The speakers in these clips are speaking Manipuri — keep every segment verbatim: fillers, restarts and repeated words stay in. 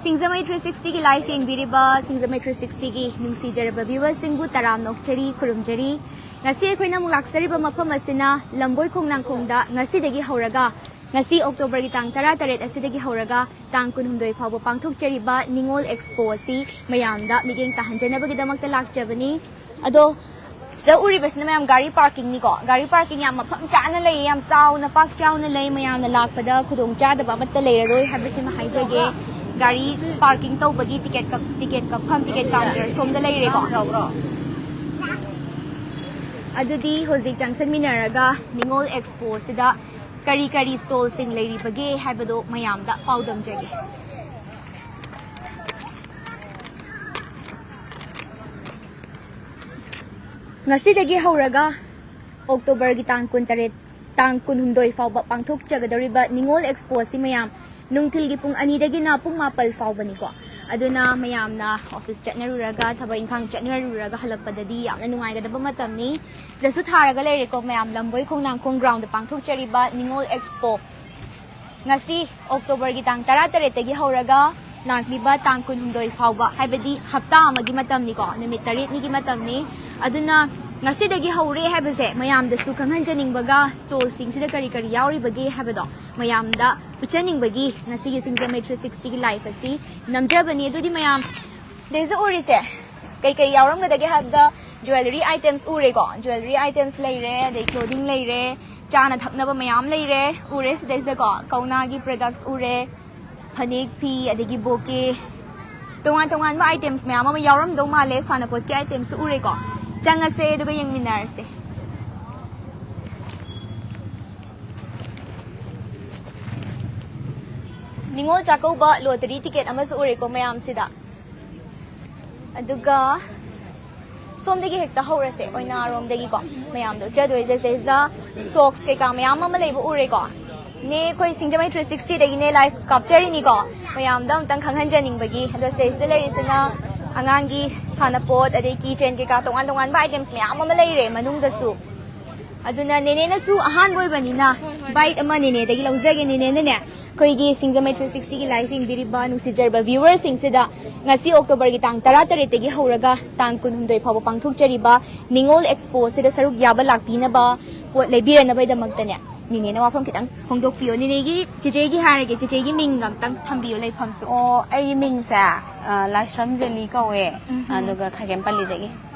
ꯁꯤꯡꯖꯃꯩ ꯊ꯭ꯔꯤ ꯁꯤꯛꯁꯇꯤꯒꯤ ꯂꯥꯏꯐ ꯌꯦꯡꯕꯤꯔꯤꯕ ꯁꯤꯡꯖꯃꯩ ꯊ꯭ꯔꯤ ꯁꯤꯛꯁꯇꯤꯒꯤ ꯅꯨꯡꯁꯤꯖꯔꯕ ꯚ꯭ꯌꯨꯋꯔꯁꯤꯡꯕꯨ ꯇꯔꯥꯝꯅ ꯑꯣꯛꯆꯔꯤ, ꯈꯨꯔꯨꯝꯖꯔꯤ꯫ ꯉꯁꯤ ꯑꯩꯈꯣꯏꯅ ꯑꯃꯨꯛ ꯂꯥꯛꯆꯔꯤꯕ ꯃꯐꯝ ꯑꯁꯤꯅ ꯂꯝꯕꯣꯏ ꯈꯣꯡꯅꯥꯡꯈꯣꯡꯗ ꯉꯁꯤꯗꯒꯤ ꯍꯧꯔꯒ, ꯉꯁꯤ ꯑꯣꯛꯇꯣꯕꯔꯒꯤ ꯇꯥꯡ ꯇꯔꯥꯇꯔꯦꯠ ꯑꯁꯤꯗꯒꯤ ꯍꯧꯔꯒ ꯇꯥꯡ ꯀꯨꯟꯍꯨꯝꯗꯣꯏ ꯐꯥꯎꯕ ꯄꯥꯡꯊꯣꯛꯆꯔꯤꯕ ꯅꯤꯉꯣꯜ ꯑꯦꯛꯁꯄꯣ ꯑꯁꯤ ꯃꯌꯥꯝꯗ ꯃꯤꯠꯌꯦꯡ ꯇꯥꯍꯟꯖꯅꯕꯒꯤꯗꯃꯛꯇ ꯂꯥꯛꯆꯕꯅꯤ꯫ ꯑꯗꯣ ꯁꯤꯗ ꯎꯔꯤꯕꯁꯤꯅ ꯃꯌꯥꯝ ꯒꯥꯔꯤ ꯄꯥꯔꯀꯤꯡꯅꯤꯀꯣ꯫ ꯒꯥꯔꯤ ꯄꯥꯔꯀꯤꯡ ꯌꯥꯝ ꯃꯐꯝ ꯆꯥꯅ ꯂꯩ, ꯌꯥꯝ ꯆꯥꯎꯅ ꯄꯥꯛ ꯆꯥꯎꯅ ꯂꯩ꯫ ꯃꯌꯥꯝꯅ ꯂꯥꯛꯄꯗ ꯈꯨꯗꯣꯡ ꯆꯥꯗꯕ ꯑꯃꯠꯇ ꯂꯩꯔꯔꯣꯏ ꯍꯥꯏꯕꯁꯤꯃ ꯍꯥꯏꯖꯒꯦ꯫ ꯒꯥꯔꯤ ꯄꯥꯔꯀꯤꯡ ꯇꯧꯕꯒꯤ ꯇꯤꯀꯦꯠ ꯀꯛ-, ꯇꯤꯀꯦꯠ ꯀꯛꯐꯝ, ꯇꯤꯀꯦꯠ ꯀꯥꯎꯟꯇꯔ ꯁꯣꯝꯗ ꯂꯩꯔꯦꯀꯣ꯫ ꯑꯗꯨꯗꯤ ꯍꯧꯖꯤꯛ ꯆꯪꯁꯟꯃꯤꯟꯅꯔꯒ ꯅꯤꯉꯣꯜ ꯑꯦꯛꯁꯄꯣꯁꯤꯗ ꯀꯔꯤ ꯀꯔꯤ ꯁ꯭ꯇꯣꯜꯁꯤꯡ ꯂꯩꯔꯤꯕꯒꯦ ꯍꯥꯏꯕꯗꯣ ꯃꯌꯥꯝꯗ ꯄꯥꯎꯗꯝꯖꯒꯦ꯫ ꯉꯁꯤꯗꯒꯤ ꯍꯧꯔꯒ ꯑꯣꯛꯇꯣꯕꯔꯒꯤ ꯇꯥꯡ ꯀꯨꯟꯇꯔꯦꯠ, ꯇꯥꯡ ꯀꯨꯟꯍꯨꯝꯗꯣꯏ ꯐꯥꯎꯕ ꯄꯥꯡꯊꯣꯛꯆꯒꯗꯧꯔꯤꯕ ꯅꯤꯉꯣꯜ ꯑꯦꯛꯁꯄꯣ ꯑꯁꯤ ꯃꯌꯥꯝ ꯅꯨꯡꯊꯤꯜꯒꯤ ꯄꯨꯡ ꯑꯅꯤꯗꯒꯤꯅ ꯄꯨꯡ ꯃꯥꯄꯜ ꯐꯥꯎꯕꯅꯤꯀꯣ꯫ ꯑꯗꯨꯅ ꯃꯌꯥꯝꯅ ꯑꯣꯐꯤꯁ ꯆꯠꯅꯔꯨꯔꯒ, ꯊꯕꯛ ꯏꯪꯈꯥꯡ ꯆꯠꯅꯔꯨꯔꯒ ꯍꯜꯂꯛꯄꯗꯗꯤ ꯌꯥꯝꯅ ꯅꯨꯡꯉꯥꯏꯒꯗꯕ ꯃꯇꯝꯅꯤ꯫ ꯁꯤꯗꯁꯨ ꯊꯥꯔꯒ ꯂꯩꯔꯦꯀꯣ ꯃꯌꯥꯝ, ꯂꯝꯕꯣꯏ ꯈꯣꯡꯅꯥꯡꯈꯣꯡ ꯒ꯭ꯔꯥꯎꯟꯗ ꯄꯥꯡꯊꯣꯛꯆꯔꯤꯕ ꯅꯤꯉꯣꯜ ꯑꯦꯛꯁꯄꯣ꯫ ꯉꯁꯤ ꯑꯣꯛꯇꯣꯕꯔꯒꯤ ꯇꯥꯡ ꯇꯔꯥꯇꯔꯦꯠꯇꯒꯤ ꯍꯧꯔꯒ ꯂꯥꯛꯂꯤꯕ ꯇꯥꯡ ꯀꯨꯟꯍꯨꯝꯗꯣꯏ ꯐꯥꯎꯕ, ꯍꯥꯏꯕꯗꯤ ꯍꯞꯇꯥ ꯑꯃꯒꯤ ꯃꯇꯝꯅꯤꯀꯣ, ꯅꯨꯃꯤꯠ ꯇꯔꯦꯠꯅꯤꯒꯤ ꯃꯇꯝꯅꯤ꯫ ꯑꯗꯨꯅ ꯉꯁꯤꯗꯒꯤ ꯍꯧꯔꯦ ꯍꯥꯏꯕꯁꯦ ꯃꯌꯥꯝꯗꯁꯨ ꯈꯪꯍꯟꯖꯅꯤꯡꯕꯒ, ꯁ꯭ꯇꯣꯜꯁꯤꯡꯁꯤꯗ ꯀꯔꯤ ꯀꯔꯤ ꯌꯥꯎꯔꯤꯕꯒꯦ ꯍꯥꯏꯕꯗꯣ ꯃꯌꯥꯝꯗ ꯎꯠꯆꯅꯤꯡꯕꯒꯤ ꯉꯁꯤꯒꯤ ꯁꯤꯡꯖꯃꯩ ꯊ꯭ꯔꯤ ꯁꯤꯛꯁꯇꯤꯒꯤ ꯂꯥꯏꯐ ꯑꯁꯤ ꯅꯝꯖꯕꯅꯤ꯫ ꯑꯗꯨꯗꯤ ꯃꯌꯥꯝ, ꯁꯤꯗꯩꯁꯤꯗ ꯎꯔꯤꯁꯦ ꯀꯩꯀꯩ ꯌꯥꯎꯔꯝꯒꯗꯒꯦ ꯍꯥꯏꯕꯗ, ꯖ꯭ꯋꯦꯂꯔꯤ ꯑꯥꯏꯇꯦꯝꯁ ꯎꯔꯦꯀꯣ, ꯖ꯭ꯋꯦꯂꯔꯤ ꯑꯥꯏꯇꯦꯝꯁ ꯂꯩꯔꯦ, ꯑꯗꯩ ꯀ꯭ꯂꯣꯗꯤꯡ ꯂꯩꯔꯦ, ꯆꯥꯅ ꯊꯛꯅꯕ ꯃꯌꯥꯝ ꯂꯩꯔꯦ, ꯎꯔꯦ ꯁꯤꯗꯩꯁꯤꯗꯀꯣ, ꯀꯧꯅꯥꯒꯤ ꯄ꯭ꯔꯗꯛꯁ ꯎꯔꯦ, ꯐꯅꯦꯛ ꯐꯤ, ꯑꯗꯒꯤ ꯕꯣꯀꯦ, ꯇꯣꯉꯥꯟ ꯇꯣꯉꯥꯟꯕ ꯑꯥꯏꯇꯦꯝꯁ ꯃꯌꯥꯝ ꯑꯃ ꯌꯥꯎꯔꯝꯗꯧ ꯃꯥꯜꯂꯦ꯫ ꯁꯥꯟꯅꯄꯣꯠꯀꯤ ꯑꯥꯏꯇꯦꯝꯁꯨ ꯎꯔꯦꯀꯣ꯫ ꯆꯪꯉꯁꯦ ꯑꯗꯨꯒ ꯌꯦꯡꯃꯤꯟꯅꯔꯁꯦ꯫ ꯅꯤꯉꯣꯜ ꯆꯥꯛꯀꯧꯕ ꯂꯣꯇꯔꯤ ꯇꯤꯀꯦꯠ ꯑꯃꯁꯨ ꯎꯔꯦꯀꯣ ꯃꯌꯥꯝꯁꯤꯗ꯫ ꯑꯗꯨꯒ ꯁꯣꯝꯗꯒꯤ ꯍꯦꯛꯇ ꯍꯧꯔꯁꯦ, ꯑꯣꯏꯅꯥꯔꯣꯝꯗꯒꯤꯀꯣ꯫ ꯃꯌꯥꯝꯗꯣ ꯆꯠꯇꯣꯏꯁꯦ ꯁꯤꯗꯩꯁꯤꯗ ꯁꯣꯛꯁ ꯀꯩꯀꯥ ꯃꯌꯥꯝ ꯑꯃ ꯂꯩꯕ ꯎꯔꯦꯀꯣ꯫ ꯅꯦ, ꯑꯩꯈꯣꯏ ꯁꯤꯡꯖꯃꯩ ꯊ꯭ꯔꯤ ꯁꯤꯛꯁꯇꯤꯗꯒꯤꯅꯦ ꯂꯥꯏꯚ ꯀꯥꯞꯆꯔꯤꯅꯤꯀꯣ꯫ ꯃꯌꯥꯝꯗ ꯑꯃꯨꯛꯇꯪ ꯈꯪꯍꯟꯖꯅꯤꯡꯕꯒꯤ꯫ ꯑꯗꯣ ꯁꯤꯗꯩꯁꯤꯗ ꯂꯩꯔꯤꯁꯤꯅ ꯑꯉꯥꯡꯒꯤ ꯁꯥꯟꯅꯄꯣꯠ, ꯑꯗꯩ ꯀꯤ ꯆꯦꯟ ꯀꯩꯀꯥ ꯇꯣꯉꯥꯟ ꯇꯣꯉꯥꯟꯕ ꯑꯥꯏꯇꯦꯝꯁ ꯃꯌꯥꯝ ꯑꯃ ꯂꯩꯔꯦ ꯃꯅꯨꯡꯗꯁꯨ꯫ ꯑꯗꯨꯅ ꯅꯦꯅꯦꯅꯁꯨ ꯑꯍꯥꯟꯕ ꯑꯣꯏꯕꯅꯤꯅ ꯕꯥꯏꯠ ꯑꯃ ꯅꯦꯅꯦꯗꯒꯤ ꯂꯧꯖꯒꯦ꯫ ꯅꯦꯅꯦꯅꯅꯦ ꯑꯩꯈꯣꯏꯒꯤ ꯁꯤꯡꯖꯃꯩ ꯊ꯭ꯔꯤ ꯁꯤꯛꯁꯇꯤꯒꯤ ꯂꯥꯏꯐ ꯌꯦꯡꯕꯤꯔꯤꯕ ꯅꯨꯡꯁꯤꯖꯔꯕ ꯚ꯭ꯌꯨꯋꯔꯁꯤꯡꯁꯤꯗ ꯉꯁꯤ ꯑꯣꯛꯇꯣꯕꯔꯒꯤ ꯇꯥꯡ ꯇꯔꯥꯇꯔꯦꯠꯇꯒꯤ ꯍꯧꯔꯒ ꯇꯥꯡ ꯀꯨꯟꯍꯨꯝꯗꯣꯏ ꯐꯥꯎꯕ ꯄꯥꯡꯊꯣꯛꯆꯔꯤꯕ ꯅꯤꯉꯣꯜ ꯑꯦꯛꯁꯄꯣꯁꯤꯗ ꯁꯔꯨꯛ ꯌꯥꯕ ꯂꯥꯛꯄꯤꯅꯕ ꯄꯣꯠ ꯂꯩꯕꯤꯔꯅꯕꯒꯤꯗꯃꯛꯇꯅꯦ ꯅꯦꯅꯦꯅ ꯋꯥꯐꯝ ꯈꯤꯇꯪ ꯐꯣꯡꯗꯣꯛꯄꯤꯌꯣ꯫ ꯅꯦꯅꯦꯒꯤ ꯆꯦꯆꯦꯒꯤ ꯍꯥꯏꯔꯒꯦ, ꯆꯦꯆꯦꯒꯤ ꯃꯤꯡ ꯑꯝꯇꯪ ꯊꯝꯕꯤꯌꯣ ꯂꯩꯐꯝꯁꯨ꯫ ꯑꯣ, ꯑꯩꯒꯤ ꯃꯤꯡꯁꯦ, ꯑ, ꯂꯥꯏꯁ꯭ꯔꯝ ꯖꯦꯂꯤ ꯀꯧꯋꯦ꯫ ꯎꯝ, ꯎꯝ꯫ ꯑꯗꯨꯒ ꯈꯥꯒꯦꯝꯄꯜꯂꯤꯗꯒꯤ꯫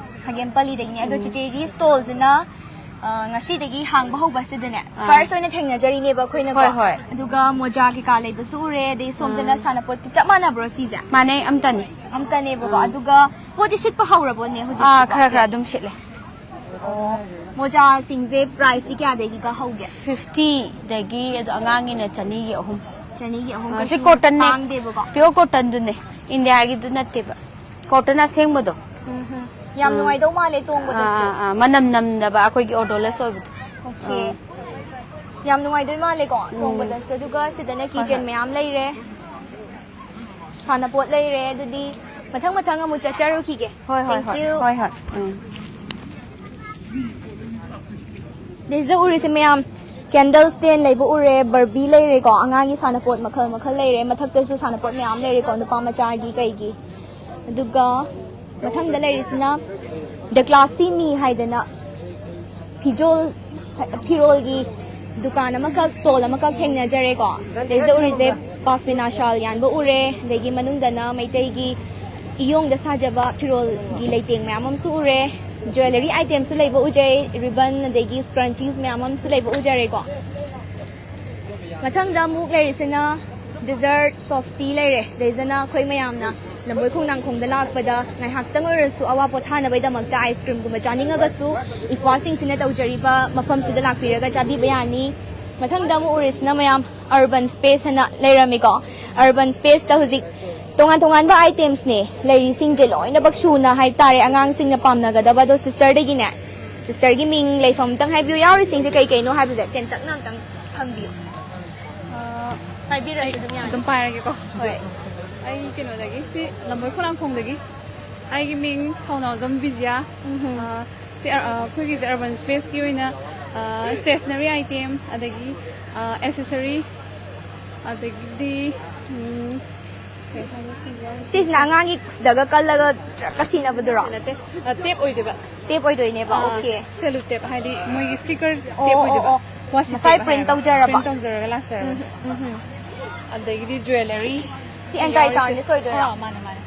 ꯈꯥꯒꯦꯝꯄꯜꯂꯤꯗꯒꯤꯅꯦ꯫ ꯑꯗꯣ ꯎꯝ꯫ ꯆꯦꯆꯦꯒꯤ ꯁ꯭ꯇꯣꯜꯁꯤꯅ, ꯑ, ꯉꯁꯤꯗꯒꯤ ꯍꯥꯡꯕ ꯍꯧꯕꯁꯤꯗꯅꯦ, ꯑꯥ꯫ ꯐꯥꯔꯁ ꯑꯣꯏꯅ ꯊꯦꯡꯅꯖꯔꯤꯅꯦꯕ ꯑꯩꯈꯣꯏꯅꯀꯣ꯫ ꯍꯣꯏ, ꯍꯣꯏ꯫ ꯑꯗꯨꯒ ꯃꯣꯖꯥ ꯀꯩꯀꯥ ꯂꯩꯕꯁꯨ ꯎꯔꯦ, ꯑꯗꯩ ꯁꯣꯝꯗꯅ ꯑꯥ꯫ ꯁꯥꯟꯅꯄꯣꯠꯀꯤ ꯆꯞ ꯃꯥꯟꯅꯕ꯭ꯔꯣ ꯁꯤꯁꯦ? ꯃꯥꯟꯅꯩ, ꯑꯝꯇꯅꯤ꯫ ꯑꯝꯇꯅꯦꯕꯀꯣ꯫ ꯑꯥ꯫ ꯑꯗꯨꯒ ꯄꯣꯠꯇꯤ ꯁꯤꯠꯄ ꯍꯧꯔꯕꯣꯅꯦ ꯍꯧꯖꯤꯛꯁꯤꯕꯣ, ꯑꯥ, ꯈꯔ ꯆꯦ? ꯈꯔ ꯑꯗꯨꯝ ꯁꯤꯠꯂꯦ꯫ ꯑꯣ, ꯃꯣꯖꯥꯁꯤꯡꯁꯦ ꯄ꯭ꯔꯥꯏꯁꯇꯤ ꯀꯌꯥꯗꯒꯤꯒ ꯍꯧꯒꯦ? ꯐꯤꯐꯇꯤꯗꯒꯤ, ꯑꯗꯣ ꯑꯉꯥꯡꯒꯤꯅ ꯆꯅꯤꯒꯤ ꯑꯍꯨꯝ꯫ ꯆꯅꯤꯒꯤ ꯑꯍꯨꯝ ꯑꯥ, ꯁꯤ ꯀꯩꯁꯨ ꯀꯣꯇꯟꯅꯦ꯫ ꯇꯥꯡꯗꯦꯕꯀꯣ? ꯄꯤꯌꯣꯔ ꯀꯣꯇꯟꯗꯨꯅꯦ, ꯏꯟꯗꯤꯌꯥꯒꯤꯗꯨ ꯅꯠꯇꯦꯕ꯫ ꯀꯣꯇꯟ ꯑꯁꯦꯡꯕꯗꯣ꯫ ꯎꯝ, ꯎꯝ꯫ ꯌꯥꯝ ꯑꯥ꯫ ꯅꯨꯡꯉꯥꯏꯗꯧ ꯃꯥꯜꯂꯦ ꯇꯣꯡꯕꯗꯁꯨ꯫ ꯑꯥ, ꯑꯥ, ꯑꯥ, ꯃꯅꯝ ꯅꯝꯗꯕ, ꯑꯩꯈꯣꯏꯒꯤ ꯑꯣꯗꯣꯔꯂꯦꯁ ꯑꯣꯏꯕꯗꯣ꯫ ꯑꯣꯀꯦ꯫ ꯑꯥ꯫ ꯌꯥꯝ ꯅꯨꯡꯉꯥꯏꯗꯣꯏ ꯃꯥꯜꯂꯦꯀꯣ ꯎꯝ꯫ ꯇꯣꯡꯕꯗꯁꯨ꯫ ꯑꯗꯨꯒ ꯁꯤꯗꯅ ꯍꯣꯏ, ꯀꯤꯆꯦꯟ ꯍꯣꯏ꯫ ꯃꯌꯥꯝ ꯂꯩꯔꯦ꯫ ꯁꯥꯟꯅꯄꯣꯠ ꯂꯩꯔꯦ꯫ ꯑꯗꯨꯗꯤ ꯃꯊꯪ ꯃꯊꯪ ꯑꯃꯨꯛ ꯆꯠꯆꯔꯨꯈꯤꯒꯦ꯫ ꯍꯣꯏ, ꯍꯣꯏ, Thank ꯍꯣꯏ꯫ you꯫ ꯍꯣꯏ, ꯍꯣꯏ꯫ ꯎꯝ꯫ ꯁꯤꯗ ꯎꯔꯤꯁꯦ ꯃꯌꯥꯝ, ꯀꯦꯟꯗꯜ ꯁ꯭ꯇꯦꯟ ꯂꯩꯕ ꯎꯔꯦ, ꯕꯔꯕꯤ ꯂꯩꯔꯦꯀꯣ, ꯑꯉꯥꯡꯒꯤ ꯁꯥꯟꯅꯄꯣꯠ ꯃꯈꯜ ꯃꯈꯜ ꯂꯩꯔꯦ, ꯃꯊꯛꯇꯁꯨ ꯁꯥꯟꯅꯄꯣꯠ ꯃꯌꯥꯝ ꯂꯩꯔꯦꯀꯣ, ꯅꯨꯄꯥ ꯃꯆꯥꯒꯤ ꯀꯩꯒꯤ꯫ ꯑꯗꯨꯒ ꯃꯊꯪꯗ ꯂꯩꯔꯤꯁꯤꯅ The Classy Me ꯍꯥꯏꯗꯅ ꯐꯤꯖꯣꯜ, ꯐꯤꯔꯣꯜꯒꯤ ꯗꯨꯀꯥꯟ ꯑꯃꯈꯛ, ꯁ꯭ꯇꯣꯜ ꯑꯃꯈꯛ ꯊꯦꯡꯅꯖꯔꯦꯀꯣ꯫ ꯁꯤꯗ ꯎꯔꯤꯁꯦ ꯄꯥꯁꯃꯤꯅꯥ ꯁꯥꯜ ꯌꯥꯟꯕ ꯎꯔꯦ, ꯑꯗꯒꯤ ꯃꯅꯨꯡꯗꯅ ꯃꯩꯇꯩꯒꯤ ꯏꯌꯣꯡꯗ ꯁꯥꯖꯕ ꯐꯤꯔꯣꯜꯒꯤ ꯂꯩꯇꯦꯡ ꯃꯌꯥꯝ ꯑꯃꯁꯨ ꯎꯔꯦ꯫ ꯖ꯭ꯋꯦꯂꯔꯤ ꯑꯥꯏꯇꯦꯝꯁꯨ ꯂꯩꯕ ꯎꯖꯩ, ꯔꯤꯕꯟ ꯑꯗꯒꯤ ꯁ꯭ꯀ꯭ꯔꯟꯆꯤꯁ ꯃꯌꯥꯝ ꯑꯃꯁꯨ ꯂꯩꯕ ꯎꯖꯔꯦꯀꯣ꯫ ꯃꯊꯪꯗ ꯑꯃꯨꯛ ꯂꯩꯔꯤꯁꯤꯅ ꯗꯦꯖꯔꯠ ꯁꯣꯐꯇꯤ ꯂꯩꯔꯦ꯫ ꯁꯤꯗꯩꯁꯤꯅ ꯑꯩꯈꯣꯏ ꯃꯌꯥꯝꯅ ꯂꯝꯕꯣꯏ ꯈꯣꯡꯅꯥꯡꯈꯣꯡꯗ ꯂꯥꯛꯄꯗ ꯉꯥꯏꯍꯥꯛꯇꯪ ꯑꯣꯏꯔꯁꯨ ꯑꯋꯥ ꯄꯣꯊꯥꯅꯕꯒꯤꯗꯃꯛꯇ ꯑꯥꯏꯁ ꯀ꯭ꯔꯤꯝꯒꯨꯝꯕ ꯆꯥꯅꯤꯡꯉꯒꯁꯨ ꯏꯄ꯭ꯋꯥꯁꯤꯡꯁꯤꯅ ꯇꯧꯖꯔꯤꯕ ꯃꯐꯝꯁꯤꯗ ꯂꯥꯛꯄꯤꯔꯒ ꯆꯥꯕꯤꯕ ꯌꯥꯅꯤ꯫ ꯃꯊꯪꯗ ꯑꯃꯨꯛ ꯎꯔꯤꯁꯤꯅ ꯃꯌꯥꯝ ꯑꯔꯕꯟ ꯁ꯭ꯄꯦꯁ ꯍꯥꯏꯅ ꯂꯩꯔꯝꯃꯤꯀꯣ꯫ ꯑꯔꯕꯟ ꯁ꯭ꯄꯦꯁꯇ ꯍꯧꯖꯤꯛ ꯇꯣꯉꯥꯟ ꯇꯣꯉꯥꯟꯕ ꯑꯥꯏꯇꯦꯝꯁꯅꯦ ꯂꯩꯔꯤꯁꯤꯡꯁꯦ ꯂꯣꯏꯅꯃꯛ ꯁꯨꯅ ꯍꯥꯏꯕ ꯇꯥꯔꯦ, ꯑꯉꯥꯡꯁꯤꯡꯅ ꯄꯥꯝꯅꯒꯗꯕ꯫ ꯑꯗꯣ ꯁꯤꯁꯇꯔꯗꯒꯤꯅꯦ, ꯁꯤꯁꯇꯔꯒꯤ ꯃꯤꯡ, ꯂꯩꯐꯝ ꯑꯝꯇꯪ ꯍꯥꯏꯕꯤꯌꯨ, ꯌꯥꯎꯔꯤꯁꯤꯡꯁꯦ ꯀꯩ ꯀꯩꯅꯣ ꯍꯥꯏꯕꯁꯦ ꯇꯦꯟꯇꯛꯅ ꯑꯝꯇꯪ ꯊꯝꯕꯤꯌꯨ꯫ ꯑ, ꯄꯥꯏꯕꯤꯔꯁꯨ ꯑꯩ ꯑꯗꯨꯝ ꯌꯥꯅꯤ꯫ ꯑꯗꯨꯝ ꯄꯥꯏꯔꯒꯦꯀꯣ꯫ ꯍꯣꯏ꯫ ꯑꯩ ꯀꯩꯅꯣꯗꯒꯤ, ꯁꯤ ꯂꯝꯕꯣꯏ ꯈꯣꯡꯅꯥꯡꯈꯣꯡꯗꯒꯤ꯫ ꯑꯩꯒꯤ ꯃꯤꯡ ꯊꯧꯅꯥꯎꯖꯝ ꯕꯤꯖꯤꯌꯥ꯫ ꯎꯝꯍꯨꯝ꯫ ꯑ, ꯁꯤ, ꯑ, ꯑꯩꯈꯣꯏꯒꯤꯁꯦ ꯑꯔꯕꯟ ꯁ꯭ꯄꯦꯁꯀꯤ ꯑꯣꯏꯅ ꯁ꯭ꯇꯦꯁꯅꯔꯤ ꯑꯥꯏꯇꯦꯝ, ꯑꯗꯒꯤ ꯑꯦꯁꯦꯁꯔꯤ, ꯑꯗꯒꯤꯗꯤ ꯎꯝ, ꯀꯩ ꯍꯥꯏꯅꯤ? ꯁꯤꯁꯤꯅ ꯑꯉꯥꯡꯒꯤ ꯁꯤꯗꯒ ꯀꯜꯂꯒ ꯇ꯭ꯔꯛꯀ ꯁꯤꯅꯕꯗꯨꯔꯣ? ꯅꯠꯇꯦ, ꯇꯦꯞ ꯑꯣꯏꯗꯣꯏꯕ꯫ ꯇꯦꯞ ꯑꯣꯏꯗꯣꯏꯅꯦꯕ꯫ ꯑꯣꯀꯦ꯫ ꯁꯦꯂꯨ ꯇꯦꯞ ꯍꯥꯏꯗꯤ ꯃꯣꯏꯒꯤ ꯁ꯭ꯇꯤꯀꯔ ꯑꯣ, ꯇꯦꯞ ꯑꯣ, ꯑꯣꯏꯗꯣꯏꯕ꯫ ꯑꯣ. ꯋꯥꯁꯤ ꯃꯁꯥꯏ ꯇꯦꯞ ꯄ꯭ꯔꯤꯟ ꯍꯥꯏꯔꯒ ꯇꯧꯖꯔꯕ? ꯄ꯭ꯔꯤꯟ ꯇꯧꯖꯔꯒ ꯂꯥꯛꯆꯔꯕ꯫ ꯎꯝ, ꯎꯝ. ꯑꯗꯒꯤꯗꯤ ꯖ꯭ꯋꯦꯂꯔꯤ꯫ ꯁꯤ ꯑꯦꯟꯇꯥꯏ ꯇꯥꯔꯅꯤꯁ ꯑꯣꯏꯗꯣꯏꯔꯥ? ꯑꯥ, ꯃꯥꯅꯦ, ꯃꯥꯅꯦ꯫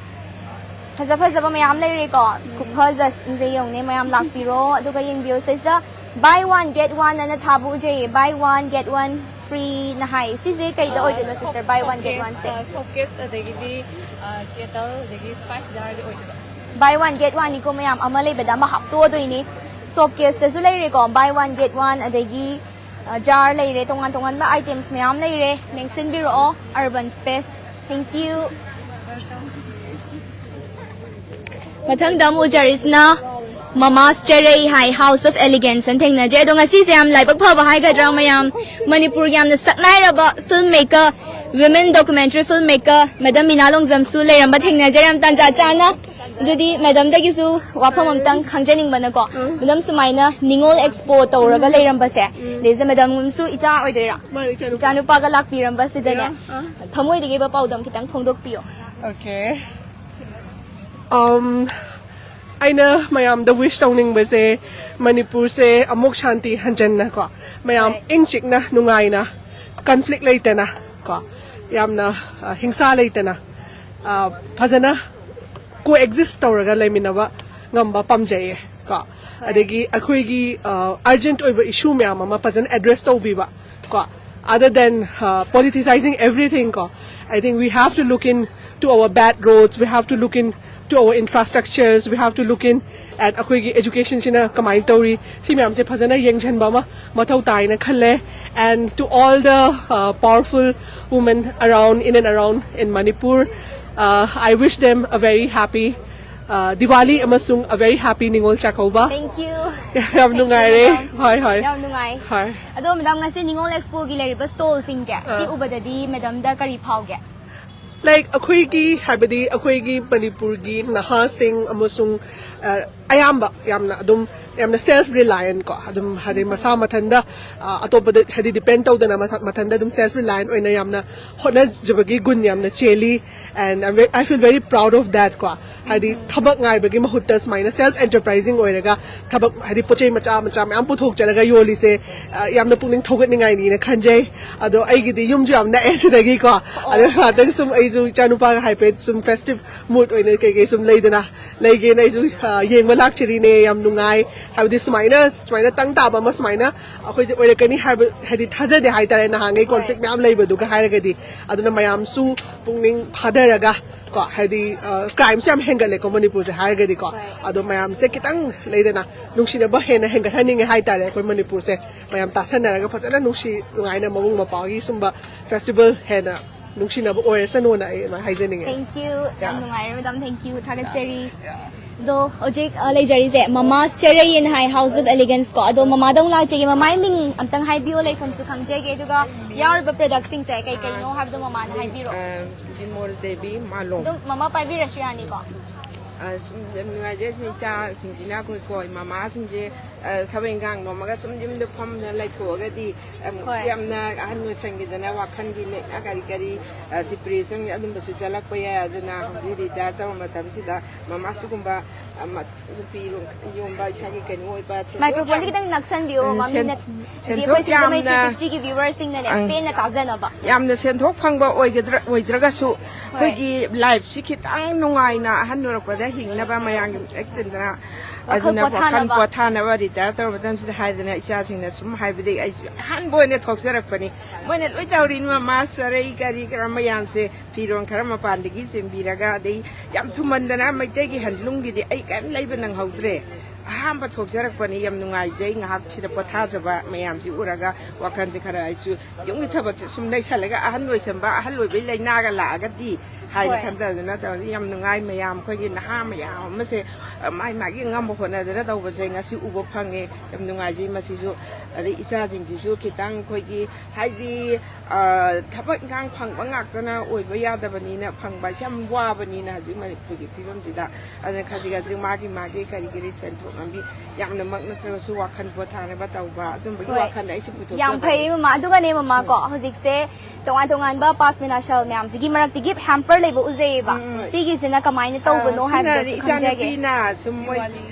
ꯐꯖ ꯐꯖꯕ ꯃꯌꯥꯝ ꯂꯩꯔꯦꯀꯣ꯫ ꯈꯨꯐꯖꯁꯤꯡꯁꯦ ꯌꯦꯡꯉꯨꯅꯦ ꯃꯌꯥꯝ, ꯂꯥꯛꯄꯤꯔꯣ ꯑꯗꯨꯒ ꯌꯦꯡꯕꯤꯌꯣ꯫ ꯁꯤꯁꯤꯗ buy one get one ꯑꯅ ꯊꯥꯕ ꯎꯖꯩꯌꯦ꯫ Buy one get one free ꯅ ꯍꯥꯏ꯫ ꯁꯤꯁꯦ ꯀꯩꯗ ꯑꯣꯏꯗꯣꯏꯅꯣ, sister? Buy one get one ꯁꯦ? ꯁꯣꯞ ꯀꯦꯁ, ꯑꯗꯒꯤꯗꯤ ꯀꯦꯇꯜ, ꯑꯗꯒꯤ ꯁ꯭ꯄꯥꯏꯁ ꯖꯥꯔꯒꯤ ꯑꯣꯏꯗꯣꯏꯕ꯫ Buy one get one ꯅꯤꯀꯣ ꯃꯌꯥꯝ, ꯑꯃ ꯂꯩꯕꯗ ꯑꯃ ꯍꯥꯞꯇꯣꯛꯑꯗꯣꯏꯅꯤ꯫ ꯁꯣꯞ ꯀꯦꯁꯇꯁꯨ ꯂꯩꯔꯦꯀꯣ, buy one get one, ꯑꯗꯒꯤ ꯖꯥꯔ ꯂꯩꯔꯦ, ꯇꯣꯉꯥꯟ ꯇꯣꯉꯥꯟꯕ ꯑꯥꯏꯇꯦꯝꯁ ꯃꯌꯥꯝ ꯂꯩꯔꯦ꯫ ꯂꯦꯡꯁꯤꯟꯕꯤꯔꯛꯑꯣ ꯑꯔꯕꯟ ꯁ꯭ꯄꯦꯁ꯫ Thank you. ꯃꯊꯪꯗ ꯑꯃꯨꯛ ꯎꯖꯔꯤꯁꯤꯅ ꯃꯃꯥꯁ ꯆꯔꯩ ꯍꯥꯏ, ꯍꯥꯎꯁ ꯑꯣꯐ ꯑꯦꯂꯤꯒꯦꯟꯁ ꯑꯅ ꯊꯦꯡꯅꯖꯩ꯫ ꯑꯗꯣ ꯉꯁꯤꯁꯦ ꯌꯥꯝ ꯂꯥꯏꯕꯛ ꯐꯕ ꯍꯥꯏꯒꯗ꯭ꯔꯥ, ꯃꯌꯥꯝ ꯃꯅꯤꯄꯨꯔꯒꯤ ꯌꯥꯝꯅ ꯁꯛꯅꯥꯏꯔꯕ film maker, women documentary film maker madam Mina ꯂꯣꯡꯖꯝꯁꯨ ꯂꯩꯔꯝꯕ ꯊꯦꯡꯅꯖꯔꯦ꯫ ꯌꯥꯝ ꯇꯥꯟꯖꯥ ꯆꯥꯅ꯫ ꯑꯗꯨꯗꯤ ꯃꯦꯗꯝꯗꯒꯤꯁꯨ ꯋꯥꯐꯝ ꯑꯝꯇꯪ ꯈꯪꯖꯅꯤꯡꯕꯅꯀꯣ, ꯃꯦꯗꯝ ꯁꯨꯃꯥꯏꯅ ꯅꯤꯉꯣꯜ ꯑꯦꯛꯁꯄꯣ ꯇꯧꯔꯒ ꯂꯩꯔꯝꯕꯁꯦ, ꯑꯗꯩꯁꯦ ꯃꯦꯗꯝꯁꯨ ꯏꯆꯥ ꯑꯣꯏꯗꯣꯏꯔꯥ? ꯃꯥꯅꯦ, ꯏꯆꯥꯅꯨꯄꯥ꯫ ꯏꯆꯥꯅꯨꯄꯥꯒ ꯂꯥꯛꯄꯤꯔꯝꯕꯁꯤꯗꯅꯦ, ꯌꯥ, ꯑꯥ꯫ ꯊꯃꯣꯏꯗꯒꯤ ꯑꯣꯏꯕ ꯄꯥꯎꯗꯝ ꯈꯤꯇꯪ ꯐꯣꯡꯗꯣꯛꯄꯤꯌꯣ꯫ Okay. Um, ꯑꯩꯅ ꯃꯌꯥꯝꯗ ꯋꯤꯁ ꯇꯧꯅꯤꯡꯕꯁꯦ, ꯃꯅꯤꯄꯨꯔꯁꯦ ꯑꯃꯨꯛ ꯁꯥꯟꯇꯤ ꯍꯟꯖꯟꯅ ꯀꯣ, ꯃꯌꯥꯝ ꯍꯣꯏ꯫ ꯏꯪ ꯆꯤꯛꯅ, ꯅꯨꯡꯉꯥꯏꯅ, ꯀꯟꯐ꯭ꯂꯤꯛ ꯂꯩꯇꯅ ꯀꯣ, ꯌꯥꯝꯅ ꯑ, ꯍꯤꯡꯁꯥ ꯂꯩꯇꯅ, ꯑ, ꯐꯖꯅ ꯀꯣ ꯑꯦꯛꯖꯤꯁ ꯇꯧꯔꯒ ꯂꯩꯃꯤꯟꯅꯕ ꯉꯝꯕ ꯄꯥꯝꯖꯩꯌꯦ ꯀꯣ꯫ ꯑꯗꯒꯤ ꯑꯩꯈꯣꯏꯒꯤ ꯑꯔꯖꯦꯟꯠ ꯑꯣꯏꯕ ꯏꯁꯨ ꯃꯌꯥꯝ ꯑꯃ ꯐꯖꯅ ꯑꯦꯗ꯭ꯔꯦꯁ ꯇꯧꯕꯤꯕ ꯀꯣ, other than uh, politicizing everything ꯀꯣ, I think we have to look in to our bad roads, we have to look in to our infrastructures, we have to look in at ꯑꯩꯈꯣꯏꯒꯤ ꯑꯦꯖꯨꯀꯦꯁꯟꯁꯤꯅ ꯀꯃꯥꯏꯅ ꯇꯧꯔꯤ, ꯁꯤ ꯃꯌꯥꯝꯁꯦ ꯐꯖꯅ ꯌꯦꯡꯁꯤꯟꯕ ꯑꯃ ꯃꯊꯧ ꯇꯥꯏꯅ ꯈꯜꯂꯦ. And to all the uh, powerful women around, in and around in Manipur, uh, I wish them a very happy uh, Diwali ꯑꯃꯁꯨꯡ a very happy Ningol Chakkouba. Thank you. ꯌꯥꯝ ꯅꯨꯡꯉꯥꯏꯔꯦ. ꯍꯣꯏ, ꯍꯣꯏ. ꯌꯥꯝ ꯅꯨꯡꯉꯥꯏ꯫ ꯍꯣꯏ. ꯑꯗꯣ ꯃꯦꯗꯥꯝ, ꯉꯁꯤ ꯅꯤꯉꯣꯜ ꯑꯦꯛꯁꯄꯣꯒꯤ ꯂꯩꯔꯤꯕ ꯁ꯭ꯇꯣꯜꯁꯤꯡꯁꯦ, ꯁꯤ ꯑꯥ꯫ ꯎꯕꯗꯗꯤ ꯃꯦꯗꯥꯝꯗ ꯀꯔꯤ ꯐꯥꯎꯒꯦ? ꯂꯥꯏꯛ ꯑꯩꯈꯣꯏꯒꯤ, ꯍꯥꯏꯕꯗꯤ ꯑꯩꯈꯣꯏꯒꯤ ꯃꯅꯤꯄꯨꯔꯒꯤ ꯅꯍꯥꯁꯤꯡ ꯑꯃꯁꯨꯡ ꯑ, ꯑꯌꯥꯝꯕ ꯌꯥꯝꯅ ꯑꯗꯨꯝ ꯌꯥꯝꯅ self reliant ꯀꯣ, ꯑꯗꯨꯝ ꯍꯥꯏꯗꯤ ꯃꯁꯥ ꯃꯊꯟꯗ ꯑ, ꯑꯇꯣꯞꯄꯗ ꯍꯥꯏꯗꯤ depend ꯇꯧꯗꯅ ꯃꯁꯥ ꯃꯊꯟꯗ ꯑꯗꯨꯝ self reliant ꯑꯣꯏꯅ ꯌꯥꯝꯅ ꯍꯣꯠꯅꯖꯕꯒꯤ ꯒꯨꯟ ꯌꯥꯝꯅ ꯆꯦꯜꯂꯤ꯫ And I'm ve- I feel very proud of that ꯀꯣ, ꯍꯥꯏꯗꯤ ꯊꯕꯛ ꯉꯥꯏꯕꯒꯤ ꯃꯍꯨꯠꯇ ꯁꯨꯃꯥꯏꯅ self enterprising ꯑꯣꯏꯔꯒ ꯊꯕꯛ ꯍꯥꯏꯗꯤ ꯄꯣꯠ ꯆꯩ ꯃꯆꯥ ꯃꯆꯥ ꯃꯌꯥꯝ ꯄꯨꯊꯣꯛꯆꯔꯒ ꯌꯣꯜꯂꯤꯁꯦ ꯑ, ꯌꯥꯝꯅ ꯄꯨꯛꯅꯤꯡ ꯊꯧꯒꯠꯅꯤꯡꯉꯥꯏꯅꯤꯅ ꯈꯟꯖꯩ꯫ ꯑꯗꯣ ꯑꯩꯒꯤꯗꯤ ꯌꯨꯝꯁꯨ ꯌꯥꯝ ꯅꯛꯑꯦ ꯁꯤꯗꯒꯤꯀꯣ, ꯑꯗꯣ ꯉꯥꯏꯍꯥꯛꯇꯪ ꯁꯨꯝ ꯑꯩꯁꯨ ꯏꯆꯥ ꯅꯨꯄꯥꯒ ꯍꯥꯏꯐꯦꯠ ꯁꯨꯝ festive mood ꯑꯣꯏꯅ ꯀꯩꯀꯩ ꯁꯨꯝ ꯂꯩꯗꯅ ꯂꯩꯒꯦꯅ ꯑꯩꯁꯨ ꯑ, ꯌꯦꯡꯕ ꯂꯥꯛꯆꯔꯤꯅꯦ꯫ ꯌꯥꯝ ꯅꯨꯡꯉꯥꯏ꯫ ꯍꯥꯏꯕꯗꯤ ꯁꯨꯃꯥꯏꯅ ꯁꯨꯃꯥꯏꯅ ꯇꯪ ꯇꯥꯕ ꯑꯃ ꯁꯨꯃꯥꯏꯅ ꯑꯩꯈꯣꯏꯁꯦ ꯑꯣꯏꯔꯛꯀꯅꯤ ꯍꯥꯏꯕ ꯍꯥꯏꯗꯤ ꯊꯥꯖꯗꯦ ꯍꯥꯏꯇꯥꯔꯦ, ꯅꯍꯥꯟꯈꯩ conflict ꯃꯌꯥꯝ ꯂꯩꯕꯗꯨꯒ ꯍꯥꯏꯔꯒꯗꯤ꯫ ꯑꯗꯨꯅ ꯃꯌꯥꯝꯁꯨ ꯄꯨꯛꯅꯤꯡ ꯐꯥꯊꯔꯒ ꯀꯣ, ꯍꯥꯏꯗꯤ crimeꯁꯨ ꯌꯥꯝ ꯍꯦꯟꯒꯠꯂꯦꯀꯣ ꯃꯅꯤꯄꯨꯔꯁꯦ ꯍꯥꯏꯔꯒꯗꯤꯀꯣ꯫ ꯑꯗꯣ ꯃꯌꯥꯝꯁꯦ ꯈꯤꯇꯪ ꯂꯩꯗꯅ ꯅꯨꯡꯁꯤꯅꯕ ꯍꯦꯟꯅ ꯍꯦꯟꯒꯠꯍꯟꯅꯤꯡꯉꯦ ꯍꯥꯏꯇꯥꯔꯦ ꯑꯩꯈꯣꯏ ꯃꯅꯤꯄꯨꯔꯁꯦ꯫ ꯃꯌꯥꯝ ꯇꯥꯁꯟꯅꯔꯒ ꯐꯖꯅ ꯅꯨꯡꯁꯤ ꯅꯨꯡꯉꯥꯏꯅ ꯃꯕꯨꯡ ꯃꯧꯄ꯭ꯋꯥꯒꯤ ꯁꯨꯝꯕ festival ꯍꯦꯟꯅ ꯅꯨꯡꯁꯤꯅꯕ ꯑꯣꯏꯔꯁꯅꯨꯅ ꯑꯩ ꯑꯗꯨꯃꯥꯏꯅ ꯍꯥꯏꯖꯅꯤꯡꯉꯦ꯫ Thank you. ꯌꯥꯝ ꯅꯨꯡꯉꯥꯏꯔꯦ madam, thank you, ꯊꯥꯒꯠꯆꯔꯤ꯫ ꯑꯗꯣ ꯍꯧꯖꯤꯛ ꯑ, ꯂꯩꯖꯔꯤꯁꯦ ꯃꯃꯥꯁ ꯆꯔꯩꯌꯦꯟ ꯍꯥꯏ, House of Elegance ꯀꯣ꯫ ꯑꯗꯣ ꯃꯃꯥꯗ ꯑꯃꯨꯛ ꯂꯥꯛꯆꯒꯦ, ꯃꯃꯥꯏ ꯃꯤꯡ ꯑꯝꯇꯪ ꯍꯥꯏꯕꯤꯌꯣ, ꯂꯩꯐꯝꯁꯨ ꯈꯪꯖꯒꯦ, ꯑꯗꯨꯒ ꯌꯥꯎꯔꯤꯕ productꯁꯤꯡꯁꯦ ꯀꯩ ꯀꯩꯅꯣ ꯍꯥꯏꯕꯗꯣ ꯃꯃꯥꯅ ꯍꯥꯏꯕꯤꯔꯛꯑꯣ꯫ ꯕꯤꯃꯣꯜ ꯗꯦꯕꯤ ꯃꯥꯂꯣꯝ꯫ ꯑꯗꯨꯝ ꯃꯃꯥ ꯄꯥꯏꯕꯤꯔꯁꯨ ꯌꯥꯅꯤꯀꯣ꯫ ꯑ, ꯁꯨꯝ ꯌꯥꯝ ꯅꯨꯡꯉꯥꯏꯖꯩ ꯏꯆꯥꯁꯤꯡꯁꯤꯅ ꯑꯩꯈꯣꯏ ꯀꯣ ꯃꯃꯥꯁꯤꯡꯁꯦ ꯑ, ꯊꯕꯛ ꯏꯪꯈꯥꯡ ꯅꯣꯝꯃꯒ ꯁꯨꯝ ꯌꯨꯝꯗ ꯐꯝꯅ ꯂꯩꯊꯣꯛꯑꯒꯗꯤ ꯑꯃꯨꯛ ꯍꯣꯏ꯫ ꯌꯥꯝꯅ ꯑꯍꯟ ꯑꯣꯏꯁꯟꯈꯤꯗꯅ ꯋꯥꯈꯜꯒꯤ ꯂꯩꯅꯥ ꯀꯔꯤ ꯀꯔꯤ depression ꯑꯗꯨꯝꯕꯁꯨ ꯆꯠꯂꯛꯄ ꯌꯥꯏ꯫ ꯑꯗꯨꯅ ꯍꯧꯖꯤꯛ retire ꯇꯧꯕ ꯃꯇꯝꯁꯤꯗ ꯃꯃꯥ ꯁꯤꯒꯨꯝꯕ ꯑꯃ ꯅꯨꯄꯤ ꯌꯣꯟꯕ ꯏꯁꯥꯒꯤ ꯀꯩꯅꯣ ꯑꯣꯏꯕ ꯁꯦꯟꯊꯣꯛ Microphoneꯁꯦ ꯌꯥꯝ- ꯈꯤꯇꯪ ꯅꯛꯁꯟꯕꯤꯌꯣ ꯎꯝ, ꯃꯃꯤ꯫ ꯁꯦꯟ- ꯍꯥꯏꯗꯤ ꯁꯦꯟꯊꯣꯛ ꯑꯩꯈꯣꯏ ꯁꯤꯡꯖꯃꯩ ꯌꯥꯝꯅ- three sixtyꯒꯤ viewerꯁꯤꯡꯅꯅꯦ ꯑꯪ꯫ ꯄꯦꯟꯅ ꯇꯥꯖꯅꯕ꯫ ꯌꯥꯝꯅ ꯁꯦꯟꯊꯣꯛ ꯐꯪꯕ ꯑꯣꯏꯒꯗ꯭ꯔꯥ ꯑꯣꯏꯗ꯭ꯔꯒꯁꯨ ꯑꯩꯈꯣꯏꯒꯤ lifeꯁꯤ ꯈꯤꯇꯪ ꯅꯨꯡꯉꯥꯏꯅ ꯑꯍꯟ ꯑꯣꯏꯔꯛꯄꯗ ꯍꯤꯡꯅꯕ ꯃꯌꯥꯝꯒꯤ ꯃꯔꯛ ꯇꯤꯟꯗꯅ꯫ ꯋꯥꯈꯜ ꯑꯗꯨꯅ ꯋꯥꯈꯜ ꯄꯣꯊꯥꯅꯕ꯫ ꯄꯣꯊꯥꯅꯕ retire ꯇꯧꯔꯕ ꯃꯇꯝꯁꯤꯗ ꯍꯥꯏꯗꯅ ꯏꯆꯥꯁꯤꯡꯅ ꯁꯨꯝ ꯍꯥꯏꯕꯗꯒꯤ ꯑꯩꯁꯨ ꯑꯍꯥꯟꯕ ꯑꯣꯏꯅ ꯊꯣꯛꯆꯔꯛꯄꯅꯤ꯫ ꯃꯣꯏꯅ ꯂꯣꯏ ꯇꯧꯔꯤꯅꯤ ꯃꯃꯥ ꯆꯔꯩ ꯀꯔꯤ ꯀꯔꯥ ꯃꯌꯥꯝꯁꯦ꯫ ꯐꯤꯔꯣꯜ ꯈꯔ ꯃꯄꯥꯟꯗꯒꯤ ꯆꯦꯟꯕꯤꯔꯒ ꯑꯗꯩ ꯌꯥꯝ ꯊꯨꯝꯃꯟꯗꯅ ꯃꯩꯇꯩꯒꯤ handloomꯒꯤꯗꯤ ꯑꯩ ꯀꯔꯤꯝ ꯂꯩꯕ ꯅꯪꯍꯧꯗ꯭ꯔꯦ꯫ ꯑꯍꯥꯟꯕ ꯊꯣꯛꯆꯔꯛꯄꯅꯤ꯫ ꯌꯥꯝ ꯅꯨꯡꯉꯥꯏꯖꯩ ꯉꯥꯏꯍꯥꯛ ꯁꯤꯗ ꯄꯣꯊꯥꯖꯕ ꯃꯌꯥꯝꯁꯤ ꯎꯔꯒ ꯋꯥꯈꯜꯁꯦ ꯈꯔ ꯑꯩꯁꯨ ꯌꯨꯝꯒꯤ ꯊꯕꯛꯁꯦ ꯁꯨꯝ ꯂꯩꯁꯜꯂꯒ ꯑꯍꯟ ꯑꯣꯏꯁꯟꯕ ꯑꯍꯜ ꯑꯣꯏꯕꯩ ꯂꯥꯏꯅꯥꯒ ꯂꯥꯛꯑꯒꯗꯤ ꯍꯥꯏꯅ ꯈꯟꯊꯗꯅ ꯇꯧꯔꯤ꯫ ꯌꯥꯝ ꯅꯨꯡꯉꯥꯏ꯫ ꯃꯌꯥꯝ ꯑꯩꯈꯣꯏꯒꯤ ꯅꯍꯥ ꯃꯌꯥꯝ ꯑꯃꯁꯦ, ꯑ, ꯃꯥꯏ ꯃꯥꯒꯤ ꯉꯝꯕ ꯍꯣꯠꯅꯗꯅ ꯇꯧꯕꯁꯦ ꯉꯁꯤ ꯎꯕ ꯐꯪꯉꯦ꯫ ꯌꯥꯝ ꯅꯨꯡꯉꯥꯏꯖꯩ꯫ ꯃꯁꯤꯁꯨ ꯑꯗꯩ ꯏꯆꯥꯁꯤꯡꯁꯤꯁꯨ ꯈꯤꯇꯪ ꯑꯩꯈꯣꯏꯒꯤ ꯍꯥꯏꯗꯤ, ꯑ, ꯊꯕꯛ ꯏꯪꯈꯥꯡ ꯐꯪꯕ ꯉꯥꯛꯇꯅ ꯑꯣꯏꯕ ꯌꯥꯗꯕꯅꯤꯅ, ꯐꯪꯕ ꯍꯥꯏꯁꯦ ꯌꯥꯝ ꯋꯥꯕꯅꯤꯅ ꯍꯧꯖꯤꯛ ꯃꯅꯤꯄꯨꯔꯒꯤ ꯐꯤꯕꯝꯁꯤꯗ꯫ ꯑꯗꯨꯅ ꯈꯖꯤꯛ ꯈꯖꯤꯛ ꯃꯥꯒꯤ ꯃꯥꯒꯤ ꯀꯔꯤ ꯀꯔꯤ ꯁꯦꯟꯊꯣꯛ ꯂꯝꯕꯤ ꯌꯥꯝꯅꯃꯛ ꯅꯠꯇ꯭ꯔꯒꯁꯨ ꯋꯥꯈꯜ ꯄꯣꯊꯥꯅꯕ ꯇꯧꯕ ꯑꯗꯨꯝꯕꯒꯤ ꯍꯣꯏ꯫ ꯋꯥꯈꯜꯗ ꯑꯩꯁꯨ ꯌꯥꯝ ꯄꯨꯊꯣꯛꯆꯕꯅꯤ꯫ ꯐꯩ ꯃꯃꯥ꯫ ꯑꯗꯨꯒꯅꯦ ꯃꯃꯥ ꯀꯣ, ꯍꯧꯖꯤꯛꯁꯦ ꯇꯣꯉꯥꯟ ꯇꯣꯉꯥꯟꯕ ꯄꯥꯁꯃꯤꯅꯥ ꯁꯦꯜ ꯃꯌꯥꯝꯁꯤꯒꯤ ꯃꯔꯛꯇꯒꯤ ꯍꯦꯝꯄꯔ ꯂꯩꯕ ꯎꯖꯩꯌꯦꯕ꯫ ꯎꯝ, ꯎꯝ꯫ ꯁꯤꯒꯤꯁꯤꯅ ꯀꯃꯥꯏꯅ ꯇꯧꯕꯅꯣ ꯑ, ꯁꯤꯅ ꯍꯥꯏꯕꯗꯨꯁꯨ ꯈꯪꯖꯒꯦ꯫ ꯏꯆꯥꯅꯨꯄꯤꯅ ꯁꯨꯝ ꯃꯣꯏ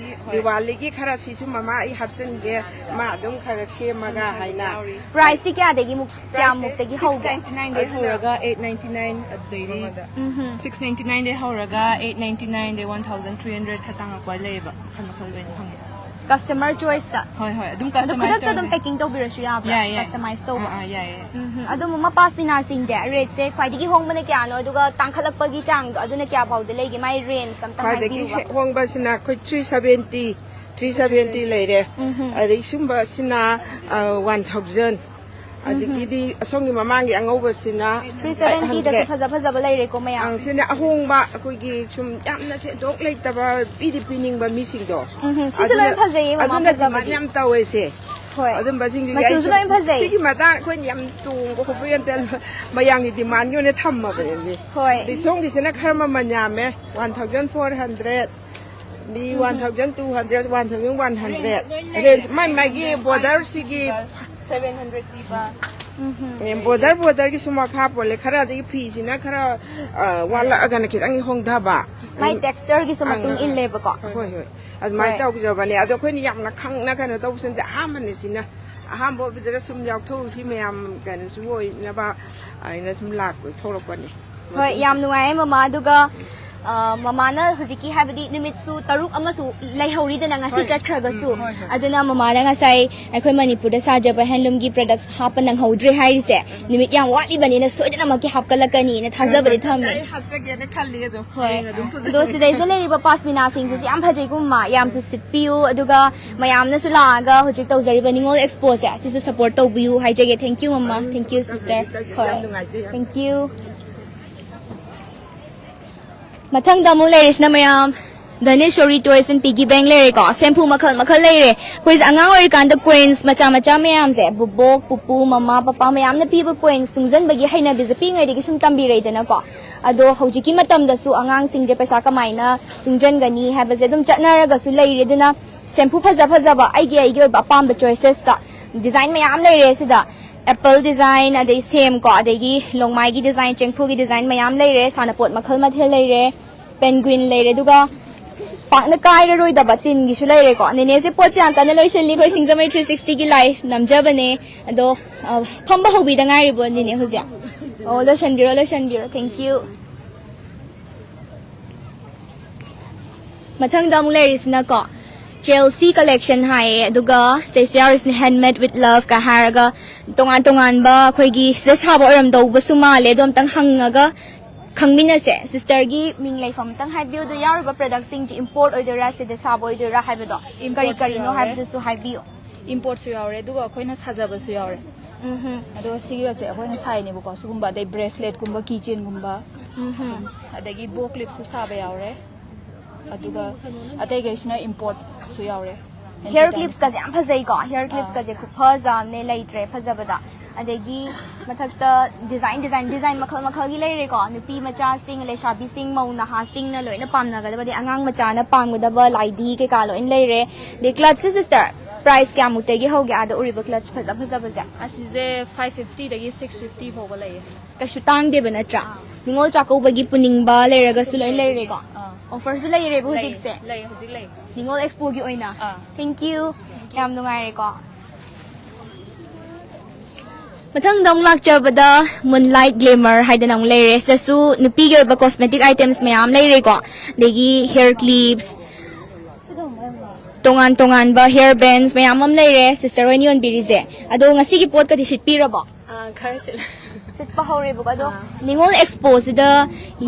ꯗꯤꯋꯥꯂꯤꯒꯤ ꯈꯔ ꯁꯤꯁꯨ ꯃꯃꯥ ꯑꯩ ꯍꯥꯞꯆꯤꯟꯒꯦ, ꯃꯥ ꯑꯗꯨꯝ ꯈꯔ ꯁꯦꯝꯃꯒ ꯍꯥꯏꯅ꯫ ꯄ꯭ꯔꯥꯏꯁꯁꯤ ꯀꯌꯥꯗꯒꯤ ꯃꯨꯛ-, ꯀꯌꯥꯃꯨꯛꯇꯒꯤ ꯍꯧꯒꯦ? ꯁꯤꯛꯁ ꯅꯥꯏꯟꯇꯤ ꯅꯥꯏꯟꯗꯒꯤ ꯍꯧꯔꯒ ꯑꯩꯠ ꯅꯥꯏꯟꯇꯤ ꯅꯥꯏꯟ, ꯑꯗꯩꯗꯤ ꯎꯝꯍꯨꯝ꯫ ꯁꯤꯛꯁ ꯅꯥꯏꯟꯇꯤ ꯅꯥꯏꯟꯗꯒꯤ ꯍꯧꯔꯒ ꯑꯩꯠ ꯅꯥꯏꯟꯇꯤ ꯅꯥꯏꯟꯗꯒꯤ ꯋꯥꯟ ꯊꯥꯎꯖꯟ ꯊ꯭ꯔꯤ ꯍꯟꯗ꯭ꯔꯦꯗ ꯈꯔ ꯇꯥꯡꯉꯛꯄ ꯂꯩꯌꯦꯕ, ꯃꯈꯜ ꯃꯈꯜ ꯂꯣꯏꯅ ꯐꯪꯉꯦ꯫ ꯀꯁꯇꯃꯔ ꯆꯣꯏꯁꯇ꯫ ꯍꯣꯏ, ꯍꯣꯏ, ꯑꯗꯨꯝ ꯑꯗꯣ customize ꯈꯨꯗꯛꯇ ꯑꯗꯨꯝ ꯇꯧꯔꯁꯦ꯫ Packing ꯇꯧꯕꯤꯔꯁꯨ ꯌꯥꯕ꯭ꯔꯥ? ꯌꯥꯏ, ꯌꯥꯏ꯫ Customize ꯇꯧꯕ꯫ ꯑꯥ, ꯑꯥ, ꯌꯥꯏ, ꯌꯥꯏ꯫ ꯎꯝ, ꯑꯗꯣ ꯃꯃꯥ ꯄꯥꯁꯃꯤꯅꯥꯁꯤꯡꯁꯦ ꯔꯦꯠꯁꯦ ꯈ꯭ꯋꯥꯏꯗꯒꯤ ꯍꯣꯡꯕꯅ ꯀꯌꯥꯅꯣ, ꯑꯗꯨꯒ ꯇꯥꯡꯈꯠꯂꯛꯄꯒꯤ ꯆꯥꯡꯗꯣ ꯑꯗꯨꯅ ꯀꯌꯥ ꯐꯥꯎꯗ ꯂꯩꯒꯦ? ꯃꯥꯏ ꯔꯦꯟꯖ ꯑꯝꯇꯪ ꯈ꯭ꯋꯥꯏꯗꯒꯤ ꯍꯥꯏꯕꯤꯌꯨꯕ꯫ ꯍꯦꯛ ꯍꯣꯡꯕꯁꯤꯅ ꯑꯩꯈꯣꯏ ꯊ꯭ꯔꯤ ꯁꯕꯦꯟꯇꯤ, ꯊ꯭ꯔꯤ ꯁꯕꯦꯟꯇꯤ ꯂꯩꯔꯦ꯫ ꯎꯝ, ꯎꯝ꯫ ꯑꯗꯩ ꯁꯨꯝꯕꯁꯤꯅ, ꯑ, ꯋꯥꯟ ꯊꯥꯎꯖꯟ꯫ ꯎꯝ, ꯎꯝ꯫ ꯑꯗꯒꯤꯗꯤ ꯑꯁꯣꯝꯒꯤ ꯃꯃꯥꯡꯒꯤ ꯑꯉꯧꯕꯁꯤꯅ ꯊ꯭ꯔꯤ ꯁꯕꯦꯟꯇꯤꯗꯁꯨ ꯍꯟꯗ꯭ꯔꯦꯗ꯫ ꯐꯖ ꯐꯖꯕ ꯂꯩꯔꯦꯀꯣ ꯃꯌꯥꯝ꯫ ꯑꯪ, ꯁꯤꯅ ꯑꯍꯣꯡꯕ, ꯑꯩꯈꯣꯏꯒꯤ ꯁꯨꯝ ꯌꯥꯝꯅ ꯁꯦꯟꯊꯣꯛ ꯂꯩꯇꯕ ꯄꯤꯗꯤ ꯄꯤꯅꯤꯡꯕ ꯃꯤꯁꯤꯡꯗꯣ꯫ ꯎꯝ, ꯎꯝ꯫ ꯁꯤꯁꯨ ꯑꯗꯨꯅ, ꯂꯣꯏ ꯐꯖꯩꯌꯦ ꯃꯃꯥ, ꯑꯗꯨꯅ ꯐꯖꯕꯗꯤ꯫ Demand ꯌꯥꯝ ꯇꯧꯋꯦꯁꯦ꯫ ꯍꯣꯏ꯫ ꯑꯗꯨꯝꯕꯁꯤꯡꯗꯨꯒꯤ ꯃꯆꯨꯁꯨ ꯑꯩꯁꯨ ꯂꯣꯏ ꯐꯖꯩ꯫ ꯁꯤꯒꯤ ꯃꯇꯥꯡ ꯑꯩꯈꯣꯏꯅ ꯌꯥꯝ ꯇꯣꯡꯕ ꯈꯣꯠꯄ ꯌꯥꯝ ꯇꯧ-, ꯃꯌꯥꯝꯒꯤ demandꯒꯤ ꯑꯣꯏꯅ ꯊꯝꯃꯕꯅꯦ꯫ ꯍꯣꯏ꯫ ꯑꯗꯩ ꯁꯣꯝꯒꯤꯁꯤꯅ ꯈꯔ ꯃꯃꯜ ꯌꯥꯝꯃꯦ, one thousand four hundred. The um. One thousand two hundred, one thousand one hundred. Range ꯃꯥꯏ ꯃꯥꯒꯤ borderꯁꯤꯒꯤ ꯁꯚꯦꯟ ꯍꯟꯗ꯭ꯔꯦꯗ ꯄꯤꯕ꯫ ꯎꯝ꯫ ꯑꯦ, border, borderꯒꯤꯁꯨ ꯃꯈꯥ ꯄꯣꯜꯂꯦ꯫ ꯈꯔ ꯑꯗꯒꯤ ꯐꯤꯁꯤꯅ ꯈꯔ, ꯑ, ꯋꯥꯠꯂꯛꯑꯒꯅ ꯈꯤꯇꯪ ꯍꯣꯡꯊꯕ꯫ ꯃꯥꯏ textureꯒꯤꯁꯨ ꯑꯪ, ꯃꯇꯨꯡ ꯑꯪ꯫ ꯏꯜꯂꯦꯕꯀꯣ꯫ ꯍꯣꯏ, ꯍꯣꯏ꯫ ꯑꯗꯨꯃꯥꯏꯅ ꯍꯣꯏ꯫ ꯇꯧꯖꯕꯅꯦ꯫ ꯑꯗꯣ ꯑꯩꯈꯣꯏꯅ ꯌꯥꯝꯅ ꯈꯪꯅ ꯀꯩꯅꯣ ꯇꯧꯕꯁꯨ ꯅꯠꯇꯦ꯫ ꯑꯍꯥꯟꯕꯅꯦ ꯁꯤꯅ꯫ ꯑꯍꯥꯟꯕ ꯑꯣꯏꯕꯗꯨꯗ ꯁꯨꯝ ꯌꯥꯎꯊꯣꯛꯎꯁꯤ ꯃꯌꯥꯝ ꯀꯩꯅꯣꯁꯨ ꯑꯣꯏꯅꯕ ꯍꯥꯏꯅ ꯁꯨꯝ ꯂꯥꯛꯄ ꯊꯣꯛꯂꯛꯄꯅꯦ꯫ ꯍꯣꯏ, ꯌꯥꯝ ꯅꯨꯡꯉꯥꯏꯌꯦ ꯃꯃꯥ꯫ ꯑꯗꯨꯒ, ꯑ, ꯃꯃꯥꯅ ꯍꯧꯖꯤꯛꯀꯤ ꯍꯥꯏꯕꯗꯤ ꯅꯨꯃꯤꯠꯁꯨ ꯇꯔꯨꯛ ꯑꯃꯁꯨ ꯂꯩꯍꯧꯔꯤꯗꯅ ꯉꯁꯤ ꯍꯣꯏ꯫ ꯆꯠꯈ꯭ꯔꯒꯁꯨ꯫ ꯎꯝ, ꯍꯣꯏ, ꯍꯣꯏ꯫ ꯑꯗꯨꯅ ꯃꯃꯥꯅ ꯉꯁꯥꯏ ꯑꯩꯈꯣꯏ ꯃꯅꯤꯄꯨꯔꯗ ꯁꯥꯖꯕ handloomꯒꯤ products ꯍꯥꯞꯄ ꯅꯪꯍꯧꯗ꯭ꯔꯦ ꯍꯥꯏꯔꯤꯁꯦ, ꯅꯨꯃꯤꯠ ꯌꯥꯝ ꯋꯥꯠꯂꯤꯕꯅꯤꯅ ꯁꯣꯏꯗꯅꯃꯛꯀꯤ ꯍꯥꯞꯀꯠꯂꯛꯀꯅꯤꯅ ꯊꯥꯖꯕꯗꯤ ꯊꯝꯃꯦ꯫ ꯑꯩ ꯍꯥꯞꯆꯒꯦꯅ ꯈꯜꯂꯤ ꯑꯗꯣ꯫ ꯍꯣꯏ꯫ ꯍꯌꯦꯡ ꯑꯗꯨꯝ ꯐꯖꯅ ꯑꯗꯣ ꯁꯤꯗꯩꯁꯤꯗ ꯂꯩꯔꯤꯕ ꯄꯥꯁꯃꯤꯅꯥꯁꯤꯡꯁꯤꯁꯨ ꯌꯥꯝ ꯐꯖꯩꯀꯣ ꯃꯃꯥ, ꯌꯥꯝꯁꯨ ꯁꯤꯠꯄꯤꯌꯨ꯫ ꯑꯗꯨꯒ ꯃꯌꯥꯝꯅꯁꯨ ꯂꯥꯛꯑꯒ ꯍꯧꯖꯤꯛ ꯇꯧꯖꯔꯤꯕ ꯅꯤꯉꯣꯜ expoꯁꯦ, ꯑꯁꯤꯁꯨ support ꯇꯧꯕꯤꯌꯨ ꯍꯥꯏꯖꯒꯦ꯫ Thank you ꯃꯃꯥ꯫ Thank you sister꯫ ꯌꯥꯝ ꯍꯣꯏ꯫ ꯅꯨꯡꯉꯥꯏꯖꯩ, ꯌꯥꯝ Thank you꯫ ꯃꯊꯪꯗ ꯑꯃꯨꯛ ꯂꯩꯔꯤꯁꯤꯅ ꯃꯌꯥꯝ Dhaneswari Toys and Piggy Bank ꯂꯩꯔꯦꯀꯣ꯫ ꯁꯦꯝꯐꯨ ꯃꯈꯜ ꯃꯈꯜ ꯂꯩꯔꯦ꯫ ꯑꯩꯈꯣꯏꯁꯦ ꯑꯉꯥꯡ ꯑꯣꯏꯔꯤꯀꯥꯟꯗ coins ꯃꯆꯥ ꯃꯆꯥ ꯃꯌꯥꯝꯁꯦ, ꯕꯨꯕꯣꯛ, ꯄꯨꯄꯨ, ꯃꯃꯥ, ꯄꯄꯥ ꯃꯌꯥꯝꯅ ꯄꯤꯕ coins ꯇꯨꯡꯁꯤꯟꯕꯒꯤ ꯍꯩꯅꯕꯤꯁꯦ ꯄꯤꯛꯏꯉꯩꯗꯒꯤ ꯁꯨꯝ ꯇꯝꯕꯤꯔꯛꯏꯗꯅꯀꯣ꯫ ꯑꯗꯣ ꯍꯧꯖꯤꯛꯀꯤ ꯃꯇꯝꯗꯁꯨ ꯑꯉꯥꯡꯁꯤꯡꯁꯦ ꯄꯩꯁꯥ ꯀꯃꯥꯏꯅ ꯇꯨꯡꯁꯤꯟꯒꯅꯤ ꯍꯥꯏꯕꯁꯦ ꯑꯗꯨꯝ ꯆꯠꯅꯔꯒꯁꯨ ꯂꯩꯔꯦ꯫ ꯑꯗꯨꯅ ꯁꯦꯝꯐꯨ ꯐꯖ ꯐꯖꯕ ꯑꯩꯒꯤ ꯑꯩꯒꯤ ꯑꯣꯏꯕ ꯑꯄꯥꯝꯕ choicesꯇ design ꯃꯌꯥꯝ ꯂꯩꯔꯦ ꯁꯤꯗ꯫ Apple design, ꯑꯗꯩ ꯁꯦꯝ ꯀꯣ, ꯑꯗꯒꯤ ꯂꯣꯡꯃꯥꯏꯒꯤ design, ꯆꯦꯡꯐꯨꯒꯤ design ꯃꯌꯥꯝ ꯂꯩꯔꯦ, ꯁꯥꯟꯅꯄꯣꯠ ꯃꯈꯜ ꯃꯊꯦꯜ ꯂꯩꯔꯦ, penguin ꯂꯩꯔꯦ, ꯑꯗꯨꯒ ꯄꯥꯛꯅ ꯀꯥꯏꯔꯔꯣꯏꯗꯕ ꯇꯤꯟꯒꯤꯁꯨ ꯂꯩꯔꯦꯀꯣ꯫ ꯅꯦꯅꯦꯁꯦ ꯄꯣꯠꯁꯨ ꯌꯥꯝ ꯀꯟꯅ ꯂꯣꯏꯁꯤꯜꯂꯤ, ꯑꯩꯈꯣꯏ ꯁꯤꯡꯖꯃꯩ three sixtyꯒꯤ live ꯅꯝꯖꯕꯅꯦ꯫ ꯑꯗꯣ, ꯑ, ꯐꯝꯕ ꯍꯧꯕꯤꯗ ꯉꯥꯏꯔꯤꯕꯣ ꯅꯦꯅꯦ ꯍꯧꯖꯤꯛ? ꯑꯣ, ꯂꯣꯏꯁꯤꯟꯕꯤꯔꯣ, ꯂꯣꯏꯁꯤꯟꯕꯤꯔꯣ, thank you꯫ ꯃꯊꯪꯗ ꯑꯃꯨꯛ ꯂꯩꯔꯤꯁꯤꯅꯀꯣ, Chelsea Collection ꯍꯥꯏꯌꯦ, ꯑꯗꯨꯒ Stacia Aristine Handmade with Love ꯀ ꯍꯥꯏꯔꯒ ꯇꯣꯉꯥꯟ ꯇꯣꯉꯥꯟꯕ ꯑꯩꯈꯣꯏꯒꯤ ꯁꯤꯗ ꯁꯥꯕ ꯑꯣꯏꯔꯝꯗꯧꯕꯁꯨ ꯃꯥꯜꯂꯦ꯫ ꯑꯗꯣ ꯑꯝꯇꯪ ꯍꯪꯉꯒ ꯈꯪꯃꯤꯟꯅꯁꯦ꯫ Sisterꯒꯤ ꯃꯤꯡ ꯂꯩꯐꯝ ꯑꯝꯇꯪ ꯍꯥꯏꯕꯤꯌꯨ꯫ ꯑꯗꯣ ꯌꯥꯎꯔꯤꯕ productꯁꯤꯡꯁꯤ import ꯑꯣꯏꯗꯣꯏꯔꯥ, ꯁꯤꯗ ꯁꯥꯕ ꯑꯣꯏꯗꯣꯏꯔꯥ ꯍꯥꯏꯕꯗꯣ, ꯀꯔꯤ Importꯁꯨ ꯀꯔꯤꯅꯣ ꯌꯥꯎꯔꯦ꯫ ꯍꯥꯏꯕꯗꯨꯁꯨ ꯍꯥꯏꯕꯤꯌꯨ꯫ Importꯁꯨ ꯌꯥꯎꯔꯦ, ꯑꯗꯨꯒ ꯑꯩꯈꯣꯏꯅ ꯁꯥꯖꯕꯁꯨ ꯌꯥꯎꯔꯦ꯫ ꯎꯝꯍꯨꯝ꯫ ꯑꯗꯣ ꯁꯤꯒꯤꯁꯦ ꯑꯩꯈꯣꯏꯅ ꯁꯥꯏꯅꯦꯕꯀꯣ, ꯁꯤꯒꯨꯝꯕ, ꯑꯗꯩ braceletꯀꯨꯝꯕ, keychainꯒꯨꯝꯕ, ꯎꯝꯍꯨꯝ꯫ ꯑꯗꯒꯤ bow clipꯁꯨ ꯁꯥꯕ ꯌꯥꯎꯔꯦ, ꯑꯗꯨꯒ ꯑꯇꯩꯈꯩꯁꯤꯅ importꯁꯨ ꯌꯥꯎꯔꯦ꯫ Hair clipsꯀꯁꯦ ꯌꯥꯝ ꯐꯖꯩꯀꯣ, hair clipsꯀꯁꯦ ꯈꯨꯐꯖ ꯑꯃꯅꯦ, ꯂꯩꯇ꯭ꯔꯦ ꯐꯖꯕꯗ꯫ ꯑꯗꯒꯤ ꯃꯊꯛꯇ design, design, design ꯃꯈꯜ ꯃꯈꯜꯒꯤ ꯂꯩꯔꯦꯀꯣ꯫ ꯅꯨꯄꯤ ꯃꯆꯥꯁꯤꯡ, ꯂꯩꯁꯥꯕꯤꯁꯤꯡ, ꯃꯧ ꯅꯍꯥꯁꯤꯡꯅ ꯂꯣꯏꯅ ꯄꯥꯝꯅꯒꯗꯕ, ꯑꯗꯩ ꯑꯉꯥꯡ ꯃꯆꯥꯅ ꯄꯥꯝꯒꯗꯕ ꯂꯥꯏꯙꯤ ꯀꯩꯀꯥ ꯂꯣꯏꯅ ꯂꯩꯔꯦ꯫ ꯑꯗꯩ clutchꯁꯦ sister, price ꯀꯌꯥꯃꯨꯛꯇꯒꯤ ꯍꯧꯒꯦ ꯑꯥꯗ ꯎꯔꯤꯕ clutch ꯐꯖ ꯐꯖꯕꯁꯦ? ꯑꯁꯤꯁꯦ five fiftyꯗꯒꯤ six fifty ꯐꯥꯎꯕ ꯂꯩꯌꯦ꯫ ꯀꯩꯁꯨ ꯇꯥꯡꯗꯦꯕ ꯅꯠꯇ꯭ꯔꯥ? ꯑꯥ꯫ ꯅꯤꯉꯣꯜ ꯆꯥꯛꯀꯧꯕꯒꯤ ꯄꯨꯅꯤꯡꯕ ꯂꯩꯔꯒꯁꯨ ꯂꯣꯏ ꯂꯩꯔꯦꯀꯣ? ꯑꯥ꯫ Offerꯁꯨ ꯂꯩꯔꯦꯕ ꯂꯩ, ꯍꯧꯖꯤꯛꯁꯦ? ꯂꯩ, ꯍꯧꯖꯤꯛ ꯂꯩ꯫ ꯅꯤꯉꯣꯜ Expoꯒꯤ ꯑꯣꯏꯅ? ꯑꯥ꯫ Thank you꯫ Thank you꯫ ꯌꯥꯝ ꯅꯨꯡꯉꯥꯏꯔꯦꯀꯣ꯫ ꯃꯊꯪꯗ ꯑꯃꯨꯛ ꯂꯥꯛꯆꯕꯗ Moonlight Glamour ꯍꯥꯏꯗꯅ ꯑꯃꯨꯛ ꯂꯩꯔꯦ꯫ ꯁꯤꯗꯁꯨ ꯅꯨꯄꯤꯒꯤ ꯑꯣꯏꯕ cosmetic items ꯃꯌꯥꯝ ꯂꯩꯔꯦꯀꯣ꯫ ꯑꯗꯒꯤ hair clips, ꯇꯣꯉꯥꯟ ꯇꯣꯉꯥꯟꯕ hair bands ꯃꯌꯥꯝ ꯑꯃ ꯂꯩꯔꯦ sister ꯍꯣꯏꯅ ꯌꯣꯟꯕꯤꯔꯤꯁꯦ꯫ ꯑꯗꯣ ꯉꯁꯤꯒꯤ ꯄꯣꯠꯀꯗꯤ ꯁꯤꯠꯄꯤꯔꯕꯣ? ꯑꯥ, ꯈꯔ ꯁꯤꯠꯂꯦ꯫ ꯁꯤꯠꯄ ꯍꯧꯔꯦꯕꯀꯣ꯫ ꯑꯗꯣ ꯑꯥ꯫ ꯅꯤꯉꯣꯜ Expoꯁꯤꯗ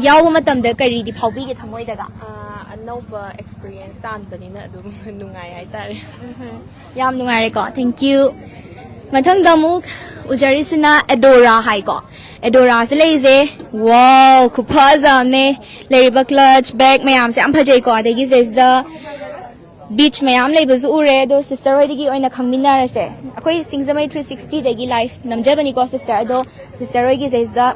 ꯌꯥꯎꯕ ꯃꯇꯝꯗ ꯀꯔꯤꯗꯤ ꯐꯥꯎꯕꯤꯒꯦ ꯊꯃꯣꯏꯗꯒ? ꯑꯥ, ꯑꯅꯧꯕ experience ꯇꯥꯟꯕꯅꯤꯅ ꯑꯗꯨꯝ ꯅꯨꯡꯉꯥꯏ ꯍꯥꯏꯇꯥꯔꯦ꯫ ꯎꯝꯍꯨꯝ꯫ ꯌꯥꯝ ꯅꯨꯡꯉꯥꯏꯔꯦꯀꯣ꯫ Thank you꯫ ꯃꯊꯪꯗ ꯑꯃꯨꯛ ꯎꯖꯔꯤꯁꯤꯅ ꯑꯦꯗꯣꯔꯥ ꯍꯥꯏꯀꯣ꯫ ꯑꯦꯗꯣꯔꯥꯁꯦ ꯂꯩꯁꯦ꯫ ꯋꯥꯎ, ꯈꯨꯐꯖ ꯑꯃꯅꯦ꯫ ꯂꯩꯔꯤꯕ clutch, bag ꯃꯌꯥꯝꯁꯦ ꯌꯥꯝ ꯐꯖꯩꯀꯣ꯫ ꯑꯗꯒꯤ ꯁꯤꯗꯩꯁꯤꯗ beach ꯃꯌꯥꯝ ꯂꯩꯕꯁꯨ ꯎꯔꯦ꯫ ꯑꯗꯣ sister ꯍꯣꯏꯗꯒꯤ ꯑꯣꯏꯅ ꯈꯪꯃꯤꯟꯅꯔꯁꯦ꯫ ꯑꯩꯈꯣꯏ ꯁꯤꯡꯖꯃꯩ three sixty ꯗꯒꯤ live ꯅꯝꯖꯕꯅꯤꯀꯣ sister꯫ ꯑꯗꯣ sister ꯍꯣꯏꯒꯤ ꯁꯤꯗꯩꯁꯤꯗ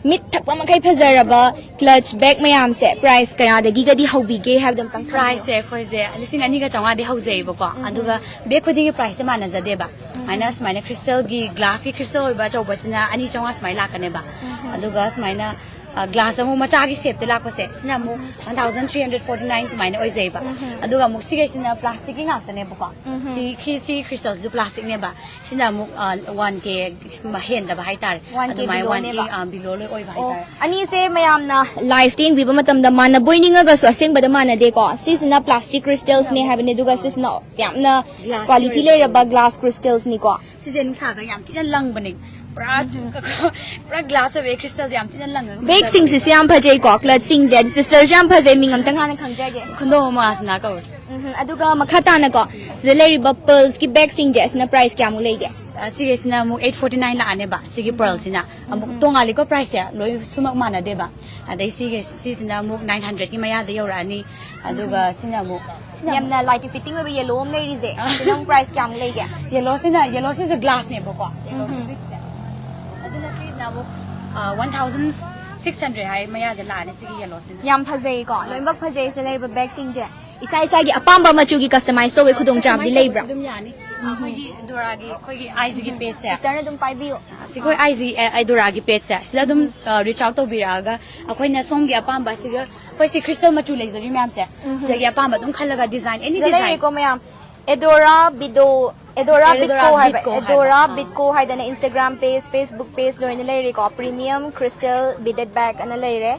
ꯃꯤꯠ ꯊꯛꯄ ꯃꯈꯩ ꯐꯖꯔꯕ clutch, bag ꯃꯌꯥꯝꯁꯦ price ꯀꯌꯥꯗꯒꯤꯒꯗꯤ ꯍꯧꯕꯤꯒꯦ ꯍꯥꯏꯕꯗꯣ ꯑꯝꯇꯪ ꯊꯝꯕꯤꯌꯨ꯫ Priceꯁꯦ ꯑꯩꯈꯣꯏꯁꯦ ꯂꯤꯁꯤꯡ ꯑꯅꯤꯒ ꯆꯥꯝꯃꯉꯥꯗꯤ ꯍꯧꯖꯩꯌꯦꯕꯀꯣ꯫ ꯑꯗꯨꯒ bag ꯈꯨꯗꯤꯡꯒꯤ priceꯁꯦ ꯃꯥꯟꯅꯖꯗꯦꯕ꯫ ꯁꯨꯃꯥꯏꯅ ꯁꯨꯃꯥꯏꯅ crystalꯒꯤ, glassꯀꯤ crystal ꯑꯣꯏꯕ ꯑꯆꯧꯕꯁꯤꯅ ꯑꯅꯤ ꯆꯥꯝꯃꯉꯥ ꯁꯨꯃꯥꯏꯅ ꯂꯥꯛꯀꯅꯦꯕ꯫ ꯑꯗꯨꯒ ꯁꯨꯃꯥꯏꯅ glass ꯑꯃꯨꯛ ꯃꯆꯥꯒꯤ shapeꯇ ꯂꯥꯛꯄꯁꯦ, ꯁꯤꯅ ꯑꯃꯨꯛ one thousand three hundred forty nine ꯁꯨꯃꯥꯏꯅ ꯑꯣꯏꯖꯩꯕ꯫ ꯑꯗꯨꯒ ꯑꯃꯨꯛ ꯁꯤꯈꯩꯁꯤꯅ plasticꯀꯤ ꯉꯥꯛꯇꯅꯦꯕꯀꯣ꯫ ꯁꯤ ꯈꯤ- ꯁꯤ crystalꯁꯤꯁꯨ plasticꯅꯦꯕ꯫ ꯁꯤꯅ ꯑꯃꯨꯛ one K ꯍꯦꯟꯗꯕ ꯍꯥꯏꯇꯥꯔꯦ꯫ One K ꯑꯗꯨꯃꯥꯏꯅ one K belowꯅꯦꯕ꯫ Below ꯂꯣꯏ ꯑꯣꯏꯕ ꯑꯣ, ꯍꯥꯏꯇꯥꯔꯦ꯫ ꯑꯅꯤꯁꯦ ꯃꯌꯥꯝꯅ liveꯇ ꯌꯦꯡꯕꯤꯕ ꯃꯇꯝꯗ ꯃꯥꯟꯅꯕꯣꯏ ꯅꯤꯡꯉꯒꯁꯨ ꯑꯁꯦꯡꯕꯗ ꯃꯥꯟꯅꯗꯦꯀꯣ꯫ ꯁꯤꯁꯤꯅ plastic crystalsꯅꯦ ꯍꯥꯏꯕꯅꯦ, ꯑꯗꯨꯒ ꯁꯤꯁꯤꯅ ꯌꯥꯝꯅ quality ꯂꯩꯔꯕ glass crystalsꯅꯤꯀꯣ꯫ ꯁꯤꯁꯦ ꯅꯨꯡꯁꯥꯗ ꯌꯥꯝ ꯊꯤꯅ ꯂꯪꯕꯅꯦ꯫ ꯄꯨꯔꯥ ꯄꯨꯔꯥ glass ꯑꯣꯏꯕ crystalꯁꯦ ꯌꯥꯝ ꯊꯤꯅ ꯂꯪꯉꯒ Bagꯁꯤꯡꯁꯤꯁꯨ ꯌꯥꯝ ꯐꯖꯩꯀꯣ꯫ Clutchꯁꯤꯡꯁꯦ꯫ ꯑꯗꯨ sisterꯁꯨ ꯌꯥꯝ ꯐꯖꯩ꯫ ꯃꯤꯡ ꯑꯝꯇꯪ ꯍꯥꯟꯅ ꯈꯪꯖꯒꯦ꯫ ꯈꯨꯟꯗꯣꯡ ꯃꯉꯥꯁꯤꯅ ꯀꯧꯔꯦ꯫ ꯎꯝ, ꯑꯗꯨꯒ ꯃꯈꯥ ꯇꯥꯅꯀꯣ, ꯁꯤꯗ ꯂꯩꯔꯤꯕ pearlꯁꯀꯤ bagꯁꯤꯡꯁꯦ, ꯑꯁꯤꯅ price ꯀꯌꯥꯃꯨꯛ ꯂꯩꯒꯦ? ꯁꯤꯒꯤꯁꯤꯅ ꯑꯃꯨꯛ eight forty nine ꯂꯥꯛꯑꯅꯦꯕ꯫ ꯁꯤꯒꯤ pearlꯁꯤꯅ ꯑꯃꯨꯛ ꯇꯣꯡꯉꯥꯜꯂꯤꯀꯣ priceꯁꯦ꯫ ꯂꯣꯏ ꯁꯨꯃꯛ ꯃꯥꯟꯅꯗꯦꯕ꯫ ꯑꯗꯩ ꯁꯤꯒꯤ ꯁꯤꯁꯤꯅ ꯑꯃꯨꯛ nine hundredꯀꯤ ꯃꯌꯥꯗ ꯌꯧꯔꯛꯑꯅꯤ꯫ ꯑꯗꯨꯒ ꯁꯤꯅ ꯑꯃꯨꯛ ꯌꯥꯝꯅ light fitting ꯑꯣꯏꯕ yellow ꯑꯃ ꯂꯩꯔꯤꯁꯦ, ꯁꯤꯅ ꯑꯃꯨꯛ price ꯀꯌꯥꯃꯨꯛ ꯂꯩꯒꯦ? Yellowꯁꯤꯅ yellowꯁꯤꯁꯨ glassꯅꯦꯕꯀꯣ꯫ Yellow ꯕꯤꯠꯁꯦ꯫ ꯑꯗꯨꯅ ꯁꯤꯁꯤꯅ ꯑꯃꯨꯛ one thousand six hundred ꯍꯥꯏ ꯃꯌꯥꯗ ꯂꯥꯛꯑꯅꯤ ꯁꯤꯒꯤ yellowꯁꯤꯅ꯫ ꯌꯥꯝ ꯐꯖꯩꯀꯣ꯫ ꯂꯣꯏꯅꯃꯛ ꯐꯖꯩ ꯁꯤꯗ ꯂꯩꯔꯤꯕ bagꯁꯤꯡꯁꯦ꯫ ꯏꯁꯥ ꯏꯁꯥꯒꯤ ꯑꯄꯥꯝꯕ ꯃꯆꯨꯒꯤ customize ꯇꯧꯕ ꯈꯨꯗꯣꯡꯆꯥꯕꯗꯤ ꯂꯩꯕ꯭ꯔꯥ? ꯑꯗꯨꯝ ꯌꯥꯅꯤ꯫ ꯑꯩꯈꯣꯏꯒꯤ Adoraꯒꯤ, ꯑꯩꯈꯣꯏꯒꯤ Adoraꯒꯤ pageꯁꯦ꯫ Sisterꯅ ꯑꯗꯨꯝ ꯄꯥꯏꯕꯤꯌꯨ꯫ ꯁꯤ ꯑꯩꯈꯣꯏ IG, Adoraꯒꯤ pageꯁꯦ, ꯁꯤꯗ ꯑꯗꯨꯝ reach out ꯇꯧꯕꯤꯔꯛꯑꯒ ꯑꯩꯈꯣꯏꯅ ꯁꯣꯝꯒꯤ ꯑꯄꯥꯝꯕ, ꯁꯤꯒ ꯑꯩꯈꯣꯏ ꯁꯤ crystal ꯃꯆꯨ ꯂꯩꯖꯔꯤ ꯃꯌꯥꯝꯁꯦ, ꯁꯤꯗꯒꯤ ꯑꯄꯥꯝꯕ ꯑꯗꯨꯝ ꯈꯜꯂꯒ design, any ꯁꯤꯗ design꯫ ꯂꯩꯔꯦꯀꯣ ꯃꯌꯥꯝ꯫ Adora Bido, Adora Adora Bitco ꯍꯥꯏꯕ꯫ Bitco ꯍꯥꯏꯕ꯫ Adora Bitco ꯍꯥꯏꯗꯅ Instagram page, Facebook page ꯂꯣꯏꯅ ꯂꯩꯔꯦꯀꯣ꯫ Premium crystal beaded bag ꯑꯅ ꯂꯩꯔꯦ꯫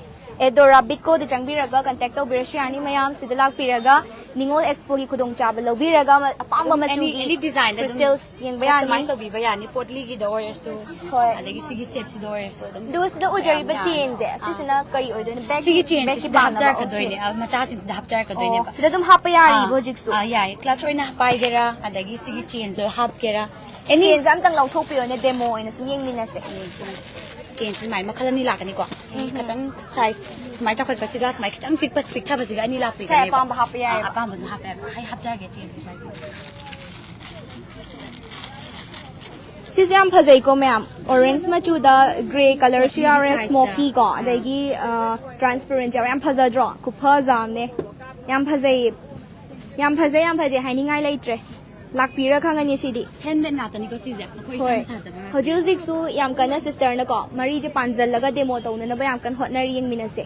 ꯑꯦꯗꯣꯔꯥ ꯕꯤꯠꯀꯣꯗ ꯆꯪꯕꯤꯔꯒ ꯀꯟꯇꯦꯛ ꯇꯧꯕꯤꯔꯁꯨ ꯌꯥꯅꯤ꯫ ꯃꯌꯥꯝ ꯁꯤꯗ ꯂꯥꯛꯄꯤꯔꯒ ꯅꯤꯉꯣꯜ ꯑꯦꯛꯁꯄꯣꯒꯤ ꯈꯨꯗꯣꯡꯆꯥꯕ ꯂꯧꯕꯤꯔꯒ ꯑꯃ- ꯑꯄꯥꯝꯕ ꯑꯗꯨꯝ any- ꯃꯆꯨꯒꯤ any design ꯗ ꯑꯗꯨꯝ crystals ꯌꯦꯡꯕ ꯌꯥꯅꯤ꯫ Customize ꯇꯧꯕꯤꯕ ꯌꯥꯅꯤ꯫ ꯄꯣꯠꯂꯤꯒꯤꯗ ꯑꯣꯏꯔꯁꯨ, ꯍꯣꯏ꯫ ꯑꯗꯒꯤ ꯁꯤꯒꯤ shape ꯁꯤꯗ ꯑꯣꯏꯔꯁꯨ ꯑꯗꯨꯝ ꯑꯗꯨꯒ ꯁꯤꯗ ꯎꯖꯔꯤꯕ ꯌꯥꯝ ꯌꯥꯝꯃꯦ꯫ Chain ꯁꯦ, ꯑꯥ꯫ ꯁꯤꯁꯤꯅ ꯀꯔꯤ ꯑꯣꯏꯗꯣꯏꯅꯣ? Bag ꯁꯤꯒꯤ ꯀꯤ- chain bag ꯁꯤ ꯀꯤ ꯁꯤꯗ ꯄꯥꯝꯅꯕ? ꯍꯥꯞꯆꯔꯛꯀꯗꯣꯏꯅꯦ꯫ Okay꯫ ꯑꯥ, ꯃꯆꯥꯁꯤꯡꯁꯤꯗ ꯍꯥꯞꯆꯔꯛꯀꯗꯣꯏꯅꯦꯕ꯫ ꯑꯣ, ꯁꯤꯗ ꯑꯗꯨꯝ ꯍꯥꯞꯄ ꯌꯥꯔꯤꯕ ꯑꯥ, ꯍꯧꯖꯤꯛꯁꯨ? ꯑꯥ, ꯌꯥꯏ꯫ Clutch ꯑꯣꯏꯅ ꯄꯥꯏꯒꯦꯔꯥ, ꯑꯗꯒꯤ ꯁꯤꯒꯤ chain ꯁꯦ ꯍꯥꯞꯀꯦꯔꯥ, any chain ꯁꯦ ꯑꯝꯇꯪ ꯂꯧꯊꯣꯛꯄꯤꯌꯣꯅꯦ, demo ꯑꯣꯏꯅ ꯁꯨꯝ ꯌꯦꯡꯃꯤꯟꯅꯁꯦ꯫ Chain ꯁꯦ ꯁꯨꯃꯥꯏꯅ ꯃꯈꯜ ꯑꯅꯤ ꯂꯥꯛꯀꯅꯤꯀꯣ꯫ ꯁꯤ ꯎꯝ꯫ ꯈꯇꯪ size ꯁꯨꯃꯥꯏꯅ ꯆꯥꯎꯈꯠꯄꯁꯤꯒ ꯁꯨꯃꯥꯏꯅ ꯈꯤꯇꯪ ꯄꯤꯛꯄ ꯄꯤꯛꯊꯕꯁꯤꯒ ꯑꯅꯤ ꯂꯥꯛꯄꯤꯒꯅꯦꯕ꯫ ꯏꯁꯥ ꯑꯄꯥꯝꯕ ꯍꯥꯞꯄ ꯌꯥꯏꯌꯦꯕ꯫ ꯑꯥ, ꯑꯄꯥꯝꯕ ꯑꯗꯨꯝ ꯍꯥꯞꯄ ꯌꯥꯏꯕ꯫ ꯑꯩ ꯍꯥꯞꯆꯔꯒꯦ chain ꯁꯦ꯫ ꯁꯤꯁꯨ ꯌꯥꯝ ꯐꯖꯩꯀꯣ ꯃꯌꯥꯝ꯫ Orange ꯃꯆꯨꯗ grey colour ꯁꯨ ꯌꯥꯎꯔꯦ, smoky ꯀꯣ, ꯑꯗꯒꯤ, ꯑ, transparent ꯌꯥꯎꯔꯦ꯫ ꯌꯥꯝ ꯐꯖꯗ꯭ꯔꯣ? ꯈꯨꯐꯖ ꯑꯃꯅꯦ꯫ ꯌꯥꯝ ꯐꯖꯩꯌꯦ꯫ ꯌꯥꯝ ꯐꯖꯩ, ꯌꯥꯝ ꯐꯖꯩ, ꯍꯥꯏꯅꯤꯡꯉꯥꯏ ꯂꯩꯇ꯭ꯔꯦ꯫ ꯂꯥꯛꯄꯤꯔ ꯈꯪꯉꯅꯤ ꯁꯤꯗꯤ꯫ Handmade ꯉꯥꯛꯇꯅꯤꯀꯣ ꯁꯤꯁꯦ, ꯑꯩꯈꯣꯏ ꯍꯣꯏ꯫ ꯏꯁꯥꯅ ꯁꯥꯖꯕ ꯉꯥꯛꯇꯅꯤ꯫ ꯍꯧꯖꯤꯛ ꯍꯧꯖꯤꯛꯁꯨ ꯌꯥꯝ ꯀꯟꯅ sister ꯅꯀꯣ, ꯃꯔꯤꯁꯦ ꯄꯥꯟꯖꯜꯂꯒ demo ꯇꯧꯅꯅꯕ ꯌꯥꯝ ꯀꯟꯅ ꯍꯣꯠꯅꯔꯤ, ꯌꯦꯡꯃꯤꯟꯅꯁꯦ꯫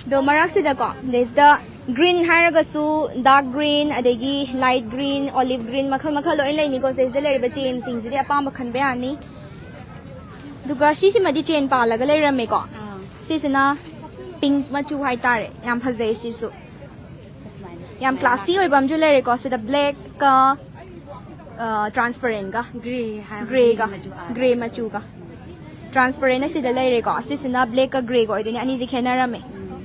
ꯑꯗꯣ ꯃꯔꯛꯁꯤꯗꯀꯣ, ꯁꯤꯗꯩꯁꯤꯗ green ꯍꯥꯏꯔꯒꯁꯨ dark green, ꯑꯗꯒꯤ light green, olive green, ꯃꯈꯜ ꯃꯈꯜ ꯂꯣꯏ ꯂꯩꯅꯤꯀꯣ꯫ ꯁꯤꯗꯩꯁꯤꯗ ꯂꯩꯔꯤꯕ chain ꯁꯤꯡꯁꯤꯗꯤ ꯑꯄꯥꯝꯕ ꯈꯟꯕ ꯌꯥꯅꯤ꯫ ꯑꯗꯨꯒ ꯁꯤꯁꯤꯃꯗꯤ chain ꯄꯥꯜꯂꯒ ꯂꯩꯔꯝꯃꯦꯀꯣ꯫ ꯑꯥ꯫ ꯁꯤꯁꯤꯅ pink ꯃꯆꯨ ꯍꯥꯏꯇꯥꯔꯦ, ꯌꯥꯝ ꯐꯖꯩ ꯁꯤꯁꯨ꯫ ꯁꯨꯃꯥꯏꯅ꯫ ꯌꯥꯝ classy ꯑꯣꯏꯕ ꯑꯃꯁꯨ ꯂꯩꯔꯦꯀꯣ꯫ ꯁꯤꯗ black ꯀ, ꯑ, transparent ꯒ, grey ꯍꯥꯏꯕ grey ꯒ, grey ꯃꯆꯨ, ꯑꯥ, grey ꯃꯆꯨꯒ꯫ Transparent ꯑꯁꯤꯗ ꯂꯩꯔꯦꯀꯣ꯫ ꯁꯤꯁꯤꯅ black ꯀ grey ꯒ ꯑꯣꯏꯗꯣꯏꯅꯦ꯫ ꯑꯅꯤꯁꯦ ꯈꯦꯠꯅꯔꯝꯃꯦ꯫ ꯎꯝ꯫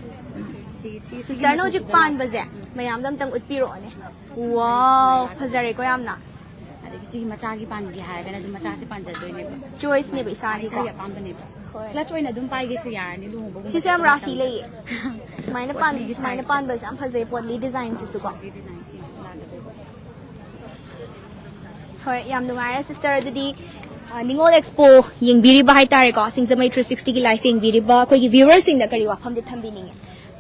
ꯁꯤ, ꯁꯤ, ꯁꯤꯒꯤ sister ꯅ ꯍꯧꯖꯤꯛ ꯃꯆꯨꯁꯤꯗ ꯄꯥꯟꯕꯁꯦ ꯃꯌꯥꯝꯗ ꯑꯝꯇꯪ ꯎꯠꯄꯤꯔꯛꯑꯣꯅꯦ꯫ Wow, ꯐꯖꯔꯦꯀꯣ ꯌꯥꯝꯅ꯫ ꯑꯗꯒꯤ ꯁꯤꯒꯤ ꯃꯆꯥꯒꯤ ꯄꯥꯟꯒꯦ ꯍꯥꯏꯔꯒꯅ ꯑꯗꯨꯝ ꯃꯆꯥꯁꯦ ꯄꯥꯟꯖꯗꯣꯏꯅꯦꯕ꯫ Choice ꯅꯦꯕ ꯏꯁꯥꯒꯤꯀꯣ꯫ ꯏꯁꯥꯒꯤ ꯑꯄꯥꯝꯕꯅꯦꯕ꯫ ꯍꯣꯏ꯫ Clutch ꯑꯣꯏꯅ ꯑꯗꯨꯝ ꯄꯥꯏꯒꯦꯁꯨ ꯌꯥꯔꯅꯤ ꯂꯨꯍꯣꯡꯕꯒꯨꯝꯕ ꯁꯤꯁꯨ ꯌꯥꯝ ꯆꯠꯄ ꯔꯥꯁꯤ ꯃꯇꯝꯗ꯫ ꯂꯩꯌꯦ꯫ ꯁꯨꯃꯥꯏꯅ ꯄꯥꯟ-, ꯄꯣꯠꯂꯤꯒꯤ ꯁꯨꯃꯥꯏꯅ size ꯇ꯫ ꯄꯥꯟꯕꯁꯦ ꯌꯥꯝ ꯐꯖꯩ, ꯄꯣꯠꯂꯤ design ꯁꯤꯁꯨꯀꯣ꯫ ꯄꯣꯠꯂꯤ design ꯁꯤ ꯂꯥꯛꯀꯗꯣꯏꯕ꯫ ꯍꯣꯏ, ꯌꯥꯝ ꯅꯨꯡꯉꯥꯏꯔꯦ sister꯫ ꯑꯗꯨꯗꯤ, ꯑ, ꯅꯤꯉꯣꯜ Expo ꯌꯦꯡꯕꯤꯔꯤꯕ ꯍꯥꯏꯇꯥꯔꯦꯀꯣ, ꯁꯤꯡꯖꯃꯩ three sixty ꯒꯤ live ꯌꯦꯡꯕꯤꯔꯤꯕ ꯑꯩꯈꯣꯏꯒꯤ viewer ꯁꯤꯡꯗ ꯀꯔꯤ ꯋꯥꯐꯝꯗꯤ ꯊꯝꯕꯤꯅꯤꯡꯉꯤ?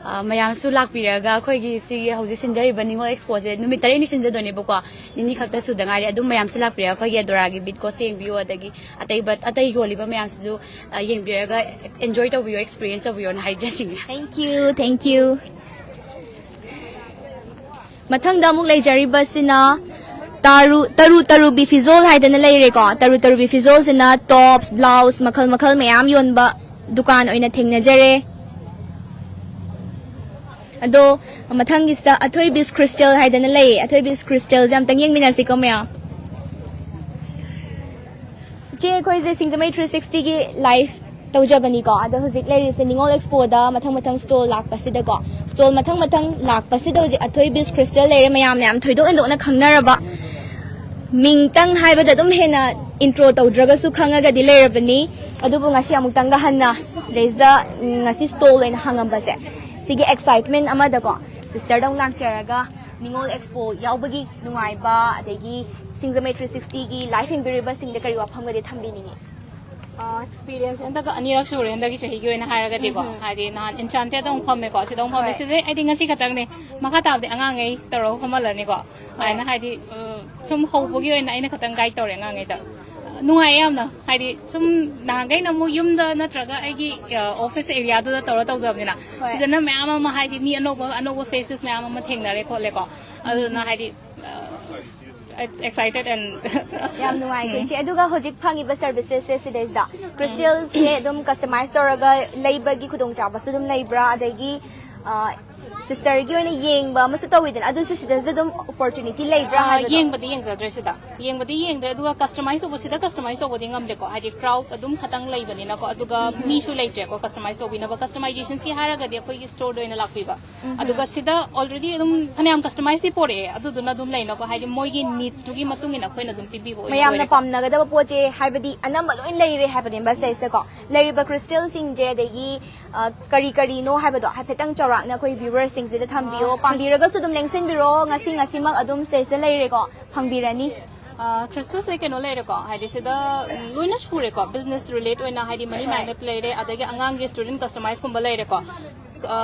ꯑ, ꯃꯌꯥꯝꯁꯨ ꯂꯥꯛꯄꯤꯔꯒ ꯑꯩꯈꯣꯏꯒꯤ ꯁꯤꯒꯤ ꯍꯧꯖꯤꯛ ꯁꯤꯟꯖꯔꯤꯕ ꯅꯤꯉꯣꯜ Expo ꯁꯦ ꯅꯨꯃꯤꯠ ꯇꯔꯦꯠꯅꯤ ꯁꯤꯟꯖꯗꯣꯏꯅꯦꯕꯀꯣ, ꯅꯤꯅꯤ ꯈꯛꯇ ꯁꯨꯗ ꯉꯥꯏꯔꯤ꯫ ꯑꯗꯨꯝ ꯃꯌꯥꯝꯁꯨ ꯂꯥꯛꯄꯤꯔꯒ ꯑꯩꯈꯣꯏꯒꯤ ꯑꯗꯣꯔꯥꯒꯤ ꯕꯤꯠꯀꯣꯁꯦ ꯌꯦꯡꯕꯤꯌꯨ, ꯑꯗꯒꯤ ꯑꯇꯩꯕ-, ꯑꯇꯩ ꯌꯣꯜꯂꯤꯕ ꯃꯌꯥꯝꯁꯤꯁꯨ, ꯑ, ꯌꯦꯡꯕꯤꯔꯒ enjoy ꯇꯧꯕꯤꯌꯨ, experience ꯇꯧꯕꯤꯌꯣꯅ ꯍꯥꯏꯖꯅꯤꯡꯉꯤ꯫ Thank you, thank you꯫ ꯃꯊꯪꯗ ꯑꯃꯨꯛ ꯂꯩꯖꯔꯤꯕꯁꯤꯅ ꯇꯥꯔꯨ ꯇꯔꯨ ꯇꯔꯨꯕꯤ ꯐꯤꯖꯣꯜ ꯍꯥꯏꯗꯅ ꯂꯩꯔꯦꯀꯣ꯫ ꯇꯔꯨ ꯇꯔꯨꯕꯤ ꯐꯤꯖꯣꯜꯁꯤꯅ ꯇꯣꯞꯁ, ꯕ꯭ꯂꯥꯎꯁ, ꯃꯈꯜ ꯃꯈꯜ ꯃꯌꯥꯝ ꯌꯣꯟꯕ ꯗꯨꯀꯥꯟ ꯑꯣꯏꯅ ꯊꯦꯡꯅꯖꯔꯦ꯫ ꯑꯗꯣ ꯃꯊꯪꯒꯤꯁꯤꯗ ꯑꯊꯣꯏꯕꯤꯁ ꯈ꯭ꯔꯤꯁꯇꯦꯜ ꯍꯥꯏꯗꯅ ꯂꯩꯌꯦ꯫ ꯑꯊꯣꯏꯕꯤꯁ ꯈ꯭ꯔꯤꯁꯇꯦꯜꯁꯦ ꯑꯝꯇꯪ ꯌꯦꯡꯃꯤꯟꯅꯁꯤꯀꯣ ꯃꯌꯥꯝ꯫ ꯏꯆꯦ, ꯑꯩꯈꯣꯏꯁꯦ ꯁꯤꯡꯖꯃꯩ ꯊ꯭ꯔꯤ ꯁꯤꯛꯁꯇꯤꯒꯤ ꯂꯥꯏꯐ ꯇꯧꯖꯕꯅꯤꯀꯣ꯫ ꯑꯗꯣ ꯍꯧꯖꯤꯛ ꯂꯩꯔꯤꯁꯦ ꯅꯤꯉꯣꯜ ꯑꯦꯛꯁꯄꯣꯗ ꯃꯊꯪ ꯃꯊꯪ ꯁ꯭ꯇꯣꯜ ꯂꯥꯛꯄꯁꯤꯗꯀꯣ꯫ ꯁ꯭ꯇꯣꯜ ꯃꯊꯪ ꯃꯊꯪ ꯂꯥꯛꯄꯁꯤꯗ ꯍꯧꯖꯤꯛ ꯑꯊꯣꯏꯕꯤꯁ ꯈ꯭ꯔꯤꯁꯇꯦꯜ ꯂꯩꯔꯦ, ꯃꯌꯥꯝꯅ ꯌꯥꯝ ꯊꯣꯏꯗꯣꯛ ꯍꯦꯟꯗꯣꯛꯅ ꯈꯪꯅꯔꯕ꯫ ꯃꯤꯡꯇꯪ ꯍꯥꯏꯕꯗ ꯑꯗꯨꯝ ꯍꯦꯟꯅ ꯏꯟꯇ꯭ꯔꯣ ꯇꯧꯗ꯭ꯔꯒꯁꯨ ꯈꯪꯉꯒꯗꯤ ꯂꯩꯔꯕꯅꯤ꯫ ꯑꯗꯨꯕꯨ ꯉꯁꯤ ꯑꯃꯨꯛꯇꯪꯒ ꯍꯟꯅ ꯁꯤꯗꯩꯁꯤꯗ, ꯎꯝ, ꯉꯁꯤ ꯁ꯭ꯇꯣꯜ ꯑꯣꯏꯅ ꯍꯥꯡꯉꯝꯕꯁꯦ, ꯁꯤꯒꯤ ꯑꯦꯛꯁꯥꯏꯠꯃꯦꯟ ꯑꯃꯗꯀꯣ, ꯁꯤꯁꯇꯔꯗ ꯑꯃꯨꯛ ꯂꯥꯛꯆꯔꯒ ꯅꯤꯉꯣꯜ ꯑꯦꯛꯁꯄꯣ ꯌꯥꯎꯕꯒꯤ ꯅꯨꯡꯉꯥꯏꯕ, ꯑꯗꯒꯤ ꯁꯤꯡꯖꯃꯩ ꯊ꯭ꯔꯤ ꯁꯤꯛꯁꯇꯤꯒꯤ ꯂꯥꯏꯐ ꯌꯦꯡꯕꯤꯔꯤꯕꯁꯤꯡꯗ ꯀꯔꯤ ꯋꯥꯐꯝꯒꯗꯤ ꯊꯝꯕꯤꯅꯤꯡꯉꯤ? ꯑꯦꯛꯁꯄꯤꯔꯤꯌꯦꯟꯁ ꯍꯟꯗꯛꯀ ꯑꯅꯤꯔꯛ ꯁꯨꯔꯦ, ꯍꯟꯗꯛꯀꯤ ꯆꯍꯤꯒꯤ ꯑꯣꯏꯅ ꯍꯥꯏꯔꯒꯗꯤꯀꯣ꯫ ꯎꯝ꯫ ꯍꯥꯏꯗꯤ ꯅꯍꯥꯟ ꯏꯟꯆꯥꯟꯇꯦꯗ ꯑꯃꯨꯛ ꯐꯝꯃꯦꯀꯣ, ꯁꯤꯗ ꯑꯃꯨꯛ ꯐꯝꯃꯦ꯫ ꯍꯣꯏ꯫ ꯁꯤꯗꯩ ꯑꯩꯗꯤ ꯉꯁꯤ ꯈꯛꯇꯪꯅꯦ, ꯃꯈꯥ ꯇꯥꯕꯗꯤ ꯑꯉꯥꯡꯈꯩ ꯇꯧꯔꯒ ꯐꯝꯍꯜꯂꯅꯤꯀꯣ꯫ ꯍꯣꯏ꯫ ꯑꯗꯨꯃꯥꯏꯅ ꯍꯥꯏꯗꯤ, ꯎꯝ, ꯁꯨꯝ ꯍꯧꯕꯒꯤ ꯑꯣꯏꯅ ꯑꯩꯅ ꯈꯛꯇꯪ ꯒꯥꯏꯗ ꯇꯧꯔꯦ ꯑꯉꯥꯡꯈꯩꯗ꯫ ꯅꯨꯡꯉꯥꯏꯌꯦ ꯌꯥꯝꯅ꯫ ꯍꯥꯏꯗꯤ ꯁꯨꯝ ꯅꯍꯥꯟꯈꯩꯅ ꯑꯃꯨꯛ ꯌꯨꯝꯗ ꯅꯠꯇ꯭ꯔꯒ ꯑꯩꯒꯤ, ꯑ, ꯑꯣꯐꯤꯁ ꯑꯦꯔꯤꯌꯥꯗꯨꯗ ꯇꯧꯔ ꯇꯧꯖꯕꯅꯤꯅ, ꯍꯣꯏ꯫ ꯁꯤꯗꯅ ꯃꯌꯥꯝ ꯑꯃ, ꯍꯥꯏꯗꯤ ꯃꯤ ꯑꯅꯧꯕ ꯑꯅꯧꯕ ꯐꯦꯁꯦꯁ ꯃꯌꯥꯝ ꯑꯃ ꯊꯦꯡꯅꯔꯦ ꯈꯣꯠꯂꯦꯀꯣ꯫ ꯑꯗꯨꯅ ꯍꯥꯏꯗꯤ, ꯑ, it's excited and ꯌꯥꯝ ꯅꯨꯡꯉꯥꯏꯀꯣ, ꯎꯝ꯫ ꯏꯆꯦ꯫ ꯑꯗꯨꯒ ꯍꯧꯖꯤꯛ ꯐꯪꯉꯤꯕ ꯁꯔꯚꯤꯁꯦꯁꯁꯦ ꯁꯤꯗꯩꯁꯤꯗ ꯎꯝ꯫ ꯈ꯭ꯔꯤꯁꯇꯦꯜꯁꯦ ꯑꯗꯨꯝ ꯀꯁꯇꯃꯥꯏꯁ ꯇꯧꯔꯒ ꯂꯩꯕꯒꯤ ꯈꯨꯗꯣꯡꯆꯥꯕꯁꯨ ꯑꯗꯨꯝ ꯂꯩꯕ꯭ꯔꯥ? ꯑꯗꯒꯤ, ꯑ, ꯁꯤꯁꯇꯔꯒꯤ ꯑꯣꯏꯅ ꯌꯦꯡꯕ ꯑꯃꯁꯨ ꯇꯧꯋꯤꯗꯅ, ꯑꯗꯨꯁꯨ ꯁꯤꯗꯁꯨ ꯑꯗꯨꯝ ꯑꯣꯄꯣꯔꯆꯨꯅꯤꯇꯤ ꯂꯩꯕ꯭ꯔꯥ ꯑ, ꯍꯥꯏꯕꯗꯣ? ꯌꯦꯡꯕꯗꯤ ꯌꯦꯡꯖꯗ꯭ꯔꯦ ꯁꯤꯗ꯫ ꯌꯦꯡꯕꯗꯤ ꯌꯦꯡꯗ꯭ꯔꯦ, ꯑꯗꯨꯒ ꯀꯁꯇꯃꯥꯏꯁ ꯇꯧꯕ, ꯁꯤꯗ ꯀꯁꯇꯃꯥꯏꯁ ꯇꯧꯕꯗꯤ ꯉꯝꯗꯦꯀꯣ, ꯍꯥꯏꯗꯤ ꯀ꯭ꯔꯥꯎꯗ ꯑꯗꯨꯝ ꯈꯇꯪ ꯂꯩꯕꯅꯤꯅꯀꯣ, ꯑꯗꯨꯒ ꯎꯝ꯫ ꯃꯤꯁꯨ ꯂꯩꯇ꯭ꯔꯦꯀꯣ ꯀꯁꯇꯃꯥꯏꯁ ꯇꯧꯕꯤꯅꯕ꯫ ꯀꯁꯇꯃꯥꯏꯖꯦꯁꯟꯁꯀꯤ ꯍꯥꯏꯔꯒꯗꯤ ꯑꯩꯈꯣꯏꯒꯤ ꯁ꯭ꯇꯣꯔꯗ ꯑꯣꯏꯅ ꯂꯥꯛꯄꯤꯕ꯫ ꯎꯝ꯫ ꯑꯗꯨꯒ ꯁꯤꯗ ꯑꯣꯜꯔꯦꯗꯤ ꯑꯗꯨꯝ ꯐꯅꯌꯥꯝ ꯀꯁꯇꯃꯥꯏꯁꯇꯤ ꯄꯣꯔꯛꯑꯦ, ꯑꯗꯨꯗꯨꯅ ꯑꯗꯨꯝ ꯂꯩꯅꯀꯣ, ꯍꯥꯏꯗꯤ ꯃꯣꯏꯒꯤ ꯅꯤꯗꯁꯇꯨꯒꯤ ꯃꯇꯨꯡ ꯏꯟꯅ ꯑꯩꯈꯣꯏꯅ ꯑꯗꯨꯝ ꯄꯤꯕꯤꯕ ꯑꯣꯏꯅ ꯃꯌꯥꯝꯅ ꯑꯣꯏꯔꯦꯀꯣ꯫ ꯄꯥꯝꯅꯒꯗꯕ ꯄꯣꯠꯁꯦ ꯍꯥꯏꯕꯗꯤ ꯑꯅꯝꯕ ꯂꯣꯏ ꯂꯩꯔꯦ ꯍꯥꯏꯕꯅꯦꯕ ꯁꯤꯗꯩꯁꯤꯗꯀꯣ꯫ ꯂꯩꯔꯤꯕ ꯈ꯭ꯔꯤꯁꯇꯦꯜꯁꯤꯡꯁꯦ, ꯑꯗꯒꯤ, ꯑ, ꯀꯔꯤ ꯀꯔꯤꯅꯣ ꯍꯥꯏꯕꯗꯣ ꯍꯥꯏꯐꯦꯠꯇꯪ ꯆꯥꯎꯔꯥꯛꯅ ꯑꯩꯈꯣꯏ ꯚ꯭ꯌꯨꯋꯔꯁꯤꯡꯁꯤꯗ ꯊꯝꯕꯤꯌꯣ꯫ ꯑ, ꯈ꯭ꯔꯤꯁ- ꯄꯥꯝꯕꯤꯔꯒꯁꯨ ꯑꯗꯨꯝ ꯂꯦꯡꯁꯤꯟꯕꯤꯔꯣ꯫ ꯉꯁꯤ ꯉꯁꯤꯃꯛ ꯑꯗꯨꯝ ꯁꯤꯗꯩꯁꯤꯗ ꯂꯩꯔꯦꯀꯣ, ꯐꯪꯕꯤꯔꯅꯤ꯫ ꯑ, ꯈ꯭ꯔꯤꯁꯇꯦꯜꯁꯦ ꯀꯩꯅꯣ ꯂꯩꯔꯦꯀꯣ, ꯍꯥꯏꯗꯤ ꯁꯤꯗ, ꯎꯝ, ꯂꯣꯏꯅ ꯁꯨꯔꯦꯀꯣ, ꯕꯤꯖꯤꯅꯦꯁ ꯔꯤꯂꯦꯠ ꯑꯣꯏꯅ, ꯍꯥꯏꯗꯤ ꯃꯅꯤ ꯍꯣꯏ꯫ ꯃꯦꯒꯅꯦꯠ ꯂꯩꯔꯦ, ꯑꯗꯒꯤ ꯑꯉꯥꯡꯒꯤ ꯁ꯭ꯇꯨꯗꯦꯟꯠ ꯀꯁꯇꯃꯥꯏꯁꯀꯨꯝꯕ ꯂꯩꯔꯦꯀꯣ꯫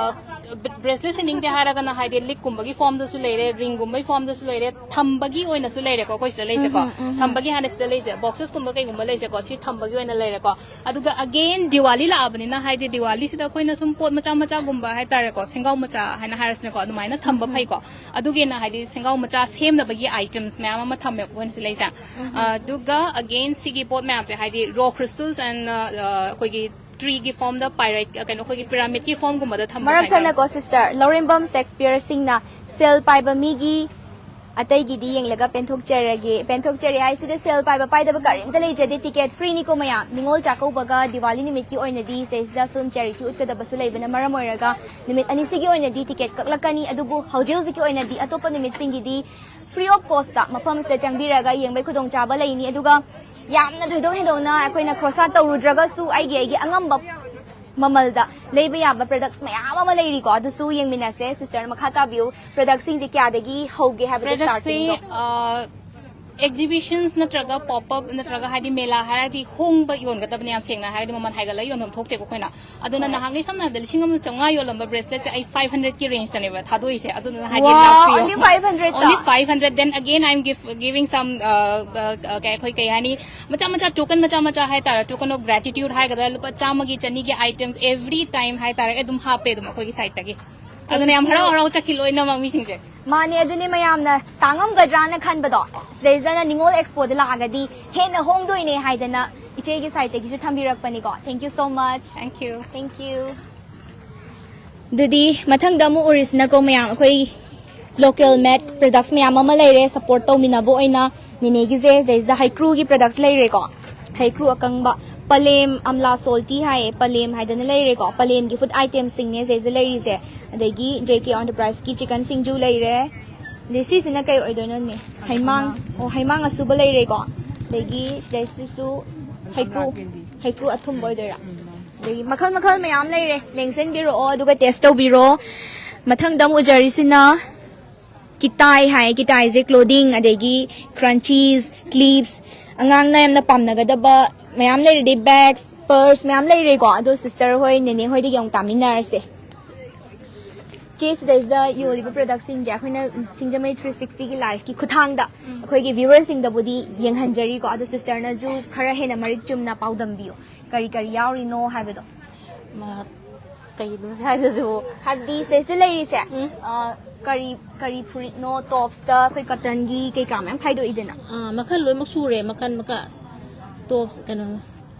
ꯕ꯭ꯔꯦꯁꯂꯦꯠ ꯁꯤꯅꯤꯡꯗꯦ ꯍꯥꯏꯔꯒꯅ, ꯍꯥꯏꯗꯤ, ꯂꯤꯛꯀꯨꯝꯕꯒꯤ ꯐꯣꯝꯗꯁꯨ ꯂꯩꯔꯦ, ꯔꯤꯡꯒꯨꯝꯕꯒꯤ ꯐꯣꯝꯗꯁꯨ ꯂꯩꯔꯦ, ꯊꯝꯕꯒꯤ ꯑꯣꯏꯅꯁꯨ ꯂꯩꯔꯦꯀꯣ꯫ ꯑꯩꯈꯣꯏ ꯁꯤꯗ ꯂꯩꯁꯦꯀꯣ, ꯎꯝ, ꯎꯝ, ꯎꯝ꯫ ꯊꯝꯕꯒꯤ ꯍꯥꯟꯅ ꯁꯤꯗ ꯂꯩꯁꯦ, ꯕꯣꯛꯁꯦꯁꯀꯨꯝꯕ ꯀꯩꯒꯨꯝꯕ ꯂꯩꯁꯦꯀꯣ, ꯁꯤ ꯊꯝꯕꯒꯤ ꯑꯣꯏꯅ ꯂꯩꯔꯦꯀꯣ꯫ ꯑꯗꯨꯒ ꯑꯒꯦꯟ ꯗꯤꯋꯥꯂꯤ ꯂꯥꯛꯑꯕꯅꯤꯅ, ꯍꯥꯏꯗꯤ, ꯗꯤꯋꯥꯂꯤꯁꯤꯗ ꯑꯩꯈꯣꯏꯅ ꯁꯨꯝ ꯄꯣꯠ ꯃꯆꯥ ꯃꯆꯥꯒꯨꯝꯕ ꯍꯥꯏꯇꯥꯔꯦꯀꯣ, ꯁꯦꯡꯒꯥꯎ ꯃꯆꯥ ꯍꯥꯏꯅ ꯍꯥꯏꯔꯁꯤꯅꯀꯣ, ꯑꯗꯨꯃꯥꯏꯅ ꯊꯝꯕ ꯎꯝ, ꯎꯝ꯫ ꯐꯩꯀꯣ꯫ ꯑꯗꯨꯒꯤꯅ, ꯍꯥꯏꯗꯤ, ꯁꯦꯡꯒꯥꯎ ꯃꯆꯥ ꯁꯦꯝꯅꯕꯒꯤ ꯑꯥꯏꯇꯦꯝꯁ ꯃꯌꯥꯝ ꯑꯃ ꯊꯝꯃꯦꯕ ꯑꯩꯈꯣꯏꯅ ꯁꯤ ꯂꯩꯁꯦ꯫ ꯎꯝ, ꯎꯝ꯫ ꯑꯗꯨꯒ ꯑꯒꯦꯟ ꯁꯤꯒꯤ ꯄꯣꯠ ꯃꯌꯥꯝꯁꯦ, ꯍꯥꯏꯗꯤ, ꯔꯣ ꯀ꯭ꯔꯤꯁꯇꯜꯁ ꯑꯦꯟ ꯑꯩꯈꯣꯏꯒꯤ ꯇ꯭ꯔꯤꯒꯤ ꯐꯣꯝꯗ, ꯄꯥꯏꯔꯥꯏꯠ, ꯀꯩꯅꯣ, ꯑꯩꯈꯣꯏꯒꯤ ꯄꯤꯔꯥꯃꯤꯗꯀꯤ ꯐꯣꯝꯒꯨꯝꯕꯗ ꯊꯝꯕ ꯃꯔꯛ ꯍꯥꯏꯇꯥꯔꯦ꯫ ꯊꯠꯅꯀꯣ, ꯁꯤꯁꯇꯔ, ꯂꯧꯔꯦꯝꯕꯝ ꯁꯦꯛꯁꯄꯤꯌꯔꯁꯤꯡꯅ ꯁꯦꯜ ꯄꯥꯏꯕ ꯃꯤꯒꯤ ꯑꯇꯩꯒꯤꯗꯤ ꯌꯦꯡꯂꯒ ꯄꯦꯟꯊꯣꯛꯆꯔꯒꯦ꯫ ꯄꯦꯟꯊꯣꯛꯆꯔꯦ ꯍꯥꯏꯁꯤꯗ ꯁꯦꯜ ꯄꯥꯏꯕ ꯄꯥꯏꯗꯕ ꯀꯔꯤꯝꯇ ꯂꯩꯖꯗꯦ꯫ ꯇꯤꯀꯦꯠ ꯐ꯭ꯔꯤꯅꯤꯀꯣ ꯃꯌꯥꯝ꯫ ꯅꯤꯉꯣꯜ ꯆꯥꯛꯀꯧꯕꯒ ꯗꯤꯋꯥꯂꯤ ꯅꯨꯃꯤꯠꯀꯤ ꯑꯣꯏꯅꯗꯤ ꯁꯤꯗꯩꯁꯤꯗ ꯐꯤꯂꯝ ꯆꯦꯔꯤꯇꯤ ꯎꯠꯀꯗꯕꯁꯨ ꯂꯩꯕꯅ ꯃꯔꯝ ꯑꯣꯏꯔꯒ ꯅꯨꯃꯤꯠ ꯑꯅꯤꯁꯤꯒꯤ ꯑꯣꯏꯅꯗꯤ ꯇꯤꯀꯦꯠ ꯀꯛꯂꯛꯀꯅꯤ꯫ ꯑꯗꯨꯕꯨ ꯍꯧꯖꯤꯛ ꯍꯧꯖꯤꯛꯀꯤ ꯑꯣꯏꯅꯗꯤ ꯑꯇꯣꯞꯄ ꯅꯨꯃꯤꯠꯁꯤꯡꯒꯤꯗꯤ ꯐ꯭ꯔꯤ ꯑꯣꯐ ꯀꯣꯁꯇ ꯃꯐꯝꯁꯤꯗ ꯆꯪꯕꯤꯔꯒ ꯌꯦꯡꯕꯒꯤ ꯈꯨꯗꯣꯡꯆꯥꯕ ꯂꯩꯅꯤ꯫ ꯑꯗꯨꯒ ꯌꯥꯝꯅ ꯊꯣꯏꯗꯣꯛ ꯍꯦꯟꯗꯣꯛꯅ ꯑꯩꯈꯣꯏꯅ ꯈꯣꯔꯁꯥ ꯇꯧꯔꯨꯗ꯭ꯔꯒꯁꯨ ꯑꯩꯒꯤ, ꯑꯩꯒꯤ ꯑꯉꯝꯕ ꯃꯃꯜꯗ ꯂꯩꯕ ꯌꯥꯕ ꯄ꯭ꯔꯗꯛꯁ ꯃꯌꯥꯝ ꯑꯃ ꯂꯩꯔꯤꯀꯣ, ꯑꯗꯨꯁꯨ ꯌꯦꯡꯃꯤꯟꯅꯁꯦ꯫ ꯁꯤꯁꯇꯔ, ꯃꯈꯥ ꯇꯥꯕꯤꯌꯨ꯫ ꯄ꯭ꯔꯗꯛꯁꯤꯡꯁꯦ ꯀꯌꯥꯗꯒꯤ ꯍꯧꯒꯦ ꯍꯥꯏꯕꯗꯣ, ꯄ꯭ꯔꯗꯛꯁꯤ, ꯁ꯭ꯇꯥꯔꯇꯤꯡꯗꯣ? ꯑ, ꯑꯦꯛꯖꯤꯕꯤꯁꯟꯁ ꯅꯠꯇ꯭ꯔꯒ ꯄꯣꯞ ꯑꯞ ꯅꯠꯇ꯭ꯔꯒ, ꯍꯥꯏꯗꯤ, ꯃꯦꯂꯥ ꯍꯥꯏꯔꯗꯤ ꯍꯣꯡꯕ ꯌꯣꯟꯒꯗꯕꯅꯤ, ꯌꯥꯝ ꯁꯦꯡꯅ ꯍꯥꯏꯔꯗꯤ ꯃꯃꯜ ꯍꯥꯏꯒꯠꯂꯒ ꯌꯣꯟꯐꯝ ꯊꯣꯛꯇꯦꯀꯣ ꯑꯩꯈꯣꯏꯅ꯫ ꯑꯗꯨꯅ ꯍꯣꯏ꯫ ꯅꯍꯥꯟꯒꯩ, ꯁꯝꯅ ꯍꯥꯏꯔꯕꯗ, ꯂꯤꯁꯤꯡ ꯑꯃ ꯆꯥꯝꯃꯉꯥ ꯌꯣꯜꯂꯝꯕ ꯕ꯭ꯔꯦꯁꯂꯦꯠꯁꯦ ꯑꯩ ꯐꯥꯏꯚ ꯍꯟꯗ꯭ꯔꯦꯠꯀꯤ ꯔꯦꯟꯖꯇꯅꯦꯕ ꯊꯥꯗꯣꯛꯏꯁꯦ꯫ ꯑꯗꯨꯗꯨꯅ, ꯍꯥꯏꯗꯤ, ꯋꯥꯎ, ꯂꯥꯛꯄꯤꯌꯣ꯫ Only five hundred? Only five hundred. Then again, I am give, giving some, uh, uh, uh, ꯀꯩ, ꯑꯩꯈꯣꯏ ꯀꯩ ꯍꯥꯏꯅꯤ, ꯃꯆꯥ ꯃꯆꯥ ꯇꯣꯀꯟ ꯃꯆꯥ ꯃꯆꯥ ꯍꯥꯏꯇꯥꯔꯦ, token of gratitude ꯍꯥꯏꯒꯗ꯭ꯔꯥ, ꯂꯨꯄꯥ ꯆꯥꯝꯃꯒꯤ, ꯆꯅꯤꯒꯤ items every time ꯍꯥꯏꯇꯥꯔꯦ, ꯑꯗꯨꯝ ꯍꯥꯞꯄꯦ ꯑꯗꯨꯝ ꯑꯩꯈꯣꯏꯒꯤ ꯁꯥꯏꯠꯇꯒꯤ꯫ ꯑꯗꯨꯅ ꯌꯥꯝ ꯍꯔꯥꯎ ꯍꯔꯥꯎ ꯆꯠꯈꯤ ꯂꯣꯏꯅꯃꯛ ꯃꯤꯁꯤꯡꯁꯦ꯫ ꯃꯥꯅꯦ, ꯑꯗꯨꯅꯦ ꯃꯌꯥꯝꯅ ꯇꯥꯡꯉꯝꯒꯗ꯭ꯔꯥꯅ ꯈꯟꯕꯗꯣ, ꯁꯤꯗꯩꯁꯤꯗꯅ ꯅꯤꯉꯣꯜ ꯑꯦꯛꯁꯄꯣꯗ ꯂꯥꯛꯑꯒꯗꯤ ꯍꯦꯟꯅ ꯍꯣꯡꯗꯣꯏꯅꯦ ꯍꯥꯏꯗꯅ ꯏꯆꯦꯒꯤ ꯁꯥꯏꯠꯇꯒꯤꯁꯨ ꯊꯝꯕꯤꯔꯛꯄꯅꯤꯀꯣ꯫ Thank you so much. Thank you. Thank you. ꯑꯗꯨꯗꯤ ꯃꯊꯪꯗ ꯑꯃꯨꯛ ꯎꯔꯤꯁꯤꯅꯀꯣ ꯃꯌꯥꯝ, ꯑꯩꯈꯣꯏ local made products ꯃꯌꯥꯝ ꯑꯃ ꯂꯩꯔꯦ support ꯇꯧꯃꯤꯟꯅꯕ ꯑꯣꯏꯅ꯫ ꯅꯦꯅꯦꯒꯤꯁꯦ ꯁꯤꯗꯩꯁꯤꯗ ꯍꯩꯀ꯭ꯔꯨꯒꯤ products ꯂꯩꯔꯦꯀꯣ, ꯍꯩꯀ꯭ꯔꯨ ꯑꯀꯪꯕ, ꯄꯂꯦꯝ ꯑꯝꯂꯥ ꯁꯣꯜꯇꯤ ꯍꯥꯏꯌꯦ, ꯄꯂꯦꯝ ꯍꯥꯏꯗꯅ ꯂꯩꯔꯦꯀꯣ꯫ ꯄꯂꯦꯝꯒꯤ food itemsꯁꯤꯡꯅꯦ ꯁꯤꯗꯩꯁꯤꯗ ꯂꯩꯔꯤꯁꯦ꯫ ꯑꯗꯒꯤ J K Enterpriseꯀꯤ chicken ꯁꯤꯡꯖꯨ ꯂꯩꯔꯦ꯫ ꯑꯗꯩ ꯁꯤꯁꯤꯅ ꯀꯩ ꯑꯣꯏꯗꯣꯏꯅꯣꯅꯦ? ꯍꯩꯃꯥꯡ꯫ ꯑꯣ, ꯍꯩꯃꯥꯡ ꯑꯁꯨꯕ ꯂꯩꯔꯦꯀꯣ꯫ ꯑꯗꯒꯤ ꯁꯤꯗꯩꯁꯤꯁꯨ ꯍꯩꯀ꯭ꯔꯨ, ꯍꯩꯀ꯭ꯔꯨ ꯑꯊꯨꯝꯕ ꯑꯣꯏꯗꯣꯏꯔꯥ? ꯑꯗꯒꯤ ꯃꯈꯜ ꯃꯈꯜ ꯃꯌꯥꯝ ꯂꯩꯔꯦ, ꯂꯦꯡꯁꯤꯟꯕꯤꯔꯛꯑꯣ ꯑꯗꯨꯒ taste ꯇꯧꯕꯤꯔꯣ꯫ ꯃꯊꯪꯗ ꯑꯃꯨꯛ ꯎꯖꯔꯤꯁꯤꯅ ꯀꯤꯇꯥꯏ ꯍꯥꯏ, ꯀꯤꯇꯥꯏꯁꯦ clothing, ꯑꯗꯒꯤ scrunchies, clips, ꯑꯉꯥꯡꯅ ꯌꯥꯝꯅ ꯄꯥꯝꯅꯒꯗꯕ ꯃꯌꯥꯝ ꯂꯩꯔꯦ꯫ ꯑꯗꯩ bags, purse ꯃꯌꯥꯝ ꯂꯩꯔꯦꯀꯣ꯫ ꯑꯗꯣ sister ꯍꯣꯏ, ꯅꯦꯅꯦ ꯍꯣꯏꯗꯒꯤ ꯑꯃꯨꯛ ꯇꯥꯃꯤꯟꯅꯔꯁꯦ꯫ ꯁꯤꯗꯩꯁꯤꯗ ꯌꯣꯜꯂꯤꯕ ꯄ꯭ꯔꯗꯛꯁꯤꯡꯁꯦ ꯑꯩꯈꯣꯏꯅ ꯁꯤꯡꯖꯃꯩ ꯊ꯭ꯔꯤ ꯁꯤꯛꯁꯇꯤꯒꯤ ꯂꯥꯏꯐꯀꯤ ꯈꯨꯠꯊꯥꯡꯗ ꯑꯩꯈꯣꯏꯒꯤ ꯚ꯭ꯌꯨꯋꯔꯁꯤꯡꯗꯕꯨꯗꯤ ꯌꯦꯡꯍꯟꯖꯔꯤꯀꯣ, ꯑꯗꯣ ꯁꯤꯁꯇꯔꯅꯁꯨ ꯈꯔ ꯍꯦꯟꯅ ꯃꯔꯤꯛ ꯆꯨꯝꯅ ꯄꯥꯎꯗꯝꯕꯤꯌꯨ꯫ ꯀꯔꯤ ꯀꯔꯤ ꯌꯥꯎꯔꯤꯅꯣ ꯍꯥꯏꯕꯗꯣ꯫ ꯃꯥ ꯀꯩꯅꯣ ꯁꯤ ꯍꯥꯏꯗꯨꯁꯨ? ꯍꯥꯏꯕꯗꯤ ꯁꯤꯗꯩꯁꯤꯗ ꯂꯩꯔꯤꯁꯦ, ꯑ, ꯀꯔꯤ ꯀꯔꯤ ꯐꯨꯔꯤꯠꯅꯣ? ꯇꯣꯞꯁꯇ ꯑꯩꯈꯣꯏ ꯀꯇꯟꯒꯤ ꯀꯩꯀꯥ ꯃꯌꯥꯝ ꯈꯥꯏꯗꯣꯛꯏꯗꯅ꯫ ꯑꯥ, ꯃꯈꯜ ꯂꯣꯏꯅꯃꯛ ꯁꯨꯔꯦ, ꯃꯈꯜ ꯃꯈꯜ꯫ ꯇꯣꯞꯁ ꯀꯩꯅꯣ,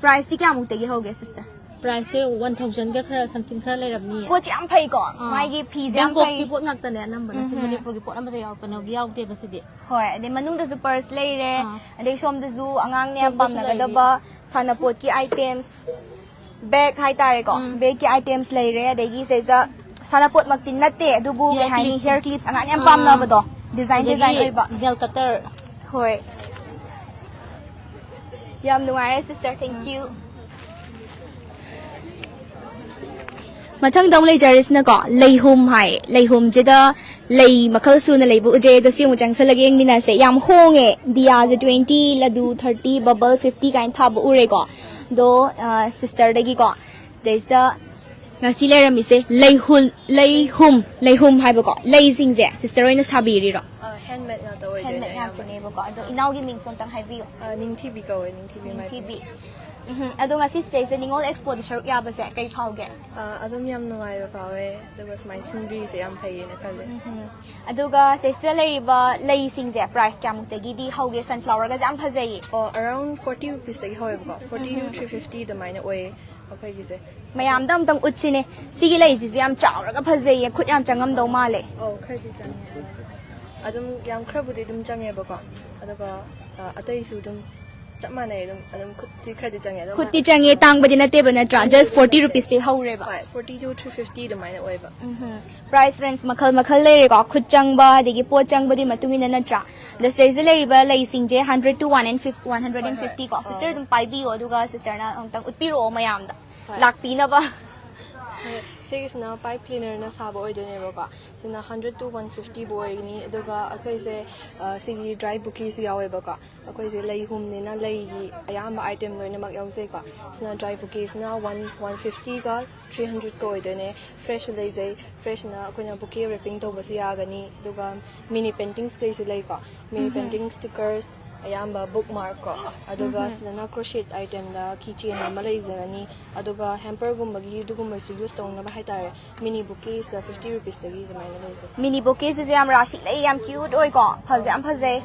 ꯄ꯭ꯔꯥꯏꯁꯁꯤ ꯀꯌꯥꯃꯨꯛꯇꯒꯤ ꯍꯧꯒꯦ ꯁꯤꯁꯇꯔ? ꯄ꯭ꯔꯥꯏꯁꯁꯦ ꯋꯥꯟ ꯊꯥꯎꯖꯟꯒ ꯈꯔ ꯁꯝꯊꯤꯡ ꯈꯔ ꯂꯩꯔꯝꯅꯤꯌꯦ꯫ ꯄꯣꯠꯁꯦ ꯌꯥꯝ ꯐꯩꯀꯣ, ꯑꯥ, ꯃꯥꯒꯤ ꯐꯤꯁꯦ ꯌꯥꯝ ꯐꯩ꯫ ꯕꯦꯡꯀꯣꯛꯀꯤ ꯄꯣꯠ ꯉꯥꯛꯇꯅꯦ ꯑꯅꯝꯕꯅ꯫ ꯁꯤ ꯎꯝ꯫ ꯃꯅꯤꯄꯨꯔꯒꯤ ꯄꯣꯠ ꯑꯝꯇ ꯌꯥꯎ- ꯀꯩꯅꯣꯒꯤ ꯌꯥꯎꯗꯦꯕ ꯁꯤꯗꯤ꯫ ꯍꯣꯏ, ꯑꯗꯩ ꯃꯅꯨꯡꯗꯁꯨ ꯄꯔꯁ ꯂꯩꯔꯦ, ꯑꯥ꯫ ꯑꯗꯩ ꯁꯣꯝꯗꯁꯨ ꯑꯉꯥꯡꯅ ꯌꯥꯝ ꯁꯣꯝꯗꯁꯨ ꯄꯥꯝꯅꯒꯗꯕ ꯁꯥꯟꯅꯄꯣꯠꯀꯤ ꯑꯥꯏꯇꯦꯝꯁ, ꯕꯦꯒ ꯍꯥꯏꯇꯥꯔꯦꯀꯣ, ꯎꯝ꯫ ꯕꯦꯒꯀꯤ ꯑꯥꯏꯇꯦꯝꯁ ꯂꯩꯔꯦ, ꯑꯗꯒꯤ ꯁꯤꯗꯩꯁꯤꯗ ꯁꯥꯟꯅꯄꯣꯠꯃꯛꯇꯤ ꯅꯠꯇꯦ, ꯑꯗꯨꯕꯨ ꯀꯩ Hair ꯍꯥꯏꯅꯤ, clip. ꯍꯤꯌꯔ ꯀ꯭ꯂꯤꯞꯁ ꯑꯉꯥꯡ ꯌꯥꯝ ꯑꯥ꯫ ꯄꯥꯝꯅꯕꯗꯣ, ꯗꯤꯖꯥꯏꯟ ꯗꯤꯖꯥꯏꯟ ꯑꯗꯒꯤ ꯑꯣꯏꯕ꯫ Nail cutter. ꯍꯣꯏ, ꯌꯥꯝ ꯅꯨꯡꯉꯥꯏꯔꯦ ꯁꯤꯁꯇꯔ, ꯊꯦꯡꯀ꯭ꯌꯨ꯫ ꯃꯊꯪꯗ ꯑꯃꯨꯛ ꯂꯩꯖꯔꯤꯁꯤꯅꯀꯣ, ꯂꯩꯍꯨꯝ ꯍꯥꯏ꯫ ꯂꯩꯍꯨꯝꯁꯤꯗ ꯂꯩ ꯃꯈꯜ ꯁꯨꯅ ꯂꯩꯕ ꯎꯖꯩ꯫ ꯑꯗꯣ ꯁꯤ ꯑꯃꯨꯛ ꯆꯪꯁꯜꯂꯒ ꯌꯦꯡꯃꯤꯟꯅꯁꯦ꯫ ꯌꯥꯝ ꯍꯣꯡꯉꯦ꯫ ꯗꯤꯌꯥꯁꯦ ꯇ꯭ꯋꯦꯟꯇꯤ, ꯂꯗꯨ ꯊꯥꯔꯇꯤ, ꯕꯕꯜ ꯐꯤꯐꯇꯤ ꯀꯥꯏꯅ ꯊꯥꯕ ꯎꯔꯦꯀꯣ꯫ ꯑꯗꯣ ꯁꯤꯁꯇꯔꯗꯒꯤꯀꯣ, ꯁꯤꯗꯩꯁꯤꯗ ꯉꯁꯤ ꯂꯩꯔꯝꯃꯤꯁꯦ ꯂꯩꯍꯨꯜ, ꯂꯩꯍꯨꯝ, ꯂꯩꯍꯨꯝ ꯍꯥꯏꯕꯀꯣ, ꯂꯩꯁꯤꯡꯁꯦ ꯁꯤꯁꯇꯔ ꯍꯣꯏꯅ ꯁꯥꯕꯤꯔꯤꯔꯣ? ꯍꯦꯟꯃꯦꯗ ꯉꯥꯛꯇ ꯍꯦꯟꯃꯦꯗ ꯑꯣꯏꯗꯣꯏꯅꯦ ꯑꯌꯥꯝꯕ꯫ ꯉꯥꯛꯇꯅꯦꯕꯀꯣ꯫ ꯑꯗꯣ ꯏꯅꯥꯎꯒꯤ ꯃꯤꯡꯁꯦ ꯑꯝꯇꯪ ꯍꯥꯏꯕꯤꯌꯨ꯫ ꯑ, ꯅꯤꯡꯊꯤꯕꯤ ꯀꯧꯋꯦ, ꯅꯤꯡꯊꯤꯕꯤ ꯃꯥꯏꯕꯤ꯫ ꯅꯤꯡꯊꯤꯕꯤ꯫ ꯎꯝ, ꯑꯗꯣ ꯉꯁꯤ ꯁꯤꯗꯩꯁꯤꯗ ꯅꯤꯉꯣꯜ ꯑꯦꯛꯁꯄꯣꯗ ꯁꯔꯨꯛ ꯌꯥꯕꯁꯦ ꯀꯩ ꯐꯥꯎꯒꯦ? ꯑ, ꯑꯗꯨꯝ ꯌꯥꯝ ꯅꯨꯡꯉꯥꯏꯕ ꯐꯥꯎꯋꯦ, ꯑꯗꯨꯒ ꯁꯨꯃꯥꯏꯅ ꯁꯤꯟꯕꯤꯔꯤꯁꯦ ꯌꯥꯝ ꯐꯩꯌꯦꯅ ꯈꯜꯂꯦ꯫ ꯎꯝ꯫ ꯑꯗꯨꯒ ꯁꯤꯗꯩꯁꯤꯗ ꯂꯩꯔꯤꯕ ꯂꯩꯁꯤꯡꯁꯦ ꯄ꯭ꯔꯥꯏꯁ ꯀꯌꯥꯃꯨꯛꯇꯒꯤꯗꯤ ꯍꯧꯒꯦ? ꯁꯟꯐ꯭ꯂꯥꯋꯔꯒꯁꯦ ꯌꯥꯝ ꯐꯖꯩꯌꯦ꯫ ꯑꯣ, ꯑꯔꯥꯎꯟ ꯐꯣꯔꯇꯤ ꯔꯨꯄꯤꯁꯇꯒꯤ ꯍꯧꯋꯦꯕꯀꯣ, ꯐꯣꯔꯇꯤ ꯇꯨ ꯊ꯭ꯔꯤ ꯐꯤꯐꯇꯤ ꯑꯗꯨꯃꯥꯏꯅ ꯑꯣꯏꯌꯦ ꯑꯩꯈꯣꯏꯒꯤꯁꯦ꯫ ꯃꯌꯥꯝꯗ ꯑꯝꯇꯪ ꯎꯠꯁꯤꯅꯦ꯫ ꯁꯤꯒꯤ ꯂꯩꯁꯤꯁꯨ ꯌꯥꯝ ꯆꯥꯎꯔꯒ ꯐꯖꯩꯌꯦ, ꯈꯨꯠ ꯌꯥꯝ ꯆꯪꯉꯝꯗꯧ ꯃꯥꯜꯂꯦ꯫ ꯑꯧ, ꯈꯔꯗꯤ ꯆꯪꯉꯦ꯫ ꯑꯗꯨꯝ ꯌꯥꯝ ꯈꯔꯕꯨꯗꯤ ꯑꯗꯨꯝ ꯆꯪꯉꯦꯕꯀꯣ, ꯑꯗꯨꯒ ꯑ, ꯑꯇꯩꯁꯨ ꯑꯗꯨꯝ ꯆꯞ ꯃꯥꯟꯅꯩ, ꯑꯗꯨꯝ ꯑꯗꯨꯝ ꯈꯨꯠꯇꯤ ꯈꯔꯗꯤ ꯆꯪꯉꯦ ꯑꯗꯨꯝ꯫ ꯈꯨꯠꯇꯤ ꯆꯪꯉꯦ, ꯇꯥꯡꯕꯗꯤ ꯅꯠꯇꯦꯕ ꯅꯠꯇ꯭ꯔꯥ? ꯖꯁ ꯐꯣꯔꯇꯤ ꯔꯨꯄꯤꯁꯇꯒꯤ ꯍꯧꯔꯦꯕ꯫ ꯍꯣꯏ, ꯐꯣꯔꯇꯤ ꯇꯨ ꯊ꯭ꯔꯤ ꯐꯤꯐꯇꯤ ꯑꯗꯨꯃꯥꯏꯅ ꯑꯣꯏꯕ꯫ ꯎꯝ꯫ ꯄ꯭ꯔꯥꯏꯁ ꯔꯦꯟꯖ ꯃꯈꯜ ꯃꯈꯜ ꯂꯩꯔꯦꯀꯣ, ꯈꯨꯠ ꯆꯪꯕ ꯑꯗꯒꯤ ꯄꯣꯠ ꯆꯪꯕꯗꯨꯒꯤ ꯃꯇꯨꯡ ꯏꯟꯅ ꯅꯠꯇ꯭ꯔꯥ? ꯑꯗꯣ ꯁꯤꯗꯩꯁꯤꯗ ꯂꯩꯔꯤꯕ ꯂꯩꯁꯤꯡꯁꯦ hundred two one and fifty one hundred and fifty ꯀꯣ꯫ ꯁꯤꯁꯇꯔ ꯑꯗꯨꯝ ꯄꯥꯏꯕꯤꯌꯣ, ꯑꯗꯨꯒ ꯁꯤꯁꯇꯔꯅ ꯑꯃꯨꯛꯇꯪ ꯎꯠꯄꯤꯔꯛꯑꯣ ꯃꯌꯥꯝꯗ ꯂꯥꯛꯄꯤꯅꯕ꯫ ꯁꯤꯒꯤꯁꯤꯅ ꯄꯥꯏꯞ ꯀ꯭ꯂꯤꯅꯔꯅ ꯁꯥꯕ ꯑꯣꯏꯗꯣꯏꯅꯦꯕꯀꯣ꯫ ꯁꯤꯅ ꯍꯟꯗ꯭ꯔꯦꯠ ꯇꯨ ꯋꯥꯟ ꯐꯤꯐꯇꯤꯕꯨ ꯑꯣꯏꯒꯅꯤ꯫ ꯑꯗꯨꯒ ꯑꯩꯈꯣꯏꯁꯦ, ꯑ, ꯁꯤꯒꯤ ꯗ꯭ꯔꯥꯏ ꯕꯨꯀꯦꯁꯨ ꯌꯥꯎꯋꯦꯕꯀꯣ꯫ ꯑꯩꯈꯣꯏꯁꯦ ꯂꯩ ꯍꯨꯝꯅꯤꯅ ꯂꯩꯒꯤ ꯑꯌꯥꯝꯕ ꯑꯥꯏꯇꯦꯝ ꯂꯣꯏꯅꯃꯛ ꯌꯥꯎꯖꯩꯀꯣ꯫ ꯁꯤꯅ ꯗ꯭ꯔꯥꯏ ꯕꯨꯀꯦꯁꯤꯅ ꯋꯥꯟ, ꯋꯥꯟ ꯐꯤꯐꯇꯤꯒ ꯊ꯭ꯔꯤ ꯍꯟꯗ꯭ꯔꯦꯠꯀ ꯑꯣꯏꯗꯣꯏꯅꯦ꯫ ꯐ꯭ꯔꯦꯁꯁꯨ ꯂꯩꯖꯩ꯫ ꯐ꯭ꯔꯦꯁꯁꯤꯅ ꯑꯩꯈꯣꯏꯅ ꯕꯨꯀꯦ ꯔꯦꯄꯤꯡ ꯇꯧꯕꯁꯨ ꯌꯥꯒꯅꯤ꯫ ꯑꯗꯨꯒ ꯃꯤꯅꯤ ꯄꯦꯟꯇꯤꯡꯁ ꯀꯩꯁꯨ ꯂꯩꯀꯣ꯫ ꯃꯤꯅꯤ ꯎꯝꯍꯨꯝ꯫ ꯄꯦꯟꯇꯤꯡ ꯁ꯭ꯇꯤꯀꯔꯁ, ꯑꯌꯥꯝꯕ ꯕꯨꯛ ꯃꯥꯔꯛ ꯀꯣ꯫ ꯑꯗꯨꯒ ꯎꯝꯍꯨꯝ꯫ ꯁꯤꯗꯅ ꯀ꯭ꯔꯣꯁꯦꯠ ꯑꯥꯏꯇꯦꯝꯗ ꯀꯤ ꯆꯦꯟ ꯑꯃ ꯂꯩꯖꯒꯅꯤ꯫ ꯑꯗꯨꯒ ꯍꯦꯝꯄꯔꯒꯨꯝꯕꯒꯤ ꯑꯗꯨꯒꯨꯝꯕꯁꯨ ꯌꯨꯁ ꯇꯧꯅꯕ ꯍꯥꯏꯇꯥꯔꯦ꯫ ꯃꯤꯅꯤ ꯕꯨꯀꯦꯁꯤꯗ ꯐꯤꯐꯇꯤ ꯔꯨꯄꯤꯁꯇꯒꯤ ꯑꯗꯨꯃꯥꯏꯅ ꯂꯩꯖꯩ꯫ ꯃꯤꯅꯤ ꯕꯨꯀꯦꯁꯤꯁꯨ ꯌꯥꯝ ꯔꯥꯁꯤ ꯂꯩ, ꯌꯥꯝ ꯀ꯭ꯌꯨꯠ ꯑꯣꯏꯀꯣ꯫ ꯐꯖ-, ꯌꯥꯝ ꯐꯖꯩ꯫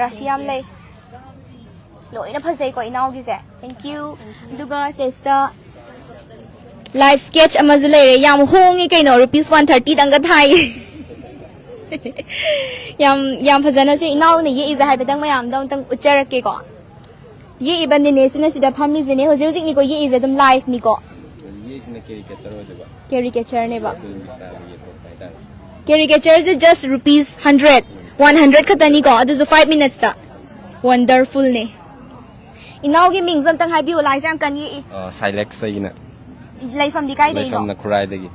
ꯔꯥꯁꯤ ꯌꯥꯝ ꯂꯩ꯫ ꯂꯣꯏꯅ ꯐꯖꯩꯀꯣ ꯏꯅꯥꯎꯒꯤꯁꯦ꯫ Thank you꯫ ꯑꯗꯨꯒ ꯁꯤꯁꯇ ꯂꯥꯏꯐ ꯁ꯭ꯀꯦꯠꯆ ꯑꯃꯁꯨ ꯂꯩꯔꯦ꯫ ꯌꯥꯝ ꯍꯣꯡꯉꯤ ꯀꯩꯅꯣ, ꯔꯨꯄꯤꯁ ꯋꯥꯟ ꯊꯥꯔꯇꯤꯗꯪꯒ ꯊꯥꯏ꯫ ꯌꯥꯝ, ꯌꯥꯝ ꯐꯖꯅꯁꯨ ꯏꯅꯥꯎꯅ ꯌꯦꯛꯏꯁꯦ ꯍꯥꯏꯐꯦꯠꯇꯪ ꯃꯌꯥꯝꯗ ꯑꯃꯨꯛꯇꯪ ꯎꯠꯆꯔꯛꯀꯦꯀꯣ꯫ ꯌꯦꯛꯏꯕ ꯅꯦꯅꯦꯁꯤꯅ ꯁꯤꯗ ꯐꯝꯃꯤꯁꯤꯅꯦ ꯍꯧꯖꯤꯛ ꯍꯧꯖꯤꯛꯅꯤꯀꯣ ꯌꯦꯛꯏꯁꯦ, ꯑꯗꯨꯝ ꯂꯥꯏꯐꯅꯤꯀꯣ꯫ ꯌꯦꯛꯏꯁꯤꯅ ꯀꯦꯔꯤꯀꯦꯆꯔ ꯑꯣꯏꯗꯣꯏꯕ꯫ ꯀꯦꯔꯤꯀꯦꯆꯔꯅꯦꯕ꯫ ꯐꯤꯜꯝꯒꯤ ꯁ꯭ꯇꯥꯏꯜꯗ ꯌꯦꯛꯊꯣꯛꯄ ꯍꯥꯏꯇꯥꯔꯦ꯫ ꯀꯦꯔꯤꯀꯦꯆꯔꯁꯦ just rupees hundred, one hundred ꯈꯛꯇꯅꯤꯀꯣ, ꯑꯗꯨꯁꯨ ꯐꯥꯏꯚ ꯃꯤꯅꯠꯁꯇ꯫ ꯋꯟꯗꯔꯐꯨꯜꯅꯦ꯫ ꯏꯅꯥꯎꯒꯤ ꯃꯤꯡꯁꯨ ꯑꯝꯇꯪ ꯍꯥꯏꯕꯤꯌꯨ, ꯂꯥꯏꯁꯦ ꯌꯥꯝ ꯀꯟꯅ ꯌꯦꯛꯏ꯫ ꯑ, ꯁꯥꯏꯂꯦꯛꯁ ꯑꯩꯒꯤꯅ꯫ ꯂꯩꯐꯝꯗꯤ ꯀꯥꯏꯗꯩꯅꯣ? ꯂꯩꯐꯝꯅ ꯈꯨꯔꯥꯏꯗꯒꯤ꯫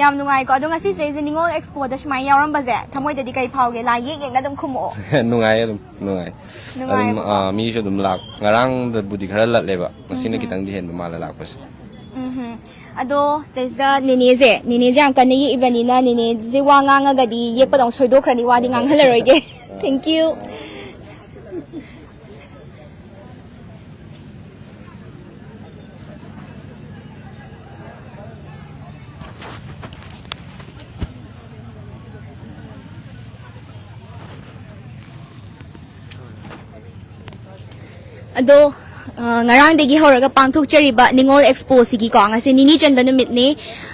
ꯌꯥꯝ ꯅꯨꯡꯉꯥꯏꯀꯣ꯫ ꯑꯗꯣ ꯉꯁꯤꯁꯦ ꯑꯩꯁꯦ ꯅꯤꯉꯣꯜ ꯑꯦꯛꯁꯄꯣꯗ ꯁꯨꯃꯥꯏꯅ ꯌꯥꯎꯔꯝꯕꯁꯦ ꯊꯃꯣꯏꯗꯗꯤ ꯀꯩ ꯐꯥꯎꯒꯦ? ꯂꯥꯏ ꯌꯦꯛ ꯌꯦꯛꯅ ꯑꯗꯨꯝ ꯈꯨꯝꯃꯛꯑꯣ꯫ ꯅꯨꯡꯉꯥꯏ ꯑꯗꯨꯝ, ꯅꯨꯡꯉꯥꯏ꯫ ꯑꯗꯨꯝ, ꯅꯨꯡꯉꯥꯏꯌꯦꯕꯀꯣ꯫ ꯑ, ꯃꯤꯁꯨ ꯑꯗꯨꯝ ꯂꯥꯛ-, ꯉꯔꯥꯡꯗꯕꯨꯗꯤ ꯈꯔ ꯂꯠꯂꯦꯕ, ꯉꯁꯤꯅ ꯎꯝꯍꯨꯝ꯫ ꯈꯤꯇꯪꯗꯤ ꯍꯦꯟꯕ ꯃꯥꯜꯂꯦ ꯂꯥꯛꯄꯁꯦ꯫ ꯎꯝꯍꯨꯝ꯫ ꯑꯗꯣ ꯁꯤꯗꯩꯁꯤꯗ ꯅꯦꯅꯦꯁꯦ, ꯅꯦꯅꯦꯁꯦ ꯌꯥꯝ ꯀꯟꯅ ꯌꯦꯛꯏꯕꯅꯤꯅ ꯅꯦꯅꯦꯁꯦ ꯋꯥ ꯉꯥꯡꯉꯒꯗꯤ ꯌꯦꯛꯄꯗ ꯑꯃꯨꯛ ꯁꯣꯏꯗꯣꯛꯈ꯭ꯔꯅꯤ, ꯋꯥꯗꯤ ꯉꯥꯡꯍꯜꯂꯔꯣꯏꯒꯦ꯫ Thank you꯫ ꯑꯗꯣ, ꯑ, ꯉꯔꯥꯡꯗꯒꯤ ꯍꯧꯔꯒ ꯄꯥꯡꯊꯣꯛꯆꯔꯤꯕ ꯅꯤꯉꯣꯜ ꯑꯦꯛꯁꯄꯣꯁꯤꯒꯤꯀꯣ, ꯉꯁꯤ ꯅꯤꯅꯤ ꯆꯟꯕ ꯅꯨꯃꯤꯠꯅꯤ꯫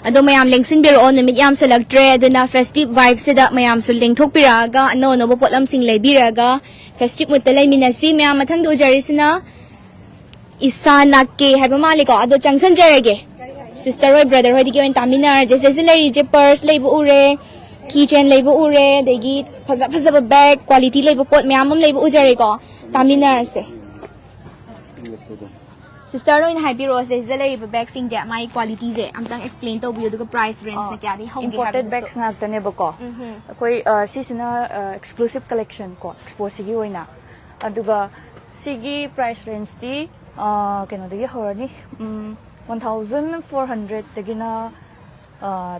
ꯑꯗꯣ ꯃꯌꯥꯝ ꯂꯦꯡꯁꯤꯟꯕꯤꯔꯛꯑꯣ, ꯅꯨꯃꯤꯠ ꯌꯥꯝꯁꯤꯜꯂꯛꯇ꯭ꯔꯦ꯫ ꯑꯗꯨꯅ ꯐꯦꯁꯇꯤꯚ ꯚꯥꯏꯕꯁꯤꯗ ꯃꯌꯥꯝꯁꯨ ꯂꯦꯡꯊꯣꯛꯄꯤꯔꯛꯑꯒ, ꯑꯅꯧ ꯑꯅꯧꯕ ꯄꯣꯠꯂꯝꯁꯤꯡ ꯂꯩꯕꯤꯔꯒ ꯐꯦꯁꯇꯤꯚ ꯃꯨꯗꯇ ꯂꯩꯃꯤꯟꯅꯁꯤ꯫ ꯃꯌꯥꯝ ꯃꯊꯪꯗ ꯎꯖꯔꯤꯁꯤꯅ ꯏꯁꯥ ꯅꯥꯀꯦ ꯍꯥꯏꯕ ꯃꯥꯜꯂꯦꯀꯣ, ꯑꯗꯣ ꯆꯪꯁꯟꯖꯔꯒꯦ꯫ ꯁꯤꯁꯇꯔ ꯍꯣꯏ, ꯕ꯭ꯔꯗꯔ ꯍꯣꯏꯗꯒꯤ ꯑꯣꯏꯅ ꯇꯥꯃꯤꯟꯅꯔꯁꯦ꯫ ꯁꯤꯗꯩꯁꯤꯗ ꯂꯩꯔꯤꯁꯦ ꯄꯔꯁ ꯂꯩꯕ ꯎꯔꯦ, ꯀꯤ ꯆꯦꯟ ꯂꯩꯕ ꯎꯔꯦ, ꯑꯗꯒꯤ ꯐꯖ ꯐꯖꯕ ꯕꯦꯒ, ꯀ꯭ꯋꯥꯂꯤꯇꯤ ꯂꯩꯕ ꯄꯣꯠ ꯃꯌꯥꯝ ꯑꯃ ꯂꯩꯕ ꯎꯖꯔꯦꯀꯣ꯫ ꯇꯥꯃꯤꯟꯅꯔꯁꯦ꯫ Sister ꯑꯣꯏꯅ ꯍꯥꯏꯕꯤꯔꯛꯑꯣ, ꯁꯤꯗꯩꯁꯤꯗ ꯂꯩꯔꯤꯕ bagꯁꯤꯡꯁꯦ, ꯃꯥꯒꯤ qualityꯁꯦ ꯑꯝꯇꯪ explain ꯇꯧꯕꯤꯌꯨ, ꯑꯗꯨꯒ price rangeꯅ ꯑꯥ, ꯀꯌꯥꯗꯒꯤ ꯍꯧꯒꯦ imported ꯍꯥꯏꯕꯗꯨꯁꯨ꯫ Bags ꯉꯥꯛꯇꯅꯦꯕꯀꯣ꯫ ꯎꯝꯍꯨꯝ꯫ ꯑꯩꯈꯣꯏ ꯑ, ꯁꯤꯁꯤꯅ ꯑ, exclusive collection ꯀꯣ, Expoꯁꯤꯒꯤ ꯑꯣꯏꯅ꯫ ꯑꯗꯨꯒ ꯁꯤꯒꯤ price rangeꯇꯤ ꯑ, ꯀꯩꯅꯣꯗꯒꯤ ꯍꯧꯔꯅꯤ, ꯎꯝ, one thousand four hundredꯗꯒꯤꯅ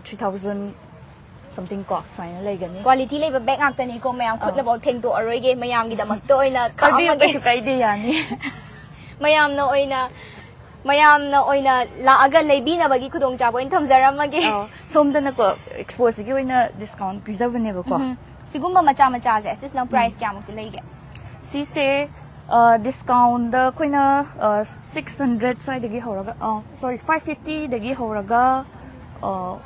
ꯊ꯭ꯔꯤ ꯊꯥꯎꯖꯟ something ꯀꯣ, ꯁꯨꯃꯥꯏꯅ ꯂꯩꯒꯅꯤ꯫ Quality ꯂꯩꯕ bag ꯉꯥꯛꯇꯅꯤꯀꯣ ꯃꯌꯥꯝ, ꯑꯥ꯫ ꯈꯨꯠꯅꯐꯥꯎ ꯊꯦꯡꯗꯣꯛꯑꯔꯣꯏꯒꯦ, ꯃꯌꯥꯝꯒꯤꯗꯃꯛꯇ ꯑꯣꯏꯅ ꯄꯥꯏꯕꯤꯌꯨ, ꯈꯥꯛꯑꯝꯃꯒꯦ꯫ ꯀꯩꯁꯨ ꯀꯥꯏꯗꯦ, ꯌꯥꯅꯤ꯫ ꯃꯌꯥꯝꯅ ꯑꯣꯏꯅ ꯃꯌꯥꯝꯅ ꯑꯣꯏꯅ ꯂꯥꯛꯑꯒ ꯂꯩꯕꯤꯅꯕꯒꯤ ꯈꯨꯗꯣꯡꯆꯥꯕ ꯑꯣꯏꯅ ꯊꯝꯖꯔꯝꯃꯒꯦ꯫ ꯑꯥ, ꯁꯣꯝꯗꯅꯀꯣ Expoꯁꯤꯒꯤ ꯑꯣꯏꯅ discount ꯄꯤꯖꯕꯅꯦꯕꯀꯣ꯫ ꯎꯝ꯫ ꯁꯤꯒꯨꯝꯕ ꯃꯆꯥ ꯃꯆꯥꯁꯦ, ꯁꯤꯁꯤꯅ price ꯀꯌꯥꯃꯨꯛꯇꯤ ꯂꯩꯒꯦ? ꯁꯤꯁꯦ discountꯗ ꯑꯩꯈꯣꯏꯅ six hundred ꯁ꯭ꯋꯥꯏꯗꯒꯤ ꯍꯧꯔꯒ, sorry, five fiftyꯗꯒꯤ ꯍꯧꯔꯒ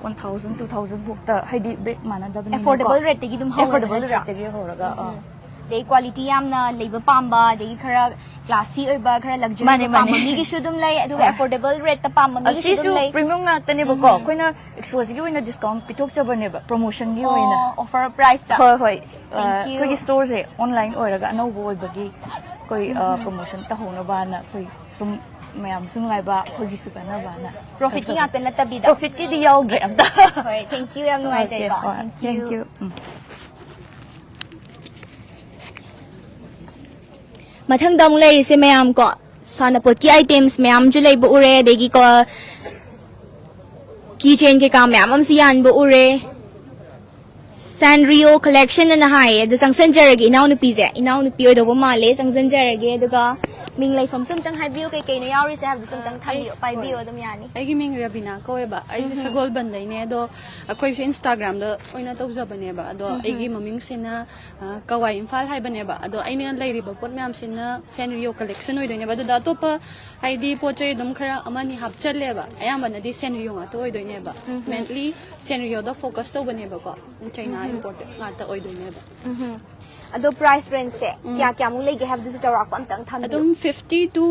one thousand, two thousand ꯐꯥꯎꯇ, ꯍꯥꯏꯗꯤ bag ꯃꯥꯟꯅꯗꯕꯅꯤꯅ Affordable rateꯇꯒꯤ ꯑꯗꯨꯝ ꯍꯧꯔꯒ affordable ꯅꯠꯇ꯭ꯔꯥ? Rateꯇꯒꯤ ꯍꯧꯔꯒ ꯑꯥ꯫ ꯎꯝ꯫ ꯑꯗꯩ quality ꯌꯥꯝꯅ ꯂꯩꯕ ꯄꯥꯝꯕ, ꯑꯗꯒꯤ ꯈꯔ classy ꯑꯣꯏꯕ, ꯈꯔ luxury ꯃꯥꯅꯦ, ꯑꯣꯏꯕ ꯄꯥꯝꯕ ꯃꯥꯅꯦ꯫ ꯃꯤꯒꯤꯁꯨ ꯑꯗꯨꯝ ꯂꯩ, ꯑꯗꯨꯒ affordable rateꯇ ꯄꯥꯝꯕ ꯃꯤꯒꯤꯁꯨ ꯑꯁꯤꯁꯨ ꯑꯗꯨꯝ ꯂꯩ꯫ Premium ꯉꯥꯛꯇꯅꯦꯕꯀꯣ꯫ ꯑꯩꯈꯣꯏꯅ Expoꯁꯤꯒꯤ ꯑꯣꯏꯅ discount ꯄꯤꯊꯣꯛꯆꯕꯅꯦꯕ, promotionꯒꯤ ꯑꯣꯏꯅ꯫ ꯑꯣ, offer priceꯇ? ꯍꯣꯏ, ꯍꯣꯏ꯫ Thank you. ꯑꯩꯈꯣꯏꯒꯤ storeꯁꯦ online ꯑꯣꯏꯔꯒ ꯑꯅꯧꯕ ꯑꯣꯏꯕꯒꯤ ꯑꯩꯈꯣꯏ promotion ꯇꯧꯍꯧꯅꯕꯅ, ꯑꯩꯈꯣꯏ ꯁꯨꯝ ꯃꯌꯥꯝꯁꯨ ꯅꯨꯡꯉꯥꯏꯕ, ꯑꯩꯈꯣꯏꯒꯤꯁꯨ ꯀꯥꯟꯅꯕꯅ꯫ Profitꯀꯤ ꯉꯥꯛꯇ ꯅꯠꯇꯕꯤꯗ? Profitꯀꯤꯗꯤ ꯌꯥꯎꯗ꯭ꯔꯦ ꯑꯝꯇ꯫ ꯍꯣꯏ, thank you, ꯌꯥꯝ ꯅꯨꯡꯉꯥꯏꯖꯩꯀꯣ꯫ Okay, ꯍꯣꯏ, Thank you. Thank you. ꯎꯝ꯫ ꯃꯊꯪꯗ ꯑꯃꯨꯛ ꯂꯩꯔꯤꯁꯦ ꯃꯌꯥꯝ ꯀꯣ, ꯁꯥꯟꯅꯄꯣꯠꯀꯤ items ꯃꯌꯥꯝꯁꯨ ꯂꯩꯕ ꯎꯔꯦ, ꯑꯗꯒꯤꯀꯣ key chain ꯀꯩꯀꯥ ꯃꯌꯥꯝ ꯑꯃꯁꯨ ꯌꯥꯟꯕ ꯎꯔꯦ꯫ Sanrio collection ꯑꯅ ꯍꯥꯏꯌꯦ, ꯑꯗꯨ ꯆꯪꯁꯟꯖꯔꯒꯦ ꯏꯅꯥꯎꯅꯨꯄꯤꯁꯦ, ꯏꯅꯥꯎꯅꯨꯄꯤ ꯑꯣꯏꯗꯧꯕ ꯃꯥꯜꯂꯦ, ꯆꯪꯁꯟꯖꯔꯒꯦ꯫ ꯑꯗꯨꯒ ꯃꯤꯡ ꯂꯩꯐꯝꯁꯨ ꯑꯝꯇꯪ ꯍꯥꯏꯕꯤꯌꯨ, ꯀꯩ ꯀꯩꯅꯣ ꯌꯥꯎꯔꯤꯁꯦ ꯍꯥꯏꯕꯗꯨꯁꯨ ꯑꯝꯇꯪ ꯑꯩ- ꯊꯝꯕꯤꯌꯨ, ꯄꯥꯏꯕꯤꯌꯨ, ꯍꯣꯏ꯫ ꯑꯗꯨꯝ ꯌꯥꯅꯤ꯫ ꯑꯩꯒꯤ ꯃꯤꯡ ꯔꯕꯤꯅꯥ ꯀꯧꯋꯦꯕ꯫ ꯑꯩꯁꯦ ꯁꯒꯣꯜꯕꯟꯗꯩꯅꯦ, ꯑꯗꯣ ꯑꯩꯈꯣꯏꯁꯦ Instagramꯗ ꯑꯣꯏꯅ ꯇꯧꯖꯕꯅꯦꯕ꯫ ꯑꯗꯣ ꯑꯩꯒꯤ ꯃꯃꯤꯡꯁꯤꯅ ꯑ, ꯀꯋꯥꯏ ꯏꯝꯐꯥꯜ ꯍꯥꯏꯕꯅꯦꯕ꯫ ꯑꯗꯣ ꯑꯩꯅ ꯂꯩꯔꯤꯕ ꯄꯣꯠ ꯃꯌꯥꯝꯁꯤꯅ Sanrio collection ꯑꯣꯏꯗꯣꯏꯅꯦꯕ꯫ ꯑꯗꯨꯗ ꯑꯇꯣꯞꯄ ꯍꯥꯏꯗꯤ ꯄꯣꯠ ꯆꯩ ꯑꯗꯨꯝ ꯈꯔ ꯑꯃꯅꯤ ꯍꯥꯞꯆꯜꯂꯦꯕ, ꯑꯌꯥꯝꯕꯅꯗꯤ Sanrio ꯉꯥꯛꯇ ꯑꯣꯏꯗꯣꯏꯅꯦꯕ꯫ Mainly Sanrioꯗ focus ꯇꯧꯕꯅꯦꯕ꯫ ꯀꯣ ꯆꯩꯅꯥ imported ꯉꯥꯛꯇ ꯑꯣꯏꯗꯣꯏꯅꯦꯕ꯫ ꯎꯝ꯫ ꯑꯗꯣ price rangeꯁꯦ ꯀꯌꯥ ꯀꯌꯥꯃꯨꯛ ꯂꯩꯒꯦ ꯍꯥꯏꯕꯗꯨꯁꯨ ꯆꯥꯎꯔꯥꯛꯄ ꯑꯝꯇꯪ ꯊꯝꯕꯤꯌꯨ꯫ ꯑꯗꯨꯝ fifty to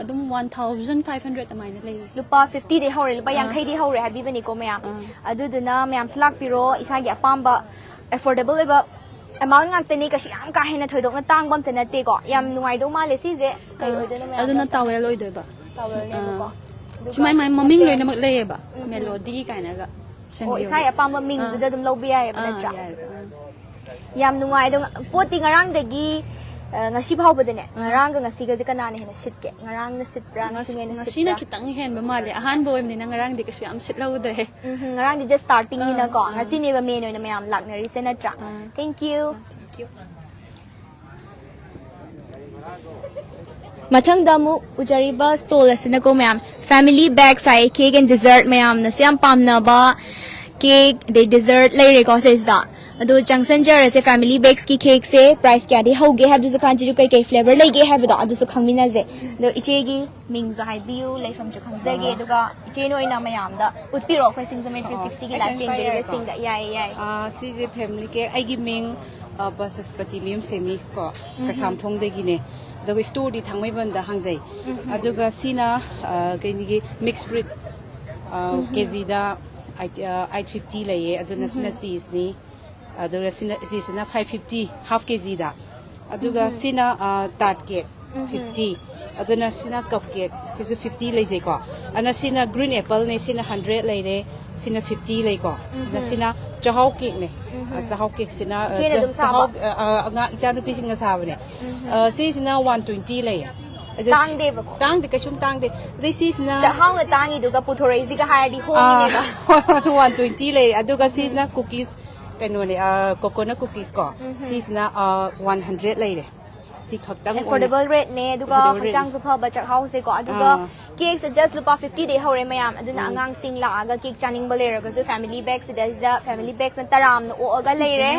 ꯑꯗꯨꯝ one thousand five hundred ꯑꯗꯨꯃꯥꯏꯅ ꯂꯩꯌꯦ꯫ ꯂꯨꯄꯥ fiftyꯗꯩ ꯍꯧꯔꯦ, ꯂꯨꯄꯥ ꯌꯥꯡꯈꯩꯗꯤ ꯍꯧꯔꯦ ꯍꯥꯏꯕꯤꯕꯅꯤꯀꯣ ꯃꯌꯥꯝ꯫ ꯑꯥ꯫ ꯑꯗꯨꯗꯨꯅ ꯃꯌꯥꯝꯁꯨ ꯂꯥꯛꯄꯤꯔꯣ, ꯏꯁꯥꯒꯤ ꯑꯄꯥꯝꯕ affordable ꯑꯣꯏꯕ amount ꯉꯥꯛꯇꯅꯤ, ꯀꯩꯁꯨ ꯌꯥꯝ ꯀꯥ ꯍꯦꯟꯅ ꯊꯣꯏꯗꯣꯛꯅ ꯇꯥꯡꯕ ꯑꯝꯇ ꯅꯠꯇꯦꯀꯣ꯫ ꯌꯥꯝ ꯅꯨꯡꯉꯥꯏꯗꯧ ꯃꯥꯜꯂꯦ ꯁꯤꯁꯦ꯫ ꯀꯩ ꯑꯣꯏꯗꯣꯏꯅꯣ ꯃꯌꯥꯝ? ꯑꯗꯨꯅ towel ꯑꯣꯏꯗꯣꯏꯕ꯫ Flowerꯅꯦꯕꯀꯣ꯫ ꯑꯥ꯫ ꯑꯗꯨꯒ ꯁꯤ ꯃꯥꯏ ꯃꯥꯏ ꯁꯤꯁꯤꯅ ꯃꯃꯤꯡ ꯀꯌꯥ? ꯂꯣꯏꯅꯃꯛ ꯂꯩꯌꯦꯕ꯫ ꯎꯝ꯫ ꯃꯦꯂꯣꯗꯤ ꯀꯥꯏꯅꯒ꯫ ꯑꯣ, ꯁꯦꯝꯕꯤꯌꯣ꯫ ꯏꯁꯥꯒꯤ ꯑꯄꯥꯝꯕ ꯃꯤꯡꯗꯨꯗ ꯑꯥ꯫ ꯑꯗꯨꯝ ꯂꯧꯕ ꯌꯥꯏꯌꯦꯕ, ꯑꯥ, ꯅꯠꯇ꯭ꯔꯥ? ꯌꯥꯏꯌꯦꯕ, ꯑꯥ꯫ ꯌꯥꯝ ꯅꯨꯡꯉꯥꯏ꯫ ꯑꯗꯣ ꯄꯣꯠꯇꯤ ꯉꯔꯥꯡꯗꯒꯤ, ꯑ, ꯉꯁꯤ ꯐꯥꯎꯕꯗꯅꯦ, ꯑꯥ꯫ ꯉꯔꯥꯡꯒ ꯉꯁꯤꯒꯁꯦ ꯀꯅꯥꯅ ꯍꯦꯟꯅ ꯁꯤꯠꯀꯦ? ꯉꯔꯥꯡꯅ ꯁꯤꯠꯄ꯭ꯔꯥ, ꯉꯁꯤꯅ ꯍꯦꯟꯅ ꯉꯁꯤꯅ ꯁꯤꯠꯄ꯭ꯔꯥ? ꯈꯤꯇꯪ ꯍꯦꯟꯕ ꯃꯥꯜꯂꯦ꯫ ꯑꯍꯥꯟꯕ ꯑꯣꯏꯕꯅꯤꯅ ꯉꯔꯥꯡꯗꯤ ꯀꯩꯁꯨ ꯌꯥꯝ ꯁꯤꯠꯍꯧꯗ꯭ꯔꯦ꯫ ꯎꯝ, ꯉꯔꯥꯡꯗꯤ just startingꯅꯤꯅꯀꯣ, ꯑꯥ, ꯑꯥ꯫ ꯉꯁꯤꯅꯦꯕ main ꯑꯣꯏꯅ ꯃꯌꯥꯝ ꯂꯥꯛꯅꯔꯤꯁꯦ, ꯅꯠꯇ꯭ꯔꯥ? ꯑꯥ꯫ Thank you. ꯃꯊꯪꯗ ꯑꯃꯨꯛ ꯎꯖꯔꯤꯕ stall ꯑꯁꯤꯅꯀꯣ ꯃꯌꯥꯝ, family bags high, cake and dessert ꯃꯌꯥꯝꯅꯁꯨ ꯌꯥꯝ ꯄꯥꯝꯅꯕ cake ꯑꯗꯩ dessert ꯂꯩꯔꯦꯀꯣ ꯁꯤꯁꯤꯗ꯫ ꯑꯗꯣ ꯆꯪꯁꯟꯖꯔꯁꯦ꯫ Family bagsꯀꯤ cakeꯁꯦ price ꯀꯌꯥꯗꯤ ꯍꯧꯒꯦ ꯍꯥꯏꯕꯗꯨꯁꯨ ꯈꯪꯍꯟꯁꯤ, ꯑꯗꯨ ꯀꯩꯀꯩ flavor ꯂꯩꯒꯦ ꯍꯥꯏꯕꯗꯣ ꯑꯗꯨꯁꯨ ꯈꯪꯃꯤꯟꯅꯁꯦ꯫ ꯑꯗꯣ ꯏꯆꯦꯒꯤ ꯃꯤꯡꯁꯨ ꯍꯥꯏꯕꯤꯌꯨ, ꯂꯩꯐꯝꯁꯨ ꯈꯪꯖꯒꯦ, ꯑꯗꯨꯒ ꯏꯆꯦꯅ ꯑꯣꯏꯅ ꯃꯌꯥꯝꯗ ꯎꯠꯄꯤꯔꯣ ꯑꯩꯈꯣꯏ ꯁꯤꯡꯖꯃꯩ three sixtyꯒꯤ live ꯌꯦꯡꯕꯤꯔꯤꯕꯁꯤꯡꯗ꯫ ꯌꯥꯏꯌꯦ, ꯌꯥꯏꯌꯦ꯫ ꯑꯥ, ꯁꯤꯁꯦ family cake꯫ ꯑꯩꯒꯤ ꯃꯤꯡ, ꯑꯥ, ꯕꯁꯁꯄꯇꯤ ꯃꯌꯨꯝ ꯁꯦꯝꯃꯤ ꯀꯣ, ꯀꯩꯁꯥꯝꯊꯣꯡꯗꯒꯤꯅꯦ꯫ ꯑꯗꯨꯒ storeꯗꯤ ꯊꯥꯡꯃꯩꯕꯟꯗ ꯍꯥꯡꯖꯩ꯫ ꯎꯝ, ꯎꯝ꯫ ꯑꯗꯨꯒ ꯁꯤꯅ, ꯑꯥ, ꯀꯩꯅꯤꯒꯤ mixed fruits, ꯑꯥ, ꯎꯝ, ꯎꯝ꯫ KGꯗ eight, ꯑꯥ, eight fifty ꯂꯩꯌꯦ꯫ ꯑꯗꯨꯅ ꯁꯤꯅ cheeseꯅꯤ꯫ ꯑꯗꯨꯒ ꯁꯤꯅ, ꯁꯤꯁꯤꯅ five fifty half KGꯗ꯫ ꯑꯗꯨꯒ ꯁꯤꯅ, ꯑꯥ, tart cake, fifty꯫ ꯑꯗꯨꯅ ꯁꯤꯅ cup cake, ꯁꯤꯁꯨ fifty ꯂꯩꯖꯩꯀꯣ꯫ ꯑꯗꯨꯅ ꯁꯤꯅ green appleꯅꯦ, ꯁꯤꯅ hundred ꯂꯩꯔꯦ, ꯁꯤꯅ fifty ꯂꯩꯀꯣ꯫ ꯑꯗꯨꯅ ꯁꯤꯅ ꯆꯥꯛꯍꯥꯎ cakeꯅꯦ꯫ ꯑ, ꯆꯥꯛꯍꯥꯎ cakeꯁꯤꯅ, ꯑ, ꯏꯆꯦꯅ ꯑꯗꯨꯝ ꯆꯥꯛꯍꯥꯎ, ꯁꯥꯕ? ꯑ, ꯑ, ꯑꯉꯥꯡ ꯏꯆꯥꯅꯨꯄꯤꯁꯤꯡꯅ ꯁꯥꯕꯅꯦ꯫ ꯑ, ꯁꯤꯁꯤꯅ one twenty ꯂꯩꯌꯦ꯫ ꯑꯗ ꯁꯤ-, ꯇꯥꯡꯗꯦꯕꯀꯣ? ꯇꯥꯡꯗꯦ, ꯀꯩꯁꯨꯝ ꯇꯥꯡꯗꯦ꯫ ꯑꯗꯩ ꯁꯤꯁꯤꯅ ꯆꯥꯛꯍꯥꯎꯅ ꯇꯥꯡꯉꯤꯗꯨꯒ ꯄꯨꯊꯣꯔꯛꯏꯁꯤꯒ ꯍꯥꯏꯔꯗꯤ ꯍꯣꯡꯉꯤꯅꯦꯕ꯫ ꯑꯥ, one twenty ꯂꯩꯔꯦ꯫ ꯑꯗꯨꯒ ꯁꯤꯁꯤꯅ cookies, ꯀꯩꯅꯣꯅꯦ, ꯑꯥ, coconut cookies ꯀꯣ꯫ ꯁꯤꯁꯤꯅ, ꯑꯥ, one hundred ꯂꯩꯔꯦ꯫ ꯁꯤ ꯈꯛꯇꯪ ꯑꯣꯏꯅ Affordable rateꯅꯦ, ꯑꯗꯨꯒ Affordable rate꯫ ꯍꯛꯆꯥꯡꯁꯨ ꯐꯕ ꯆꯥꯛꯍꯥꯎꯁꯦꯀꯣ꯫ ꯑꯗꯨꯒ ꯑꯥ꯫ cakeꯁꯦ just ꯂꯨꯄꯥ fiftyꯗꯩ ꯍꯧꯔꯦ ꯃꯌꯥꯝ꯫ ꯑꯗꯨꯅ ꯑꯉꯥꯡꯁꯤꯡ ꯂꯥꯛꯑꯒ cake ꯆꯥꯅꯤꯡꯕ ꯂꯩꯔꯒꯁꯨ family bagꯁꯤꯗꯩꯁꯤꯗ family bagꯁꯤꯅ ꯇꯔꯥꯝꯅ ꯑꯣꯛꯑꯒ ꯂꯩꯔꯦ꯫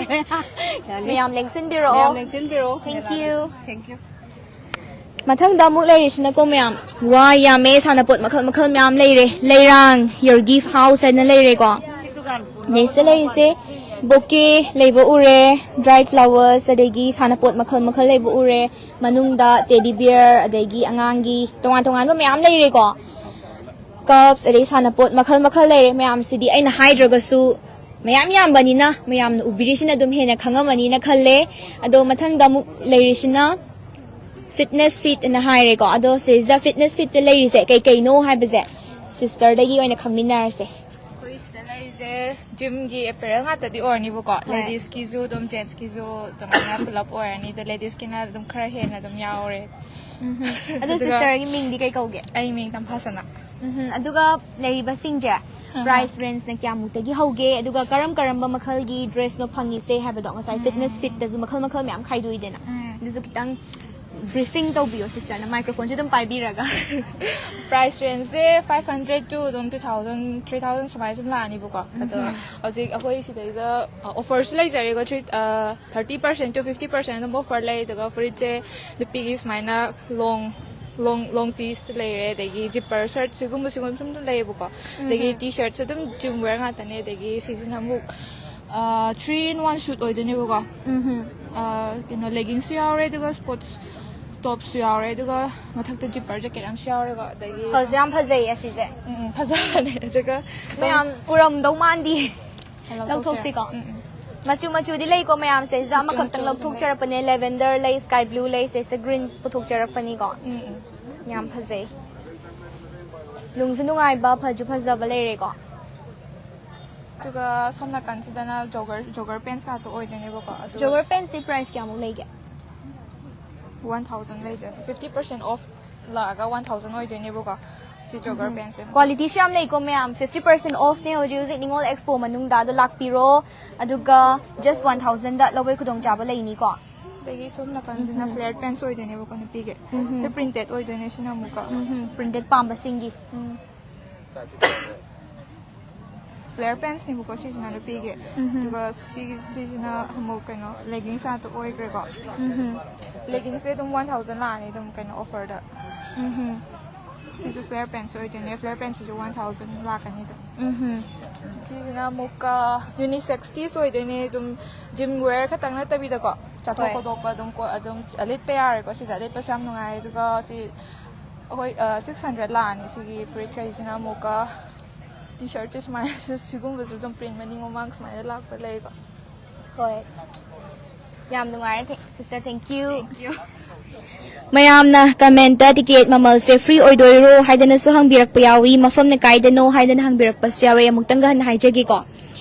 ꯌꯥꯅꯤ꯫ ꯃꯌꯥꯝ ꯂꯦꯡꯁꯤꯟꯕꯤꯔꯛꯑꯣ꯫ ꯃꯌꯥꯝ ꯂꯦꯡꯁꯤꯟꯕꯤꯔꯛꯑꯣ꯫ Thank ꯃꯦꯂꯥꯗ꯫ you꯫ Thank you꯫ ꯃꯊꯪꯗ ꯑꯃꯨꯛ ꯂꯩꯔꯤꯁꯤꯅꯀꯣ ꯃꯌꯥꯝ, ꯋꯥ ꯌꯥꯝꯃꯦ, ꯁꯥꯟꯅꯄꯣꯠ ꯃꯈꯜ ꯃꯈꯜ ꯃꯌꯥꯝ ꯂꯩꯔꯦ꯫ ꯂꯩꯔꯥꯡ, your gift house ꯍꯥꯏꯅ ꯂꯩꯔꯦꯀꯣ꯫ Next ꯂꯩꯔꯤꯁꯦ bouquet ꯂꯩꯕ ꯎꯔꯦ, dry flowers, ꯑꯗꯒꯤ ꯁꯥꯟꯅꯄꯣꯠ ꯃꯈꯜ ꯃꯈꯜ ꯂꯩꯕ ꯎꯔꯦ꯫ ꯃꯅꯨꯡꯗ teddy bear, ꯑꯗꯒꯤ ꯑꯉꯥꯡꯒꯤ ꯇꯣꯉꯥꯟ ꯇꯣꯉꯥꯟꯕ ꯃꯌꯥꯝ ꯂꯩꯔꯦꯀꯣ꯫ Cups, ꯑꯗꯩ ꯁꯥꯟꯅꯄꯣꯠ ꯃꯈꯜ ꯃꯈꯜ ꯂꯩꯔꯦ꯫ ꯃꯌꯥꯝꯁꯤꯗꯤ ꯑꯩꯅ ꯍꯥꯏꯗ꯭ꯔꯒꯁꯨ ꯃꯌꯥꯝ ꯌꯥꯝꯕꯅꯤꯅ ꯃꯌꯥꯝꯅ ꯎꯕꯤꯔꯤꯁꯤꯅ ꯑꯗꯨꯝ ꯍꯦꯟꯅ ꯈꯪꯉꯝꯃꯅꯤꯅ ꯈꯜꯂꯦ꯫ ꯑꯗꯣ ꯃꯊꯪꯗ ꯑꯃꯨꯛ ꯂꯩꯔꯤꯁꯤꯅ Fitness fit ꯑꯅ ꯍꯥꯏꯔꯦꯀꯣ꯫ ꯑꯗꯣ ꯁꯤꯁꯤꯗ fitness fitꯇ ꯂꯩꯔꯤꯁꯦ ꯀꯩ ꯀꯩꯅꯣ ꯍꯥꯏꯕꯁꯦ sisterꯗꯒꯤ ꯑꯣꯏꯅ ꯈꯪꯃꯤꯟꯅꯔꯁꯦ꯫ ꯑꯩꯈꯣꯏ ꯁꯤꯗ ꯂꯩꯔꯤꯁꯦ gymꯒꯤ apparel ꯉꯥꯛꯇꯗꯤ ꯑꯣꯏꯔꯅꯤꯕꯀꯣ꯫ ꯍꯣꯏ꯫ Ladiesꯀꯤꯁꯨ ꯑꯗꯨꯝ, gentsꯀꯤꯁꯨ ꯑꯗꯨꯃꯥꯏꯅ ꯄꯨꯂꯞ ꯑꯣꯏꯔꯅꯤ꯫ ꯑꯗ ladiesꯀꯤꯅ ꯑꯗꯨꯝ ꯈꯔ ꯍꯦꯟꯅ ꯑꯗꯨꯝ ꯌꯥꯎꯔꯦ꯫ ꯎꯝ꯫ ꯑꯗꯣ ꯑꯗꯨꯒ sisterꯒꯤ ꯃꯤꯡꯗꯤ ꯀꯩ ꯀꯧꯒꯦ? ꯑꯩ ꯃꯤꯡ ꯇꯝꯐꯥꯁꯅꯥ꯫ ꯎꯝ꯫ ꯑꯗꯨꯒ ꯂꯩꯔꯤꯕꯁꯤꯡꯁꯦ price rangeꯅ ꯀꯌꯥꯃꯨꯛꯇꯒꯤ ꯍꯧꯒꯦ, ꯑꯗꯨꯒ ꯀꯔꯝ ꯀꯔꯝꯕ ꯃꯈꯜꯒꯤ dressꯅꯣ ꯐꯪꯉꯤꯁꯦ ꯍꯥꯏꯕꯗꯣ? ꯉꯁꯥꯏ fitness fitꯇꯁꯨ ꯃꯈꯜ ꯃꯈꯜ ꯃꯌꯥꯝ ꯈꯥꯏꯗꯣꯛꯏꯗꯅ, ꯎꯝ꯫ ꯑꯗꯨꯁꯨ ꯈꯤꯇꯪ briefing ꯇꯧꯕꯤꯌꯣ sisterꯅ, microphoneꯁꯦ ꯑꯗꯨꯝ ꯄꯥꯏꯕꯤꯔꯒ꯫ Price rangeꯁꯦ five hundred to ꯑꯗꯨꯝ two thousand, three thousand ꯁꯨꯃꯥꯏꯅ ꯁꯨꯝ ꯂꯥꯛꯑꯅꯤꯕꯀꯣ꯫ ꯑꯗꯣ ꯍꯧꯖꯤꯛ ꯑꯩꯈꯣꯏ ꯁꯤꯗꯩꯗ offerꯁꯨ ꯂꯩꯖꯔꯦꯀꯣ꯫ Three thirty percent to fifty percent ꯑꯗꯨꯝ offer ꯂꯩ꯫ ꯑꯗꯨꯒ ꯐꯨꯔꯤꯠꯁꯦ ꯅꯨꯄꯤꯒꯤ ꯁꯨꯃꯥꯏꯅ long long long tees ꯂꯩꯔꯦ, ꯑꯗꯒꯤ zipper shirt ꯁꯤꯒꯨꯝꯕ ꯁꯤꯒꯨꯝꯕ ꯁꯨꯝ ꯑꯗꯨꯝ ꯂꯩꯌꯦꯕꯀꯣ꯫ ꯑꯗꯒꯤ T-shirtꯁꯨ ꯑꯗꯨꯝ gym wear ꯉꯥꯛꯇꯅꯦ꯫ ꯑꯗꯒꯤ ꯁꯤꯁꯤꯅ ꯑꯃꯨꯛ three in one suit ꯑꯣꯏꯗꯣꯏꯅꯦꯕꯀꯣ꯫ ꯎꯝ꯫ ꯑ, ꯀꯩꯅꯣ leggingꯁꯨ ꯌꯥꯎꯔꯦ, ꯑꯗꯨꯒ sports topꯁꯨ ꯌꯥꯎꯔꯦ, ꯑꯗꯨꯒ ꯃꯊꯛꯇ zipper jacket ꯑꯃꯁꯨ ꯌꯥꯎꯔꯦꯀꯣ꯫ ꯑꯗꯒꯤ ꯍꯧꯖꯤꯛ ꯌꯥꯝ ꯐꯖꯩꯌꯦ ꯑꯁꯤꯁꯦ꯫ ꯎꯝ, ꯎꯝ, ꯐꯖꯕꯅꯦ꯫ ꯑꯗꯨꯒ ꯃꯌꯥꯝ ꯎꯔꯝꯗꯧ ꯃꯥꯟꯗꯤ꯫ ꯂꯧꯊꯣꯛꯁꯤꯔꯥ? ꯂꯧꯊꯣꯛꯁꯤꯀꯣ꯫ ꯎꯝ, ꯎꯝ꯫ ꯃꯆꯨ ꯃꯆꯨꯗꯤ ꯂꯩꯀꯣ ꯃꯌꯥꯝꯁꯦ, ꯁꯤꯗ ꯃꯆꯨ ꯑꯃꯈꯛꯇꯪ ꯃꯆꯨ ꯂꯧꯊꯣꯛꯆꯔꯛꯄꯅꯦ꯫ Lavender ꯂꯩ, sky blue ꯂꯩ, ꯁꯤꯗ green ꯄꯨꯊꯣꯛꯆꯔꯛꯄꯅꯤꯀꯣ꯫ ꯎꯝ, ꯎꯝ꯫ ꯌꯥꯝ ꯐꯖꯩ, ꯅꯨꯡꯁꯨ ꯅꯨꯡꯉꯥꯏꯕ, ꯐꯁꯨ ꯐꯖꯕ ꯂꯩꯔꯦꯀꯣ꯫ ꯑꯗꯨꯒ ꯁꯣꯝ ꯅꯥꯀꯟꯁꯤꯗꯅ jogger jogger pants ꯉꯥꯛꯇ ꯑꯣꯏꯗꯣꯏꯅꯦꯕꯀꯣ꯫ ꯑꯗꯨꯒ Jogger pantsꯇꯤ price ꯀꯌꯥꯃꯨꯛ ꯂꯩꯒꯦ? One thousand ꯂꯩꯗꯣꯏꯅꯦ, fifty percent off ꯂꯥꯛꯑꯒ one thousand ꯑꯣꯏꯗꯣꯏꯅꯦꯕꯀꯣ꯫ ꯁꯤ jogger pantsꯁꯦ Qualityꯁꯨ ꯌꯥꯝ ꯂꯩꯀꯣ ꯃꯌꯥꯝ꯫ Fifty percent offꯅꯦ ꯍꯧꯖꯤꯛ ꯍꯧꯖꯤꯛ ꯅꯤꯉꯣꯜ expo ꯃꯅꯨꯡꯗ, ꯑꯗꯣ ꯂꯥꯛꯄꯤꯔꯣ꯫ ꯑꯗꯨꯒ just one thousandꯗ ꯂꯧꯕꯩ ꯈꯨꯗꯣꯡꯆꯥꯕ ꯂꯩꯅꯤꯀꯣ꯫ ꯑꯗꯒꯤ ꯁꯣꯝ ꯅꯥꯀꯟꯁꯤꯅ flare pants ꯑꯣꯏꯗꯣꯏꯅꯦꯕꯀꯣ ꯅꯨꯄꯤꯒꯤ꯫ ꯁꯤ printed ꯑꯣꯏꯗꯣꯏꯅꯦ ꯁꯤꯅ ꯑꯃꯨꯛꯀ꯫ Printed ꯄꯥꯝꯕꯁꯤꯡꯒꯤ꯫ ꯎꯝ꯫ Flare pantsꯅꯦꯕꯀꯣ ꯁꯤꯁꯤꯅ ꯅꯨꯄꯤꯒꯤ꯫ ꯑꯗꯨꯒ ꯁꯤꯒꯤ ꯁꯤꯁꯤꯅ ꯑꯃꯨꯛ ꯀꯩꯅꯣ leggings ꯉꯥꯛꯇ ꯑꯣꯏꯈ꯭ꯔꯦꯀꯣ꯫ Leggingsꯁꯦ ꯑꯗꯨꯝ one thousand ꯂꯥꯛꯑꯅꯤ ꯑꯗꯨꯝ ꯀꯩꯅꯣ offerꯗ꯫ ꯁꯤꯁꯨ flare pants ꯑꯣꯏꯗꯣꯏꯅꯦ, flare pantsꯁꯤꯁꯨ one thousand ꯂꯥꯛꯀꯅꯤ ꯑꯗꯨꯝ꯫ ꯁꯤꯁꯤꯅ ꯑꯃꯨꯛꯀ unisexꯇꯤ ꯑꯣꯏꯗꯣꯏꯅꯦ, ꯑꯗꯨꯝ gym wear ꯈꯛꯇꯪ ꯅꯠꯇꯕꯤꯗꯀꯣ, ꯆꯠꯊꯣꯛ ꯍꯣꯏ꯫ ꯈꯣꯠꯇꯣꯛꯄ ꯑꯗꯨꯝ ꯀꯣ-, ꯑꯗꯨꯝ ꯂꯤꯠꯄ ꯌꯥꯔꯦꯀꯣ꯫ ꯁꯤꯁꯦ ꯂꯤꯠꯄꯁꯨ ꯌꯥꯝ ꯅꯨꯡꯉꯥꯏ꯫ ꯑꯗꯨꯒ ꯁꯤ ꯑꯩꯈꯣꯏ six hundred ꯂꯥꯛꯑꯅꯤ ꯁꯤꯒꯤ ꯐꯨꯔꯤꯠꯈꯩꯁꯤꯅ ꯑꯃꯨꯛꯀ꯫ T-shirtꯁꯦ ꯁꯨꯃꯥꯏꯅꯁꯨ ꯁꯤꯒꯨꯝꯕꯁꯨ ꯑꯗꯨꯝ print ꯃꯅꯤꯡ ꯃꯃꯥꯡ ꯁꯨꯃꯥꯏꯅ ꯂꯥꯛꯄ ꯂꯩꯀꯣ꯫ ꯍꯣꯏ, ꯌꯥꯝ ꯅꯨꯡꯉꯥꯏꯔꯦ sister, thank you꯫ Thank you꯫ ꯃꯌꯥꯝꯅ ꯀꯃꯦꯟꯇ ꯇꯤꯀꯦꯠ ꯃꯃꯜꯁꯦ ꯐ꯭ꯔꯤ ꯑꯣꯏꯗꯣꯏꯔꯣ ꯍꯥꯏꯗꯅꯁꯨ ꯍꯪꯕꯤꯔꯛꯄ ꯌꯥꯎꯏ, ꯃꯐꯝꯅ ꯀꯥꯏꯗꯅꯣ ꯍꯥꯏꯗꯅ ꯍꯪꯕꯤꯔꯛꯄꯁꯨ ꯌꯥꯎꯏ꯫ ꯑꯃꯨꯛꯇꯪꯒ ꯍꯟꯅ ꯍꯥꯏꯖꯒꯦꯀꯣ,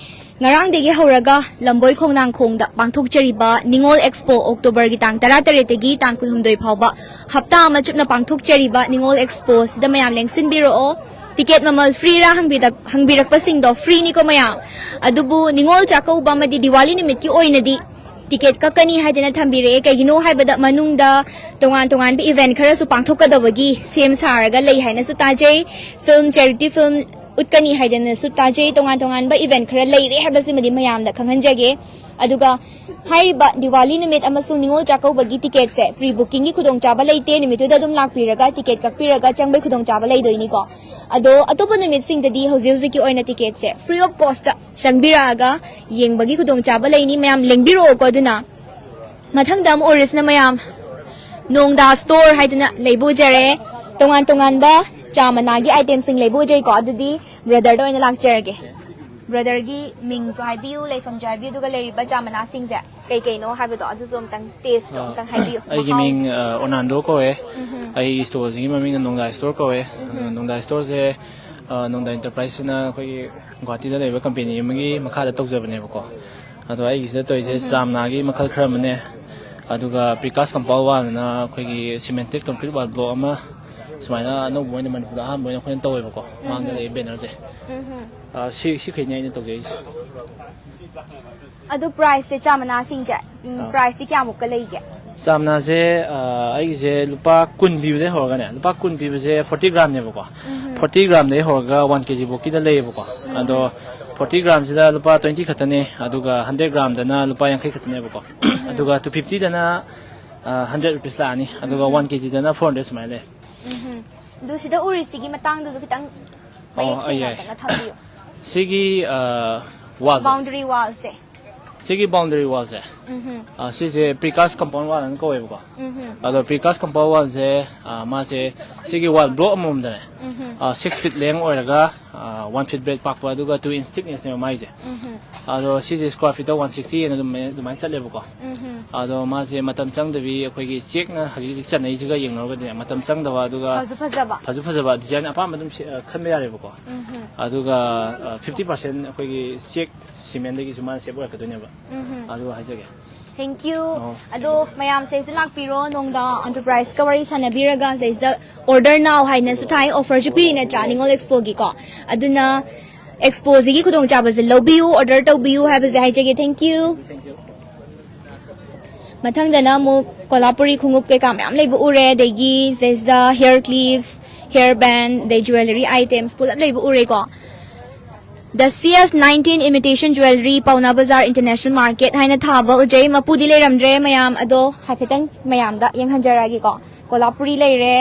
ꯉꯔꯥꯡꯗꯒꯤ ꯍꯧꯔꯒ ꯂꯝꯕꯣꯏ ꯈꯣꯡꯅꯥꯡꯈꯣꯡꯗ ꯄꯥꯡꯊꯣꯛꯆꯔꯤꯕ ꯅꯤꯉꯣꯜ ꯑꯦꯛꯁꯄꯣ, ꯑꯣꯛꯇꯣꯕꯔꯒꯤ ꯇꯥꯡ ꯇꯔꯥꯇꯔꯦꯠꯇꯒꯤ ꯇꯥꯡ ꯀꯨꯟꯍꯨꯝꯗꯣꯏ ꯐꯥꯎꯕ ꯍꯞꯇꯥ ꯑꯃ ꯆꯨꯞꯅ ꯄꯥꯡꯊꯣꯛꯆꯔꯤꯕ ꯅꯤꯉꯣꯜ ꯑꯦꯛꯁꯄꯣ ꯑꯁꯤꯗ ꯃꯌꯥꯝ ꯂꯦꯡꯁꯤꯟꯕꯤꯔꯛꯑꯣ꯫ ꯇꯤꯀꯦꯠ ꯃꯃꯜ ꯐ꯭ꯔꯤꯔꯥ ꯍꯪꯕꯤꯗꯛ-, ꯍꯪꯕꯤꯔꯛꯄꯁꯤꯡꯗꯣ ꯐ꯭ꯔꯤꯅꯤꯀꯣ ꯃꯌꯥꯝ꯫ ꯑꯗꯨꯕꯨ ꯅꯤꯉꯣꯜ ꯆꯥꯛꯀꯧꯕ ꯑꯃꯗꯤ ꯗꯤꯋꯥꯂꯤ ꯅꯨꯃꯤꯠꯀꯤ ꯑꯣꯏꯅꯗꯤ ꯇꯤꯀꯦꯠ ꯀꯛꯀꯅꯤ ꯍꯥꯏꯗꯅ ꯊꯝꯕꯤꯔꯛꯑꯦ꯫ ꯀꯩꯒꯤꯅꯣ ꯍꯥꯏꯕꯗ ꯃꯅꯨꯡꯗ ꯇꯣꯉꯥꯟ ꯇꯣꯉꯥꯟꯕ ꯏꯚꯦꯟ ꯈꯔꯁꯨ ꯄꯥꯡꯊꯣꯛꯀꯗꯕꯒꯤ ꯁꯦꯝ ꯁꯥꯔꯒ ꯂꯩ ꯍꯥꯏꯅꯁꯨ ꯇꯥꯖꯩ꯫ ꯐꯤꯜꯝ, ꯆꯦꯔꯤꯇꯤ ꯐꯤꯜꯝ ꯎꯠꯀꯅꯤ ꯍꯥꯏꯗꯅꯁꯨ ꯇꯥꯖꯩ꯫ ꯇꯣꯉꯥꯟ ꯇꯣꯉꯥꯟꯕ ꯏꯚꯦꯟ ꯈꯔ ꯂꯩꯔꯦ ꯍꯥꯏꯕꯁꯤꯃꯗꯤ ꯃꯌꯥꯝꯗ ꯈꯪꯍꯟꯖꯒꯦ꯫ ꯑꯗꯨꯒ ꯍꯥꯏꯔꯤꯕ ꯗꯤꯋꯥꯂꯤ ꯅꯨꯃꯤꯠ ꯑꯃꯁꯨꯡ ꯅꯤꯉꯣꯜ ꯆꯥꯛꯀꯧꯕꯒꯤ ꯇꯤꯀꯦꯠꯁꯦ ꯄ꯭ꯔꯤ ꯕꯨꯀꯤꯡꯒꯤ ꯈꯨꯗꯣꯡꯆꯥꯕ ꯂꯩꯇꯦ꯫ ꯅꯨꯃꯤꯠꯇꯨꯗ ꯑꯗꯨꯝ ꯂꯥꯛꯄꯤꯔꯒ ꯇꯤꯀꯦꯠ ꯀꯛꯄꯤꯔꯒ ꯆꯪꯕꯒꯤ ꯈꯨꯗꯣꯡꯆꯥꯕ ꯂꯩꯗꯣꯏꯅꯤꯀꯣ꯫ ꯑꯗꯣ ꯑꯇꯣꯞꯄ ꯅꯨꯃꯤꯠꯁꯤꯡꯗꯗꯤ ꯍꯧꯖꯤꯛ ꯍꯧꯖꯤꯛꯀꯤ ꯑꯣꯏꯅ ꯇꯤꯀꯦꯠꯁꯦ ꯐ꯭ꯔꯤ ꯑꯣꯐ ꯀꯣꯁꯇ ꯆꯪꯕꯤꯔꯛꯑꯒ ꯌꯦꯡꯕꯒꯤ ꯈꯨꯗꯣꯡꯆꯥꯕ ꯂꯩꯅꯤ꯫ ꯃꯌꯥꯝ ꯂꯦꯡꯕꯤꯔꯛꯑꯣꯀꯣ꯫ ꯑꯗꯨꯅ ꯃꯊꯪꯗ ꯑꯃꯨꯛ ꯑꯣꯏꯔꯤꯁꯤꯅ ꯃꯌꯥꯝ ꯅꯣꯡꯗꯥ ꯁ꯭ꯇꯣꯔ ꯍꯥꯏꯗꯅ ꯂꯩꯕ ꯎꯖꯔꯦ꯫ ꯇꯣꯉꯥꯟ ꯇꯣꯉꯥꯟꯕ ꯆꯥ ꯃꯅꯥꯒꯤ ꯑꯥꯏꯇꯦꯝꯁꯤꯡ ꯂꯩꯕ ꯎꯖꯩꯀꯣ꯫ ꯑꯗꯨꯗꯤ ꯕ꯭ꯔꯗꯔꯗ ꯑꯣꯏꯅ ꯂꯥꯛꯆꯔꯒꯦ꯫ ꯕ꯭ꯔꯗꯔꯒꯤ ꯃꯤꯡꯁꯨ ꯍꯥꯏꯕꯤꯌꯨ, ꯂꯩꯐꯝꯁꯨ ꯍꯥꯏꯕꯤꯌꯨ, ꯑꯗꯨꯒ ꯂꯩꯔꯤꯕ ꯆꯥ ꯃꯅꯥꯁꯤꯡꯁꯦ ꯀꯩ ꯀꯩꯅꯣ ꯍꯥꯏꯕꯗꯣ ꯑꯗꯨꯁꯨ ꯑꯝꯇꯪ ꯇꯦꯁꯇꯣ ꯑ, ꯑꯝꯇꯪ ꯍꯥꯏꯕꯤꯌꯨ꯫ ꯑꯩꯒꯤ ꯃꯍꯥꯎ꯫ ꯃꯤꯡ, ꯑ, ꯑꯣꯔꯅꯥꯟꯗꯣ ꯀꯧꯋꯦ꯫ ꯎꯝꯍꯨꯝ꯫ ꯑꯩꯒꯤ ꯁ꯭ꯇꯣꯔꯁꯤꯒꯤ ꯃꯃꯤꯡꯅ ꯅꯣꯡꯗꯥ ꯁ꯭ꯇꯣꯔ ꯀꯧꯋꯦ꯫ ꯎꯝꯍꯨꯝ꯫ ꯅꯣꯡꯗꯥ ꯁ꯭ꯇꯣꯔꯁꯦ, ꯑ, ꯅꯣꯡꯗꯥ ꯏꯟꯇꯔꯄ꯭ꯔꯥꯏꯁꯁꯤꯅ ꯑꯩꯈꯣꯏꯒꯤ ꯒꯨꯍꯥꯇꯤꯗ ꯂꯩꯕ ꯀꯝꯄꯦꯅꯤ ꯑꯃꯒꯤ ꯃꯈꯥꯗ ꯇꯧꯖꯕꯅꯦꯕꯀꯣ꯫ ꯑꯗꯣ ꯑꯩꯒꯤꯁꯤꯗ ꯇꯧꯔꯤꯁꯦ ꯎꯝꯍꯨꯝ꯫ ꯆꯥ ꯃꯅꯥꯒꯤ ꯃꯈꯜ ꯈꯔ ꯑꯃꯅꯦ, ꯑꯗꯨꯒ ꯄ꯭ꯔꯤꯀꯥꯁ ꯀꯝꯄꯥꯎꯟ ꯋꯥꯜꯅ ꯑꯩꯈꯣꯏꯒꯤ ꯁꯤꯃꯦꯟꯇꯦꯠ ꯀꯟꯀ꯭ꯔꯤꯠ ꯋꯥꯜ ꯕ꯭ꯂꯣꯛ ꯑꯃ ꯁꯨꯃꯥꯏꯅ ꯑꯅꯧꯕ ꯑꯣꯏꯅ ꯃꯅꯤꯄꯨꯔꯗ ꯑꯍꯥꯟꯕ ꯑꯣꯏꯅ ꯑꯩꯈꯣꯏꯅ ꯇꯧꯋꯦꯕꯀꯣ꯫ ꯃꯥꯡꯗ ꯎꯝꯍꯨꯝ꯫ ꯂꯩ ꯕꯦꯅꯔꯁꯦ꯫ ꯎꯝꯍꯨꯝ꯫ ꯑ, ꯁꯤ, ꯁꯤꯈꯩꯅꯦ ꯑꯩꯅ ꯇꯧꯖꯔꯤꯁꯦ꯫ ꯑꯗꯨ ꯄ꯭ꯔꯥꯏꯁꯁꯦ, ꯆꯥ ꯃꯅꯥꯁꯤꯡꯁꯦ, ꯎꯝ, ꯑꯥ꯫ ꯄ꯭ꯔꯥꯏꯁꯁꯦ ꯀꯌꯥꯃꯨꯛꯀ ꯂꯩꯒꯦ? ꯆꯥ ꯃꯅꯥꯁꯦ, ꯑ, ꯑꯩꯒꯤꯁꯦ ꯂꯨꯄꯥ ꯀꯨꯟ ꯄꯤꯕꯗꯩ ꯍꯧꯔꯒꯅꯦ, ꯂꯨꯄꯥ ꯀꯨꯟ ꯄꯤꯕꯁꯦ ꯐꯣꯔꯇꯤ ꯒ꯭ꯔꯥꯝꯅꯦꯕꯀꯣ꯫ ꯎꯝꯍꯨꯝ꯫ ꯐꯣꯔꯇꯤ ꯒ꯭ꯔꯥꯝꯗꯩ ꯍꯧꯔꯒ ꯋꯥꯟ ꯀꯦ ꯖꯤ ꯐꯥꯎꯀꯤꯗ ꯂꯩꯌꯦꯕꯀꯣ꯫ ꯎꯝꯍꯨꯝ꯫ ꯑꯗꯣ ꯐꯣꯔꯇꯤ ꯒ꯭ꯔꯥꯝꯁꯤꯗ ꯂꯨꯄꯥ ꯇ꯭ꯋꯦꯟꯇꯤ ꯈꯛꯇꯅꯦ, ꯑꯗꯨꯒ ꯍꯟꯗ꯭ꯔꯦꯠ ꯒ꯭ꯔꯥꯝꯗꯅ ꯂꯨꯄꯥ ꯌꯥꯡꯈꯩ ꯈꯛꯇꯅꯦꯕꯀꯣ꯫ ꯎꯝꯍꯨꯝ꯫ ꯑꯗꯨꯒ ꯇꯨ ꯐꯤꯐꯇꯤꯗꯅ, ꯑ, ꯍꯟꯗ꯭ꯔꯦꯠ ꯔꯨꯄꯤꯁ ꯂꯥꯛꯑꯅꯤ, ꯑꯗꯨꯒ ꯎꯝꯍꯨꯝ꯫ ꯋꯥꯟ ꯀꯦ ꯖꯤꯗꯅ ꯐꯣꯔ ꯍꯟꯗ꯭ꯔꯦꯠ ꯁꯨꯃꯥꯏꯅ ꯂꯩ꯫ ꯎꯝꯍꯨꯝ꯫ ꯑꯗꯨ ꯁꯤꯗ ꯎꯔꯤꯁꯤꯒꯤ ꯃꯇꯥꯡꯗꯁꯨ ꯈꯤꯇꯪ ꯑꯣ, ꯃꯌꯦꯛ ꯑ, ꯁꯦꯡꯅ ꯌꯥꯏ꯫ ꯑꯝꯇꯪꯒ ꯊꯝꯕꯤꯌꯨ꯫ ꯁꯤꯒꯤ, ꯑ, ꯋꯥꯜꯁꯦ꯫ ꯕꯥꯎꯟꯗꯔꯤ ꯋꯥꯜꯁꯦ꯫ ꯁꯤꯒꯤ ꯕꯥꯎꯟꯗꯔꯤ ꯋꯥꯜꯁꯦ꯫ ꯎꯝꯍꯨꯝ꯫ ꯑ, ꯁꯤꯁꯦ ꯄ꯭ꯔꯤꯀꯥꯁ ꯀꯝꯄꯥꯎꯟ ꯋꯥꯜ ꯑꯅ ꯀꯧꯋꯦꯕꯀꯣ꯫ ꯎꯝꯍꯨꯝ꯫ ꯑꯗꯣ ꯄ꯭ꯔꯤꯀꯥꯁ ꯀꯝꯄꯥꯎꯟ ꯋꯥꯜꯁꯦ, ꯑ, ꯃꯥꯁꯦ ꯁꯤꯒꯤ ꯋꯥꯜ ꯕ꯭ꯂꯣꯛ ꯑꯃꯃꯝꯗꯅꯦ, ꯎꯝꯍꯨꯝ꯫ ꯑ, ꯁꯤꯛꯁ ꯐꯤꯠ ꯂꯦꯡ ꯑꯣꯏꯔꯒ, ꯋꯥꯟ ꯐꯤꯠ ꯕ꯭ꯔꯦꯗ ꯄꯥꯛꯄ, ꯑꯗꯨꯒ ꯇꯨ ꯏꯟꯆ ꯊꯤꯛꯅꯦꯁꯅꯦꯕ ꯃꯥꯏꯁꯦ꯫ ꯑꯗꯣ ꯁꯤꯁꯦ ꯁ꯭ꯀ꯭ꯋꯥꯔ ꯐꯤꯠꯇ ꯋꯥꯟ ꯁꯤꯛꯁꯇꯤ ꯑꯗꯨꯝ ꯑꯗꯨꯃꯥꯏꯅ ꯆꯠꯂꯦꯕꯀꯣ꯫ ꯑꯗꯣ ꯃꯥꯁꯦ ꯃꯇꯝ ꯆꯪꯗꯕꯤ ꯑꯩꯈꯣꯏꯒꯤ ꯆꯦꯛꯅ ꯍꯧꯖꯤꯛ ꯍꯧꯖꯤꯛ ꯆꯠꯅꯩꯁꯤꯒ ꯌꯦꯡꯅꯔꯨꯔꯒꯗꯤ ꯃꯇꯝ ꯆꯪꯗꯕ, ꯑꯗꯨꯒ ꯐꯁꯨ ꯐꯖꯕ꯫ ꯐꯁꯨ ꯐꯖꯕ, ꯗꯤꯖꯥꯏꯟ ꯑꯄꯥꯝꯕ ꯑꯗꯨꯝ ꯁꯦ-, ꯑ, ꯈꯟꯕ ꯌꯥꯔꯦꯕꯀꯣ꯫ ꯑꯗꯨꯒ ꯐꯤꯐꯇꯤ ꯄꯥꯔꯁꯦꯟ ꯑꯩꯈꯣꯏꯒꯤ ꯆꯦꯛ ꯁꯤꯃꯦꯟꯗꯒꯤꯁꯨ ꯃꯥꯅ ꯁꯦꯞ ꯑꯣꯏꯔꯛꯀꯗꯣꯏꯅꯦꯕ꯫ ꯑꯗꯨ ꯍꯥꯏꯖꯒꯦ꯫ Thank you꯫ ꯑꯣ, ꯑꯗꯣ thank you꯫ ꯃꯌꯥꯝ ꯁꯤꯗꯩꯁꯤꯗ ꯂꯥꯛꯄꯤꯔꯣ, ꯅꯣꯡꯗꯥ ꯑꯦꯟꯇꯔꯄ꯭ꯔꯥꯏꯖꯀ ꯋꯥꯔꯤ ꯁꯥꯟꯅꯕꯤꯔꯒ ꯁꯤꯗꯩꯁꯤꯗ ꯑꯣꯔꯗꯔ ꯅꯥꯎ ꯍꯥꯏꯅꯁꯨ ꯊꯥꯏ, ꯑꯣꯐꯔꯁꯨ ꯄꯤꯔꯤ ꯅꯠꯇ꯭ꯔꯥ ꯅꯤꯉꯣꯜ ꯑꯦꯛꯁꯄꯣꯒꯤꯀꯣ꯫ ꯑꯗꯨꯅ ꯑꯦꯛꯁꯄꯣꯁꯤꯒꯤ ꯈꯨꯗꯣꯡꯆꯥꯕꯁꯦ ꯂꯧꯕꯤꯌꯨ, ꯑꯣꯔꯗꯔ ꯇꯧꯕꯤꯌꯨ ꯍꯥꯏꯕꯁꯦ ꯍꯥꯏꯖꯒꯦ꯫ Thank you꯫ Thank you꯫ ꯃꯊꯪꯗꯅ ꯑꯃꯨꯛ ꯀꯣꯂꯥꯄꯨꯔꯤ ꯈꯣꯡꯎꯞ ꯀꯩꯀꯥ ꯃꯌꯥꯝ ꯂꯩꯕ ꯎꯔꯦ, ꯑꯗꯒꯤ ꯁꯤꯗꯩꯁꯤꯗ ꯍꯤꯌꯔ ꯀ꯭ꯂꯤꯞꯁ, ꯍꯤꯌꯔ ꯕꯦꯟ, ꯑꯗꯩ ꯖꯨꯋꯦꯂꯔꯤ ꯑꯥꯏꯇꯦꯝꯁ ꯄꯨꯂꯞ ꯂꯩꯕ ꯎꯔꯦꯀꯣ꯫ The C F nineteen Imitation Jewelry, Paona Bazaar International Market ꯍꯥꯏꯅ ꯊꯥꯕ ꯎꯖꯩ꯫ ꯃꯄꯨꯗꯤ ꯂꯩꯔꯝꯗ꯭ꯔꯦ ꯃꯌꯥꯝ, ꯑꯗꯣ ꯍꯥꯏꯐꯦꯠꯇꯪ ꯃꯌꯥꯝꯗ ꯌꯦꯡꯍꯟꯖꯔꯛꯑꯒꯦꯀꯣ꯫ ꯀꯣꯂꯥꯄꯨꯔꯤ ꯂꯩꯔꯦ,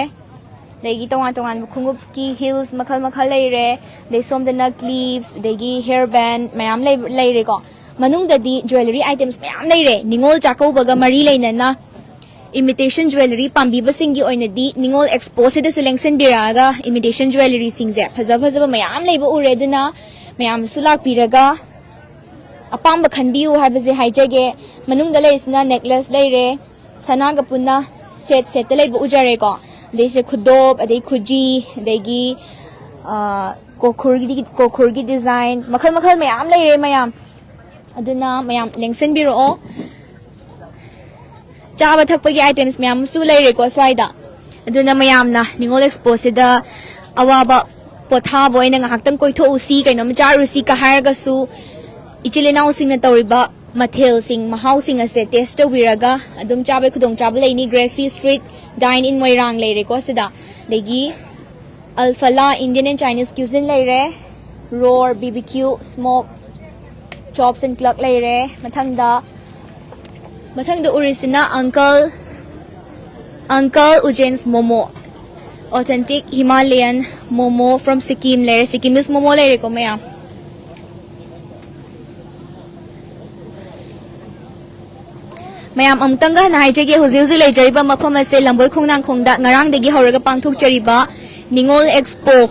ꯑꯗꯒꯤ ꯇꯣꯉꯥꯟ ꯇꯣꯉꯥꯟꯕ ꯈꯣꯡꯎꯞꯀꯤ ꯍꯤꯜꯁ ꯃꯈꯜ ꯃꯈꯜ ꯂꯩꯔꯦ, ꯑꯗꯩ ꯁꯣꯝꯗꯅ ꯀ꯭ꯂꯤꯞꯁ, ꯑꯗꯒꯤ ꯍꯤꯌꯔ ꯕꯦꯟ ꯃꯌꯥꯝ ꯂꯩ-, ꯂꯩꯔꯦꯀꯣ꯫ ꯃꯅꯨꯡꯗꯗꯤ ꯖꯨꯋꯦꯂꯔꯤ ꯑꯥꯏꯇꯦꯝꯁ ꯃꯌꯥꯝ ꯂꯩꯔꯦ꯫ ꯅꯤꯉꯣꯜ ꯆꯥꯛꯀꯧꯕꯒ ꯃꯔꯤ ꯂꯩꯅꯅ ꯏꯃꯤꯇꯦꯁꯟ ꯖꯨꯋꯦꯂꯔꯤ ꯄꯥꯝꯕꯤꯕꯁꯤꯡꯒꯤ ꯑꯣꯏꯅꯗꯤ ꯅꯤꯉꯣꯜ ꯑꯦꯛꯁꯄꯣꯁꯤꯗꯁꯨ ꯂꯦꯡꯁꯤꯟꯕꯤꯔꯛꯑꯒ ꯏꯃꯤꯇꯦꯁꯟ ꯖꯨꯋꯦꯂꯔꯤꯁꯤꯡꯁꯦ ꯐꯖ ꯐꯖꯕ ꯃꯌꯥꯝ ꯂꯩꯕ ꯎꯔꯦ꯫ ꯑꯗꯨꯅ ꯃꯌꯥꯝꯁꯨ ꯂꯥꯛꯄꯤꯔꯒ ꯑꯄꯥꯝꯕ ꯈꯟꯕꯤꯌꯨ ꯍꯥꯏꯕꯁꯦ ꯍꯥꯏꯖꯒꯦ꯫ ꯃꯅꯨꯡꯗ ꯂꯩꯔꯤꯁꯤꯅ ꯅꯦꯛꯂꯦꯁ ꯂꯩꯔꯦ, ꯁꯅꯥꯒ ꯄꯨꯟꯅ ꯁꯦꯠ ꯁꯦꯠꯇ ꯂꯩꯕ ꯎꯖꯔꯦꯀꯣ꯫ ꯑꯗꯩꯁꯦ ꯈꯨꯗꯣꯞ, ꯑꯗꯩ ꯈꯨꯖꯤ, ꯑꯗꯒꯤ, ꯑ, ꯀꯣꯈꯨꯔꯒꯤꯗꯤ-, ꯀꯣꯈꯨꯔꯒꯤ ꯗꯤꯖꯥꯏꯟ ꯃꯈꯜ ꯃꯈꯜ ꯃꯌꯥꯝ ꯂꯩꯔꯦ ꯃꯌꯥꯝ꯫ ꯑꯗꯨꯅ ꯃꯌꯥꯝ ꯂꯦꯡꯁꯤꯟꯕꯤꯔꯛꯑꯣ꯫ ꯆꯥꯕ ꯊꯛꯄꯒꯤ ꯑꯥꯏꯇꯦꯝꯁ ꯃꯌꯥꯝ ꯑꯃꯁꯨ ꯂꯩꯔꯦꯀꯣ ꯁ꯭ꯋꯥꯏꯗ꯫ ꯑꯗꯨꯅ ꯃꯌꯥꯝꯅ ꯅꯤꯉꯣꯜ ꯑꯦꯛꯁꯄꯣꯁꯤꯗ ꯑꯋꯥꯕ ꯄꯣꯊꯥꯕ ꯑꯣꯏꯅ ꯉꯥꯏꯍꯥꯛꯇꯪ ꯀꯣꯏꯊꯣꯛꯎꯁꯤ, ꯀꯩꯅꯣꯝ ꯆꯥꯔꯨꯁꯤ ꯀ ꯍꯥꯏꯔꯒꯁꯨ ꯏꯆꯤꯜ ꯏꯅꯥꯎꯁꯤꯡꯅ ꯇꯧꯔꯤꯕ ꯃꯊꯦꯜꯁꯤꯡ, ꯃꯍꯥꯎꯁꯤꯡ ꯑꯁꯦ ꯇꯦꯁ ꯇꯧꯕꯤꯔꯒ ꯑꯗꯨꯝ ꯆꯥꯕꯒꯤ ꯈꯨꯗꯣꯡꯆꯥꯕ ꯂꯩꯅꯤ꯫ Graffy Street Dine in Moirang ꯂꯩꯔꯦꯀꯣ ꯁꯤꯗ꯫ ꯑꯗꯒꯤ Al Fala Indian and Chinese Cuisine ꯂꯩꯔꯦ, Roar B B Q Smoke Chops and Club ꯂꯩꯔꯦ꯫ ꯃꯊꯪꯗ, ꯃꯊꯪꯗ ꯎꯔꯤꯁꯤꯅ Uncle, Uncle Ujjain's Momo, Authentic Himalayan Momo from Sikkim ꯂꯩꯔꯦ, Sikkimese Momo ꯂꯩꯔꯦꯀꯣ ꯃꯌꯥꯝ꯫ ꯃꯌꯥꯝ ꯑꯃꯨꯛꯇꯪꯒ ꯍꯟꯅ ꯍꯥꯏꯖꯒꯦ, ꯍꯧꯖꯤꯛ ꯍꯧꯖꯤꯛ ꯂꯩꯖꯔꯤꯕ ꯃꯐꯝ ꯑꯁꯦ ꯂꯝꯕꯣꯏ ꯈꯣꯡꯅꯥꯡꯈꯣꯡꯗ ꯉꯔꯥꯡꯗꯒꯤ ꯍꯧꯔꯒ ꯄꯥꯡꯊꯣꯛꯆꯔꯤꯕ ꯅꯤꯉꯣꯜ ꯑꯦꯛꯁꯄꯣ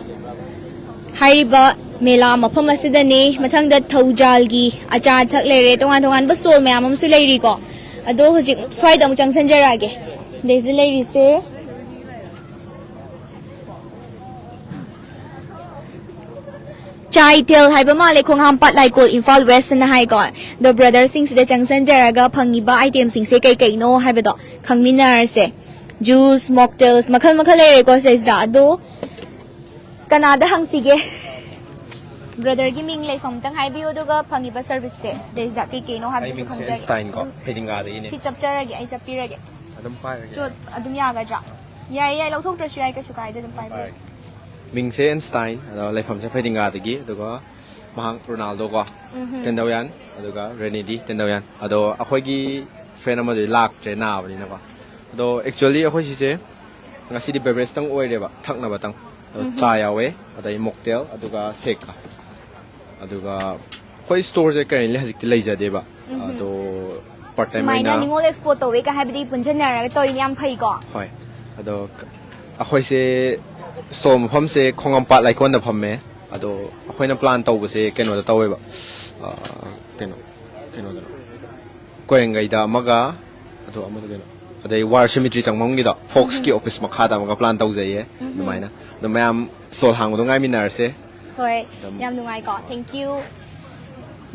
ꯍꯥꯏꯔꯤꯕ ꯃꯦꯂꯥ ꯃꯐꯝ ꯑꯁꯤꯗꯅꯤ꯫ ꯃꯊꯪꯗ ꯊꯧꯖꯥꯜꯒꯤ ꯑꯆꯥ ꯑꯊꯛ ꯂꯩꯔꯦ, ꯇꯣꯉꯥꯟ ꯇꯣꯉꯥꯟꯕ ꯁ꯭ꯇꯣꯜ ꯃꯌꯥꯝ ꯑꯃꯁꯨ ꯂꯩꯔꯤꯀꯣ꯫ ꯑꯗꯣ ꯍꯧꯖꯤꯛ ꯁ꯭ꯋꯥꯏꯗ ꯑꯃꯨꯛ ꯆꯪꯁꯤꯟꯖꯔꯛꯑꯒꯦ꯫ ꯁꯤꯗꯩꯁꯤꯗ ꯂꯩꯔꯤꯁꯦ ꯆꯥꯏꯊꯦꯜ ꯍꯥꯏꯕ ꯃꯥꯜꯂꯦ, ꯈꯣꯡꯍꯥꯝꯄꯥꯠ ꯂꯥꯏꯀꯣꯜ, ꯏꯝꯐꯥꯜ ꯋꯦꯁ ꯑꯅ ꯍꯥꯏꯀꯣ꯫ ꯑꯗꯣ ꯕ꯭ꯔꯗꯔꯁꯤꯡꯁꯤꯗ ꯆꯪꯁꯤꯟꯖꯔꯒ ꯐꯪꯉꯤꯕ ꯑꯥꯏꯇꯦꯝꯁꯤꯡꯁꯦ ꯀꯩ ꯀꯩꯅꯣ ꯍꯥꯏꯕꯗꯣ ꯈꯪꯃꯤꯟꯅꯔꯁꯦ꯫ ꯖꯨꯁ, ꯃꯣꯛꯇꯦꯜꯁ, ꯃꯈꯜ ꯃꯈꯜ ꯂꯩꯔꯦꯀꯣ ꯁꯤꯗꯩꯁꯤꯗ꯫ ꯑꯗꯣ ꯀꯅꯥꯗ ꯍꯪꯁꯤꯒꯦ? ꯕ꯭ꯔꯗꯔꯒꯤ ꯃꯤꯡ, ꯂꯩꯐꯝ ꯑꯝꯇꯪ ꯍꯥꯏꯕꯤꯌꯨ, ꯑꯗꯨꯒ ꯐꯪꯉꯤꯕ ꯁꯔꯚꯤꯁꯁꯦ ꯁꯤꯗꯩꯁꯤꯗ ꯀꯩ ꯀꯩꯅꯣ ꯑꯩ ꯍꯥꯏꯕꯗꯨꯁꯨ ꯃꯤꯡꯁꯦ ꯈꯪꯖꯒꯦ꯫ ꯑꯦꯟꯁꯇꯥꯏꯟ ꯀꯣ, ꯐꯩꯗꯤꯡꯒꯥꯗꯒꯤꯅꯦ꯫ ꯁꯤ ꯆꯞꯆꯔꯒꯦ, ꯑꯩ ꯆꯞꯄꯤꯔꯒꯦ꯫ ꯑꯗꯨꯝ ꯄꯥꯏꯔꯒꯦ꯫ ꯆꯣꯠ-, ꯑꯗꯨꯝ ꯌꯥꯒꯗ꯭ꯔꯥ? ꯌꯥꯏ, ꯌꯥꯏ, ꯂꯧꯊꯣꯛꯇ꯭ꯔꯁꯨ ꯌꯥꯏ, ꯀꯩꯁꯨ ꯀꯥꯏꯗꯦ, ꯑꯗꯨꯝ ꯑꯗꯨꯝ ꯄꯥꯏꯕꯤꯌꯨ꯫ ꯄꯥꯏꯔꯒꯦ꯫ ꯃꯤꯡꯁꯦ ꯑꯦꯟꯁꯇꯥꯏꯟ, ꯑꯗꯣ ꯂꯩꯐꯝꯁꯦ ꯐꯩꯗꯤꯡꯒꯥꯗꯒꯤ, ꯑꯗꯨꯒ ꯃꯍꯥꯛ ꯔꯣꯅꯥꯜꯗꯣ ꯀꯣ, ꯎꯝꯍꯨꯝ꯫ ꯇꯦꯟꯗꯧꯌꯥꯟ, ꯑꯗꯨꯒ ꯔꯦꯅꯤꯗꯤ ꯇꯦꯟꯗꯧꯌꯥꯟ꯫ ꯑꯗꯣ ꯑꯩꯈꯣꯏꯒꯤ ꯐ꯭ꯔꯦꯟ ꯑꯃꯗꯨꯗꯤ ꯂꯥꯛꯇ꯭ꯔꯦ, ꯅꯥꯕꯅꯤꯅꯀꯣ꯫ ꯑꯗꯣ ꯑꯦꯛꯆꯨꯋꯦꯜꯂꯤ ꯑꯩꯈꯣꯏ ꯁꯤꯁꯦ ꯉꯁꯤꯗꯤ ꯕꯦꯕꯔꯦꯖꯇꯪ ꯑꯣꯏꯔꯦꯕ, ꯊꯛꯅꯕꯇꯪ꯫ ꯑꯗꯣ ꯎꯝꯍꯨꯝ꯫ ꯆꯥ ꯌꯥꯎꯋꯦ, ꯑꯗꯩ ꯃꯣꯛꯇꯦꯜ, ꯑꯗꯨꯒ ꯁꯦꯛꯀ꯫ ꯑꯗꯨꯒ ꯑꯩꯈꯣꯏ ꯁ꯭ꯇꯣꯔꯁꯦ ꯀꯔꯦꯟꯂꯤ ꯍꯧꯖꯤꯛꯇꯤ ꯂꯩꯖꯗꯦꯕ꯫ ꯎꯝꯍꯨꯝ꯫ ꯑꯗꯣ ꯄꯥꯔꯠ ꯇꯥꯏꯝ ꯁꯨꯃꯥꯏꯅ ꯑꯣꯏꯅ ꯅꯤꯉꯣꯜ ꯑꯦꯛꯁꯄꯣ ꯇꯧꯋꯦꯒ ꯍꯥꯏꯕꯗꯤ ꯄꯨꯟꯁꯤꯟꯅꯔꯒ ꯇꯧꯔꯤꯅꯤ, ꯌꯥꯝ ꯐꯩꯀꯣ꯫ ꯍꯣꯏ꯫ ꯑꯗꯣ ꯀ-, ꯑꯩꯈꯣꯏꯁꯦ ꯁ꯭ꯇꯣꯔ ꯃꯐꯝꯁꯦ ꯈꯣꯡꯉꯝꯄꯥꯠ ꯂꯥꯏꯀꯣꯟꯗ ꯐꯝꯃꯦ꯫ ꯑꯗꯣ ꯑꯩꯈꯣꯏꯅ ꯄ꯭ꯂꯥꯟ ꯇꯧꯕꯁꯦ ꯀꯩꯅꯣꯗ ꯇꯧꯋꯦꯕ꯫ ꯑ, ꯀꯩꯅꯣ, ꯀꯩꯅꯣꯗꯅꯣ꯫ ꯀꯣꯏꯔꯦꯡꯒꯩꯗ ꯑꯃꯒ, ꯑꯗꯣ ꯑꯃꯗ ꯀꯩꯅꯣ? ꯑꯗꯩ ꯋꯥꯔ ꯁꯤꯃꯤꯇ꯭ꯔꯤ ꯆꯪꯐꯝꯒꯤꯗꯣ, ꯐꯣꯛꯁꯀꯤ ꯎꯝꯍꯨꯝ꯫ ꯑꯣꯐꯤꯁ ꯃꯈꯥꯗ ꯑꯃꯒ ꯄ꯭ꯂꯥꯟ ꯇꯧꯖꯩꯌꯦ꯫ ꯎꯝꯍꯨꯝ꯫ ꯑꯗꯨꯃꯥꯏꯅ꯫ ꯑꯗꯣ ꯃꯌꯥꯝ ꯁ꯭ꯇꯣꯜ ꯍꯥꯡꯕꯗꯣ ꯉꯥꯏꯃꯤꯟꯅꯔꯁꯦ꯫ ꯍꯣꯏ, ꯑꯗꯨꯝ ꯌꯥꯝ ꯅꯨꯡꯉꯥꯏꯀꯣ꯫ Thank you꯫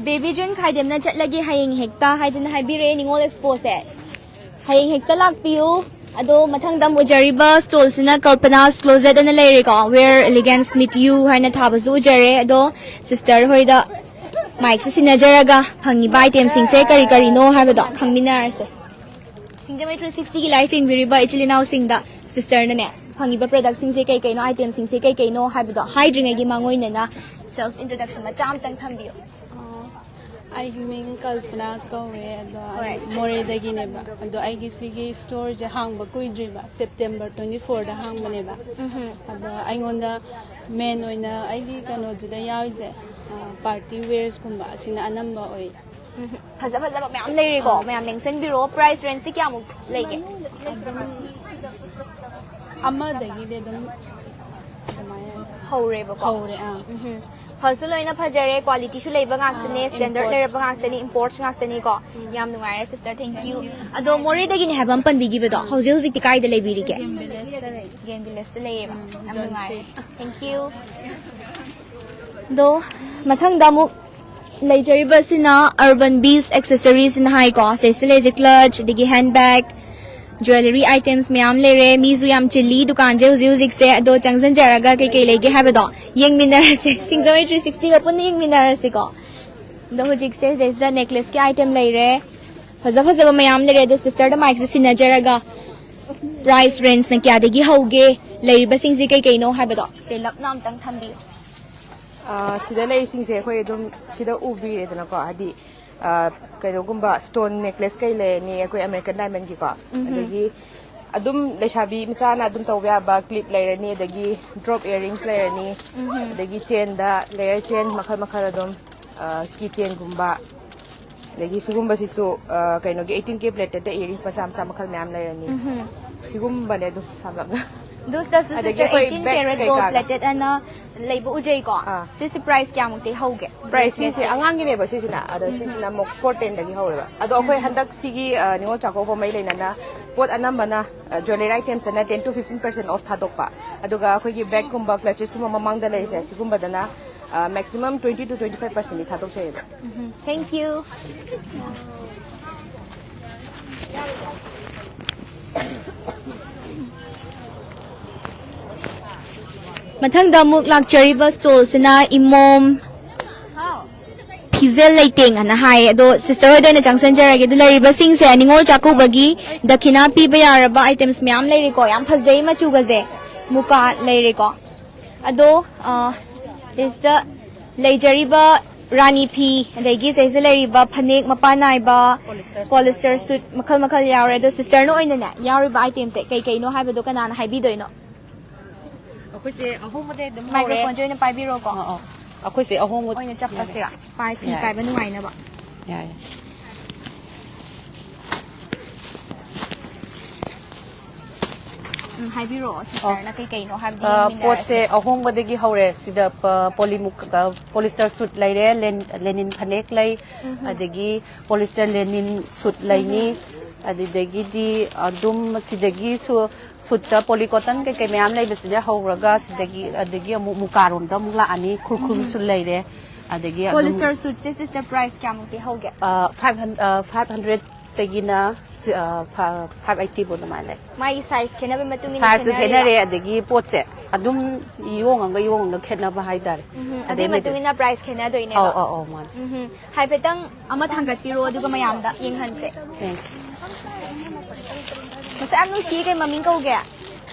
ꯕꯦꯕꯤ ꯖꯨꯟ ꯈꯥꯏꯗꯦꯝꯅ ꯆꯠꯂꯒꯦ ꯍꯌꯦꯡ ꯍꯦꯛꯇ ꯍꯥꯏꯗꯅ ꯍꯥꯏꯕꯤꯔꯛꯑꯦ ꯅꯤꯉꯣꯜ ꯑꯦꯛꯁꯄꯣꯁꯦ꯫ ꯍꯌꯦꯡ ꯍꯦꯛꯇ ꯂꯥꯛꯄꯤꯌꯨ꯫ ꯑꯗꯣ ꯃꯊꯪꯗ ꯑꯃꯨꯛ ꯎꯖꯔꯤꯕ ꯁ꯭ꯇꯣꯜꯁꯤꯅ ꯀꯜꯄꯅꯥꯁ ꯀ꯭ꯂꯣꯖꯦꯠ ꯑꯅ ꯂꯩꯔꯦꯀꯣ, Where Elegance Meet You ꯍꯥꯏꯅ ꯊꯥꯕꯁꯨ ꯎꯖꯔꯦ꯫ ꯑꯗꯣ ꯁꯤꯁꯇꯔ ꯍꯣꯏꯗ ꯃꯥꯏꯛꯁꯦ ꯁꯤꯟꯅꯖꯔꯒ ꯐꯪꯉꯤꯕ ꯑꯥꯏꯇꯦꯝꯁꯤꯡꯁꯦ ꯀꯔꯤ ꯀꯔꯤꯅꯣ ꯍꯥꯏꯕꯗꯣ ꯈꯪꯃꯤꯟꯅꯔꯁꯦ꯫ ꯁꯤꯡꯖꯃꯩ ꯊ꯭ꯔꯤ ꯁꯤꯛꯁꯇꯤꯒꯤ ꯂꯥꯏꯐ ꯌꯦꯡꯕꯤꯔꯤꯕ ꯏꯆꯤꯜ ꯏꯅꯥꯎꯁꯤꯡꯗ ꯁꯤꯁꯇꯔꯅꯅꯦ, ꯐꯪꯉꯤꯕ ꯄ꯭ꯔꯗꯛꯁꯤꯡꯁꯦ ꯀꯩ ꯀꯩꯅꯣ, ꯑꯥꯏꯇꯦꯝꯁꯤꯡꯁꯦ ꯀꯩ ꯀꯩꯅꯣ ꯍꯥꯏꯕꯗꯣ ꯍꯥꯏꯗ꯭ꯔꯤꯉꯩꯒꯤ ꯃꯥꯡꯑꯣꯏꯅꯅ ꯁꯦꯜꯐ ꯏꯟꯇ꯭ꯔꯣꯗꯛꯁꯟ ꯃꯆꯥ ꯑꯃꯇꯪ ꯊꯝꯕꯤꯌꯨ꯫ ꯑꯣ, ꯑꯩꯒꯤ ꯃꯤꯡ ꯀꯜꯄꯅꯥ ꯀꯧꯋꯦ, ꯑꯗꯣ ꯑꯩ ꯍꯣꯏ꯫ ꯃꯣꯔꯦꯗꯒꯤꯅꯦꯕ꯫ ꯑꯗꯣ ꯑꯩꯒꯤ ꯁꯤꯒꯤ ꯁ꯭ꯇꯣꯔꯁꯦ ꯍꯥꯡꯕ ꯀꯨꯏꯗ꯭ꯔꯤꯕ, ꯁꯦꯞꯇꯦꯝꯕꯔ ꯇ꯭ꯋꯦꯟꯇꯤ ꯐꯣꯔꯗ ꯍꯥꯡꯕꯅꯦꯕ꯫ ꯎꯝꯍꯨꯝ꯫ ꯑꯗꯣ ꯑꯩꯉꯣꯟꯗ ꯃꯦꯟ ꯑꯣꯏꯅ ꯑꯩꯒꯤ ꯀꯩꯅꯣꯁꯤꯗ ꯌꯥꯎꯔꯤꯁꯦ, ꯑ, ꯄꯥꯔꯇꯤ ꯋꯦꯌꯔꯁꯀꯨꯝꯕ ꯑꯁꯤꯅ ꯑꯅꯝꯕ ꯑꯣꯏ꯫ ꯎꯝ, ꯐꯖ ꯐꯖꯕ ꯃꯌꯥꯝ ꯂꯩꯔꯦꯀꯣ, ꯑꯥ꯫ ꯃꯌꯥꯝ ꯂꯦꯡꯁꯟꯕꯤꯔꯣ꯫ ꯄ꯭ꯔꯥꯏꯁ ꯔꯦꯟꯖꯇꯤ ꯀꯌꯥꯃꯨꯛ ꯂꯩꯒꯦ? ꯑꯗꯨꯝ ꯑꯃꯗꯒꯤꯗꯤ ꯑꯗꯨꯝ ꯑꯗꯨꯃꯥꯏꯅ ꯍꯧꯔꯦꯕꯀꯣ꯫ ꯍꯧꯔꯦ꯫ ꯑꯥ. ꯎꯝ꯫ ꯐꯁꯨ ꯂꯣꯏꯅ ꯐꯖꯔꯦ, ꯀ꯭ꯋꯥꯂꯤꯇꯤꯁꯨ ꯂꯩꯕ ꯉꯥꯛꯇꯅꯦ, ꯑꯥ, ꯁ꯭ꯇꯦꯟꯗꯔꯠ import. ꯂꯩꯔꯕ ꯉꯥꯛꯇꯅꯤ, ꯏꯝꯄꯣꯔꯠꯁ ꯉꯥꯛꯇꯅꯤꯀꯣ꯫ ꯌꯥꯝ ꯅꯨꯡꯉꯥꯏꯔꯦ ꯁꯤꯁꯇꯔ, ꯊꯦꯡꯀ꯭ꯌꯨ꯫ ꯑꯗꯣ ꯃꯣꯔꯦꯗꯒꯤꯅꯦ ꯍꯥꯏꯕ ꯑꯃ ꯄꯟꯕꯤꯈꯤꯕꯗꯣ, ꯍꯧꯖꯤꯛ ꯍꯧꯖꯤꯛꯇꯤ ꯀꯥꯏꯗ ꯂꯩꯕꯤꯔꯤꯒꯦ? ꯒꯦꯝ ꯚꯤꯂꯦꯖꯇ ꯂꯩ꯫ ꯒꯦꯝ ꯚꯤꯂꯦꯖꯇ ꯂꯩꯌꯦꯕ꯫ ꯎꯝ, ꯌꯥꯝ zone ꯅꯨꯡꯉꯥꯏꯔꯦ꯫ three. ꯊꯦꯡꯀ꯭ꯌꯨ꯫ ꯑꯗꯣ ꯃꯊꯪꯗ ꯑꯃꯨꯛ ꯂꯩꯖꯔꯤꯕꯁꯤꯅ Urban Bees Accessories ꯍꯥꯏꯀꯣ꯫ ꯁꯤꯗꯩꯁꯤꯗ ꯂꯩꯔꯤꯁꯦ clutch, ꯑꯗꯒꯤ handbag, jewellery items ꯃꯌꯥꯝ ꯂꯩꯔꯦ꯫ ꯃꯤꯁꯨ ꯌꯥꯝ ꯆꯤꯜꯂꯤ ꯗꯨꯀꯥꯟꯁꯦ ꯍꯧꯖꯤꯛ ꯍꯧꯖꯤꯛꯁꯦ꯫ ꯑꯗꯣ ꯆꯪꯁꯤꯟꯖꯔꯒ ꯀꯩꯀꯩ ꯂꯩꯒꯦ ꯍꯥꯏꯕꯗꯣ ꯌꯦꯡꯃꯤꯟꯅꯔꯁꯦ꯫ ꯁꯤꯡꯖꯃꯩ three sixty ꯒ ꯄꯨꯟꯅ ꯌꯦꯡꯃꯤꯟꯅꯔꯁꯤꯀꯣ꯫ ꯑꯗꯣ ꯍꯧꯖꯤꯛꯁꯦ ꯁꯤꯗꯩꯁꯤꯗ necklace ꯀꯤ item ꯂꯩꯔꯦ, ꯐꯖ ꯐꯖꯕ ꯃꯌꯥꯝ ꯂꯩꯔꯦ꯫ ꯑꯗꯣ ꯁꯤꯁꯇꯔꯗ ꯃꯥꯏꯛꯁꯦ ꯁꯤꯟꯅꯖꯔꯒ price range ꯅ ꯀꯌꯥꯗꯒꯤ ꯍꯧꯒꯦ, ꯂꯩꯔꯤꯕꯁꯤꯡꯁꯦ ꯀꯩ ꯀꯩꯅꯣ ꯍꯥꯏꯕꯗꯣ ꯇꯦꯜꯂꯞꯅ ꯑꯝꯇꯪ ꯊꯝꯕꯤꯌꯨ꯫ ꯑꯥ, ꯁꯤꯗ ꯂꯩꯔꯤꯁꯤꯡꯁꯦ ꯑꯩꯈꯣꯏ ꯑꯗꯨꯝ ꯁꯤꯗ ꯎꯕꯤꯔꯦꯗꯅꯀꯣ, ꯍꯥꯏꯗꯤ ꯑꯥ, ꯀꯩꯅꯣꯒꯨꯝꯕ stone necklace ꯀꯩ ꯂꯩꯔꯅꯤ ꯑꯩꯈꯣꯏ American diamond ꯒꯤꯀꯣ, ꯑꯗꯒꯤ ꯑꯗꯨꯝ ꯂꯩꯁꯥꯕꯤ ꯃꯆꯥꯅ ꯑꯗꯨꯝ ꯇꯧꯕ ꯌꯥꯕ clip ꯂꯩꯔꯅꯤ, ꯑꯗꯒꯤ drop earrings ꯂꯩꯔꯅꯤ, ꯑꯗꯒꯤ chain ꯗ layer chain ꯃꯈꯜ ꯃꯈꯜ ꯑꯗꯨꯝ, ꯑꯥ, key chain ꯒꯨꯝꯕ, ꯑꯗꯒꯤ ꯁꯤꯒꯨꯝꯕꯁꯤꯁꯨ ꯑꯥ, ꯀꯩꯅꯣꯒꯤ eighteen K plated ꯗ earrings ꯃꯆꯥ ꯃꯆꯥ ꯃꯈꯜ ꯃꯌꯥꯝ ꯂꯩꯔꯅꯤ꯫ ꯁꯤꯒꯨꯝꯕꯅꯦ ꯑꯗꯨꯝ ꯁꯝꯂꯞꯅ꯫ ꯑꯗꯨ ꯁꯤꯗꯁꯨ ꯑꯗꯒꯤ sister ꯑꯩꯈꯣꯏ eighteen bags carat gold ꯀꯩꯀꯥꯒ꯫ plated ꯑꯅ ꯂꯩꯕ ꯎꯖꯩꯀꯣ꯫ ꯑꯥ꯫ ꯁꯤꯁꯤ price ꯀꯌꯥꯃꯨꯛꯇꯤ ꯍꯧꯒꯦ? Price ꯁꯤꯡꯁꯦ ꯑꯉꯥꯡꯒꯤꯅꯦꯕ ꯁꯤꯁꯤꯅ, ꯑꯗꯣ ꯁꯤꯁꯤꯅ ꯑꯃꯨꯛ four ten ꯗꯒꯤ ꯍꯧꯋꯦꯕ꯫ ꯑꯗꯣ ꯑꯩꯈꯣꯏ ꯍꯟꯗꯛ ꯁꯤꯒꯤ ꯑꯥ, ꯅꯤꯉꯣꯜ ꯆꯥꯛꯀꯧꯕ ꯃꯔꯤ ꯂꯩꯅꯅ ꯄꯣꯠ ꯑꯅꯝꯕꯅ ꯑꯥ, jewellery items ꯇꯅ ten to fifteen percent off ꯊꯥꯗꯣꯛꯄ, ꯑꯗꯨꯒ ꯑꯩꯈꯣꯏꯒꯤ bag ꯀꯨꯝꯕ clutches ꯀꯨꯝꯕ ꯃꯃꯥꯡꯗ ꯂꯩꯔꯤꯁꯦ ꯁꯤꯒꯨꯝꯕꯗꯅ ꯑꯥ, maximum twenty to twenty five percent D ꯊꯥꯗꯣꯛꯆꯩꯌꯦꯕ꯫ Thank you. ꯃꯊꯪꯗ ꯑꯃꯨꯛ ꯂꯥꯛꯆꯔꯤꯕ stall ꯁꯤꯅ ꯏꯃꯣꯝ ꯐꯤꯖꯦꯜ ꯂꯩꯇꯦꯡ ꯑꯅ ꯍꯥꯏ꯫ ꯑꯗꯣ sister ꯍꯣꯏꯗ ꯑꯣꯏꯅ ꯆꯪꯁꯟꯖꯔꯒꯦ꯫ ꯑꯗꯨ ꯂꯩꯔꯤꯕꯁꯤꯡꯁꯦ ꯅꯤꯉꯣꯜ ꯆꯥꯛꯀꯧꯕꯒꯤ ꯗꯈꯤꯅꯥ ꯄꯤꯕ ꯌꯥꯔꯕ items ꯃꯌꯥꯝ ꯂꯩꯔꯦꯀꯣ꯫ ꯌꯥꯝ ꯐꯖꯩ ꯃꯆꯨꯒꯁꯦ꯫ ꯃꯨꯀꯥ ꯂꯩꯔꯦꯀꯣ꯫ ꯑꯗꯣ ꯑ, ꯁꯤꯗ ꯂꯩꯖꯔꯤꯕ ꯔꯥꯅꯤ ꯐꯤ, ꯑꯗꯒꯤ ꯁꯤꯗꯩꯁꯤꯗ ꯂꯩꯔꯤꯕ ꯐꯅꯦꯛ ꯃꯄꯥꯟ ꯅꯥꯏꯕ, polyester suit ꯃꯈꯜ ꯃꯈꯜ ꯌꯥꯎꯔꯦ꯫ ꯑꯗꯣ sister ꯅ ꯑꯣꯏꯅꯅꯦ ꯌꯥꯎꯔꯤꯕ item ꯁꯦ ꯀꯩ ꯀꯩꯅꯣ ꯍꯥꯏꯕꯗꯣ ꯀꯅꯥꯅ ꯍꯥꯏꯕꯤꯗꯣꯏꯅꯣ? ꯑꯩꯈꯣꯏꯁꯦ ꯑꯍꯣꯡꯕꯗꯩ ꯑꯗꯨꯝ ꯍꯧꯔꯦ꯫ Microphone ꯁꯦ ꯑꯣꯏꯅ ꯄꯥꯏꯕꯤꯔꯣꯀꯣ꯫ ꯑꯣ, ꯑꯣ꯫ ꯑꯩꯈꯣꯏꯁꯦ ꯑꯍꯣꯡꯕ ꯑꯣꯏꯅ ꯆꯞꯄꯁꯤꯔ? ꯄꯥꯏ, ꯐꯤ ꯌꯥꯏ꯫ ꯄꯥꯏꯕ ꯅꯨꯡꯉꯥꯏꯅꯕ꯫ ꯌꯥꯏ꯫ ꯎꯝ, ꯍꯥꯏꯕꯤꯔꯛꯑꯣ, ꯁꯤꯁꯇꯔꯅ ꯀꯩ ꯀꯩꯅꯣ ꯍꯥꯏꯕꯗꯤ ꯑ, ꯌꯦꯡꯃꯤꯟꯅꯔꯁꯦ꯫ ꯄꯣꯠꯁꯦ ꯑꯍꯣꯡꯕꯗꯒꯤ ꯍꯧꯔꯦ꯫ ꯁꯤꯗ ꯄꯣꯂꯤꯃꯨꯛ ꯄꯣꯂꯤꯁꯇꯔ ꯁꯨꯠ ꯂꯩꯔꯦ, ꯂꯦꯅꯤꯟ ꯐꯅꯦꯛ ꯂꯩ, ꯑꯗꯒꯤ ꯄꯣꯂꯤꯁꯇꯔ ꯂꯦꯅꯤꯟ ꯁꯨꯠ ꯂꯩꯅꯤ꯫ ꯑꯗꯨꯗꯒꯤꯗꯤ ꯑꯗꯨꯝ ꯁꯤꯗꯒꯤꯁꯨ ꯁꯨꯠꯇ ꯄꯣꯂꯤꯀꯣꯇꯟ ꯀꯩꯀꯩ ꯃꯌꯥꯝ ꯂꯩꯕꯁꯤꯗ ꯍꯧꯔꯒ ꯁꯤꯗꯒꯤ ꯑꯗꯒꯤ ꯑꯃꯨꯛ ꯃꯨꯀꯥꯔꯣꯝꯗ ꯑꯃꯨꯛ ꯂꯥꯛꯑꯅꯤ꯫ ꯈꯨꯔꯈꯨꯜꯁꯨ ꯂꯩꯔꯦ꯫ ꯑꯗꯒꯤ ꯑꯗꯨꯝ ꯄꯣꯂꯤꯁꯇꯔ ꯁꯨꯠꯁꯦ ꯁꯤꯁꯇꯔ ꯄ꯭ꯔꯥꯏꯁ ꯀꯌꯥꯃꯨꯛꯇꯤ ꯍꯧꯒꯦ? ꯐꯥꯏꯚ ꯍꯟꯗ꯭ꯔꯦꯠꯇꯒꯤꯅ ꯐꯥꯏꯚ ꯑꯩꯠꯇꯤꯕꯨ ꯑꯗꯨꯃꯥꯏꯅ ꯂꯩ꯫ ꯃꯥꯒꯤ ꯁꯥꯏꯖ ꯈꯦꯠꯅꯕꯒꯤ ꯃꯇꯨꯡ ꯏꯟꯅ ꯁꯥꯏꯖꯁꯨ ꯈꯦꯠꯅꯔꯤꯔꯣ? ꯈꯦꯠꯅꯔꯦ, ꯑꯗꯒꯤ ꯄꯣꯠꯁꯦ ꯑꯗꯨꯝ ꯌꯣꯡꯉꯒ ꯌꯣꯡꯉꯒ ꯈꯦꯠꯅꯕ ꯍꯥꯏꯇꯥꯔꯦ꯫ ꯎꯝ, ꯑꯗꯩ ꯑꯗꯨꯒꯤ ꯃꯩꯗꯤ- ꯃꯇꯨꯡ ꯏꯟꯅ ꯄ꯭ꯔꯥꯏꯁ ꯈꯦꯠꯅꯗꯣꯏꯅꯦꯕ꯫ ꯑꯧ ꯑꯧ ꯑꯧ ꯃꯥꯅꯦ꯫ ꯎꯝ, ꯍꯥꯏꯐꯦꯠꯇꯪ ꯑꯃ ꯊꯥꯡꯒꯠꯄꯤꯔꯣ, ꯑꯗꯨꯒ ꯃꯌꯥꯝꯗ ꯌꯦꯡꯍꯟꯁꯦ꯫ Thanks. ꯃꯁꯛ ꯌꯥꯝ ꯅꯨꯡꯁꯤꯌꯦ꯫ ꯀꯩ ꯃꯃꯤꯡ ꯀꯧꯒꯦ?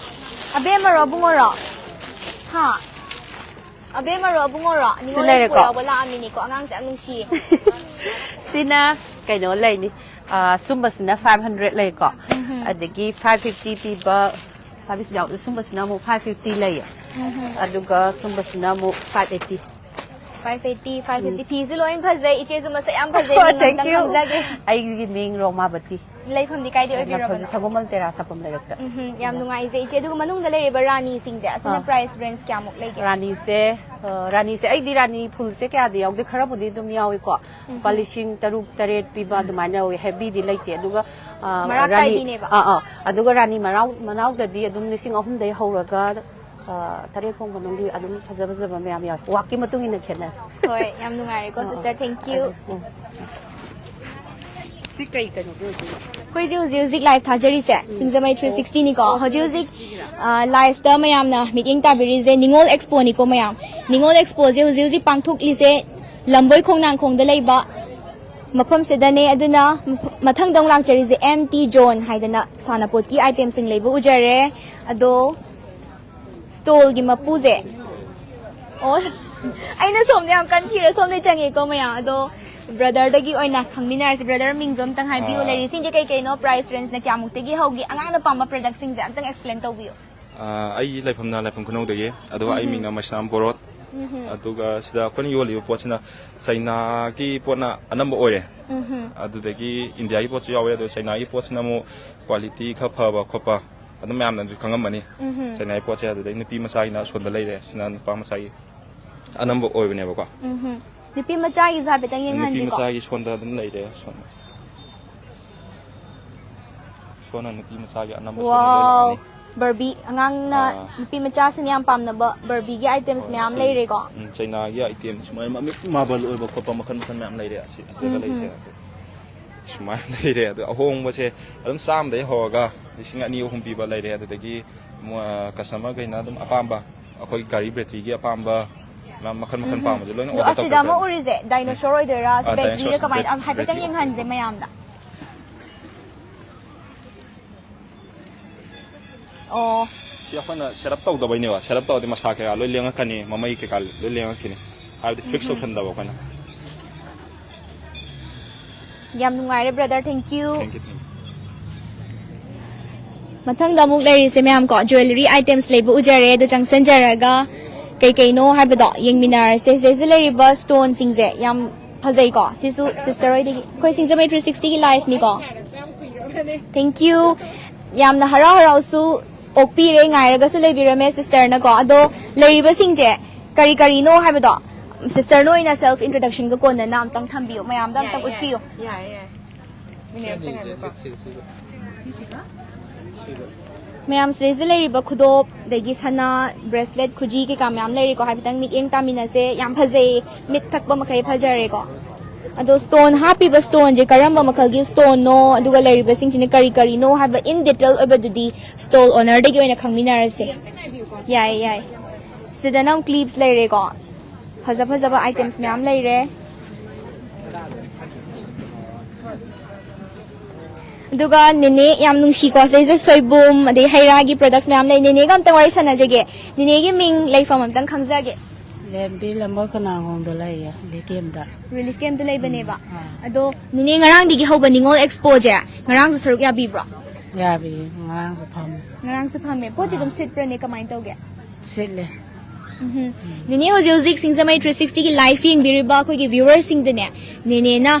ꯑꯕꯦꯝꯃꯔꯣ, ꯑꯕꯨꯡꯉꯣꯔꯣ? ꯍꯥ? ꯑꯕꯦꯝꯃꯔꯣ, ꯑꯕꯨꯡꯉꯣꯔꯣ? ꯅꯤꯉꯣꯜ ꯂꯩꯔꯦꯀꯣ? ꯂꯩꯀꯣꯜ ꯌꯥꯎꯕ ꯂꯥꯛꯑꯝꯃꯤꯅꯤꯀꯣ꯫ ꯑꯉꯥꯡꯁꯦ ꯌꯥꯝ ꯅꯨꯡꯁꯤꯌꯦ꯫ ꯁꯤꯅ ꯀꯩꯅꯣ ꯂꯩꯅꯤ꯫ ꯑ, ꯁꯨꯝꯕꯁꯤꯅ ꯐꯥꯏꯚ ꯍꯟꯗ꯭ꯔꯦꯠ ꯂꯩꯀꯣ꯫ ꯑꯗꯒꯤ ꯐꯥꯏꯚ ꯐꯤꯐꯇꯤ ꯄꯤꯕ, ꯐꯥꯏꯚ ꯐꯤꯐꯇꯤ ꯌꯥꯎꯗꯦ, ꯁꯨꯝꯕꯁꯤꯅ ꯑꯃꯨꯛ ꯐꯥꯏꯚ ꯐꯤꯐꯇꯤ ꯂꯩꯌꯦ꯫ ꯑꯗꯨꯒ ꯁꯨꯝꯕꯁꯤꯅ ꯑꯃꯨꯛ five eighty. Five eighty, five fifty. ꯐꯤꯁꯨ ꯂꯣꯏ ꯐꯖꯩ꯫ ꯏꯆꯦꯁꯨ ꯃꯁꯛ ꯌꯥꯝ ꯐꯖꯩ꯫ Oh, ꯃꯤꯡ thank ꯑꯝꯇꯪ you. ꯈꯪꯖꯒꯦ꯫ ꯑꯩꯒꯤ ꯃꯤꯡ ꯔꯣꯃꯥꯕꯇꯤ꯫ ꯂꯩꯐꯝꯗꯤ ꯀꯥꯏꯗ ꯑꯣꯏꯕꯤꯔꯕꯅꯣ? ꯍꯧꯖꯤꯛ ꯁꯒꯣꯜꯕꯟ ꯇꯦꯔꯥ ꯁꯥꯐꯝ ꯂꯩꯔꯛꯇ꯫ ꯎꯝ, ꯌꯥꯝ ꯅꯨꯡꯉꯥꯏꯖꯩ ꯏꯆꯦ꯫ ꯑꯗꯨꯒ ꯃꯅꯨꯡꯗ ꯂꯩꯔꯤꯕ ꯔꯥꯅꯤꯁꯤꯡꯁꯦ, ꯑꯁꯤꯅ ꯑꯥ꯫ ꯄ꯭ꯔꯥꯏꯁ ꯔꯦꯟꯖ ꯀꯌꯥꯃꯨꯛ ꯂꯩꯒꯦ? ꯔꯥꯅꯤꯁꯦ, ꯑ, ꯔꯥꯅꯤꯁꯦ ꯑꯩꯗꯤ ꯔꯥꯅꯤ ꯐꯨꯜꯁꯦ ꯀꯌꯥꯗꯤ ꯌꯥꯎꯗꯦ, ꯈꯔꯕꯨꯗꯤ ꯑꯗꯨꯝ ꯌꯥꯎꯏꯀꯣ꯫ ꯂꯨꯄꯥ ꯂꯤꯁꯤꯡ ꯇꯔꯨꯛ ꯇꯔꯦꯠ ꯄꯤꯕ ꯑꯗꯨꯃꯥꯏꯅ ꯌꯥꯎꯏ, ꯍꯦꯚꯤꯗꯤ ꯂꯩꯇꯦ꯫ ꯑꯗꯨꯒ, ꯑ, ꯃꯔꯥꯛ ꯔꯥꯅꯤ- ꯇꯥꯏꯕꯤꯅꯦꯕ? ꯑꯥ ꯑꯥ ꯑꯗꯨꯒ ꯔꯥꯅꯤ ꯃꯅꯥꯎ ꯃꯅꯥꯎꯗꯗꯤ ꯑꯗꯨꯝ ꯂꯤꯁꯤꯡ ꯑꯍꯨꯝꯗꯩ ꯍꯧꯔꯒ, ꯑ, ꯇꯔꯦꯠ ꯐꯥꯎ ꯃꯅꯨꯡꯒꯤ ꯑꯗꯨꯝ ꯐꯖ ꯐꯖꯕ ꯃꯌꯥꯝ ꯌꯥꯎꯏ, ꯋꯥꯛꯀꯤ ꯃꯇꯨꯡ ꯏꯟꯅ ꯈꯦꯠꯅꯔꯦ꯫ ꯍꯣꯏ, ꯌꯥꯝ ꯅꯨꯡꯉꯥꯏꯔꯦꯀꯣ ꯁꯤꯁꯇꯔ꯫ Thank you꯫ ꯎꯝ꯫ ꯁꯤ ꯀꯩ ꯀꯩꯅꯣꯒꯤ ꯑꯣꯏꯗꯣꯏꯅꯣ? ꯑꯩꯈꯣꯏꯁꯦ ꯍꯧꯖꯤꯛ ꯍꯧꯖꯤꯛ ꯂꯥꯏꯚ ꯊꯥꯖꯔꯤꯁꯦ ꯁꯤꯡꯖꯃꯩ ꯊ꯭ꯔꯤ ꯁꯤꯛꯁꯇꯤꯅꯤꯀꯣ꯫ ꯍꯧꯖꯤꯛ ꯍꯧꯖꯤꯛ, ꯑ, ꯂꯥꯏꯚꯇ ꯃꯌꯥꯝꯅ ꯃꯤꯠꯌꯦꯡ ꯇꯥꯕꯤꯔꯤꯁꯦ ꯅꯤꯉꯣꯜ ꯑꯦꯛꯁꯄꯣꯅꯤꯀꯣ ꯃꯌꯥꯝ꯫ ꯅꯤꯉꯣꯜ ꯑꯦꯛꯁꯄꯣꯁꯦ ꯍꯧꯖꯤꯛ ꯍꯧꯖꯤꯛ ꯄꯥꯡꯊꯣꯛꯂꯤꯁꯦ ꯂꯝꯕꯣꯏ ꯈꯣꯡꯅꯥꯡꯈꯣꯡꯗ ꯂꯩꯕ ꯃꯐꯝꯁꯤꯗꯅꯦ꯫ ꯑꯗꯨꯅ ꯃꯊꯪꯗ ꯑꯃꯨꯛ ꯂꯥꯛꯆꯔꯤꯁꯦ ꯑꯦꯝ ꯇꯤ ꯖꯣꯟ ꯍꯥꯏꯗꯅ ꯁꯥꯟꯅꯄꯣꯠꯀꯤ ꯑꯥꯏꯇꯦꯝꯁꯤꯡ ꯂꯩꯕ ꯎꯖꯔꯦ꯫ ꯑꯗꯣ ꯁ꯭ꯇꯣꯜꯒꯤ ꯃꯄꯨꯁꯦ, ꯑꯣ, ꯑꯩꯅ ꯁꯣꯝꯗ ꯌꯥꯝ ꯀꯟꯅ ꯊꯤꯔ ꯁꯣꯝꯗ ꯆꯪꯉꯦꯀꯣ ꯃꯌꯥꯝ꯫ ꯑꯗꯣ ꯕ꯭ꯔꯗꯔꯗꯒꯤ ꯑꯣꯏꯅ ꯈꯪꯃꯤꯟꯅꯔꯁꯤ꯫ ꯕ꯭ꯔꯗꯔ, ꯃꯤꯡꯁꯨ ꯑꯝꯇꯪ ꯍꯥꯏꯕꯤꯌꯨ꯫ ꯑꯥ꯫ ꯂꯩꯔꯤꯁꯤꯡꯁꯦ ꯀꯩ ꯀꯩꯅꯣ, ꯄ꯭ꯔꯥꯏꯁ ꯔꯦꯟꯖꯅ ꯀꯌꯥꯃꯨꯛꯇꯒꯤ ꯍꯧꯒꯦ? ꯑꯉꯥꯡꯅ ꯄꯥꯝꯕ ꯄ꯭ꯔꯗꯛꯁꯤꯡꯁꯦ ꯑꯝꯇꯪ ꯑꯦꯛꯁꯄ꯭ꯂꯦꯟ ꯇꯧꯕꯤꯌꯨ꯫ ꯑꯥ, ꯑꯩꯒꯤ ꯂꯩꯐꯝꯅ ꯂꯥꯏꯐꯝ ꯈꯨꯅꯧꯗꯒꯤ, ꯑꯗꯨꯒ ꯑꯩ ꯃꯤꯡꯅ ꯃꯩꯁꯅꯥꯝ ꯕꯣꯔꯣꯠ꯫ ꯑꯗꯨꯒ ꯁꯤꯗ ꯑꯩꯈꯣꯏꯅ ꯌꯣꯜꯂꯤꯕ ꯄꯣꯠꯁꯤꯅ ꯆꯩꯅꯥꯒꯤ ꯄꯣꯠꯅ ꯑꯅꯝꯕ ꯑꯣꯏꯔꯦ꯫ ꯑꯗꯨꯗꯒꯤ ꯏꯟꯗꯤꯌꯥꯒꯤ ꯄꯣꯠꯁꯨ ꯌꯥꯎꯋꯦ, ꯑꯗꯣ ꯆꯩꯅꯥꯒꯤ ꯄꯣꯠꯁꯤꯅ ꯑꯃꯨꯛ ꯀ꯭ꯋꯥꯂꯤꯇꯤ ꯈꯔ ꯐꯕ ꯈꯣꯠꯄ, ꯑꯗꯨꯝ ꯃꯌꯥꯝꯅꯁꯨ ꯈꯪꯉꯝꯃꯅꯤ꯫ ꯎꯝꯍꯨꯝ꯫ ꯆꯩꯅꯥꯏ ꯄꯣꯠꯁꯦ ꯑꯗꯨꯗꯩ ꯅꯨꯄꯤ ꯃꯆꯥꯒꯤꯅ ꯑꯁꯣꯝꯗ ꯂꯩꯔꯦ, ꯁꯤꯅ ꯅꯨꯄꯥ ꯃꯆꯥꯒꯤ ꯑꯅꯝꯕ ꯑꯣꯏꯕꯅꯦꯕꯀꯣ꯫ ꯎꯝꯍꯨꯝ꯫ ꯅꯨꯄꯤ ꯃꯆꯥꯒꯤꯁꯨ ꯍꯥꯏꯐꯦꯠꯇꯪ ꯅꯨꯄꯤ ꯌꯦꯡꯍꯟꯁꯤꯀꯣ꯫ ꯃꯆꯥꯒꯤ ꯁꯣꯝꯗ ꯑꯗꯨꯝ ꯂꯩꯔꯦ꯫ ꯁꯣꯝꯗ ꯁꯣꯝꯅ ꯅꯨꯄꯤ ꯃꯆꯥꯒꯤ ꯑꯅꯝꯕ ꯁꯣꯝꯗ ꯂꯣꯏ ꯋꯥꯎ꯫ ꯂꯥꯛꯑꯅꯤ꯫ ꯕꯔꯕꯤ ꯑꯉꯥꯡꯅ ꯑꯥ꯫ ꯅꯨꯄꯤ ꯃꯆꯥꯁꯤꯡꯅ ꯌꯥꯝ ꯄꯥꯝꯅꯕ ꯕꯔꯕꯤꯒꯤ items ꯍꯣꯏ, ꯃꯌꯥꯝ ꯁꯤ, ꯂꯩꯔꯦꯀꯣ꯫ ꯎꯝ, ꯆꯩꯅꯥꯒꯤ item ꯁꯨꯃꯥꯏꯅ ꯃꯃꯤꯠ marble ꯑꯣꯏꯕ ꯈꯣꯠꯄ ꯃꯈꯜ ꯃꯈꯜ ꯃꯌꯥꯝ ꯂꯩꯔꯦ꯫ ꯑꯁꯤ ꯑꯁꯤꯗ ꯎꯝ, ꯂꯩꯁꯦ ꯎꯝ꯫ ꯑꯗꯨ ꯁꯨꯃꯥꯏꯅ ꯂꯩꯔꯦ꯫ ꯑꯗꯣ ꯑꯍꯣꯡꯕꯁꯦ ꯑꯗꯨꯝ ꯆꯥꯝꯃꯗꯒꯤ ꯍꯧꯔꯒ ꯂꯤꯁꯤꯡ ꯑꯅꯤ ꯑꯍꯨꯝ ꯄꯤꯕ ꯂꯩꯔꯦ꯫ ꯑꯗꯨꯗꯒꯤ ꯃꯣ-, customer ꯈꯩꯅ ꯑꯗꯨꯝ ꯑꯄꯥꯝꯕ, ꯑꯩꯈꯣꯏ ꯒꯥꯔꯤ battery ꯒꯤ ꯑꯄꯥꯝꯕ ꯃꯌꯥꯝ ꯃꯈꯜ ꯃꯈꯜ ꯄꯥꯝꯕꯁꯦ ꯂꯣꯏꯅ ꯑꯗꯣ order ꯑꯁꯤꯗ ꯑꯃ ꯇꯧꯊꯣꯛꯄꯤꯔꯝꯃꯦ꯫ ꯎꯔꯤꯁꯦ dinosaur ꯑꯣꯏꯗꯣꯏꯔꯥ? ꯑꯥ, Battery ꯔ dinosaur ꯀꯃꯥꯏꯅ? bat-, ꯍꯥꯏꯐꯦꯠꯇꯪ battery꯫ ꯌꯦꯡꯍꯟꯁꯦ ꯃꯌꯥꯝꯗ꯫ ꯑꯣ꯫ ꯁꯤ ꯑꯩꯈꯣꯏꯅ set up ꯇꯧꯗꯕꯩꯅꯦꯕ꯫ Set up ꯇꯧꯔꯗꯤ ꯃꯁꯥ ꯀꯩꯀꯥ ꯂꯣꯏ ꯂꯦꯡꯉꯛꯀꯅꯤ, ꯃꯃꯩ ꯀꯩꯀꯥ ꯂꯣꯏ ꯂꯦꯡꯉꯛꯈꯤꯅꯤ, ꯍꯥꯏꯕꯗꯤ fix ꯇꯧꯁꯟꯗꯕ ꯑꯩꯈꯣꯏꯅ꯫ ꯌꯥꯝ ꯅꯨꯡꯉꯥꯏꯔꯦ brother, thank you꯫ Thank you, thank you꯫ ꯃꯊꯪꯗ ꯑꯃꯨꯛ ꯂꯩꯔꯤꯁꯦ ꯃꯌꯥꯝ ꯀꯣ, jewellery items ꯂꯩꯕ ꯎꯖꯔꯦ꯫ ꯑꯗꯣ ꯆꯪꯁꯟꯖꯔꯒ ꯀꯩ ꯀꯩꯅꯣ ꯍꯥꯏꯕꯗꯣ ꯌꯦꯡꯃꯤꯟꯅꯔꯁꯦ꯫ ꯁꯤꯗꯩꯁꯤꯗ ꯂꯩꯔꯤꯕ stone ꯁꯤꯡꯁꯦ ꯌꯥꯝ ꯐꯖꯩꯀꯣ꯫ ꯁꯤꯁꯨ sister ꯍꯣꯏꯗꯒꯤ, ꯑꯩꯈꯣꯏ ꯁꯤꯡꯖꯃꯩ three sixty ꯒꯤ live ꯅꯤꯀꯣ꯫ Thank you꯫ ꯌꯥꯝꯅ ꯍꯔꯥꯎ ꯍꯔꯥꯎꯁꯨ ꯑꯣꯛꯄꯤꯔꯦ, ꯉꯥꯏꯔꯒꯁꯨ ꯂꯩꯕꯤꯔꯝꯃꯦ sister ꯅꯀꯣ꯫ ꯑꯗꯣ ꯂꯩꯔꯤꯕꯁꯤꯡꯁꯦ ꯀꯔꯤ ꯀꯔꯤꯅꯣ ꯍꯥꯏꯕꯗꯣ sister ꯅ ꯑꯣꯏꯅ self introduction ꯒ ꯀꯣꯟꯅꯅ ꯑꯝꯇꯪ ꯊꯝꯕꯤꯌꯨ, ꯃꯌꯥꯝꯗ ꯑꯝꯇꯪ ꯎꯠꯄꯤꯌꯨ꯫ ꯌꯥꯏꯌꯦ, ꯌꯥꯏꯌꯦ꯫ ꯃꯤꯅꯤꯠ ꯑꯝꯇ ꯉꯥꯏꯈꯣꯀꯣ꯫ ꯃꯌꯥꯝ ꯁꯤꯗꯩꯁꯤꯗ ꯂꯩꯔꯤꯕ ꯈꯨꯗꯣꯞ, ꯑꯗꯒꯤ ꯁꯅꯥ, bracelet, ꯈꯨꯖꯤ ꯀꯩꯀꯥ ꯃꯌꯥꯝ ꯂꯩꯔꯦꯀꯣ꯫ ꯍꯥꯏꯐꯦꯠꯇꯪ ꯃꯤꯠꯌꯦꯡ ꯇꯥꯃꯤꯟꯅꯁꯦ꯫ ꯌꯥꯝ ꯐꯖꯩ, ꯃꯤꯠ ꯊꯛꯄ ꯃꯈꯩ ꯐꯖꯔꯦꯀꯣ꯫ ꯑꯗꯣ stone ꯍꯥꯞꯄꯤꯕ stone ꯁꯦ ꯀꯔꯝꯕ ꯃꯈꯜꯒꯤ stone ꯅꯣ, ꯑꯗꯨꯒ ꯂꯩꯔꯤꯕꯁꯤꯡꯁꯤꯅ ꯀꯔꯤ ꯀꯔꯤꯅꯣ ꯍꯥꯏꯕ in detail ꯑꯣꯏꯕꯗꯨꯗꯤ stall owner ꯗꯒꯤ ꯑꯣꯏꯅ ꯈꯪꯃꯤꯟꯅꯔꯁꯦ꯫ ꯌꯥꯏꯌꯦ, ꯌꯥꯏꯌꯦ꯫ ꯁꯤꯗꯅ ꯑꯃꯨꯛ clips ꯂꯩꯔꯦꯀꯣ꯫ ꯐꯖ ꯐꯖꯕ items ꯃꯌꯥꯝ ꯂꯩꯔꯦ꯫ ꯑꯗꯨꯒ ꯅꯦꯅꯦ ꯌꯥꯝ ꯅꯨꯡꯁꯤꯀꯣ, ꯁꯤꯗꯩꯁꯤꯗ ꯁꯣꯏꯕꯨꯝ, ꯑꯗꯩ ꯍꯩ ꯔꯥꯒꯤ products ꯃꯌꯥꯝ ꯂꯩ꯫ ꯅꯦꯅꯦꯒ ꯑꯝꯇꯪ ꯋꯥꯔꯤ ꯁꯥꯟꯅꯖꯒꯦ꯫ ꯅꯦꯅꯦꯒꯤ ꯃꯤꯡ, ꯂꯩꯐꯝ ꯑꯝꯇꯪ ꯈꯪꯖꯒꯦ꯫ ꯂꯦꯝꯕꯤ ꯂꯝꯕꯣꯏ ꯈꯣꯡꯅꯥꯡꯈꯣꯡꯗ ꯂꯩꯌꯦ, relief camp ꯇ꯫ Relief camp ꯇ ꯂꯩꯕꯅꯦꯕ꯫ ꯑꯥ꯫ ꯑꯗꯣ ꯅꯦꯅꯦ, ꯉꯔꯥꯡꯗꯒꯤ ꯍꯧꯕ ꯅꯤꯉꯣꯜ expo ꯁꯦ ꯉꯔꯥꯡꯁꯨ ꯁꯔꯨꯛ ꯌꯥꯕꯤꯕ꯭ꯔꯣ? ꯌꯥꯕꯤꯌꯦ, ꯉꯔꯥꯡꯁꯨ ꯐꯝꯃꯦ꯫ ꯉꯔꯥꯡꯁꯨ ꯐꯝꯃꯦ꯫ ꯄꯣꯠꯇꯤ ꯑꯗꯨꯝ ꯁꯤꯠꯄ꯭ꯔꯅꯦ, ꯀꯃꯥꯏꯅ ꯇꯧꯒꯦ? ꯁꯤꯠꯂꯦ꯫ ꯎꯝꯍꯨꯝ꯫ ꯅꯦꯅꯦ ꯍꯧꯖꯤꯛ ꯍꯧꯖꯤꯛ ꯁꯤꯡꯖꯃꯩ three sixty ꯒꯤ live ꯌꯦꯡꯕꯤꯔꯤꯕ ꯑꯩꯈꯣꯏꯒꯤ viewer ꯁꯤꯡꯗꯅꯦ, ꯅꯦꯅꯦꯅ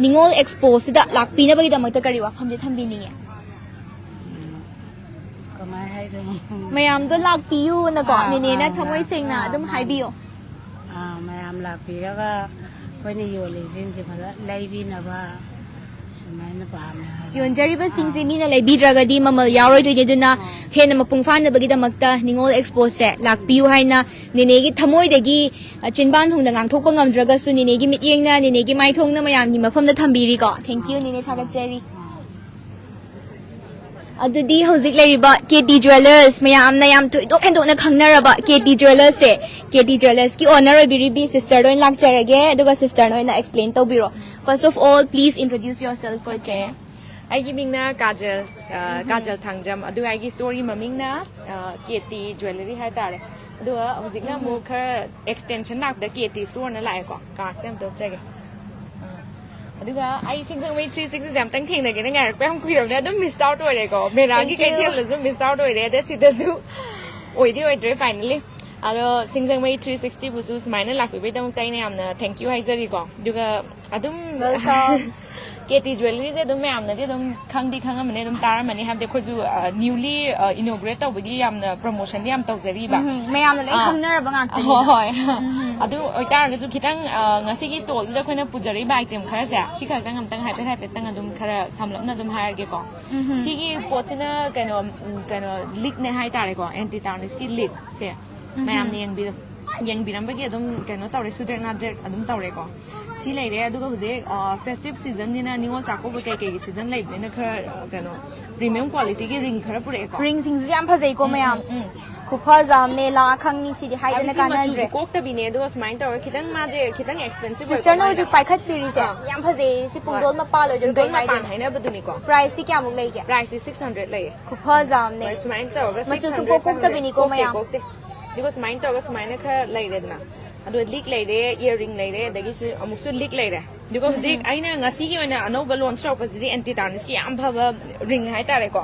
ꯅꯤꯉꯣꯜ expo ꯁꯤꯗ ꯂꯥꯛꯄꯤꯅꯕꯒꯤꯗꯃꯛꯇ ꯀꯔꯤ ꯋꯥꯐꯝꯗꯤ ꯊꯝꯕꯤꯅꯤꯡꯉꯤ? ꯀꯃꯥꯏ ꯍꯥꯏꯗꯣꯏꯅꯣ? ꯃꯌꯥꯝꯗꯣ ꯂꯥꯛꯄꯤꯌꯨꯅ ꯀꯣ ꯑꯥ, ꯅꯦꯅꯦꯅ ꯑꯥ, ꯊꯃꯣꯏ ꯁꯦꯡꯅ ꯑꯥ, ꯑꯗꯨꯝ ꯃꯥꯅꯦ꯫ ꯍꯥꯏꯕꯤꯌꯣ꯫ ꯑꯥ, ꯃꯌꯥꯝ ꯂꯥꯛꯄꯤꯔꯒ ꯑꯩꯈꯣꯏꯅ ꯌꯣꯜꯂꯤꯁꯤꯡꯁꯦ ꯐꯖ ꯂꯩꯕꯤꯅꯕ ꯑꯗꯨꯃꯥꯏꯅ ꯄꯥꯝꯃꯦ ꯍꯥꯏꯕ꯫ ꯌꯣꯟꯖꯔꯤꯕꯁꯤꯡꯁꯦ ꯃꯤꯅ ꯂꯩꯕꯤꯗ꯭ꯔꯒꯗꯤ ꯃꯃꯜ ꯌꯥꯎꯔꯣꯏꯗꯣꯏꯅꯤ꯫ ꯑꯗꯨꯅ ꯍꯦꯟꯅ ꯃꯄꯨꯡ ꯐꯥꯅꯕꯒꯤꯗꯃꯛꯇ ꯅꯤꯉꯣꯜ ꯑꯦꯛꯁꯄꯣꯁꯦ ꯂꯥꯛꯄꯤꯌꯨ ꯍꯥꯏꯅ ꯅꯦꯅꯦꯒꯤ ꯊꯃꯣꯏꯗꯒꯤ, ꯑ, ꯆꯤꯟꯕꯥꯟ ꯊꯣꯡꯗ ꯉꯥꯡꯊꯣꯛꯄ ꯉꯝꯗ꯭ꯔꯒꯁꯨ ꯅꯦꯅꯦꯒꯤ ꯃꯤꯠꯌꯦꯡꯅ ꯅꯦꯅꯦꯒꯤ ꯃꯥꯏꯊꯣꯡꯅ ꯃꯌꯥꯝꯒꯤ ꯃꯐꯝꯗ ꯊꯝꯕꯤꯔꯤꯀꯣ꯫ Thank you ꯅꯦꯅꯦ, ꯊꯥꯒꯠꯆꯔꯤ꯫ ꯑꯗꯨꯗꯤ ꯍꯧꯖꯤꯛ ꯂꯩꯔꯤꯕ ꯀꯦ ꯇꯤ ꯖ꯭ꯋꯦꯂꯔꯁ, ꯃꯌꯥꯝꯅ ꯌꯥꯝ ꯊꯣꯏꯗꯣꯛ ꯍꯦꯟꯗꯣꯛꯅ ꯈꯪꯅꯔꯕ ꯀꯦ ꯇꯤ ꯖ꯭ꯋꯦꯂꯔꯁꯁꯦ, ꯀꯦ ꯇꯤ ꯖ꯭ꯋꯦꯂꯔꯁꯀꯤ ꯑꯣꯅꯔ ꯑꯣꯏꯕꯤꯔꯤꯕꯤ ꯁꯤꯁꯇꯔꯗ ꯑꯣꯏꯅ ꯂꯥꯛꯆꯔꯒꯦ, ꯑꯗꯨꯒ ꯁꯤꯁꯇꯔꯅ ꯑꯣꯏꯅ ꯑꯦꯛꯁꯄ꯭ꯂꯦꯟ ꯇꯧꯕꯤꯔꯣ꯫ First of all, please introduce yourself ꯀꯣ ꯏꯆꯦ꯫ ꯑꯩꯒꯤ ꯃꯤꯡꯅ ꯀꯥꯖꯜ, ꯑ, ꯀꯥꯖꯜ ꯊꯥꯡꯖꯝ, ꯑꯗꯨꯒ ꯑꯩꯒꯤ ꯁ꯭ꯇꯣꯔꯒꯤ ꯃꯃꯤꯡꯅ ꯀꯦ ꯇꯤ ꯖ꯭ꯋꯦꯂꯔꯤ ꯍꯥꯏꯇꯥꯔꯦ꯫ ꯑꯗꯨꯒ ꯍꯧꯖꯤꯛꯅ ꯑꯃꯨꯛ ꯈꯔ ꯑꯦꯛꯁꯇꯦꯟꯁꯟ ꯂꯥꯛꯄꯗ ꯀꯦ ꯇꯤ ꯁ꯭ꯇꯣꯔꯅ ꯂꯥꯛꯑꯦꯀꯣ꯫ ꯀꯥꯔꯠꯁꯦ ꯑꯝꯇ ꯎꯠꯆꯒꯦ꯫ ꯑꯥ꯫ ꯑꯗꯨꯒ ꯑꯩ ꯁꯤꯡꯖꯃꯩ ꯊ꯭ꯔꯤ ꯁꯤꯛꯁꯇꯤꯁꯦ ꯑꯝꯇꯪ ꯊꯦꯡꯅꯒꯦꯅ ꯉꯥꯏꯔꯛꯄ ꯌꯥꯝ ꯀꯨꯏꯔꯕꯅꯦ꯫ ꯑꯗꯨꯝ ꯃꯤꯁ ꯑꯥꯎꯠ ꯑꯣꯏꯔꯦꯀꯣ꯫ ꯃꯦꯔꯥꯒꯤ Thank you. ꯀꯩꯊꯦꯜꯗꯁꯨ ꯃꯤꯁ ꯑꯥꯎꯠ ꯑꯣꯏꯔꯦ, ꯑꯗ ꯁꯤꯗꯁꯨ ꯑꯣꯏꯗꯤ ꯑꯣꯏꯗ꯭ꯔꯦ ꯐꯥꯏꯅꯂꯤ꯫ ꯑꯗꯣ ꯁꯤꯡꯖꯃꯩ ꯊ꯭ꯔꯤ ꯁꯤꯛꯁꯇꯤꯕꯨꯁꯨ ꯁꯨꯃꯥꯏꯅ ꯂꯥꯛꯄꯤꯕꯩꯗꯃꯛꯇ ꯑꯩꯅ ꯌꯥꯝꯅ ꯊꯦꯡꯀ꯭ꯌꯨ ꯍꯥꯏꯖꯔꯤꯀꯣ꯫ ꯑꯗꯨꯒ ꯑꯗꯨꯝ Welcome. ꯀꯦ ꯇꯤ ꯖ꯭ꯋꯦꯂꯔꯤꯁꯦ ꯑꯗꯨꯝ ꯃꯌꯥꯝꯅꯗꯤ ꯑꯗꯨꯝ ꯈꯪꯗꯤ ꯈꯪꯉꯝꯃꯅꯤ, ꯑꯗꯨꯝ ꯇꯥꯔꯝꯃꯅꯤ, ꯍꯥꯏꯕꯗꯤ ꯑꯩꯈꯣꯏꯁꯨ ꯅ꯭ꯌꯨꯂꯤ ꯏꯅꯣꯒ꯭ꯔꯦꯠ ꯇꯧꯕꯒꯤ ꯌꯥꯝꯅ ꯄ꯭ꯔꯃꯣꯁꯟꯗꯤ ꯌꯥꯝ ꯇꯧꯖꯔꯤꯕ꯫ ꯎꯝ, ꯃꯌꯥꯝꯅ ꯂꯣꯏ ꯑꯥ꯫ ꯈꯪꯅꯔꯕ ꯉꯥꯛꯇꯅꯤ꯫ ꯍꯣꯏ, ꯍꯣꯏ꯫ ꯑꯗꯨ ꯑꯣꯏꯇꯥꯔꯒꯁꯨ ꯈꯤꯇꯪ, ꯑ, ꯉꯁꯤꯒꯤ ꯁ꯭ꯇꯣꯜꯁꯤꯗ ꯑꯩꯈꯣꯏꯅ ꯄꯨꯖꯔꯛꯏꯕ ꯑꯥꯏꯇꯦꯝ ꯈꯔꯁꯦ ꯁꯤ ꯈꯛꯇꯪ ꯑꯝꯇꯪ ꯍꯥꯏꯐꯦꯠ ꯍꯥꯏꯐꯦꯠꯇꯪ ꯑꯗꯨꯝ ꯈꯔ ꯁꯝꯂꯞꯅ ꯑꯗꯨꯝ ꯍꯥꯏꯔꯒꯦꯀꯣ꯫ ꯁꯤꯒꯤ ꯄꯣꯠꯁꯤꯅ ꯀꯩꯅꯣ, ꯎꯝ, ꯀꯩꯅꯣ, ꯂꯤꯛꯅꯦ ꯍꯥꯏꯇꯥꯔꯦꯀꯣ, ꯑꯦꯟꯇꯤ ꯇꯥꯔꯅꯤꯁꯀꯤ ꯂꯤꯛꯁꯦ꯫ ꯃꯌꯥꯝꯅ ꯌꯦꯡꯕꯤꯔ-, ꯌꯦꯡꯕꯤꯔꯝꯕꯒꯤ ꯑꯗꯨꯝ ꯀꯩꯅꯣ ꯇꯧꯔꯦ, ꯁꯨꯗ꯭ꯔꯦꯛ ꯅꯥꯗ꯭ꯔꯦꯛ ꯑꯗꯨꯝ ꯇꯧꯔꯦꯀꯣ꯫ ꯁꯤ ꯂꯩꯔꯦ꯫ ꯑꯗꯨꯒ ꯍꯧꯖꯤꯛ ꯐꯦꯁꯇꯤꯚ ꯁꯤꯖꯟꯅꯤꯅ, ꯅꯤꯉꯣꯜ ꯆꯥꯛꯀꯧꯕ ꯀꯩꯀꯩꯒꯤ ꯁꯤꯖꯟ ꯂꯩꯕꯅꯤꯅ ꯈꯔ, ꯑ, ꯀꯩꯅꯣ, ꯄ꯭ꯔꯤꯃꯤꯌꯝ ꯀ꯭ꯋꯥꯂꯤꯇꯤꯒꯤ ꯔꯤꯡ ꯈꯔ ꯄꯨꯔꯛꯑꯦꯀꯣ꯫ ꯔꯤꯡꯁꯤꯡꯁꯤꯁꯨ ꯌꯥꯝ ꯐꯖꯩꯀꯣ ꯃꯌꯥꯝ꯫ ꯎꯝ꯫ ꯈꯨꯐꯖ ꯑꯃꯅꯦ, ꯂꯥꯛ ꯈꯪꯅꯤ ꯁꯤꯗꯤ ꯍꯥꯏꯗꯅ ꯍꯥꯏꯕꯗꯤ ꯁꯤ ꯃꯆꯨꯁꯨ ꯀꯥꯟꯅꯗ꯭ꯔꯦ꯫ ꯀꯣꯛꯇꯕꯤꯅꯦ, ꯑꯗꯨꯒ ꯁꯨꯃꯥꯏꯅ ꯇꯧꯔꯒ ꯈꯤꯇꯪ ꯃꯥꯁꯦ ꯈꯤꯇꯪ ꯑꯦꯛꯁꯄꯦꯟꯁꯤꯚ ꯑꯣꯏꯕ ꯁꯤꯁꯇꯔꯅ ꯋꯥꯅꯤꯗ꯫ ꯍꯧꯖꯤꯛ ꯄꯥꯏꯈꯠꯄꯤꯔꯤꯁꯦ ꯑꯥ꯫ ꯌꯥꯝ ꯐꯖꯩ꯫ ꯁꯤ ꯄꯨꯡꯗꯣꯟ ꯃꯄꯥꯟ ꯑꯣꯏꯗꯣꯏꯔꯥ ꯄꯨꯡꯗꯣꯟ ꯀꯩ ꯃꯄꯥꯟ ꯍꯥꯏꯗꯣꯏꯅꯣ? ꯍꯥꯏꯅꯕꯗꯨꯅꯤꯀꯣ꯫ ꯄ꯭ꯔꯥꯏꯁꯁꯤ ꯀꯌꯥꯃꯨꯛ ꯂꯩꯒꯦ? ꯄ꯭ꯔꯥꯏꯁꯁꯤ ꯁꯤꯛꯁ ꯍꯟꯗ꯭ꯔꯦꯗ ꯂꯩꯌꯦ꯫ ꯈꯨꯐꯖ ꯑꯃꯅꯦ꯫ ꯍꯣꯏ, ꯁꯨꯃꯥꯏꯅ ꯇꯧꯔꯒ ꯃꯆꯨꯁꯨ ꯁꯤꯛꯁ ꯍꯟꯗ꯭ꯔꯦꯗ, ꯀꯣꯛ ꯐꯥꯏꯚ ꯍꯟꯗ꯭ꯔꯦꯗ꯫ ꯀꯣꯛꯇꯕꯤꯅꯤꯀꯣ ꯀꯣꯛꯇꯦ, ꯃꯌꯥꯝ꯫ ꯀꯣꯛꯇꯦ꯫ ꯑꯗꯨꯒ ꯁꯨꯃꯥꯏꯅ ꯇꯧꯔꯒ ꯁꯨꯃꯥꯏꯅ ꯈꯔ ꯂꯩꯔꯦꯗꯅ꯫ ꯑꯗꯨꯒ ꯂꯤꯛ ꯂꯩꯔꯦ, ꯏꯌꯥꯔꯤꯡ ꯂꯩꯔꯦ, ꯑꯗꯒꯤꯁꯨ ꯑꯃꯨꯛꯁꯨ ꯂꯤꯛ ꯂꯩꯔꯦ꯫ ꯑꯗꯨꯒ ꯍꯧꯖꯤꯛ ꯑꯩꯅ ꯉꯁꯤꯒꯤ ꯑꯣꯏꯅ ꯑꯅꯧꯕ ꯂꯣꯟꯁ ꯇꯧꯔꯛꯄꯁꯤꯗꯤ ꯑꯦꯟꯇꯤ ꯇꯥꯔꯅꯤꯁꯀꯤ ꯌꯥꯝ ꯐꯕ ꯔꯤꯡ ꯍꯥꯏꯇꯥꯔꯦꯀꯣ꯫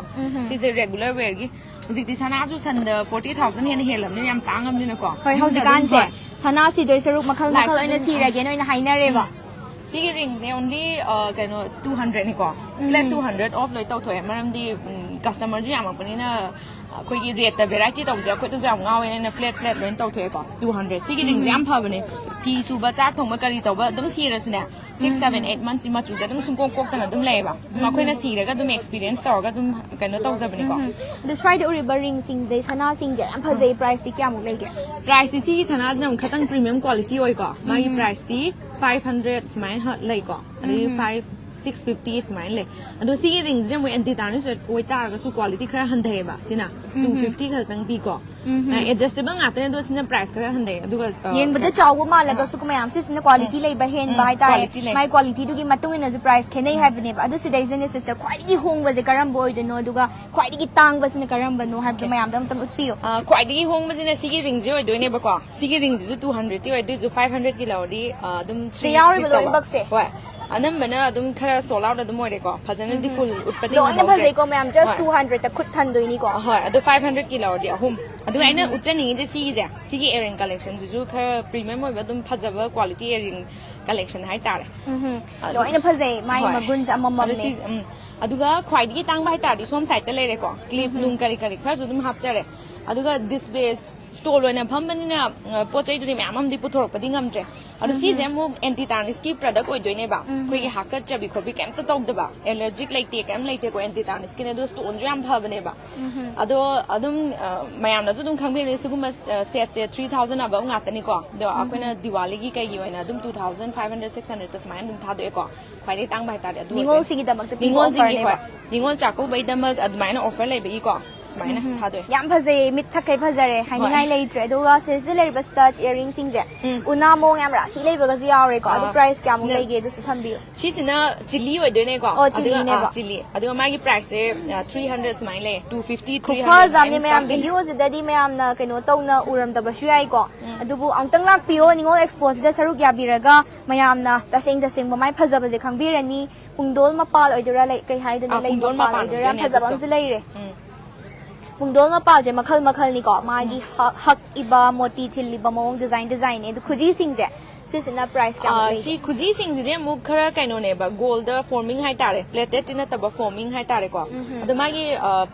ꯁꯤꯁꯦ ꯔꯦꯒꯨꯂꯔ ꯋꯦꯌꯔꯒꯤ꯫ ꯍꯧꯖꯤꯛꯇꯤ ꯁꯅꯥꯁꯨ ꯁꯟꯗ ꯐꯣꯔꯇꯤ ꯊꯥꯎꯖꯟ ꯍꯦꯟꯅ ꯍꯦꯜꯂꯕꯅꯤꯅ ꯌꯥꯝ ꯇꯥꯡꯉꯕꯅꯤꯅꯀꯣ꯫ ꯍꯣꯏ, ꯌꯨꯝꯗ ꯍꯧꯖꯤꯛꯀꯥꯟꯁꯦ ꯑꯗꯨꯝ, ꯍꯣꯏ꯫ ꯁꯅꯥ ꯁꯤꯗꯣꯏ ꯁꯔꯨꯛ ꯃꯈꯜ ꯃꯈꯜ Light ꯑꯣꯏꯅ ꯑꯗꯨꯝ, ꯁꯤꯔꯒꯦꯅ ꯑꯣꯏꯅ ꯍꯥꯏꯅꯔꯦꯕ꯫ ꯁꯤꯒꯤ ꯔꯤꯡꯁꯦ ꯑꯣꯟꯂꯤ, ꯑ, ꯀꯩꯅꯣ, ꯇꯨ ꯍꯟꯗ꯭ꯔꯦꯗꯅꯤꯀꯣ꯫ ꯐ꯭ꯂꯦꯠ ꯇꯨ ꯍꯟꯗ꯭ꯔꯦꯗ ꯑꯣꯐ ꯂꯣꯏ ꯇꯧꯊꯣꯛꯑꯦ, ꯃꯔꯝꯗꯤ, ꯎꯝ, ꯀꯁꯇꯃꯔꯁꯨ ꯌꯥꯝꯃꯛꯄꯅꯤꯅ ꯑꯩꯈꯣꯏꯒꯤ ꯔꯦꯠꯇ ꯚꯦꯔꯥꯏꯇꯤ ꯇꯧꯕꯁꯦ ꯑꯩꯈꯣꯏꯗꯁꯨ ꯌꯥꯝ ꯉꯥꯎꯋꯦꯅ ꯑꯩꯅ ꯐ꯭ꯂꯦꯠ ꯐ꯭ꯂꯦꯠ ꯂꯣꯏꯅ ꯇꯧꯊꯣꯛꯑꯦꯀꯣ꯫ ꯇꯨ ꯍꯟꯗ꯭ꯔꯦꯠ ꯁꯤꯒꯤ ꯔꯤꯡꯁꯦ ꯌꯥꯝ ꯐꯕꯅꯦ꯫ ꯐꯤ ꯁꯨꯕ, ꯆꯥꯛ ꯊꯣꯡꯕ, ꯀꯔꯤ ꯇꯧꯕ ꯑꯗꯨꯝ ꯁꯤꯔꯁꯨꯅꯦ, ꯁꯤꯛꯁ ꯁꯚꯦꯟ ꯑꯩꯠ ꯃꯟꯁꯁꯤ ꯃꯆꯨꯗ ꯑꯗꯨꯝ ꯁꯨꯡꯀꯣꯛ ꯀꯣꯛꯇꯅ ꯑꯗꯨꯝ ꯂꯩꯌꯦꯕ꯫ ꯑꯗꯨꯝ ꯑꯩꯈꯣꯏꯅ ꯁꯤꯔꯒ ꯑꯗꯨꯝ ꯑꯦꯛꯁꯄꯤꯔꯤꯌꯦꯟꯁ ꯇꯧꯔꯒ ꯑꯗꯨꯝ ꯀꯩꯅꯣ ꯇꯧꯖꯕꯅꯤꯀꯣ꯫ ꯑꯗꯣ ꯁ꯭ꯋꯥꯏꯗ ꯎꯔꯤꯕ ꯔꯤꯡꯁꯤꯡꯗꯩ ꯁꯅꯥꯁꯤꯡꯁꯦ ꯌꯥꯝ ꯐꯖꯩ꯫ ꯄ꯭ꯔꯥꯏꯁꯇꯤ ꯀꯌꯥꯃꯨꯛ ꯂꯩꯒꯦ? ꯄ꯭ꯔꯥꯏꯁꯇꯤ ꯁꯤꯒꯤ ꯁꯅꯥꯁꯤꯅ ꯑꯃꯨꯛ ꯈꯤꯇꯪ ꯄ꯭ꯔꯤꯃꯤꯌꯝ ꯀ꯭ꯋꯥꯂꯤꯇꯤ ꯑꯣꯏꯀꯣ꯫ ꯃꯥꯒꯤ ꯄ꯭ꯔꯥꯏꯁꯇꯤ ꯐꯥꯏꯚ ꯍꯟꯗ꯭ꯔꯦꯠ ꯁꯨꯃꯥꯏꯅ ꯂꯩꯀꯣ꯫ ꯑꯗꯒꯤ ꯐꯥꯏꯚ, ꯁꯤꯛꯁ ꯐꯤꯐꯇꯤ ꯁꯨꯃꯥꯏꯅ ꯂꯩ꯫ ꯑꯗꯣ ꯁꯤꯒꯤ ꯔꯤꯡꯁꯦ ꯑꯃꯨꯛ ꯑꯦꯟꯇꯤ ꯇꯥꯔꯅꯤꯁ ꯑꯣꯏꯇꯥꯔꯒꯁꯨ ꯀ꯭ꯋꯥꯂꯤꯇꯤ ꯈꯔ ꯍꯟꯊꯩꯌꯦꯕ ꯁꯤꯅ꯫ ꯇꯨ ꯐꯤꯐꯇꯤ ꯈꯛꯇꯪ ꯄꯤꯀꯣ꯫ ꯑꯦꯗꯖꯁꯇꯦꯕꯜ ꯉꯥꯛꯇꯅꯦ, ꯑꯗꯣ ꯁꯤꯅ ꯄ꯭ꯔꯥꯏꯁ ꯈꯔ ꯍꯟꯊꯩ꯫ ꯑꯗꯨꯒ ꯑ, ꯌꯦꯡꯕꯗ ꯆꯥꯎꯕ ꯃꯥꯜꯂꯒꯁꯨ ꯃꯌꯥꯝ ꯁꯤꯁꯤꯅ ꯀ꯭ꯋꯥꯂꯤꯇꯤ ꯂꯩꯕ ꯍꯦꯟꯕ ꯎꯝ, ꯍꯥꯏꯇꯥꯔꯦ꯫ ꯀ꯭ꯋꯥꯂꯤꯇꯤ ꯂꯩ꯫ ꯃꯥꯏ ꯀ꯭ꯋꯥꯂꯤꯇꯤꯗꯨꯒꯤ ꯃꯇꯨꯡ ꯏꯟꯅꯁꯨ ꯄ꯭ꯔꯥꯏꯁ ꯈꯦꯠꯅꯩ ꯍꯥꯏꯕꯅꯦꯕ꯫ ꯑꯗꯨ ꯁꯤꯗꯩꯁꯤꯗꯅꯦ ꯁꯤꯁꯇꯔ, ꯈ꯭ꯋꯥꯏꯗꯒꯤ ꯍꯣꯡꯕꯁꯦ ꯀꯔꯝꯕ ꯑꯣꯏꯗꯣꯏꯅꯣ, ꯑꯗꯨꯒ ꯈ꯭ꯋꯥꯏꯗꯒꯤ ꯇꯥꯡꯕꯁꯤꯅ ꯀꯔꯝꯕꯅꯣ ꯍꯥꯏꯕꯗꯣ ꯃꯌꯥꯝꯗ ꯑꯝꯇꯪ ꯎꯠꯄꯤꯌꯨ꯫ ꯑ, ꯈ꯭ꯋꯥꯏꯗꯒꯤ ꯍꯣꯡꯕꯁꯤꯅ ꯁꯤꯒꯤ ꯔꯤꯡꯁꯦ ꯑꯣꯏꯗꯣꯏꯅꯦꯕꯀꯣ꯫ ꯁꯤꯒꯤ ꯔꯤꯡꯁꯤꯁꯨ ꯇꯨ ꯍꯟꯗ꯭ꯔꯦꯠꯇꯤ ꯑꯣꯏ, ꯑꯗꯨꯏꯁꯨ ꯐꯥꯏꯚ ꯍꯟꯗ꯭ꯔꯦꯠꯀꯤ ꯂꯧꯔꯗꯤ, ꯑ, ꯑꯗꯨꯝ ꯊ꯭ꯔꯤ ꯁꯤꯗ ꯌꯥꯎꯔꯤꯕ ꯐꯤꯐꯇꯤ ꯇꯧꯕ꯫ ꯂꯣꯏꯅꯃꯛꯁꯦ? ꯍꯣꯏ, ꯑꯅꯝꯕꯅ ꯑꯗꯨꯝ ꯈꯔ ꯁꯣꯜ ꯑꯥꯎꯠ ꯑꯗꯨꯝ ꯑꯣꯏꯔꯦꯀꯣ꯫ ꯐꯖꯅꯗꯤ ꯐꯨꯜ ꯎꯠꯄꯗꯤ ꯂꯣꯏꯅ ꯉꯝꯍꯧꯗ꯭ꯔꯦ꯫ ꯐꯖꯩꯀꯣ ꯃꯌꯥꯝ, ꯖꯁ ꯍꯣꯏ꯫ ꯇꯨ ꯍꯟꯗ꯭ꯔꯦꯠꯇ ꯈꯨꯠ ꯊꯟꯗꯣꯏꯅꯤꯀꯣ꯫ ꯍꯣꯏ, ꯑꯗꯣ ꯐꯥꯏꯚ ꯍꯟꯗ꯭ꯔꯦꯠꯀꯤ ꯂꯧꯔꯗꯤ ꯑꯍꯨꯝ꯫ ꯑꯗꯨꯒ ꯑꯩꯅ ꯎꯠꯆꯅꯤꯡꯉꯤꯁꯦ ꯁꯤꯒꯤꯁꯦ, ꯁꯤꯒꯤ ꯏꯌꯥꯔꯤꯡ ꯀꯂꯦꯛꯁꯟꯁꯤꯁꯨ ꯈꯔ ꯄ꯭ꯔꯤꯃꯤꯌꯝ ꯑꯣꯏꯕ, ꯑꯗꯨꯝ ꯐꯖꯕ ꯀ꯭ꯋꯥꯂꯤꯇꯤ ꯏꯌꯥꯔꯤꯡ ꯀꯂꯦꯛꯁꯟ ꯍꯥꯏꯇꯥꯔꯦ꯫ ꯎꯝ, ꯑꯗꯨ- ꯂꯣꯏꯅ ꯐꯖꯩ, ꯃꯥꯒꯤ ꯍꯣꯏ꯫ ꯃꯒꯨꯟꯁꯦ ꯑꯗꯣ ꯑꯃꯃꯝꯅꯦ꯫ ꯁꯤ, ꯎꯝ꯫ ꯑꯗꯨꯒ ꯈ꯭ꯋꯥꯏꯗꯒꯤ ꯇꯥꯡꯕ ꯍꯥꯏꯇꯥꯔꯗꯤ ꯁꯣꯝ ꯁꯥꯏꯗꯇ ꯂꯩꯔꯦꯀꯣ, ꯀ꯭ꯂꯤꯞ ꯅꯨꯡ ꯀꯔꯤ ꯀꯔꯤ ꯈꯔꯁꯨ ꯑꯗꯨꯝ ꯍꯥꯞꯆꯔꯦ꯫ ꯑꯗꯨꯒ ꯗꯤꯁꯄ꯭ꯂꯦ, ꯁ꯭ꯇꯣꯜ ꯑꯣꯏꯅ ꯐꯝꯕꯅꯤꯅ, ꯑ, ꯄꯣꯠ ꯆꯩꯗꯨꯗꯤ ꯃꯌꯥꯝ ꯑꯃꯗꯤ ꯄꯨꯊꯣꯔꯛꯄꯗꯤ ꯉꯝꯗ꯭ꯔꯦ꯫ ꯑꯗꯣ ꯁꯤꯁꯦ ꯑꯃꯨꯛ ꯑꯦꯟꯇꯤ ꯇꯥꯔꯅꯤꯁꯀꯤ ꯄ꯭ꯔꯗꯛ ꯑꯣꯏꯗꯣꯏꯅꯦꯕ꯫ ꯑꯩꯈꯣꯏꯒꯤ ꯍꯥꯀꯠꯆꯕꯤ ꯈꯣꯠꯄꯤ ꯀꯩꯝꯇ ꯇꯧꯗꯕ, ꯑꯦꯂꯔꯖꯤꯛ ꯂꯩꯇꯦ, ꯀꯩꯝ ꯂꯩꯇꯦꯀꯣ ꯑꯦꯟꯇꯤ ꯇꯥꯔꯅꯤꯁꯀꯤꯅꯦ꯫ ꯑꯗꯣ ꯁ꯭ꯇꯣꯟꯁꯨ ꯌꯥꯝ ꯐꯕꯅꯦꯕ꯫ ꯑꯗꯣ ꯑꯗꯨꯝ, ꯑ, ꯃꯌꯥꯝꯅꯁꯨ ꯑꯗꯨꯝ ꯈꯪꯕꯤꯔꯝꯅꯤ, ꯁꯤꯒꯨꯝꯕ, ꯑ, ꯁꯦꯠꯁꯦ ꯊ꯭ꯔꯤ ꯊꯥꯎꯖꯟ ꯑꯕꯞ ꯉꯥꯛꯇꯅꯤꯀꯣ꯫ ꯑꯗꯣ ꯑꯩꯈꯣꯏꯅ ꯗꯤꯋꯥꯂꯤꯒꯤ ꯀꯩꯒꯤ ꯑꯣꯏꯅ ꯑꯗꯨꯝ two thousand five hundred, six ꯍꯟꯗ꯭ꯔꯦꯠꯇ ꯁꯨꯃꯥꯏꯅ ꯑꯗꯨꯝ ꯊꯥꯗꯣꯛꯑꯦꯀꯣ꯫ ꯈ꯭ꯋꯥꯏꯗꯒꯤ ꯇꯥꯡꯕ ꯍꯥꯏꯇꯥꯔꯗꯤ ꯑꯗꯨ ꯑꯣꯏꯗꯣꯏꯅꯦ꯫ ꯅꯤꯉꯣꯜꯁꯤꯒꯤꯗꯃꯛꯇ ꯄꯤꯕ ꯅꯤꯉꯣꯜꯁꯤꯒꯤ, ꯑꯣꯐꯔꯅꯦꯕ꯫ ꯍꯣꯏ, ꯅꯤꯉꯣꯜ ꯆꯥꯛꯀꯧꯕꯩꯗꯃꯛ ꯑꯗꯨꯃꯥꯏꯅ ꯑꯣꯐꯔ ꯂꯩꯕꯒꯤꯀꯣ ꯁꯨꯃꯥꯏꯅ ꯊꯥꯗꯣꯛꯑꯦ꯫ ꯌꯥꯝ ꯐꯖꯩꯌꯦ, ꯃꯤꯠ ꯊꯛꯈꯩ ꯐꯖꯔꯦ, ꯍꯥꯏꯅꯤꯡꯉꯥꯏ ꯍꯣꯏ꯫ ꯂꯩꯇ꯭ꯔꯦ꯫ ꯑꯗꯨꯒ ꯁꯤꯗꯩꯁꯤꯗ ꯂꯩꯔꯤꯕ ꯁ꯭ꯇꯠꯁ ꯏꯌꯥꯔꯤꯡꯁꯤꯡꯁꯦ ꯎꯝ꯫ ꯎꯅꯥ ꯃꯑꯣꯡ ꯌꯥꯝ ꯔꯥꯁꯤ ꯂꯩꯕꯒꯁꯨ ꯌꯥꯎꯔꯦꯀꯣ꯫ ꯑꯗꯨ ꯑꯥ, ꯄ꯭ꯔꯥꯏꯁ ꯀꯌꯥꯃꯨꯛ ꯁꯤꯅ- ꯂꯩꯒꯦ ꯑꯗꯨꯁꯨ ꯊꯝꯕꯤꯌꯨ꯫ ꯁꯤꯁꯤꯅ ꯆꯤꯂꯤ ꯑꯣꯏꯗꯣꯏꯅꯦꯀꯣ꯫ ꯑꯣ, ꯑꯗꯨꯒ, ꯆꯤꯂꯤꯅꯦꯕ꯫ ꯑꯥ, ꯆꯤꯂꯤ꯫ ꯑꯗꯨꯒ ꯃꯥꯒꯤ ꯄ꯭ꯔꯥꯏꯁꯁꯦ, ꯑ, ꯊ꯭ꯔꯤ ꯍꯟꯗ꯭ꯔꯦꯠ ꯁꯨꯃꯥꯏꯅ ꯂꯩꯌꯦ꯫ ꯇꯨ ꯐꯤꯐꯇꯤ, ꯊ꯭ꯔꯤ ꯍꯟꯗ꯭ꯔꯦꯠ ꯈꯨꯐꯖ ꯑꯃꯅꯦ ꯁꯨꯃꯥꯏꯅ ꯃꯌꯥꯝ꯫ ꯁ꯭ꯇꯥꯔꯇꯤꯡ꯫ ꯚꯤꯗꯤꯑꯣꯁꯤꯗꯗꯤ ꯃꯌꯥꯝꯅ ꯀꯩꯅꯣ ꯇꯧꯅ ꯎꯔꯝꯗꯕꯁꯨ ꯌꯥꯏꯀꯣ꯫ ꯑꯗꯨꯕꯨ ꯑꯃꯨꯛꯇꯪ ꯂꯥꯛꯄꯤꯌꯣ, ꯅꯤꯉꯣꯜ ꯑꯦꯛꯁꯄꯣꯁꯤꯗ ꯁꯔꯨꯛ ꯌꯥꯕꯤꯔꯒ ꯃꯌꯥꯝꯅ ꯇꯁꯦꯡ ꯇꯁꯦꯡꯕ ꯃꯥꯏ ꯐꯖꯕꯁꯦ ꯈꯪꯕꯤꯔꯅꯤ꯫ ꯄꯨꯡꯗꯣꯜ ꯃꯄꯥꯜ ꯑꯣꯏꯗꯣꯏꯔꯥ, ꯂꯩ-, ꯀꯩ ꯍꯥꯏꯗꯣꯏꯅꯣ, ꯑꯥ, ꯂꯩ ꯄꯨꯡꯗꯣꯜ ꯃꯄꯥꯜ ꯃꯄꯥꯟ ꯑꯣꯏꯗꯣꯏꯔꯥ, ꯌꯥꯝ ꯑꯣꯏꯗꯣꯏꯅꯦ ꯐꯖꯕ ꯑꯗꯨꯁꯨ꯫ ꯑꯃꯁꯨ ꯂꯩꯔꯦ꯫ ꯎꯝ꯫ ꯄꯨꯡꯗꯣꯜ ꯃꯄꯥꯜꯁꯦ ꯃꯈꯜ ꯃꯈꯜꯅꯤꯀꯣ꯫ ꯃꯥꯒꯤ ꯍꯛ-, ꯍꯛꯏꯕ, ꯃꯣꯇꯤ ꯊꯤꯜꯂꯤꯕ ꯃꯑꯣꯡ, ꯗꯤꯖꯥꯏꯟ ꯗꯤꯖꯥꯏꯟꯅꯦ꯫ ꯑꯗꯨ ꯈꯨꯖꯤꯁꯤꯡꯁꯦ ꯁꯤꯁꯤꯅ ꯄ꯭ꯔꯥꯏꯁ ꯀꯌꯥꯃꯨꯛ ꯑꯥ, ꯂꯩꯒꯦ? ꯁꯤ ꯈꯨꯖꯤꯁꯤꯡꯁꯤꯗꯤ ꯑꯃꯨꯛ ꯈꯔ ꯀꯩꯅꯣꯅꯦꯕ, ꯒꯣꯜꯗ ꯐꯣꯔꯃꯤꯡ ꯍꯥꯏꯇꯥꯔꯦ, ꯄ꯭ꯂꯦꯇꯦꯠꯇꯤ ꯅꯠꯇꯕ ꯐꯣꯔꯃꯤꯡ ꯍꯥꯏꯇꯥꯔꯦꯀꯣ꯫ ꯑꯗꯣ ꯃꯥꯒꯤ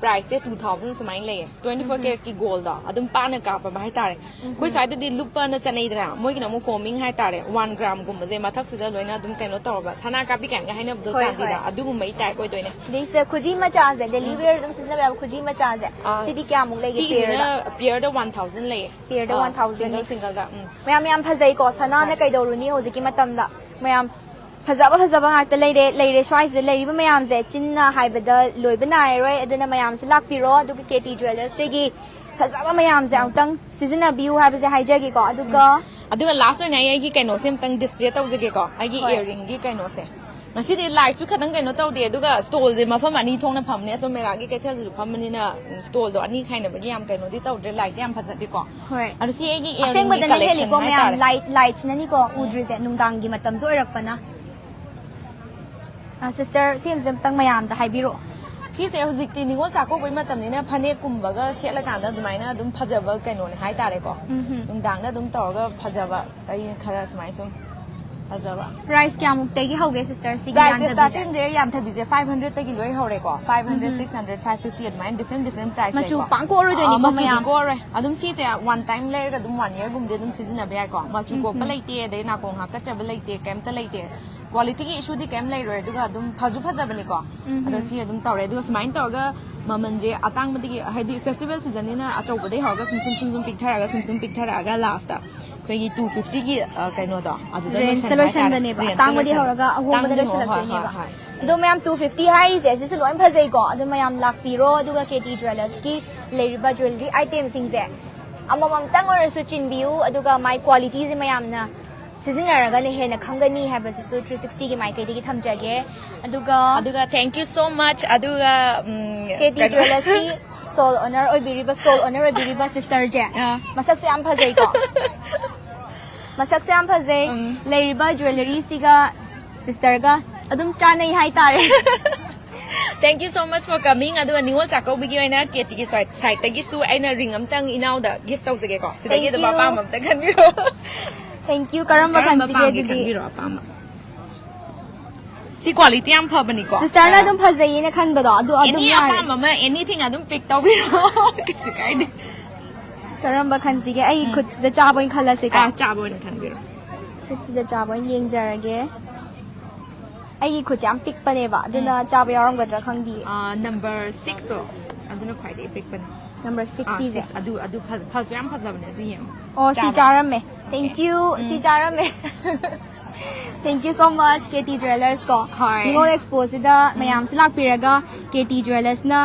ꯄ꯭ꯔꯥꯏꯁꯁꯦ ꯇꯨ ꯊꯥꯎꯖꯟ ꯁꯨꯃꯥꯏꯅ ꯂꯩꯌꯦ, ꯇ꯭ꯋꯦꯟꯇꯤ ꯐꯣꯔ ꯀꯦꯔꯦꯠꯀꯤ ꯒꯣꯜꯗ ꯑꯗꯨꯝ ꯄꯥꯅ ꯀꯥꯞꯄꯕ ꯍꯥꯏꯇꯥꯔꯦ꯫ ꯑꯩꯈꯣꯏ ꯁ꯭ꯋꯥꯏꯗꯗꯤ ꯂꯨꯞꯄꯅ ꯆꯠꯅꯩꯗꯅ, ꯃꯣꯏꯒꯤꯅ ꯑꯃꯨꯛ ꯐꯣꯔꯃꯤꯡ ꯍꯥꯏꯇꯥꯔꯦ, ꯋꯥꯟ ꯒ꯭ꯔꯥꯝꯒꯨꯝꯕꯁꯦ ꯃꯊꯛꯁꯤꯗ ꯂꯣꯏꯅ ꯑꯗꯨꯝ ꯀꯩꯅꯣ ꯇꯧꯔꯕ, ꯁꯅꯥ ꯀꯥꯞꯄꯤ ꯀꯥꯏꯅꯒ ꯍꯥꯏꯅꯕꯗꯣ, ꯍꯣꯏ, ꯆꯥꯟꯗꯤꯗ, ꯍꯣꯏ꯫ ꯑꯗꯨꯒꯨꯝꯕꯩ ꯇꯥꯏꯞ ꯑꯣꯏꯗꯣꯏꯅꯦ꯫ ꯑꯗꯩꯁꯦ ꯈꯨꯖꯤ ꯃꯆꯥꯁꯦ, ꯗꯦꯂꯤ ꯋꯦꯌꯔ ꯑꯗꯨꯝ ꯁꯤꯖꯤꯟꯅꯕ ꯌꯥꯕ ꯈꯨꯖꯤ ꯃꯆꯥꯁꯦ, ꯑꯥ, ꯁꯤꯗꯤ ꯀꯌꯥꯃꯨꯛ ꯂꯩꯒꯦ? ꯁꯤꯒꯤꯁꯤꯅ ꯄꯤꯌꯔꯗ? ꯄꯤꯌꯔꯗ ꯋꯥꯟ ꯊꯥꯎꯖꯟ ꯂꯩꯌꯦ꯫ ꯄꯤꯌꯔꯗ ꯑꯥ, ꯋꯥꯟ ꯊꯥꯎꯖꯟ ꯁꯤꯡꯒꯜ ꯂꯩ꯫ ꯁꯤꯡꯒꯜꯗ꯫ ꯎꯝ꯫ ꯃꯌꯥꯝ ꯌꯥꯝ ꯐꯖꯩꯀꯣ, ꯁꯅꯥꯅ ꯍꯣꯏ꯫ ꯀꯩꯗꯧꯔꯨꯅꯤ ꯍꯧꯖꯤꯛꯀꯤ ꯃꯇꯝꯗ꯫ ꯃꯌꯥꯝ ꯐꯖꯕ ꯐꯖꯕ ꯉꯥꯛꯇ ꯂꯩꯔꯦ, ꯂꯩꯔꯦ ꯁ꯭ꯋꯥꯏꯁꯤꯗ ꯂꯩꯔꯤꯕ ꯃꯌꯥꯝꯁꯦ ꯆꯤꯟꯅ ꯍꯥꯏꯕꯗ ꯂꯣꯏꯕ ꯅꯥꯏꯔꯣꯏ꯫ ꯑꯗꯨꯅ ꯃꯌꯥꯝꯁꯨ ꯂꯥꯛꯄꯤꯔꯣ, ꯑꯗꯨꯒ ꯀꯦ ꯇꯤ ꯖ꯭ꯋꯦꯂꯔꯁꯇꯒꯤ ꯐꯖꯕ ꯃꯌꯥꯝꯁꯦ ꯑꯃꯨꯛꯇꯪ ꯁꯤꯖꯤꯟꯅꯕꯤꯌꯨ ꯍꯥꯏꯕꯁꯦ ꯍꯥꯏꯖꯒꯦꯀꯣ꯫ ꯑꯗꯨꯒ ꯑꯗꯨꯒ ꯂꯥꯁ ꯑꯣꯏꯅ ꯑꯩ ꯑꯩꯒꯤ ꯀꯩꯅꯣꯁꯦ ꯑꯝꯇꯪ ꯗꯤꯁꯄ꯭ꯂꯦ ꯇꯧꯖꯒꯦꯀꯣ, ꯑꯩꯒꯤ ꯍꯣꯏ꯫ ꯏꯌꯥꯔꯤꯡꯒꯤ ꯀꯩꯅꯣꯁꯦ꯫ ꯉꯁꯤꯗꯤ ꯂꯥꯏꯠꯁꯨ ꯈꯇꯪ ꯀꯩꯅꯣ ꯇꯧꯗꯦ, ꯑꯗꯨꯒ ꯁ꯭ꯇꯣꯜꯁꯦ ꯃꯐꯝ ꯑꯅꯤ ꯊꯣꯛꯅ ꯐꯝꯅꯦ, ꯑꯁꯣꯝ ꯃꯦꯔꯥꯒꯤ ꯀꯩꯊꯦꯜꯗꯁꯨ ꯐꯝꯕꯅꯤꯅ ꯁ꯭ꯇꯣꯜꯗꯣ ꯑꯅꯤ ꯈꯥꯏꯅꯕꯒꯤ ꯌꯥꯝ ꯀꯩꯅꯣꯗꯤ ꯇꯧꯗ꯭ꯔꯦ, ꯂꯥꯏꯠꯇꯤ ꯌꯥꯝ ꯐꯖꯗꯦꯀꯣ꯫ ꯍꯣꯏ꯫ ꯑꯗꯣ ꯁꯤ ꯑꯩꯒꯤ ꯏꯌꯥꯔꯤꯡꯒꯤ ꯑꯁꯦꯡꯕꯗꯅ ꯀꯂꯦꯛꯁꯟ ꯍꯦꯜꯂꯤꯀꯣ ꯃꯌꯥꯝ, ꯍꯥꯏꯇꯥꯔꯦ꯫ ꯂꯥꯏꯠ ꯂꯥꯏꯠꯁꯤꯅꯅꯤꯀꯣ ꯎꯗ꯭ꯔꯤꯁꯦ, ꯅꯨꯡꯗꯥꯡꯒꯤ ꯃꯇꯝꯁꯨ ꯑꯣꯏꯔꯛꯄꯅ꯫ ꯁꯤꯁꯇꯔ, ꯁꯤ ꯑꯃꯇꯪ ꯃꯌꯥꯝꯗ ꯍꯥꯏꯕꯤꯔꯛꯑꯣ꯫ ꯁꯤꯁꯦ ꯍꯧꯖꯤꯛꯇꯤ ꯅꯤꯉꯣꯜ ꯆꯥꯛꯀꯧꯕꯩ ꯃꯇꯝꯅꯤꯅ ꯐꯅꯦꯛꯀꯨꯝꯕꯒ ꯁꯦꯠꯂꯀꯥꯟꯗ ꯑꯗꯨꯃꯥꯏꯅ ꯑꯗꯨꯝ ꯐꯖꯕ ꯀꯩꯅꯣꯅꯦ ꯍꯥꯏꯇꯥꯔꯦꯀꯣ꯫ ꯎꯝꯍꯨꯝ꯫ ꯅꯨꯡꯗꯥꯡꯗ ꯑꯗꯨꯝ ꯇꯧꯔꯒ ꯐꯖꯕ, ꯑꯩ ꯈꯔ ꯁꯨꯃꯥꯏꯅ ꯁꯨꯝ ꯐꯖꯕ꯫ ꯄ꯭ꯔꯥꯏꯁ ꯀꯌꯥꯃꯨꯛꯇꯒꯤ ꯍꯧꯒꯦ ꯁꯤꯁꯇꯔ, ꯁꯤꯒꯤ ꯄ꯭ꯔꯥꯏꯁꯁꯦ ꯌꯥꯟꯊꯕꯤꯁꯦ? ꯁ꯭ꯇꯥꯔꯇꯤꯡꯁꯦ ꯌꯥꯟꯊꯕꯤꯁꯦ ꯐꯥꯏꯚ ꯍꯟꯗ꯭ꯔꯦꯗꯇꯒꯤ ꯂꯣꯏ ꯍꯧꯔꯦꯀꯣ, five hundred, six hundred, five fifty ꯑꯗꯨꯃꯥꯏꯅ ꯗꯤꯐ꯭ꯔꯦꯟ ꯗꯤꯐ꯭ꯔꯦꯟ ꯄ꯭ꯔꯥꯏꯁ ꯃꯆꯨ ꯂꯩꯀꯣ꯫ ꯄꯥꯡ ꯀꯣꯛꯑꯔꯣꯏꯗꯣꯏꯅꯤꯀꯣ ꯑꯥ, ꯃꯆꯨꯗꯤ ꯃꯌꯥꯝ? ꯀꯣꯛꯑꯔꯣꯏ꯫ ꯑꯗꯨꯝ ꯁꯤꯁꯦ ꯋꯥꯟ ꯇꯥꯏꯝ ꯂꯩꯔꯒ ꯑꯗꯨꯝ ꯋꯥꯟ ꯌꯔꯒꯨꯝꯕꯗꯤ ꯑꯗꯨꯝ ꯁꯤꯖꯤꯟꯅꯕ ꯌꯥꯏꯀꯣ꯫ ꯃꯆꯨ ꯀꯣꯛꯄ ꯂꯩꯇꯦ, ꯑꯗꯩ ꯅꯥꯀꯣꯡ ꯍꯥꯀꯠꯆꯕ ꯂꯩꯇꯦ, ꯀꯩꯝꯇ ꯂꯩꯇꯦ꯫ ꯀ꯭ꯋꯥꯂꯤꯇꯤꯒꯤ ꯏꯁꯨꯗꯤ ꯀꯩꯝ ꯂꯩꯔꯣꯏ, ꯑꯗꯨꯒ ꯑꯗꯨꯝ ꯐꯁꯨ ꯐꯖꯕꯅꯤꯀꯣ꯫ ꯑꯗꯣ ꯁꯤ ꯑꯗꯨꯝ ꯇꯧꯔꯦ꯫ ꯑꯗꯨꯒ ꯁꯨꯃꯥꯏꯅ ꯇꯧꯔꯒ ꯃꯃꯜꯁꯦ ꯑꯇꯥꯡꯕꯗꯒꯤ, ꯍꯥꯏꯗꯤ ꯐꯦꯁꯇꯤꯚꯦꯜ ꯁꯤꯖꯟꯅꯤꯅ ꯑꯆꯧꯕꯗꯒꯤ ꯍꯧꯔꯒ ꯁꯨꯝ ꯁꯨꯝ ꯁꯨꯝ ꯁꯨꯝ ꯄꯤꯛꯊꯔꯛꯑꯒ ꯁꯨꯝ ꯁꯨꯝ ꯄꯤꯛꯊꯔꯛꯑꯒ ꯂꯥꯁꯇ ꯑꯩꯈꯣꯏꯒꯤ ꯇꯨ ꯐꯤꯐꯇꯤꯒꯤ, ꯑ, ꯀꯩꯅꯣꯗꯣ ꯑꯗꯨꯗ ꯔꯦꯟꯖꯇ ꯂꯣꯏꯁꯟꯕ ꯍꯥꯏꯇꯥꯔꯦ꯫ ꯂꯣꯏꯁꯟꯕꯅꯦꯕ, ꯔꯦꯟꯖꯇ ꯑꯇꯥꯡꯕꯗꯤ ꯂꯣꯏꯁꯟꯕ꯫ ꯍꯧꯔꯒ ꯑꯍꯣꯡꯕꯗ ꯇꯥꯡꯕꯗꯤ ꯍꯣꯏ, ꯂꯣꯏꯁꯜꯂꯛꯇꯣꯏꯅꯦꯕ꯫ ꯍꯣꯏ, ꯍꯣꯏ꯫ ꯑꯗꯣ ꯃꯌꯥꯝ ꯇꯨ ꯐꯤꯐꯇꯤ ꯍꯥꯏꯔꯤꯁꯦ ꯁꯤꯁꯨ ꯂꯣꯏ ꯐꯖꯩꯀꯣ꯫ ꯑꯗꯨ ꯃꯌꯥꯝ ꯂꯥꯛꯄꯤꯔꯣ, ꯑꯗꯨꯒ ꯀꯦ ꯇꯤ ꯖ꯭ꯋꯦꯂꯔꯁꯀꯤ ꯂꯩꯔꯤꯕ ꯖ꯭ꯋꯦꯂꯔꯤ ꯑꯥꯏꯇꯦꯝꯁꯤꯡꯁꯦ ꯑꯃꯃꯝꯇꯪ ꯑꯣꯏꯔꯁꯨ ꯆꯤꯟꯕꯤꯌꯨ, ꯑꯗꯨꯒ ꯃꯥꯏ ꯀ꯭ꯋꯥꯂꯤꯇꯤꯁꯦ ꯃꯌꯥꯝꯅ ꯁꯤꯖꯤꯟꯅꯔꯒꯅ ꯍꯦꯟꯅ ꯈꯪꯒꯅꯤ ꯍꯥꯏꯕꯁꯤꯁꯨ ꯊ꯭ꯔꯤ ꯁꯤꯛꯁꯇꯤꯒꯤ ꯃꯥꯏꯀꯩꯗꯒꯤ ꯊꯝꯖꯒꯦ꯫ ꯑꯗꯨꯒ ꯑꯗꯨꯒ thank you so much꯫ ꯑꯗꯨꯒ, ꯎꯝ, ꯀꯦ ꯇꯤ ꯀꯩꯅꯣ, ꯖ꯭ꯋꯦꯂꯔꯁꯀꯤ ꯁꯣꯜ ꯑꯣꯅꯔ ꯑꯣꯏꯕꯤꯔꯤꯕ, ꯁ꯭ꯇꯣꯜ ꯑꯣꯅꯔ ꯑꯣꯏꯕꯤꯔꯤꯕ ꯁꯤꯁꯇꯔꯁꯦ ꯑꯥ꯫ ꯃꯁꯛꯁꯦ ꯌꯥꯝ ꯐꯖꯩꯀꯣ꯫ ꯃꯁꯛꯁꯦ ꯌꯥꯝ ꯐꯖꯩ꯫ ꯎꯝ꯫ ꯂꯩꯔꯤꯕ ꯖ꯭ꯋꯦꯂꯔꯤꯁꯤꯒ ꯁꯤꯁꯇꯔꯒ ꯑꯗꯨꯝ ꯆꯥꯅꯩ ꯍꯥꯏꯇꯥꯔꯦ꯫ Thank you so much for coming꯫ ꯑꯗꯨꯒ ꯅꯤꯉꯣꯜ ꯆꯥꯛꯀꯧꯕꯒꯤ ꯑꯣꯏꯅ ꯀꯦ ꯇꯤꯒꯤ ꯁꯥꯏꯠꯇꯒꯤꯁꯨ ꯑꯩꯅ ꯔꯤꯡ ꯑꯝꯇꯪ ꯏꯅꯥꯎꯗ ꯒꯤꯐ ꯇꯧꯖꯒꯦꯀꯣ꯫ ꯁꯤꯗꯒꯤ Thank ꯑꯗꯨꯝ you꯫ ꯑꯄꯥꯝꯕ ꯑꯝꯇꯪ ꯈꯟꯕꯤꯔꯣ꯫ Thank you. ꯀꯔꯝꯕ ꯈꯟꯁꯤꯒꯦ ꯑꯗꯨꯗꯤ? ꯈꯟꯕꯤꯔꯣ ꯑꯄꯥꯝꯕ꯫ ꯁꯤ quality ꯌꯥꯝ ꯐꯕꯅꯤꯀꯣ꯫ Sisterꯅ ꯑꯗꯨꯝ ꯐꯖꯩꯌꯦꯅ ꯈꯟꯕꯗꯣ ꯑꯗꯨ ꯑꯗꯨꯝ ꯌꯥꯔꯦ꯫ ꯑꯄꯥꯝꯕ ꯑꯃ, anything ꯑꯗꯨꯝ pick ꯇꯧꯕꯤꯔꯣ꯫ ꯀꯩꯁꯨ ꯀꯥꯏꯗꯦ꯫ ꯀꯔꯝꯕ ꯈꯟꯁꯤꯒꯦ? ꯑꯩ ꯎꯝ꯫ ꯈꯨꯠꯁꯤꯗ ꯆꯥꯕ ꯑꯣꯏꯅ ꯈꯜꯂꯁꯤꯀꯣ꯫ ꯑꯥ, ꯆꯥꯕ ꯑꯣꯏꯅ ꯈꯟꯕꯤꯔꯣ꯫ ꯈꯨꯠꯁꯤꯗ ꯆꯥꯕ ꯑꯣꯏꯅ ꯌꯦꯡꯖꯔꯒꯦ꯫ ꯑꯩꯒꯤ ꯈꯨꯠꯁꯦ ꯌꯥꯝ ꯄꯤꯛꯄꯅꯦꯕ, ꯑꯗꯨꯅ ꯎꯝ꯫ ꯆꯥꯕ ꯌꯥꯎꯔꯝꯒꯗ꯭ꯔꯥ ꯈꯪꯗꯤꯌꯦ꯫ ꯑꯥ, number sixꯇꯣ, ꯑꯗꯨꯅ ꯈ꯭ꯋꯥꯏꯗꯒꯤ ꯄꯤꯛꯄꯅꯦ꯫ Number six ꯑꯥ, ꯁꯤꯁꯦ꯫ Six, ꯑꯗꯨ, ꯑꯗꯨ ꯐ-, ꯐꯁꯨ ꯌꯥꯝ ꯐꯖꯕꯅꯦ, ꯑꯗꯨ ꯌꯦꯡꯉꯣ꯫ ꯑꯣ, ꯁꯤ ꯆꯥꯕ꯫ ꯆꯥꯔꯝꯃꯦ꯫ Thank Okay. you, ꯎꯝ꯫ ꯁꯤ ꯆꯥꯔꯝꯃꯦ꯫ Thank you so much, KT Jewellers ꯀꯣ꯫ ꯍꯣꯏ꯫ ꯅꯤꯉꯣꯜ Expoꯁꯤꯗ ꯎꯝ꯫ ꯃꯌꯥꯝꯁꯨ ꯂꯥꯛꯄꯤꯔꯒ, KT Jewellersꯅ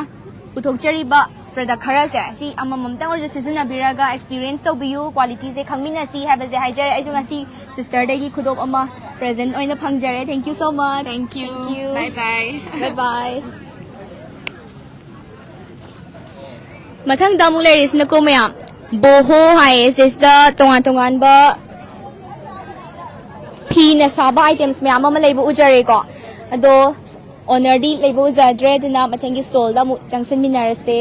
ꯄꯨꯊꯣꯛꯆꯔꯤꯕ product ꯈꯔꯁꯦ, ꯁꯤ ꯑꯃꯃꯝꯇꯪ ꯑꯣꯏꯔꯁꯨ ꯁꯤꯖꯤꯟꯅꯕꯤꯔꯒ experience ꯇꯧꯕꯤꯌꯨ, qualityꯁꯦ ꯈꯪꯃꯤꯟꯅꯁꯤ ꯍꯥꯏꯕꯁꯦ ꯍꯥꯏꯖꯔꯦ꯫ ꯑꯩꯁꯨ ꯉꯁꯤ sisterꯗꯒꯤ ꯈꯨꯗꯣꯞ ꯑꯃ present ꯑꯣꯏꯅ ꯐꯪꯖꯔꯦ꯫ Thank you so much. Thank you. Thank you. Bye bye. Bye bye. ꯃꯊꯪꯗ ꯑꯃꯨꯛ ꯂꯩꯔꯤꯁꯤꯅꯀꯣ ꯃꯌꯥꯝ, boho ꯍꯥꯏꯌꯦ꯫ ꯁꯤꯁꯤꯗ ꯇꯣꯉꯥꯟ ꯇꯣꯉꯥꯟꯕ ꯐꯤꯅ ꯁꯥꯕ items ꯃꯌꯥꯝ ꯑꯃ ꯂꯩꯕ ꯎꯖꯔꯦꯀꯣ꯫ ꯑꯗꯣ ownerꯗꯤ ꯂꯩꯕ ꯎꯖꯗ꯭ꯔꯦ, ꯑꯗꯨꯅ ꯃꯊꯪꯒꯤ stallꯗ ꯑꯃꯨꯛ ꯆꯪꯁꯤꯟꯃꯤꯟꯅꯔꯁꯦ꯫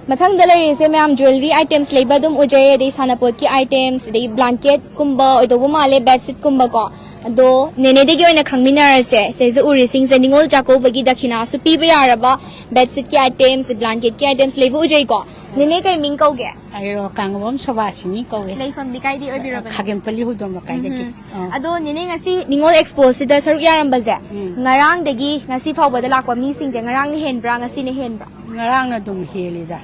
ꯃꯊꯪꯗ ꯂꯩꯔꯤꯁꯦ ꯃꯌꯥꯝ jewellery items ꯂꯩꯕ ꯑꯗꯨꯝ ꯎꯖꯩ, ꯑꯗꯩ ꯁꯥꯟꯅꯄꯣꯠꯀꯤ items, ꯑꯗꯩ blanketꯀꯨꯝꯕ ꯑꯣꯏꯗꯧꯕ ꯃꯥꯜꯂꯦ, bedsheetꯀꯨꯝꯕꯀꯣ꯫ ꯑꯗꯣ ꯅꯦꯅꯦꯗꯒꯤ ꯑꯣꯏꯅ ꯈꯪꯃꯤꯟꯅꯔꯁꯦ꯫ ꯁꯤꯗꯩꯁꯤꯗ ꯎꯔꯤꯁꯤꯡꯁꯦ ꯅꯤꯉꯣꯜ ꯆꯥꯛꯀꯧꯕꯒꯤ ꯗꯈꯤꯅꯥꯁꯨ ꯄꯤꯕ ꯌꯥꯔꯕ bedsheetꯀꯤ items, blanketꯀꯤ items ꯂꯩꯕ ꯎꯖꯩꯀꯣ꯫ ꯅꯦꯅꯦ ꯀꯩ ꯃꯤꯡ ꯀꯧꯒꯦ? ꯑꯩꯔꯣ, ꯀꯥꯡꯉꯕꯝ ꯁꯣꯕꯥꯁꯤꯅꯤ ꯀꯧꯋꯦ꯫ ꯂꯩꯐꯝꯗꯤ ꯀꯥꯏꯗꯤ ꯑꯣꯏꯕꯤꯔꯕꯅꯣ? ꯈꯥꯒꯦꯝꯄꯜꯂꯤ ꯍꯧꯗꯣꯡ ꯂꯩꯀꯥꯏꯗꯒꯤ꯫ ꯎꯝ꯫ ꯑꯥ꯫ ꯑꯗꯣ ꯅꯦꯅꯦ ꯉꯁꯤ ꯅꯤꯉꯣꯜ Expoꯁꯤꯗ ꯁꯔꯨꯛ ꯌꯥꯔꯝꯕꯁꯦ ꯎꯝ꯫ ꯉꯔꯥꯡꯗꯒꯤ ꯉꯁꯤ ꯐꯥꯎꯕꯗ ꯂꯥꯛꯄ ꯃꯤꯁꯤꯡꯁꯦ ꯉꯔꯥꯡꯅ ꯍꯦꯟꯕ꯭ꯔꯥ, ꯉꯁꯤꯅ ꯍꯦꯟꯕ꯭ꯔꯥ? ꯉꯔꯥꯡꯅ ꯑꯗꯨꯝ ꯍꯦꯜꯂꯤꯗ꯫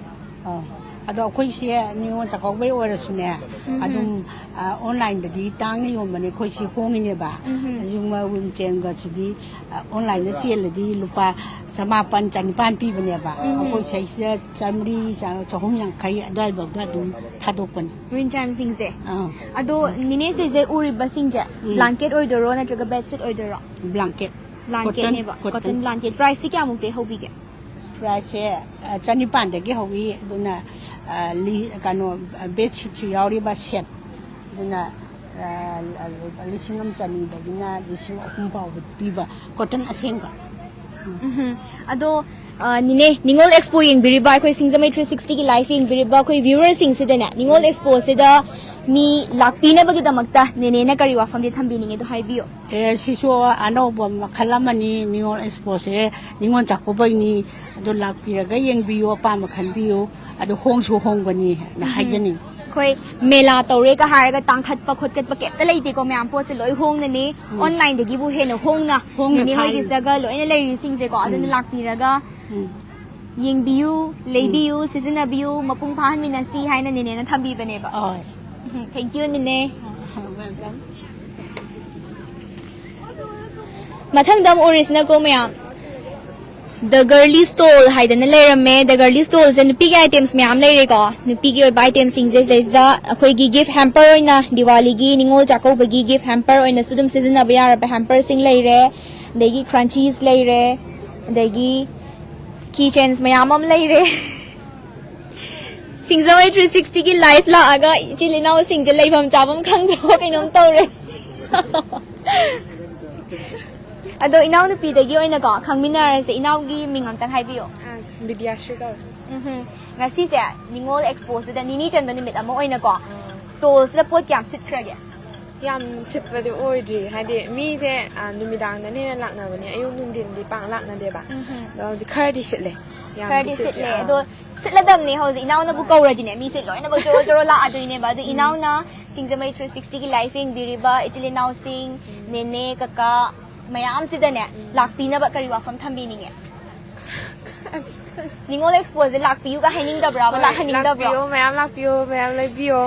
ꯑꯥ꯫ ꯑꯗꯣ ꯑꯩꯈꯣꯏꯁꯦ ꯅꯤꯉꯣꯜ ꯆꯥꯛꯀꯧꯕꯩ ꯑꯣꯏꯔꯁꯨꯅꯦ, ꯎꯝ꯫ ꯑꯗꯨꯝ, ꯑ, onlineꯗꯗꯤ ꯇꯥꯡꯅ ꯌꯣꯟꯕꯅꯦ, ꯑꯩꯈꯣꯏꯁꯤ ꯍꯣꯡꯉꯤꯅꯦꯕ꯫ ꯎꯝ꯫ ꯍꯧꯖꯤꯛ ꯃ-, ꯋꯤꯡꯆꯦꯟꯒꯁꯤꯗꯤ, ꯑ, onlineꯗ ꯆꯦꯜꯂꯗꯤ ꯂꯨꯄꯥ ꯆꯃꯥꯄꯟ, ꯆꯅꯤꯄꯥꯟ ꯄꯤꯕꯅꯦꯕ꯫ ꯎꯝ꯫ ꯑꯩꯈꯣꯏ ꯁꯤꯗꯩꯁꯤꯗ ꯆꯥꯝꯃꯔꯤ, ꯆ-, ꯆꯍꯨꯝ ꯌꯥꯡꯈꯩ ꯑꯗꯨꯋꯥꯏꯐꯥꯎꯗ ꯑꯗꯨꯝ ꯊꯥꯗꯣꯛꯄꯅꯤ꯫ ꯋꯤꯡꯆꯦꯟꯁꯤꯡꯁꯦ? ꯑꯥ꯫ ꯑꯗꯣ ꯅꯦꯅꯦ ꯁꯤꯁꯦ ꯎꯔꯤꯕꯁꯤꯡꯁꯦ ꯎꯝ꯫ Blanket ꯑꯣꯏꯗꯣꯏꯔꯣ ꯅꯠꯇ꯭ꯔꯒ bedsheet ꯑꯣꯏꯗꯣꯏꯔꯣ? Blanket꯫ Blanketꯅꯦꯕ, cotton꯫ Cotton blanket꯫ Priceꯁꯤ ꯀꯌꯥꯃꯨꯛꯇꯤ ꯍꯧꯕꯤꯒꯦ? Priceꯁꯦ, ꯑ, ꯆꯅꯤꯄꯥꯟꯗꯒꯤ ꯍꯧꯏ, ꯑꯗꯨꯅ, ꯑ, ꯂꯤ-, ꯀꯩꯅꯣ, bedsheetꯁꯨ ꯌꯥꯎꯔꯤꯕ set, ꯑꯗꯨꯅ, ꯑ, ꯂꯤꯁꯤꯡ ꯑꯃ ꯆꯅꯤꯗꯒꯤꯅ ꯂꯤꯁꯤꯡ ꯑꯍꯨꯝ ꯐꯥꯎꯕ ꯄꯤꯕ cotton ꯑꯁꯦꯡꯕ꯫ ꯎꯝ꯫ ꯑꯗꯣ, ꯑ, ꯅꯤꯅꯦ, ꯅꯤꯉꯣꯜ ꯑꯦꯛꯁꯄꯣ ꯌꯦꯡꯕꯤꯔꯤꯕ, ꯑꯩꯈꯣꯏ ꯁꯤꯡꯖꯃꯩ ꯊ꯭ꯔꯤ ꯁꯤꯛꯁꯇꯤꯒꯤ ꯂꯥꯏꯐ ꯌꯦꯡꯕꯤꯔꯤꯕ ꯑꯩꯈꯣꯏ ꯚ꯭ꯌꯨꯋꯔꯁꯤꯡꯁꯤꯗꯅꯦ, ꯅꯤꯉꯣꯜ ꯑꯦꯛꯁꯄꯣꯁꯤꯗ ꯃꯤ ꯂꯥꯛꯄꯤꯅꯕꯒꯤꯗꯃꯛꯇ ꯅꯦꯅꯦꯅ ꯀꯔꯤ ꯋꯥꯐꯝꯗꯤ ꯊꯝꯕꯤꯅꯤꯡꯉꯦꯗꯣ ꯍꯥꯏꯕꯤꯌꯨ꯫ ꯑꯦ, ꯁꯤꯁꯨ ꯑꯅꯧꯕ ꯃꯈꯜ ꯑꯃꯅꯤ꯫ ꯅꯤꯉꯣꯜ ꯑꯦꯛꯁꯄꯣꯁꯦ ꯅꯤꯉꯣꯜ ꯆꯥꯛꯀꯧꯕꯩꯅꯤ꯫ ꯑꯗꯣ ꯂꯥꯛꯄꯤꯔꯒ ꯌꯦꯡꯕꯤꯌꯨ, ꯑꯄꯥꯝꯕ ꯈꯟꯕꯤꯌꯨ꯫ ꯑꯗꯣ ꯍꯣꯡꯁꯨ ꯍꯣꯡꯕꯅꯤ ꯍꯥꯏꯅ ꯎꯝ꯫ ꯍꯥꯏꯖꯅꯤꯡꯉꯤ꯫ ꯑꯩꯈꯣꯏ ꯃꯦꯂꯥ ꯇꯧꯔꯦꯒ ꯍꯥꯏꯔꯒ ꯇꯥꯡꯈꯠꯄ ꯈꯣꯠꯀꯠꯄ ꯀꯩꯝꯇ ꯂꯩꯇꯦꯀꯣ, ꯃꯌꯥꯝ ꯄꯣꯠꯁꯦ ꯂꯣꯏ ꯍꯣꯡꯅꯅꯤ꯫ ꯎꯝ꯫ ꯑꯣꯟꯂꯥꯏꯟꯗꯒꯤꯕꯨ ꯍꯦꯟꯅ ꯍꯣꯡꯅ ꯍꯣꯡꯅ ꯅꯦꯅꯦ ꯍꯣꯏꯒꯤ ꯊꯥꯔꯤꯅꯤ꯫ ꯖꯒ ꯂꯣꯏꯅ ꯂꯩꯔꯤꯁꯤꯡꯁꯦꯀꯣ, ꯑꯗꯨꯅ ꯎꯝ꯫ ꯂꯥꯛꯄꯤꯔꯒ ꯎꯝ꯫ ꯌꯦꯡꯕꯤꯌꯨ, ꯎꯝ꯫ ꯂꯩꯕꯤꯌꯨ, ꯁꯤꯖꯤꯟꯅꯕꯤꯌꯨ, ꯃꯄꯨꯡ ꯐꯥꯍꯟꯃꯤꯟꯅꯁꯤ ꯍꯥꯏꯅ ꯅꯦꯅꯦꯅ ꯊꯝꯕꯤꯕꯅꯦꯕ꯫ ꯍꯣꯏ꯫ ꯎꯝ, thank you, ꯅꯦꯅꯦ꯫ Welcome꯫ ꯃꯊꯪꯗ ꯑꯃꯨꯛ ꯎꯔꯤꯁꯤꯅꯀꯣ ꯃꯌꯥꯝ, The Girly Stall ꯍꯥꯏꯗꯅ ꯂꯩꯔꯝꯃꯦ꯫ The Girly Stallꯁꯦ ꯅꯨꯄꯤꯒꯤ items ꯃꯌꯥꯝ ꯂꯩꯔꯦꯀꯣ꯫ ꯅꯨꯄꯤꯒꯤ ꯑꯣꯏꯕ itemꯁꯤꯡꯁꯦ ꯁꯤꯗꯩꯁꯤꯗ ꯑꯩꯈꯣꯏꯒꯤ gift hamper ꯑꯣꯏꯅ, ꯗꯤꯋꯥꯂꯤꯒꯤ, ꯅꯤꯉꯣꯜ ꯆꯥꯛꯀꯧꯕꯒꯤ gift hamperꯁꯤꯡ ꯂꯩꯔꯦ, ꯑꯗꯒꯤ crunchies ꯂꯩꯔꯦ, ꯑꯗꯒꯤ key chains ꯃꯌꯥꯝ ꯑꯃ ꯂꯩꯔꯦ꯫ ꯁꯤꯡꯖꯃꯩ ꯊ꯭ꯔꯤ ꯁꯤꯛꯁꯇꯤꯒꯤ ꯂꯥꯏꯐ ꯂꯥꯛꯑꯒ ꯏꯆꯤꯜ ꯏꯅꯥꯎꯁꯤꯡꯁꯦ ꯂꯩꯐꯝ ꯆꯥꯐꯝ ꯈꯪꯗ꯭ꯔꯕ ꯀꯩꯅꯣꯝ ꯇꯧꯔꯦ꯫ ꯑꯗꯣ ꯏꯅꯥꯎꯅꯨꯄꯤꯗꯒꯤ ꯑꯣꯏꯅꯀꯣ ꯈꯪꯃꯤꯟꯅꯔꯁꯦ꯫ ꯏꯅꯥꯎꯒꯤ ꯃꯤꯡ ꯑꯝꯇꯪ ꯍꯥꯏꯕꯤꯌꯣ꯫ ꯑ, ꯕꯤꯗ꯭ꯌꯥꯁ꯭ꯔꯤ ꯀꯧꯋꯦ꯫ ꯎꯝꯍꯨꯝ꯫ ꯉꯁꯤꯁꯦ ꯅꯤꯉꯣꯜ ꯑꯦꯛꯁꯄꯣꯁꯤꯗ ꯅꯤꯅꯤ ꯆꯟꯕ ꯅꯨꯃꯤꯠ ꯑꯃ ꯑꯣꯏꯅꯀꯣ, ꯁ꯭ꯇꯣꯜꯁꯤꯗ ꯄꯣꯠ ꯀꯌꯥꯝ ꯁꯤꯠꯈ꯭ꯔꯒꯦ? ꯌꯥꯝ ꯁꯤꯠꯄꯗꯤ ꯑꯣꯏꯗ꯭ꯔꯤ, ꯍꯥꯏꯗꯤ ꯃꯤꯁꯦ, ꯑ, ꯅꯨꯃꯤꯗꯥꯡꯗꯅ ꯍꯦꯟꯅ ꯂꯥꯛꯅꯕꯅꯦ, ꯑꯌꯨꯛ ꯅꯨꯡꯊꯤꯟꯗꯤ ꯄꯥꯛ ꯂꯥꯛꯅꯗꯦꯕ꯫ ꯎꯝꯍꯨꯝ꯫ ꯑꯗꯣ ꯍꯧꯖꯤꯛ ꯈꯔꯗꯤ ꯁꯤꯠꯂꯦ, ꯌꯥꯝꯗꯤ ꯈꯔꯗꯤ ꯁꯤꯠꯇ꯭ꯔꯤ꯫ ꯁꯤꯠꯂꯦ꯫ ꯑꯥ꯫ ꯑꯗꯣ ꯁꯤꯠꯂꯗꯕꯅꯦ, ꯍꯧꯖꯤꯛ ꯏꯅꯥꯎꯅꯕꯨ ꯀꯧꯔꯗꯤꯅꯦ ꯃꯤꯁꯦ ꯂꯣꯏꯅꯃꯛ ꯖꯣꯔꯣ ꯖꯣꯔꯣ ꯂꯥꯛꯑꯗꯣꯏꯅꯦꯕ꯫ ꯑꯗꯣ ꯎꯝ꯫ ꯏꯅꯥꯎꯅ ꯁꯤꯡꯖꯃꯩ ꯊ꯭ꯔꯤ ꯁꯤꯛꯁꯇꯤꯒꯤ ꯂꯥꯏꯐ ꯌꯦꯡꯕꯤꯔꯤꯕ ꯏꯆꯤꯜ ꯏꯅꯥꯎꯁꯤꯡ, ꯎꯝ꯫ ꯅꯦꯅꯦ, ꯀꯀꯥ ꯃꯌꯥꯝꯁꯤꯗꯅꯦ ꯎꯝ꯫ ꯂꯥꯛꯄꯤꯅꯕ ꯀꯔꯤ ꯋꯥꯐꯝ ꯊꯝꯕꯤꯅꯤꯡꯉꯦ? ꯅꯤꯉꯣꯜ ꯑꯦꯛꯁꯄꯣꯁꯦ ꯂꯥꯛꯄꯤꯌꯨꯒ ꯍꯥꯏꯅꯤꯡꯗꯕ꯭ꯔꯥꯕ? ꯍꯣꯏ, ꯂꯥꯛꯍꯟꯅꯤꯡꯗꯕ꯭ꯔꯣ? ꯂꯥꯛꯄꯤꯌꯣ, ꯃꯌꯥꯝ ꯂꯥꯛꯄꯤꯌꯣ, ꯃꯌꯥꯝ ꯂꯩꯕꯤꯌꯣ꯫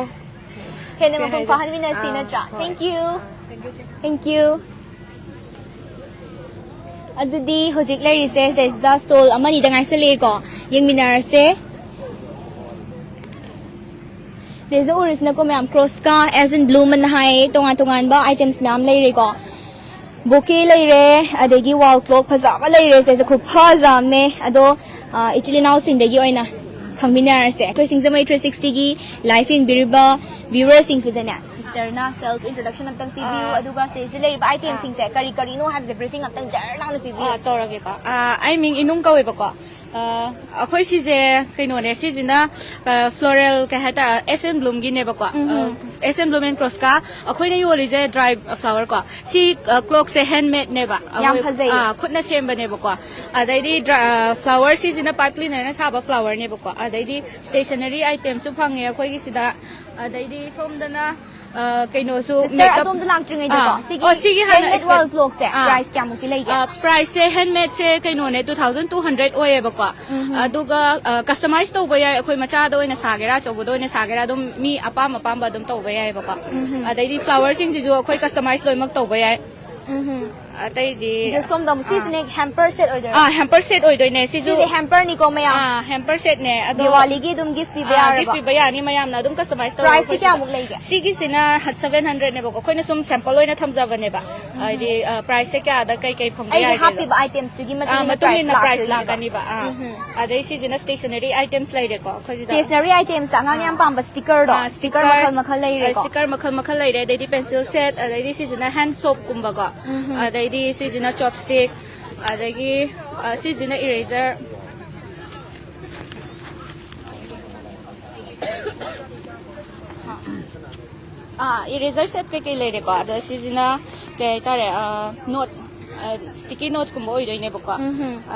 ꯍꯦꯟꯅ ꯁꯤ ꯃꯄꯨꯡ ꯍꯥꯏꯁꯦ꯫ ꯐꯥꯍꯟꯃꯤꯟꯅꯁꯤ ꯑꯥ, ꯅꯠꯇ꯭ꯔꯥ? ꯍꯣꯏ꯫ Thank you꯫ Ah, thank you, ꯆꯦ꯫ Thank you꯫ ꯑꯗꯨꯗꯤ ꯍꯧꯖꯤꯛ ꯂꯩꯔꯤꯁꯦ ꯁꯤꯗꯩꯁꯤꯗ ꯁ꯭ꯇꯣꯜ ꯑꯃꯅꯤꯗ ꯉꯥꯏꯁꯜꯂꯛꯑꯦꯀꯣ, ꯌꯦꯡꯃꯤꯟꯅꯔꯁꯦ꯫ ꯁꯤꯗꯩꯁꯤꯗ ꯎꯔꯤꯁꯤꯅꯀꯣ ꯃꯌꯥꯝ ꯀ꯭ꯔꯣꯁꯀꯥ, ꯑꯦꯁ ꯏꯟ ꯕ꯭ꯂꯨꯝ ꯑꯅ ꯍꯥꯏꯌꯦ, ꯇꯣꯉꯥꯟ ꯇꯣꯉꯥꯟꯕ items ꯃꯌꯥꯝ ꯂꯩꯔꯦꯀꯣ꯫ ꯕꯣꯀꯦ ꯂꯩꯔꯦ, ꯑꯗꯒꯤ ꯋꯥꯜ ꯀ꯭ꯂꯣꯛ ꯐꯖꯕ ꯂꯩꯔꯦ꯫ ꯁꯤꯁꯦ ꯈꯨꯐꯖ ꯑꯃꯅꯦ꯫ ꯑꯗꯣ, ꯑ, ꯏꯆꯤꯜ ꯏꯅꯥꯎꯁꯤꯡꯗꯒꯤ ꯑꯣꯏꯅ ꯈꯪꯃꯤꯟꯅꯔꯁꯦ꯫ ꯑꯩꯈꯣꯏ ꯁꯤꯡꯖꯃꯩ ꯊ꯭ꯔꯤ ꯁꯤꯛꯁꯇꯤꯒꯤ ꯂꯥꯏꯐ ꯌꯦꯡꯕꯤꯔꯤꯕ ꯚ꯭ꯌꯨꯋꯔꯁꯤꯡꯁꯤꯗꯅꯦ, ꯁꯤꯁꯇꯔꯅ ꯁꯦꯜꯐ ꯏꯟꯇ꯭ꯔꯣꯗꯛꯁꯟ ꯑꯝꯇꯪ ꯄꯤꯕꯤꯌꯨ, ꯑꯥ꯫ ꯑꯗꯨꯒ ꯁꯤꯗ ꯂꯩꯔꯤꯕ ꯑꯥꯏꯇꯦꯝꯁꯤꯡꯁꯦ ꯀꯔꯤ ꯀꯔꯤꯅꯣ ꯍꯥꯏꯕꯁꯦ ꯕ꯭ꯔꯤꯐꯤꯡ ꯑꯝꯇꯪ ꯖꯔ ꯂꯥꯎꯅ ꯄꯤꯕꯤꯌꯨ꯫ ꯑꯥ, ꯇꯧꯔꯒꯦꯀꯣ꯫ ꯑꯥ, ꯑꯩ ꯃꯤꯡ ꯏꯅꯨꯡ ꯀꯧꯋꯦꯕꯀꯣ꯫ ꯑꯥ, ꯑꯩꯈꯣꯏ ꯁꯤꯁꯦ ꯀꯩꯅꯣꯅꯦ, ꯁꯤꯁꯤꯅ ꯐ꯭ꯂꯣꯔꯦꯜ ꯀꯩ ꯍꯥꯏꯇꯥꯔꯦ, ꯑꯦꯁ ꯑꯦꯟ ꯕ꯭ꯂꯨꯝꯒꯤꯅꯦꯕꯀꯣ꯫ ꯑꯦꯁ ꯑꯦꯟ ꯕ꯭ꯂꯨꯝ ꯑꯦꯟ ꯀ꯭ꯔꯣꯁꯀꯥ꯫ ꯑꯩꯈꯣꯏꯅ ꯌꯣꯜꯂꯤꯁꯦ ꯗ꯭ꯔꯥꯏ ꯐ꯭ꯂꯥꯋꯔ ꯀꯣ꯫ ꯁꯤ ꯀ꯭ꯂꯣꯛꯁꯦ ꯍꯦꯟꯃꯦꯗꯅꯦꯕ꯫ ꯌꯥꯝ ꯐꯖꯩꯌꯦ꯫ ꯑꯥ, ꯈꯨꯠꯅ ꯁꯦꯝꯕꯅꯦꯕꯀꯣ꯫ ꯑꯗꯩꯗꯤ ꯐ꯭ꯂꯥꯋꯔ ꯁꯤꯁꯤꯅ ꯄꯥꯏꯞ ꯀ꯭ꯂꯤꯅꯔꯅ ꯁꯥꯕ ꯐ꯭ꯂꯥꯋꯔꯅꯦꯕꯀꯣ꯫ ꯑꯗꯩꯗꯤ ꯁ꯭ꯇꯦꯁꯅꯔꯤ ꯑꯥꯏꯇꯦꯝꯁꯨ ꯐꯪꯉꯦ ꯑꯩꯈꯣꯏꯒꯤꯁꯤꯗ꯫ ꯑꯗꯩꯗꯤ ꯁꯣꯝꯗꯅ ꯑ, ꯀꯩꯅꯣꯁꯨ ꯁꯤꯁꯇꯔ, ꯑꯗꯣꯝꯗ ꯂꯥꯛꯇ꯭ꯔꯤꯉꯩꯗꯀꯣ, ꯑꯥ, ꯑꯣ, ꯁꯤꯒꯤ ꯍꯥꯟꯅ ꯍꯦꯟꯃꯦꯗ ꯋꯥꯜ ꯀ꯭ꯂꯣꯛꯁꯦ ꯄ꯭ꯔꯥꯏꯁ ꯀꯌꯥꯃꯨꯛꯇꯤ ꯂꯩꯒꯦ? ꯄ꯭ꯔꯥꯏꯁꯁꯦ ꯍꯦꯟꯃꯦꯗꯁꯦ ꯀꯩꯅꯣꯅꯦ, ꯇꯨ ꯊꯥꯎꯖꯟ ꯇꯨ ꯍꯟꯗ꯭ꯔꯦꯗ ꯑꯣꯏꯌꯦꯕꯀꯣ꯫ ꯑꯗꯨꯒ ꯀꯁꯇꯃꯥꯏꯁ ꯇꯧꯕ ꯌꯥꯏ, ꯑꯩꯈꯣꯏ ꯃꯆꯥꯗ ꯑꯣꯏꯅ ꯁꯥꯒꯦꯔꯥ, ꯑꯆꯧꯕꯗ ꯑꯣꯏꯅ ꯁꯥꯒꯦꯔꯥ, ꯑꯗꯨꯝ ꯃꯤ ꯑꯄꯥꯝ ꯑꯄꯥꯝꯕ ꯑꯗꯨꯝ ꯇꯧꯕ ꯌꯥꯏꯑꯕꯀꯣ꯫ ꯑꯗꯩꯗꯤ ꯐ꯭ꯂꯥꯋꯔꯁꯤꯡꯁꯤꯁꯨ ꯑꯩꯈꯣꯏ ꯀꯁꯇꯃꯥꯏꯁ ꯂꯣꯏꯅꯃꯛ ꯇꯧꯕ ꯌꯥꯏ꯫ ꯑꯇꯩꯗꯤ ꯑꯗꯣ ꯁꯣꯝꯗ ꯑꯃꯨꯛ ꯁꯤꯁꯤꯅ ꯍꯦꯝꯄꯔ ꯁꯦꯠ ꯑꯣꯏꯗꯣꯏꯔꯥ? ꯑꯥ, ꯍꯦꯝꯄꯔ ꯁꯦꯠ ꯑꯣꯏꯗꯣꯏꯅꯦ ꯁꯤꯁꯨ꯫ ꯁꯤꯁꯦ ꯍꯦꯝꯄꯔꯅꯤꯀꯣ ꯃꯌꯥꯝ꯫ ꯑꯥ, ꯍꯦꯝꯄꯔ ꯁꯦꯠꯅꯦ꯫ ꯑꯗꯣ ꯗꯤꯋꯥꯂꯤꯒꯤ ꯑꯗꯨꯝ ꯒꯤꯐ ꯄꯤꯕ ꯑꯥ, ꯌꯥꯔꯦꯕ? ꯒꯤꯐ ꯄꯤꯕ ꯌꯥꯅꯤ ꯃꯌꯥꯝꯅ ꯑꯗꯨꯝ ꯀꯁꯇꯃꯥꯏꯁ ꯇꯧꯔꯒ ꯄ꯭ꯔꯥꯏꯁꯇꯤ ꯑꯩꯈꯣꯏ ꯀꯌꯥꯃꯨꯛ ꯁꯤꯗ꯫ ꯂꯩꯒꯦ? ꯁꯤꯒꯤꯁꯤꯅ ꯁꯚꯦꯟ ꯍꯟꯗ꯭ꯔꯦꯗꯅꯦꯕꯀꯣ, ꯑꯩꯈꯣꯏꯅ ꯁꯨꯝ ꯁꯦꯝꯄꯜ ꯑꯣꯏꯅ ꯊꯝꯖꯕꯅꯦꯕ꯫ ꯍꯥꯏꯗꯤ, ꯑ, ꯄ꯭ꯔꯥꯏꯁꯁꯦ ꯀꯌꯥꯗ ꯀꯩ ꯀꯩ ꯐꯪꯕ ꯑꯩꯒꯤ ꯌꯥꯒꯦꯗꯣ꯫ ꯍꯥꯞꯄꯤꯕ ꯑꯥꯏꯇꯦꯝꯁꯇꯨꯒꯤ ꯃꯇꯨꯡ ꯑꯥ, ꯏꯟꯅ ꯃꯇꯨꯡ ꯄ꯭ꯔꯥꯏꯁ ꯏꯟꯅ ꯄ꯭ꯔꯥꯏꯁ ꯂꯥꯛꯇꯣꯏꯅꯦꯕ? ꯂꯥꯛꯀꯅꯤꯕ꯫ ꯑꯥ꯫ ꯑꯗꯩ ꯁꯤꯁꯤꯅ ꯁ꯭ꯇꯦꯁꯅꯔꯤ ꯑꯥꯏꯇꯦꯝꯁ ꯂꯩꯔꯦꯀꯣ ꯑꯩꯈꯣꯏꯁꯤꯗ꯫ ꯁ꯭ꯇꯦꯁꯅꯔꯤ ꯑꯥꯏꯇꯦꯝꯁꯇ ꯑꯉꯥꯡꯅ ꯌꯥꯝ ꯄꯥꯝꯕ ꯁ꯭ꯇꯤꯀꯔꯗꯣ? ꯑꯥ, ꯁ꯭ꯇꯤꯀꯔ ꯃꯈꯜ ꯃꯈꯜ ꯂꯩꯔꯦꯀꯣ? ꯁ꯭ꯇꯤꯀꯔ ꯃꯈꯜ ꯃꯈꯜ ꯂꯩꯔꯦ, ꯑꯗꯩꯗꯤ ꯄꯦꯟꯁꯤꯜ ꯁꯦꯠ, ꯑꯗꯩꯗꯤ ꯁꯤꯁꯤꯅ ꯍꯦꯟ ꯁꯣꯞꯀꯨꯝꯕꯀꯣ꯫ ꯑꯗꯩꯗꯤ ꯁꯤꯁꯤꯅ ꯆꯣꯞꯁ꯭ꯇꯤꯛ, ꯑꯗꯒꯤ, ꯑ, ꯁꯤꯁꯤꯅ ꯏꯔꯦꯖꯔ꯫ ꯑꯥ, ꯏꯔꯦꯖꯔ ꯁꯦꯠ ꯀꯩꯀꯩ ꯂꯩꯔꯦꯀꯣ꯫ ꯑꯗꯣ ꯁꯤꯁꯤꯅ ꯀꯩ ꯍꯥꯏꯇꯥꯔꯦ, ꯑ, ꯅꯣꯠ, ꯑ, ꯁ꯭ꯇꯤꯀꯤ ꯅꯣꯠꯁꯀꯨꯝꯕ ꯑꯣꯏꯗꯣꯏꯅꯦꯕꯀꯣ꯫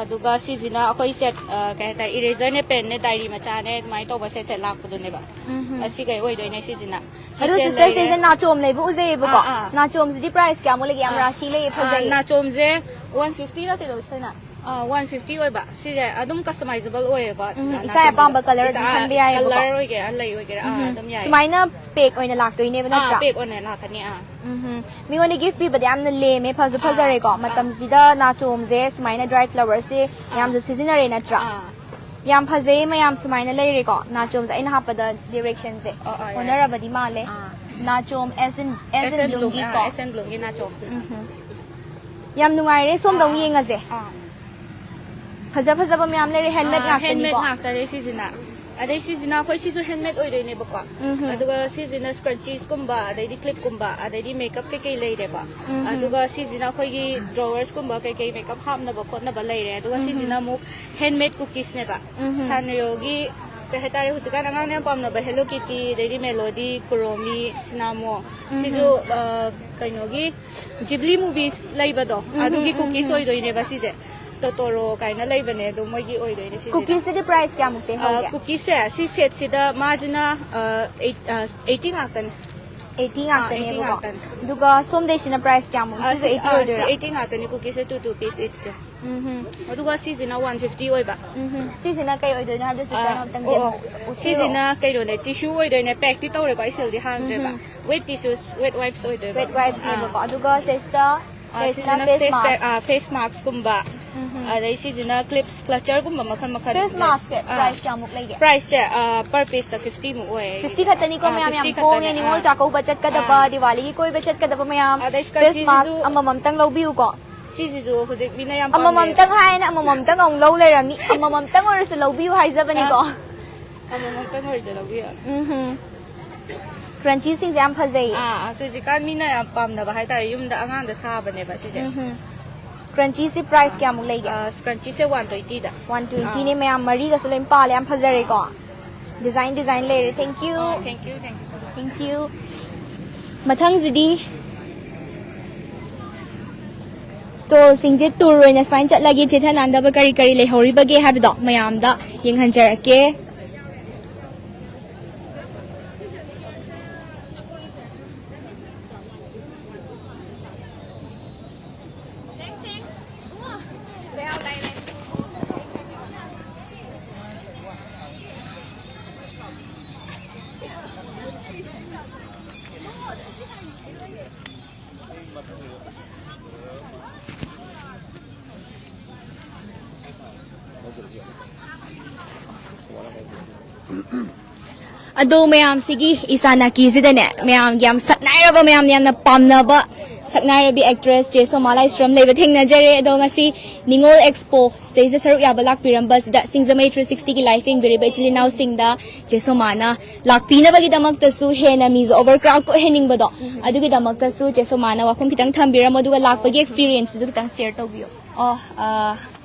ꯑꯗꯨꯒ ꯁꯤꯁꯤꯅ ꯑꯩꯈꯣꯏ ꯁꯦꯠ, ꯑ, ꯀꯩ ꯍꯥꯏꯇꯥꯔꯦ, ꯏꯔꯦꯖꯔꯅꯦ, ꯄꯦꯟꯅꯦ, ꯗꯥꯏꯔꯤ ꯃꯆꯥꯅꯦ, ꯑꯗꯨꯃꯥꯏꯅ ꯇꯧꯕ ꯁꯦꯠ ꯁꯦꯠ ꯂꯥꯛꯄꯗꯨꯅꯦꯕ꯫ ꯑꯁꯤꯈꯩ ꯑꯣꯏꯗꯣꯏꯅꯦ ꯁꯤꯁꯤꯅ꯫ ꯑꯗꯣ Keychain ꯁꯤꯁꯇꯔ, ꯂꯩꯔꯦ꯫ ꯁꯤꯁꯦ ꯅꯥꯆꯣꯝ ꯂꯩꯕ ꯎꯖꯩꯌꯦꯕꯀꯣ꯫ ꯑꯥ, ꯑꯥ꯫ ꯅꯥꯆꯣꯝꯁꯤꯗꯤ ꯄ꯭ꯔꯥꯏꯁ ꯀꯌꯥꯃꯨꯛ ꯂꯩꯒꯦ? ꯌꯥꯝ ꯑꯥ, ꯔꯥꯁꯤ ꯂꯩꯌꯦ, ꯐꯖꯩꯌꯦ꯫ ꯅꯥꯆꯣꯝꯁꯦ ꯋꯥꯟ ꯐꯤꯐꯇꯤꯔ ꯀꯩꯅꯣ ꯁꯤꯅ? ꯑꯥ, ꯋꯥꯟ ꯐꯤꯐꯇꯤ ꯑꯣꯏꯕ꯫ ꯁꯤꯁꯦ ꯑꯗꯨꯝ ꯀꯁꯇꯃꯥꯏꯖꯦꯕꯜ ꯑꯣꯏꯌꯦꯕꯀꯣ꯫ ꯎꯝ, ꯏꯁꯥ ꯅꯥꯆꯣꯝꯁꯦ꯫ ꯑꯄꯥꯝꯕ colour ꯏꯁꯥ, ꯑꯗꯨꯝ ꯈꯟꯕ ꯌꯥꯏꯌꯦꯕꯀꯣ꯫ Colour ꯑꯣꯏꯒꯦꯔꯥ, ꯂꯩ ꯑꯣꯏꯒꯦꯔꯥ, ꯑꯥ, ꯑꯗꯨꯝ ꯌꯥꯏ꯫ ꯁꯨꯃꯥꯏꯅ ꯄꯦꯛ ꯑꯣꯏꯅ ꯂꯥꯛꯇꯣꯏꯅꯦꯕ, ꯑꯥ, ꯅꯠꯇ꯭ꯔꯥ? ꯄꯦꯛ ꯑꯣꯏꯅ ꯂꯥꯛꯀꯅꯤ꯫ ꯑꯥ꯫ ꯎꯝ, ꯃꯤꯉꯣꯟꯗ ꯒꯤꯐ ꯄꯤꯕꯗ ꯌꯥꯝꯅ ꯂꯦꯝꯃꯦ, ꯐꯁꯨ ꯑꯥ, ꯐꯖꯔꯦꯀꯣ꯫ ꯑꯥ꯫ ꯃꯇꯝꯁꯤꯗ ꯅꯥꯆꯣꯝꯁꯦ ꯁꯨꯃꯥꯏꯅ ꯗ꯭ꯔꯥꯏ ꯐ꯭ꯂꯥꯋꯔꯁꯦ ꯑꯥ꯫ ꯌꯥꯝꯁꯨ ꯁꯤꯖꯤꯟꯅꯔꯦ, ꯅꯠꯇ꯭ꯔꯥ? ꯑꯥ꯫ ꯌꯥꯝ ꯐꯖꯩ ꯃꯌꯥꯝ, ꯁꯨꯃꯥꯏꯅ ꯂꯩꯔꯦꯀꯣ꯫ ꯅꯥꯆꯣꯝꯁꯦ ꯑꯩꯅ ꯍꯥꯞꯄꯗ ꯗꯤꯔꯦꯛꯁꯟꯁꯦ ꯑꯥ, ꯑꯥ, ꯌꯥꯏ꯫ ꯑꯣꯟꯅꯔꯕꯗꯤ ꯃꯥꯜꯂꯦ꯫ ꯑꯥ꯫ ꯅꯥꯆꯣꯝ ꯑꯦꯁ ꯑꯦꯟ ꯑꯦꯁ ꯑꯦꯟ ꯕ꯭ꯂꯨꯝ, ꯕ꯭ꯂꯨꯝꯒꯤ ꯑꯥ, ꯀꯣ꯫ ꯑꯦꯁ ꯑꯦꯟ ꯕ꯭ꯂꯨꯝꯒꯤ ꯅꯥꯆꯣꯝ꯫ ꯎꯝ꯫ ꯌꯥꯝ ꯅꯨꯡꯉꯥꯏꯔꯦ, ꯁꯣꯝꯗ ꯑꯃꯨꯛ ꯑꯥ, ꯌꯦꯡꯉꯁꯦ꯫ ꯑꯥ꯫ ꯐꯖ ꯐꯖꯕ ꯃꯌꯥꯝ ꯂꯩꯔꯦ, ꯍꯦꯟꯃꯦꯗ ꯑꯥ, ꯍꯦꯟꯃꯦꯗ ꯉꯥꯛꯇꯅꯤꯀꯣ꯫ ꯉꯥꯛꯇꯅꯦ ꯁꯤꯁꯤꯅ꯫ ꯑꯗꯩ ꯁꯤꯁꯤꯅ ꯑꯩꯈꯣꯏ ꯁꯤꯁꯨ ꯍꯦꯟꯃꯦꯗ ꯑꯣꯏꯗꯣꯏꯅꯦꯕꯀꯣ꯫ ꯎꯝ ꯍꯝ꯫ ꯑꯗꯨꯒ ꯁꯤꯁꯤꯅ ꯁ꯭ꯀ꯭ꯔꯟꯆꯤꯁꯀꯨꯝꯕ, ꯑꯗꯩꯗꯤ ꯀ꯭ꯂꯤꯞꯀꯨꯝꯕ, ꯑꯗꯩꯗꯤ ꯃꯦꯀꯞ ꯀꯩꯀꯩ ꯂꯩꯔꯦꯀꯣ꯫ ꯎꯝ ꯍꯝ꯫ ꯑꯗꯨꯒ ꯁꯤꯁꯤꯅ ꯑꯩꯈꯣꯏꯒꯤ ꯗ꯭ꯔꯣꯋꯔꯁꯀꯨꯝꯕ ꯀꯩꯀꯩ ꯃꯦꯀꯞ ꯍꯥꯞꯅꯕ ꯈꯣꯠꯅꯕ ꯂꯩꯔꯦ꯫ ꯑꯗꯨꯒ ꯎꯝ ꯍꯝ꯫ ꯁꯤꯁꯤꯅ ꯑꯃꯨꯛ ꯍꯦꯟꯃꯦꯗ ꯀꯨꯀꯤꯁꯅꯦꯕ꯫ ꯎꯝ ꯍꯝ꯫ ꯁꯥꯟꯔꯤꯌꯣꯒꯤ ꯀꯩ ꯍꯥꯏꯇꯥꯔꯦ, ꯍꯧꯖꯤꯛꯀꯥꯟ ꯑꯉꯥꯡꯅ ꯌꯥꯝ ꯄꯥꯝꯅꯕ ꯍꯦꯂꯣ ꯀꯤꯇꯤ, ꯑꯗꯩꯗꯤ ꯃꯦꯂꯣꯗꯤ, ꯀꯨꯔꯣꯃꯤ, ꯁꯤꯅꯥꯃꯣ, ꯎꯝ ꯁꯤꯁꯨ ꯍꯝ꯫ ꯑ, ꯀꯩꯅꯣꯒꯤ ꯖꯤꯕ꯭ꯂꯤ ꯃꯨꯚꯤꯁ ꯂꯩꯕꯗꯣ, ꯎꯝ ꯍꯝ, ꯑꯗꯨꯒꯤ ꯎꯝ ꯀꯨꯀꯤꯁ ꯍꯝ꯫ ꯑꯣꯏꯗꯣꯏꯅꯦꯕ ꯁꯤꯁꯦ꯫ ꯇꯣꯇꯣꯔꯣ ꯀꯥꯏꯅ ꯂꯩꯕꯅꯦ, ꯑꯗꯣ ꯃꯣꯏꯒꯤ ꯑꯣꯏꯗꯣꯏꯅꯦ ꯁꯤꯁꯤꯅ꯫ ꯀꯨꯀꯤꯁꯁꯤꯗꯤ ꯄ꯭ꯔꯥꯏꯁ ꯀꯌꯥꯃꯨꯛꯇꯤ ꯑ, ꯍꯧꯒꯦ? ꯀꯨꯀꯤꯁꯁꯦ ꯁꯤ ꯁꯦꯠꯁꯤꯗ ꯃꯥꯁꯤꯅ, ꯑ, ꯑꯩꯠ-, ꯑ, ꯑꯩꯠꯇꯤ ꯉꯥꯛꯇꯅꯦ꯫ ꯑꯩꯠꯇꯤ ꯑꯥ, ꯑꯩꯠꯇꯤ ꯉꯥꯛꯇꯅꯦꯕꯀꯣ꯫ ꯉꯥꯛꯇꯅꯦ꯫ ꯑꯗꯨꯒ ꯁꯣꯝꯗꯩꯁꯤꯅ ꯄ꯭ꯔꯥꯏꯁ ꯀꯌꯥꯃꯨꯛ? ꯑ, ꯁꯤꯁꯨ ꯁꯤ, ꯑꯩꯠꯇꯤ ꯑ, ꯁꯤ ꯑꯣꯏꯗꯣꯏꯔꯥ? ꯑꯩꯠꯇꯤ ꯉꯥꯛꯇꯅꯤ, ꯀꯨꯀꯤꯁꯁꯦ two two piece each ꯁꯦ꯫ ꯎꯝ ꯍꯝ꯫ ꯑꯗꯨꯒ ꯁꯤꯁꯤꯅ one fifty ꯑꯣꯏꯕ꯫ ꯎꯝ ꯍꯝ꯫ ꯁꯤꯁꯤꯅ ꯀꯩ ꯑꯣꯏꯗꯣꯏꯅꯣ ꯍꯥꯏꯕꯗꯣ ꯑ, ꯁꯤꯁꯇꯔꯅ ꯑꯝꯇꯪ ꯑꯣ, ꯑꯣ꯫ ꯌꯦꯡꯉꯣ-, ꯎꯠꯄꯤꯔꯛꯑꯣ꯫ ꯁꯤꯁꯤꯅ ꯀꯩꯅꯣꯅꯦ, ꯇꯤꯁꯨ ꯑꯣꯏꯗꯣꯏꯅꯦ, ꯄꯦꯛꯇꯤ ꯇꯧꯔꯦꯀꯣ, ꯑꯩ ꯁꯤꯗꯗꯤ ꯍꯥꯡꯗ꯭ꯔꯦꯕ꯫ ꯎꯝ ꯍꯝ꯫ Wet tissues, wet wipes ꯑꯣꯏꯗꯣꯏꯕ꯫ Wet wipes ꯅꯦꯕꯀꯣ꯫ ꯑꯥ꯫ ꯑꯗꯨꯒ ꯁꯤꯁꯇ ꯑꯥ, ꯀꯩꯁꯤꯅ ꯁꯤꯁꯤꯅ face face pack, mask꯫ ꯑꯥ, face mask ꯀꯨꯝꯕ, ꯎꯝ ꯍꯝ꯫ ꯑꯗꯩ ꯁꯤꯁꯤꯅ clips, clutcherꯒꯨꯝꯕ ꯃꯈꯜ ꯃꯈꯜ ꯐꯦꯁ ꯂꯩ꯫ ꯃꯥꯁꯛꯁꯦ ꯑꯥ꯫ ꯄ꯭ꯔꯥꯏꯁ ꯀꯌꯥꯃꯨꯛ ꯂꯩꯒꯦ? ꯄ꯭ꯔꯥꯏꯁꯁꯦ, ꯑꯥ, per pieceꯇ fifty ꯃꯨꯛ ꯑꯣꯏꯌꯦ ꯑꯩꯒꯤꯗꯤ꯫ Fifty ꯈꯛꯇꯅꯤꯀꯣ ꯑꯥ, ꯃꯌꯥꯝ, ꯌꯥꯝ fifty ꯍꯣꯡꯉꯦ꯫ ꯈꯛꯇꯅꯦ꯫ ꯅꯤꯉꯣꯜ ꯑꯥ꯫ ꯆꯥꯛꯀꯧꯕ ꯆꯠꯀꯗꯕ, ꯑꯥ꯫ ꯗꯤꯋꯥꯂꯤꯒꯤ ꯀꯣꯏꯕ ꯆꯠꯀꯗꯕ ꯃꯌꯥꯝ ꯑꯗꯩ ꯐꯦꯁ ꯃꯥꯁꯛ scrunchieꯁꯤꯁꯨ ꯑꯃꯃꯝꯇꯪ ꯂꯧꯕꯤꯌꯨꯀꯣ꯫ ꯁꯤꯁꯤꯁꯨ ꯍꯧꯖꯤꯛ ꯃꯤꯅ ꯌꯥꯝ ꯄꯥꯝꯅꯩꯌꯦꯕ꯫ ꯑꯃꯃꯝꯇꯪ ꯍꯥꯏꯅ ꯑꯃꯃꯝꯇꯪ ꯑꯃꯨꯛ ꯂꯧ ꯂꯩꯔꯝꯅꯤ꯫ ꯑꯃꯃꯝꯇꯪ ꯑꯣꯏꯔꯁꯨ ꯂꯧꯕꯤꯌꯨ ꯍꯥꯏꯖꯕꯅꯤꯀꯣ꯫ ꯑꯥ꯫ ꯑꯃꯃꯝꯇꯪ ꯑꯣꯏꯔꯁꯨ ꯂꯧꯕꯤꯌꯨ꯫ ꯎꯝ ꯍꯝ꯫ ꯀ꯭ꯔꯟꯆꯤꯁꯤꯡꯁꯦ ꯌꯥꯝ ꯐꯖꯩꯌꯦ꯫ ꯑꯥ, ꯑꯥ, ꯁꯤ ꯍꯧꯖꯤꯛꯀꯥꯟ ꯃꯤꯅ ꯌꯥꯝ ꯄꯥꯝꯅꯕ ꯍꯥꯏꯇꯥꯔꯦ, ꯌꯨꯝꯗ ꯑꯉꯥꯡꯗ ꯁꯥꯕꯅꯦꯕ ꯁꯤꯁꯦ꯫ ꯎꯝ ꯍꯝ꯫ ꯀ꯭ꯔꯟꯆꯤꯁꯤ ꯄ꯭ꯔꯥꯏꯁ ꯑꯥ, ꯀꯌꯥꯃꯨꯛ ꯂꯩꯒꯦ? ꯑꯥ, ꯁ꯭ꯀ꯭ꯔꯟꯆꯤꯁꯦ one twentyꯗ꯫ One twentyꯅꯦ ꯑꯥ꯫ ꯃꯌꯥꯝ, ꯃꯔꯤꯒꯁꯨ ꯂꯣꯏ ꯄꯥꯜꯂꯦ, ꯌꯥꯝ ꯐꯖꯔꯦꯀꯣ꯫ Design design ꯂꯩꯔꯦ꯫ Thank you꯫ ꯑꯣ, thank you, thank you so much꯫ Thank you꯫ ꯃꯊꯪꯁꯤꯗꯤ ꯁ꯭ꯇꯣꯜꯁꯤꯡꯁꯦ ꯇꯨꯔ ꯑꯣꯏꯅ ꯁꯨꯃꯥꯏꯅ ꯆꯠꯂꯒꯦ, ꯆꯤꯊ ꯅꯥꯟꯗꯕ ꯀꯔꯤ ꯀꯔꯤ ꯂꯩꯍꯧꯔꯤꯕꯒꯦ ꯍꯥꯏꯕꯗꯣ ꯃꯌꯥꯝꯗ ꯌꯦꯡꯍꯟꯖꯔꯛꯀꯦ꯫ ꯑꯗꯣ ꯃꯌꯥꯝꯁꯤꯒꯤ ꯏꯁꯥ ꯅꯥꯀꯤꯁꯤꯗꯅꯦ, ꯃꯌꯥꯝꯒꯤ ꯌꯥꯝ ꯁꯛꯅꯥꯏꯔꯕ, ꯃꯌꯥꯝꯅ ꯌꯥꯝꯅ ꯄꯥꯝꯅꯕ ꯁꯛꯅꯥꯏꯔꯕꯤ actress ꯆꯦ ꯁꯣꯃꯥ ꯂꯥꯏꯁ꯭ꯔꯝ ꯂꯩꯕ ꯊꯦꯡꯅꯖꯔꯦ꯫ ꯑꯗꯣ ꯉꯁꯤ ꯅꯤꯉꯣꯜ Expo ꯁꯤꯗꯩꯁꯤꯗ ꯁꯔꯨꯛ ꯌꯥꯕ ꯂꯥꯛꯄꯤꯔꯝꯕ ꯁꯤꯗ ꯁꯤꯡꯖꯃꯩ three sixty ꯒꯤ live ꯌꯦꯡꯕꯤꯔꯤꯕ ꯏꯆꯤꯜ ꯏꯅꯥꯎꯁꯤꯡꯗ ꯆꯦ ꯁꯣꯃꯥꯅ ꯂꯥꯛꯄꯤꯅꯕꯒꯤꯗꯃꯛꯇꯁꯨ ꯍꯦꯟꯅ ꯃꯤꯁꯦ overcrowd ꯑꯣꯏꯍꯟꯅꯤꯡꯕꯗꯣ, ꯑꯗꯨꯒꯤꯗꯃꯛꯇꯁꯨ ꯆꯦ ꯁꯣꯃꯥꯅ ꯋꯥꯐꯝ ꯈꯤꯇꯪ ꯊꯝꯕꯤꯔꯝꯃꯣ, ꯑꯗꯨꯒ ꯂꯥꯛꯄꯒꯤ experience ꯁꯨ ꯈꯤꯇꯪ share ꯇꯧꯕꯤꯌꯣ꯫ ꯑꯣ, ꯑ,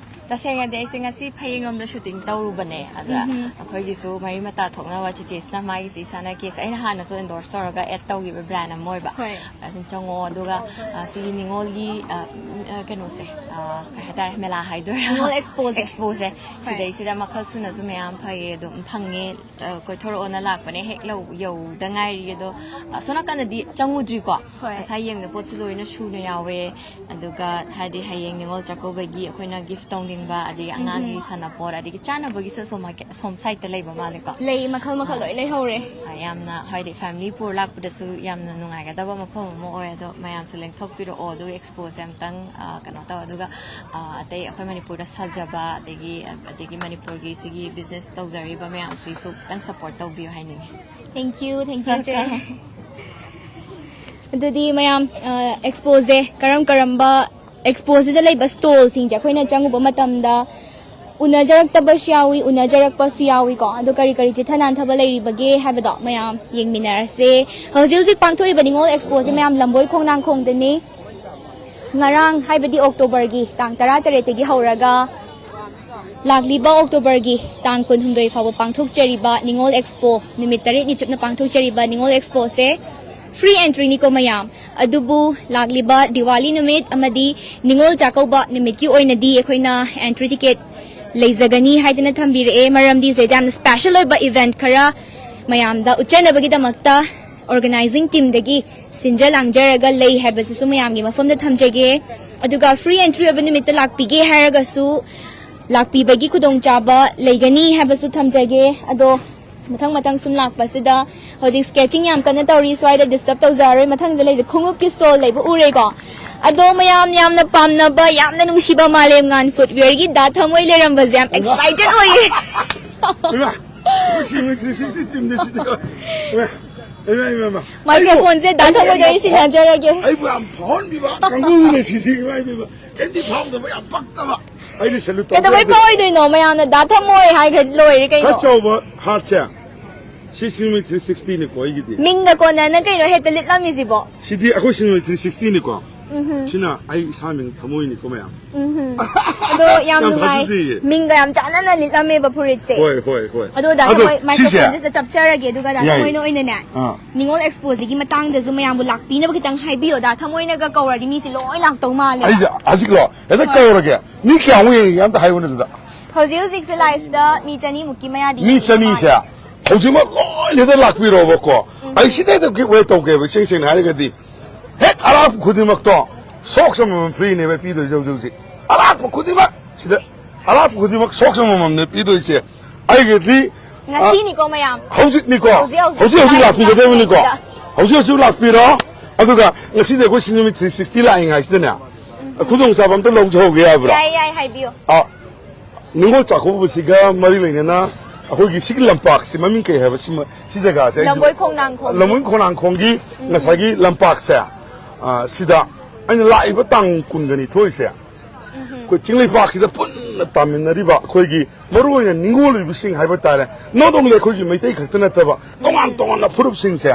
ꯇꯁꯦꯡꯅꯗꯤ ꯑꯩꯁꯦ ꯉꯁꯤ ꯐꯌꯦꯡꯂꯣꯝꯗ shooting ꯇꯧꯔꯨꯕꯅꯦ꯫ ꯑꯗ ꯑꯩꯈꯣꯏꯒꯤꯁꯨ ꯃꯔꯤ ꯃꯇꯥ ꯊꯣꯛꯅꯕ ꯆꯤꯆꯦꯁꯤꯅ ꯃꯥꯒꯤꯁꯦ ꯏꯁꯥꯅ case, ꯑꯩꯅ ꯍꯥꯟꯅꯁꯨ endorse ꯇꯧꯔꯒ add ꯇꯧꯈꯤꯕ brand ꯑꯃ ꯑꯣꯏꯕ꯫ ꯍꯣꯏ꯫ ꯑꯗꯨꯝ ꯆꯪꯉꯛꯑꯣ, ꯑꯗꯨꯒ, ꯑ, ꯁꯤꯒꯤ ꯅꯤꯉꯣꯜꯒꯤ, ꯑ, ꯎꯝ, ꯑ, ꯀꯩꯅꯣꯁꯦ, ꯑ, ꯀꯩ ꯍꯥꯏꯇꯥꯔꯦ, ꯃꯦꯂꯥ ꯍꯥꯏꯗꯣꯏꯔꯥ? ꯅꯤꯉꯣꯜ Expo ꯁꯦ꯫ Expo ꯁꯦ꯫ ꯍꯣꯏ꯫ ꯁꯤꯗꯩꯁꯤꯗ ꯃꯈꯜ ꯁꯨꯅꯁꯨ ꯃꯌꯥꯝ ꯐꯩꯌꯦ, ꯑꯗꯨꯝ ꯐꯪꯉꯦ꯫ ꯑ, ꯀꯣꯏꯊꯣꯔꯛꯑꯣꯅ ꯂꯥꯛꯄꯅꯦ, ꯍꯦꯛ ꯂꯧ-, ꯌꯧꯗ ꯉꯥꯏꯔꯤ꯫ ꯑꯗꯣ, ꯑ, ꯁꯣꯝ ꯅꯥꯀꯟꯗꯗꯤ ꯆꯪꯉꯨꯗ꯭ꯔꯤꯀꯣ? ꯍꯣꯏ꯫ ꯉꯁꯥꯏ ꯌꯦꯡꯕꯗ ꯄꯣꯠꯁꯨ ꯂꯣꯏꯅ ꯁꯨꯅ ꯌꯥꯎꯋꯦ꯫ ꯑꯗꯨꯒ ꯍꯥꯏꯗꯤ ꯍꯌꯦꯡ ꯅꯤꯉꯣꯜ ꯆꯥꯛꯀꯧꯕꯒꯤ ꯑꯩꯈꯣꯏꯅ gift ꯇꯧꯅꯤꯡꯕ, ꯑꯗꯒꯤ ꯑꯉꯥꯡꯒꯤ ꯎꯝ꯫ ꯁꯥꯟꯅꯄꯣꯠ, ꯑꯗꯒꯤ ꯆꯥꯅꯕꯒꯤꯁꯨ ꯑꯁꯣꯝ ꯃꯥꯏꯀꯩ-, ꯑꯁꯣꯝ side ꯇ ꯂꯩꯕ ꯃꯥꯜꯂꯦꯀꯣ? ꯂꯩ, ꯃꯈꯜ ꯃꯈꯜ ꯑꯥ꯫ ꯂꯣꯏ ꯂꯩꯍꯧꯔꯦ꯫ ꯑꯥ, ꯌꯥꯝꯅ ꯍꯥꯏꯗꯤ family ꯄꯨꯔ ꯂꯥꯛꯄꯗꯁꯨ ꯌꯥꯝꯅ ꯅꯨꯡꯉꯥꯏꯒꯗꯕ ꯃꯐꯝ ꯑꯃ ꯑꯣꯏ꯫ ꯑꯗꯣ ꯃꯌꯥꯝꯁꯨ ꯂꯦꯡꯊꯣꯛꯄꯤꯔꯛꯑꯣ, ꯑꯗꯨꯒ Expo ꯁꯦ ꯑꯝꯇꯪ, ꯑꯥ, ꯀꯩꯅꯣ ꯇꯧ, ꯑꯗꯨꯒ, ꯑꯥ, ꯑꯇꯩ ꯑꯩꯈꯣꯏ ꯃꯅꯤꯄꯨꯔꯗ ꯁꯥꯖꯕ, ꯑꯗꯒꯤ, ꯑꯗꯒꯤ ꯃꯅꯤꯄꯨꯔꯒꯤ ꯁꯤꯒꯤ business ꯇꯧꯖꯔꯤꯕ ꯃꯌꯥꯝꯁꯤꯁꯨ ꯈꯤꯇꯪ support ꯇꯧꯕꯤꯌꯨ ꯍꯥꯏꯅꯤꯡꯉꯤ꯫ Thank you, thank you, ꯆꯦ꯫ Welcome꯫ ꯑꯗꯨꯗꯤ ꯃꯌꯥꯝ, ꯑ, Expo ꯁꯦ ꯀꯔꯝ ꯀꯔꯝꯕ, Expo ꯁꯤꯗ ꯂꯩꯕ stall ꯁꯤꯡꯁꯦ ꯑꯩꯈꯣꯏꯅ ꯆꯪꯉꯨꯕ ꯃꯇꯝꯗ ꯎꯅꯖꯔꯛꯇꯕꯁꯨ ꯌꯥꯎꯏ, ꯎꯅꯖꯔꯛꯄꯁꯨ ꯌꯥꯎꯏꯀꯣ꯫ ꯑꯗꯣ ꯀꯔꯤ ꯀꯔꯤ ꯆꯤꯊ ꯅꯥꯟꯊꯕ ꯂꯩꯔꯤꯕꯒꯦ ꯍꯥꯏꯕꯗꯣ ꯃꯌꯥꯝ ꯌꯦꯡꯃꯤꯟꯅꯔꯁꯦ꯫ ꯍꯧꯖꯤꯛ ꯍꯧꯖꯤꯛ ꯄꯥꯡꯊꯣꯛꯏꯕ ꯅꯤꯉꯣꯜ Expo ꯁꯦ ꯃꯌꯥꯝ ꯂꯝꯕꯣꯏ ꯈꯣꯡꯅꯥꯡꯈꯣꯡꯗꯅꯤ꯫ ꯉꯔꯥꯡ, ꯍꯥꯏꯕꯗꯤ October ꯒꯤ ꯇꯥꯡ ꯇꯔꯥꯇꯔꯦꯠꯇꯒꯤ ꯍꯧꯔꯒ ꯂꯥꯛꯂꯤꯕ October ꯒꯤ ꯇꯥꯡ ꯀꯨꯟꯍꯨꯝꯗꯣꯏ ꯐꯥꯎꯕ ꯄꯥꯡꯊꯣꯛꯆꯔꯤꯕ ꯅꯤꯉꯣꯜ Expo ꯅꯨꯃꯤꯠ ꯇꯔꯦꯠꯅꯤ ꯆꯨꯞꯅ ꯄꯥꯡꯊꯣꯛꯆꯔꯤꯕ ꯅꯤꯉꯣꯜ Expo ꯁꯦ free entry ꯅꯤꯀꯣ ꯃꯌꯥꯝ꯫ ꯑꯗꯨꯕꯨ ꯂꯥꯛꯂꯤꯕ ꯗꯤꯋꯥꯂꯤ ꯅꯨꯃꯤꯠ ꯑꯃꯗꯤ ꯅꯤꯉꯣꯜ ꯆꯥꯛꯀꯧꯕ ꯅꯨꯃꯤꯠꯀꯤ ꯑꯣꯏꯅꯗꯤ ꯑꯩꯈꯣꯏꯅ entry ticket ꯂꯩꯖꯒꯅꯤ ꯍꯥꯏꯗꯅ ꯊꯝꯕꯤꯔꯛꯑꯦ꯫ ꯃꯔꯝꯗꯤ ꯁꯤꯗ ꯌꯥꯝꯅ special ꯑꯣꯏꯕ event ꯈꯔ ꯃꯌꯥꯝꯗ ꯎꯠꯆꯅꯕꯒꯤꯗꯃꯛꯇ organizing team ꯗꯒꯤ ꯁꯤꯟꯖ ꯂꯥꯡꯖꯔꯒ ꯂꯩ ꯍꯥꯏꯕꯁꯤꯁꯨ ꯃꯌꯥꯝꯒꯤ ꯃꯐꯝꯗ ꯊꯝꯖꯒꯦ꯫ ꯑꯗꯨꯒ free entry ꯑꯣꯏꯕ ꯅꯨꯃꯤꯠꯇ ꯂꯥꯛꯄꯤꯒꯦ ꯍꯥꯏꯔꯒꯁꯨ ꯂꯥꯛꯄꯤꯕꯒꯤ ꯈꯨꯗꯣꯡꯆꯥꯕ ꯂꯩꯒꯅꯤ ꯍꯥꯏꯕꯁꯨ ꯊꯝꯖꯒꯦ꯫ ꯑꯗꯣ ꯃꯊꯪ ꯃꯊꯪ ꯁꯨꯝ ꯂꯥꯛꯄꯁꯤꯗ ꯍꯧꯖꯤꯛ sketching ꯌꯥꯝ ꯀꯟꯅ ꯇꯧꯔꯤ, ꯁ꯭ꯋꯥꯏꯗ disturb ꯇꯧꯖꯔꯔꯣꯏ꯫ ꯃꯊꯪꯗ ꯂꯩꯁꯦ ꯈꯣꯡꯎꯞꯀꯤ stall ꯂꯩꯕ ꯎꯔꯦꯀꯣ꯫ ꯑꯗꯣ ꯃꯌꯥꯝ ꯌꯥꯝꯅ ꯄꯥꯝꯅꯕ, ꯌꯥꯝꯅ ꯅꯨꯡꯁꯤꯕ ꯃꯥꯂꯦꯝꯉꯥꯟ Footwear ꯒꯤ ꯗꯥ ꯊꯃꯣꯏ ꯂꯩꯔꯝꯕꯁꯦ ꯌꯥꯝ ꯍꯩꯃꯥ꯫ Excited ꯑꯣꯏꯌꯦ꯫ ꯍꯩꯃꯥ, ꯃꯁꯤ ꯃꯣꯏ three sixty team ꯗ ꯁꯤꯗꯤ꯫ ꯍꯩꯃꯥ꯫ ꯏꯃꯥ, ꯏꯃꯥ, ꯏꯃꯥ꯫ Microphoneꯁꯦ ꯗꯥ ꯊꯃꯣꯏꯗ ꯑꯩ ꯁꯤꯟꯅꯖꯔꯒꯦ꯫ ꯑꯩꯕꯨ ꯌꯥꯝ ꯐꯥꯎꯍꯟꯕꯤꯕ ꯀꯥꯡꯕꯨꯅ ꯁꯤꯗꯤ, ꯏꯃꯥ, ꯏꯃꯥ, ꯏꯃꯥ꯫ ꯀꯩꯝꯇ ꯐꯥꯎꯗꯕ ꯌꯥꯝ ꯄꯛꯇꯕ꯫ ꯑꯩꯅ salute ꯇꯧꯕ ꯀꯩꯗꯧꯕꯩ ꯌꯥꯗꯦ꯫ ꯐꯥꯎꯔꯣꯏꯗꯣꯏꯅꯣ? ꯃꯌꯥꯝꯅ ꯗꯥ ꯊꯃꯣꯏ ꯍꯥꯏꯈ꯭ꯔ ꯂꯣꯏꯔꯦ ꯀꯩꯅꯣ꯫ ꯈꯔ ꯆꯥꯎꯕ heartꯁꯦ, ꯁꯤ ꯁꯤꯡꯖꯃꯩ three sixtyꯅꯤꯀꯣ ꯑꯩꯒꯤꯗꯤ꯫ ꯃꯤꯡꯒ ꯀꯣꯟꯅꯅ ꯀꯩꯅꯣ ꯍꯦꯛꯇ ꯂꯤꯠꯂꯝꯃꯤꯁꯤꯕꯣ? ꯁꯤꯗꯤ ꯑꯩꯈꯣꯏ ꯁꯤꯡꯖꯃꯩ three sixtyꯅꯤꯀꯣ꯫ ꯁꯤꯅ ꯑꯩ ꯏꯁꯥ ꯃꯤꯡ ꯊꯃꯣꯏꯅꯤꯀꯣ ꯃꯌꯥꯝ꯫ ꯑꯗꯣ ꯌꯥꯝ ꯌꯥꯝ ꯅꯨꯡꯉꯥꯏ꯫ ꯊꯥꯖꯗꯤꯌꯦ꯫ ꯃꯤꯡꯒ ꯌꯥꯝ ꯆꯥꯟꯅꯅ ꯂꯤꯠꯂꯝꯃꯦꯕ ꯐꯨꯔꯤꯠꯁꯦ꯫ ꯍꯣꯏ, ꯍꯣꯏ, ꯍꯣꯏ꯫ ꯑꯗꯣ ꯗꯥ ꯑꯗꯣ ꯊꯃꯣꯏ ꯁꯤꯁꯦ microphoneꯁꯤꯗ ꯆꯞꯆꯔꯒꯦ, ꯑꯗꯨꯒ ꯗꯥ ꯌꯥꯏ꯫ ꯊꯃꯣꯏꯅ ꯑꯣꯏꯅꯅꯦ, ꯑꯥ꯫ ꯅꯤꯉꯣꯜ Expoꯁꯤꯒꯤ ꯃꯇꯥꯡꯗꯁꯨ ꯃꯌꯥꯝꯕꯨ ꯂꯥꯛꯄꯤꯅꯕ ꯈꯤꯇꯪ ꯍꯥꯏꯕꯤꯌꯣ꯫ ꯗꯥ ꯊꯃꯣꯏꯅꯒ ꯀꯧꯔꯗꯤ ꯃꯤꯁꯦ ꯂꯣꯏ ꯂꯥꯛꯇꯧ ꯃꯥꯜꯂꯦ꯫ ꯑꯩꯁꯦ ꯍꯧꯖꯤꯛꯂꯣ? ꯍꯦꯛꯇ ꯀꯧꯔꯒꯦ꯫ ꯃꯤ ꯀꯌꯥꯃꯨꯛ ꯌꯦꯡꯉꯤꯒꯦ ꯑꯝꯇ ꯍꯥꯏꯌꯨꯅꯦ ꯑꯗꯨꯗ꯫ ꯍꯧꯖꯤꯛ ꯍꯧꯖꯤꯛꯁꯦ liveꯇ ꯃꯤ ꯆꯅꯤꯃꯨꯛꯀꯤ ꯃꯌꯥꯗꯤ ꯃꯤ ꯌꯦꯡꯕ ꯆꯅꯤꯁꯦ ꯃꯥꯜꯂꯦ꯫ ꯍꯧꯖꯤꯛꯃꯛ ꯂꯣꯏꯅ ꯍꯦꯛꯇ ꯂꯥꯛꯄꯤꯔꯣꯕꯀꯣ꯫ ꯑꯩ ꯁꯤꯗ ꯍꯦꯛꯇ give away ꯇꯧꯒꯦꯕ, ꯏꯁꯦꯡ ꯁꯦꯡꯅ ꯍꯥꯏꯔꯒꯗꯤ꯫ ꯍꯦꯛ ꯑꯔꯥꯛꯄ ꯈꯨꯗꯤꯡꯃꯛꯇꯣ socks ꯑꯃꯃꯝ freeꯅꯦꯕ ꯄꯤꯗꯣꯏꯁꯦ ꯍꯧꯖꯤꯛ ꯍꯧꯖꯤꯛ꯫ ꯑꯔꯥꯛꯄ ꯈꯨꯗꯤꯡꯃꯛ ꯁꯤꯗ, ꯑꯔꯥꯛꯄ ꯈꯨꯗꯤꯡꯃꯛ socks ꯑꯃꯃꯝꯅꯦ ꯄꯤꯗꯣꯏꯁꯦ꯫ ꯑꯩꯒꯤꯗꯤ, ꯉꯁꯤꯅꯤꯀꯣ ꯃꯌꯥꯝ꯫ ꯍꯧꯖꯤꯛꯅꯤꯀꯣ꯫ ꯍꯧꯖꯤꯛ ꯍꯧꯖꯤꯛ ꯍꯧꯖꯤꯛ ꯍꯧꯖꯤꯛ live ꯂꯥꯛꯄꯤꯒꯗꯕꯅꯤꯀꯣ꯫ ꯂꯥꯛꯄꯤꯒꯗꯕꯅꯤꯗ꯫ ꯍꯧꯖꯤꯛ ꯍꯧꯖꯤꯛ ꯂꯥꯛꯄꯤꯔꯣ꯫ ꯑꯗꯨꯒ ꯉꯁꯤꯗꯤ ꯑꯩꯈꯣꯏ ꯁꯤꯡꯖꯃꯩ three sixty ꯂꯥꯛꯏꯉꯥꯏꯁꯤꯗꯅꯦ, ꯈꯨꯗꯣꯡꯆꯥꯕ ꯑꯝꯇ ꯂꯧꯖꯍꯧꯒꯦ ꯍꯥꯏꯕ꯭ꯔꯣ? ꯌꯥꯏ, ꯌꯥꯏ, ꯍꯥꯏꯕꯤꯌꯣ꯫ ꯑ, ꯅꯤꯉꯣꯜ ꯆꯥꯛꯀꯧꯕꯁꯤꯒ ꯃꯔꯤ ꯂꯩꯅꯅ ꯑꯩꯈꯣꯏꯒꯤ ꯁꯤꯒꯤ ꯂꯝꯄꯥꯛꯁꯤ ꯃꯃꯤꯡ ꯀꯩ ꯍꯥꯏꯕ? ꯁꯤꯃ-, ꯁꯤ ꯖꯒꯥꯁꯦ ꯑꯩ ꯂꯝꯕꯣꯏ ꯈꯣꯡꯅꯥꯡꯈꯣꯡꯒꯤ꯫ ꯂꯝꯕꯣꯏ ꯈꯣꯡꯅꯥꯡꯈꯣꯡꯒꯤ ꯉꯁꯥꯏꯒꯤ ꯂꯝꯄꯥꯛꯁꯦ, ꯑ, ꯁꯤꯗ ꯑꯩꯅ ꯂꯥꯛꯏꯕ ꯇꯥꯡ ꯀꯨꯟꯒ ꯅꯤꯊꯣꯏꯁꯦ, ꯑꯩꯈꯣꯏ ꯆꯤꯡꯂꯩꯄꯥꯛꯁꯤꯗ ꯄꯨꯟꯅ ꯇꯥꯃꯤꯟꯅꯔꯤꯕ ꯑꯩꯈꯣꯏꯒꯤ ꯃꯔꯨ ꯑꯣꯏꯅ ꯅꯤꯉꯣꯜ ꯑꯣꯏꯕꯁꯤꯡ ꯍꯥꯏꯕ ꯇꯥꯔꯦ, not only ꯑꯩꯈꯣꯏꯒꯤ ꯃꯩꯇꯩ ꯈꯛꯇ ꯅꯠꯇꯕ ꯇꯣꯉꯥꯟ ꯇꯣꯉꯥꯟꯕ ꯐꯨꯔꯨꯞꯁꯤꯡꯁꯦ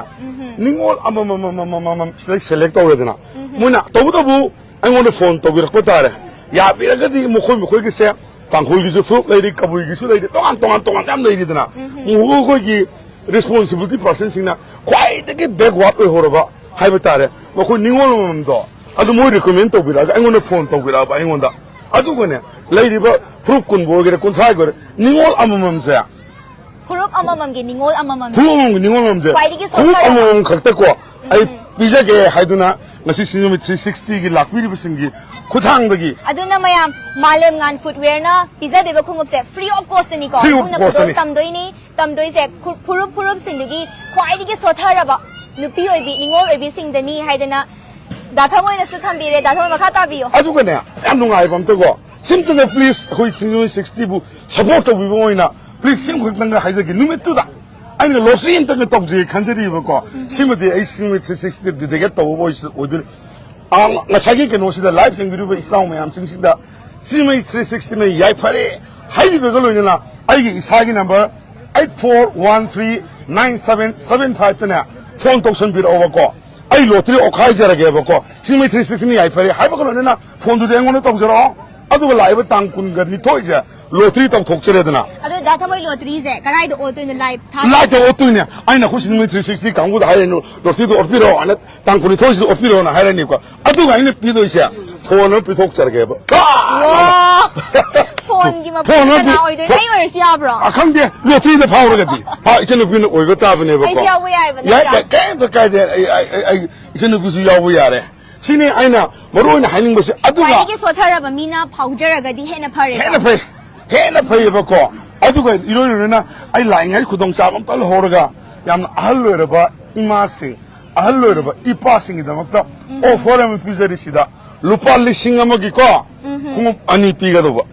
ꯅꯤꯉꯣꯜ ꯑꯃꯃꯝ ꯑꯃꯃꯝ ꯑꯃꯃꯝ ꯁꯤꯗꯩ select ꯇꯧꯔꯦꯗꯅ, ꯃꯣꯏꯅ ꯇꯧꯕꯇꯕꯨ ꯑꯩꯉꯣꯟꯗ phone ꯇꯧꯕꯤꯔꯛꯄ ꯇꯥꯔꯦ꯫ ꯌꯥꯕꯤꯔꯒꯗꯤ ꯃꯈꯣꯏ ꯃꯈꯣꯏꯒꯤꯁꯦ, ꯇꯥꯡꯈꯨꯜꯒꯤꯁꯨ ꯐꯨꯔꯨꯞ ꯂꯩꯔꯤ, ꯀꯕꯨꯏꯒꯤꯁꯨ ꯂꯩꯔꯤ, ꯇꯣꯉꯥꯟ ꯇꯣꯉꯥꯟ ꯇꯣꯉꯥꯟ ꯌꯥꯝ ꯂꯩꯔꯤꯗꯅ, ꯃꯈꯣꯏꯒꯤ responsibility personꯁꯤꯡꯅ ꯈ꯭ꯋꯥꯏꯗꯒꯤ backward ꯑꯣꯏꯍꯧꯔꯕ ꯍꯥꯏꯕ ꯇꯥꯔꯦ, ꯃꯈꯣꯏ ꯅꯤꯉꯣꯜ ꯑꯃꯃꯝꯗꯣ ꯑꯗꯨ ꯃꯣꯏ recommend ꯇꯧꯕꯤꯔꯛꯑꯒ ꯑꯩꯉꯣꯟꯗ phone ꯇꯧꯕꯤꯔꯛꯑꯕ ꯑꯩꯉꯣꯟꯗ꯫ ꯑꯗꯨꯒꯅꯦ, ꯂꯩꯔꯤꯕ ꯐꯨꯔꯨꯞ ꯀꯨꯟꯕꯨ ꯑꯣꯏꯒꯦꯔꯥ, ꯀꯨꯟꯊ꯭ꯔꯥꯒꯤ ꯑꯣꯏꯒꯦꯔꯥ, ꯅꯤꯉꯣꯜ ꯑꯃꯃꯝꯁꯦ, ꯐꯨꯔꯨꯞ ꯑꯃꯃꯝꯒꯤ ꯅꯤꯉꯣꯜ ꯑꯃꯃꯝ꯫ ꯐꯨꯔꯨꯞ ꯑꯃꯃꯝꯒꯤ ꯅꯤꯉꯣꯜ ꯑꯃꯃꯝꯁꯦ ꯈ꯭ꯋꯥꯏꯗꯒꯤ ꯈꯣꯡꯎꯞ ꯁꯣꯛꯆꯔꯕ ꯑꯃꯃꯝ ꯈꯛꯇꯀꯣ ꯑꯩ ꯄꯤꯖꯒꯦ ꯍꯥꯏꯗꯨꯅ ꯉꯁꯤ ꯁꯤꯡꯖꯃꯩ three sixtyꯒꯤ ꯂꯥꯛꯄꯤꯔꯤꯕꯁꯤꯡꯒꯤ ꯈꯨꯊꯥꯡꯗꯒꯤ꯫ ꯑꯗꯨꯅ ꯃꯌꯥꯝ, ꯃꯥꯂꯦꯝꯉꯥꯟ Footwearꯅ ꯄꯤꯖꯗꯣꯏꯕ ꯈꯣꯡꯎꯞꯁꯦ free of costꯅꯤꯀꯣ꯫ Free of ꯄꯨꯟꯅ costꯅꯤ꯫ ꯈꯨꯗꯣꯜ ꯇꯝꯗꯣꯏꯅꯤ꯫ ꯇꯝꯗꯣꯏꯁꯦ ꯈꯨ-, ꯐꯨꯔꯨꯞ ꯐꯨꯔꯨꯞꯁꯤꯡꯗꯨꯒꯤ ꯈ꯭ꯋꯥꯏꯗꯒꯤ ꯁꯣꯠꯊꯔꯕ ꯅꯨꯄꯤ ꯑꯣꯏꯕꯤ, ꯅꯤꯉꯣꯜ ꯑꯣꯏꯕꯤꯁꯤꯡꯗꯅꯤ ꯍꯥꯏꯗꯅ ꯗꯥ ꯊꯃꯣꯏꯅꯁꯨ ꯊꯝꯕꯤꯔꯦ꯫ ꯗꯥ ꯊꯃꯣꯏ, ꯃꯈꯥ ꯇꯥꯕꯤꯌꯣ꯫ ꯑꯗꯨꯒꯅꯦ, ꯌꯥꯝ ꯅꯨꯡꯉꯥꯏꯕ ꯑꯝꯇꯀꯣ, ꯁꯤꯝꯇꯅ please ꯑꯩꯈꯣꯏ ꯁꯤꯡꯖꯃꯩ three sixtyꯕꯨ support ꯇꯧꯕꯤꯕ ꯑꯣꯏꯅ please ꯁꯤꯝꯈꯛꯇꯪꯒ ꯍꯥꯏꯖꯒꯦ꯫ ꯅꯨꯃꯤꯠꯇꯨꯗ ꯑꯩꯅ ꯂꯣꯇ꯭ꯔꯤ ꯑꯝꯇꯪꯒ ꯇꯧꯖꯩ ꯈꯟꯖꯔꯤꯕꯀꯣ꯫ ꯁꯤꯃꯗꯤ ꯑꯩ ꯁꯤꯃꯤ ꯊ꯭ꯔꯤ ꯁꯤꯛꯁꯇꯤ ꯗꯦꯗꯤꯀꯦꯠ ꯇꯧꯕ ꯑꯣꯏꯁ-, ꯑꯣꯏꯗꯣꯏꯅꯤ꯫ ꯑ, ꯉꯁꯥꯏꯒꯤ ꯀꯩꯅꯣꯁꯤꯗ ꯂꯥꯏꯚ ꯌꯦꯡꯕꯤꯔꯤꯕ ꯏꯆꯤꯜ ꯏꯅꯥꯎ ꯃꯌꯥꯝꯁꯤꯡꯁꯤꯗ ꯁꯤꯃꯤ ꯊ꯭ꯔꯤ ꯁꯤꯛꯁꯇꯤꯅ ꯌꯥꯏꯐꯔꯦ ꯍꯥꯏꯕꯤꯕꯒ ꯂꯣꯏꯅꯅ ꯑꯩꯒꯤ ꯏꯁꯥꯒꯤ number eight four one three nine seven seven ꯐꯥꯏꯚꯇꯅꯦ ꯐꯣꯟ ꯇꯧꯁꯟꯕꯤꯔꯛꯑꯣꯕꯀꯣ꯫ ꯑꯩ ꯂꯣꯇ꯭ꯔꯤ ꯑꯣꯈꯥꯏꯖꯔꯒꯦꯕꯀꯣ꯫ ꯁꯤꯃꯤ ꯊ꯭ꯔꯤ ꯁꯤꯛꯁꯇꯤꯅ ꯌꯥꯏꯐꯔꯦ ꯍꯥꯏꯕꯒ ꯂꯣꯏꯅꯅ ꯐꯣꯟꯗꯨꯗꯤ ꯑꯩꯉꯣꯟꯗ ꯇꯧꯖꯔꯛꯑꯣ꯫ ꯑꯗꯨꯒ ꯂꯥꯛꯏꯕ ꯇꯥꯡ ꯀꯨꯟꯒ ꯅꯤꯊꯣꯏꯁꯦ ꯂꯣꯇ꯭ꯔꯤ ꯇꯧꯊꯣꯛꯆꯔꯦꯗꯅ꯫ ꯑꯗꯣ ꯗꯥ ꯊꯃꯣꯏ ꯂꯣꯇ꯭ꯔꯤꯁꯦ ꯀꯗꯥꯏꯗ ꯑꯣꯠꯇꯣꯏꯅꯣ? ꯂꯥꯏꯚ ꯊꯥ ꯂꯥꯏꯚꯇ ꯑꯣꯠꯇꯣꯏꯅꯦ꯫ ꯑꯩꯅ ꯑꯩꯈꯣꯏ ꯁꯤꯃꯤ ꯊ꯭ꯔꯤ ꯁꯤꯛꯁꯇꯤ ꯀꯥꯡꯕꯨꯗ ꯍꯥꯏꯔꯤꯅꯣ, ꯂꯣꯇ꯭ꯔꯤꯗꯣ ꯑꯣꯠꯄꯤꯔꯛꯑꯣ ꯍꯥꯏꯅ, ꯇꯥꯡ ꯀꯨꯟꯅꯤꯊꯣꯏꯁꯤꯗ ꯑꯣꯠꯄꯤꯔꯛꯑꯣꯅ ꯍꯥꯏꯔꯅꯤꯀꯣ꯫ ꯑꯗꯨꯒ ꯑꯩꯅ ꯄꯤꯗꯣꯏꯁꯦ ꯐꯣꯟ ꯑꯃ ꯄꯤꯊꯣꯛꯆꯔꯒꯦꯕ꯫ ꯀꯥ! ꯋꯥ! ꯐꯣꯟꯒꯤ ꯃꯄꯨ ꯐꯣꯟ ꯑꯃ ꯀꯅꯥ ꯄꯤ-, ꯑꯣꯏꯗꯣꯏꯅꯣ? ꯐꯣꯟ ꯑꯩ ꯑꯣꯏꯔꯁꯨ ꯌꯥꯕ꯭ꯔꯣ? ꯑ, ꯈꯪꯗꯦ, ꯂꯣꯇ꯭ꯔꯤꯗ ꯐꯥꯎꯔꯒꯗꯤ꯫ ꯑ, ꯏꯆꯟꯅꯨꯄꯤꯅ ꯑꯣꯏꯕ ꯇꯥꯕꯅꯦꯕꯀꯣ꯫ ꯑꯩꯁꯨ ꯌꯥꯎꯕ ꯌꯥꯏꯕ ꯌꯥꯏ, ꯅꯠꯇ꯭ꯔꯥ? ꯀꯩ-, ꯀꯩꯝꯇ ꯀꯥꯏꯗꯦ꯫ ꯑꯩ, ꯑꯩ, ꯑꯩ, ꯑꯩ ꯏꯆꯟꯅꯨꯄꯤꯁꯨ ꯌꯥꯎꯕ ꯌꯥꯔꯦ꯫ ꯁꯤꯅꯤ ꯑꯩꯅ ꯃꯔꯨ ꯑꯣꯏꯅ ꯍꯥꯏꯅꯤꯡꯕꯁꯦ꯫ ꯑꯗꯨꯒ ꯈ꯭ꯋꯥꯏꯗꯒꯤ ꯁꯣꯠꯊꯔꯕ ꯃꯤꯅ ꯐꯥꯎꯖꯔꯒꯗꯤ ꯍꯦꯟꯅ ꯐꯔꯦꯀꯣ? ꯍꯦꯟꯅ ꯐꯩ, ꯍꯦꯟꯅ ꯐꯩꯌꯦꯕꯀꯣ꯫ ꯑꯗꯨꯒ ꯏꯔꯣꯏ ꯂꯣꯏꯅꯅ ꯑꯩ ꯂꯥꯛꯏꯉꯩ ꯈꯨꯗꯣꯡꯆꯥꯕ ꯑꯝꯇ ꯂꯧꯍꯧꯔꯒ ꯌꯥꯝꯅ ꯑꯍꯜ ꯑꯣꯏꯔꯕ ꯏꯃꯥꯁꯤꯡ, ꯑꯍꯜ ꯑꯣꯏꯔꯕ ꯏꯄꯥꯁꯤꯡꯒꯤꯗꯃꯛꯇ ꯑꯣꯐꯔ ꯑꯃ ꯄꯤꯖꯔꯤꯁꯤꯗ ꯂꯨꯄꯥ ꯂꯤꯁꯤꯡ ꯑꯃꯒꯤꯀꯣ ꯈꯣꯡꯎꯞ ꯑꯅꯤ ꯄꯤꯒꯗꯧꯕ꯫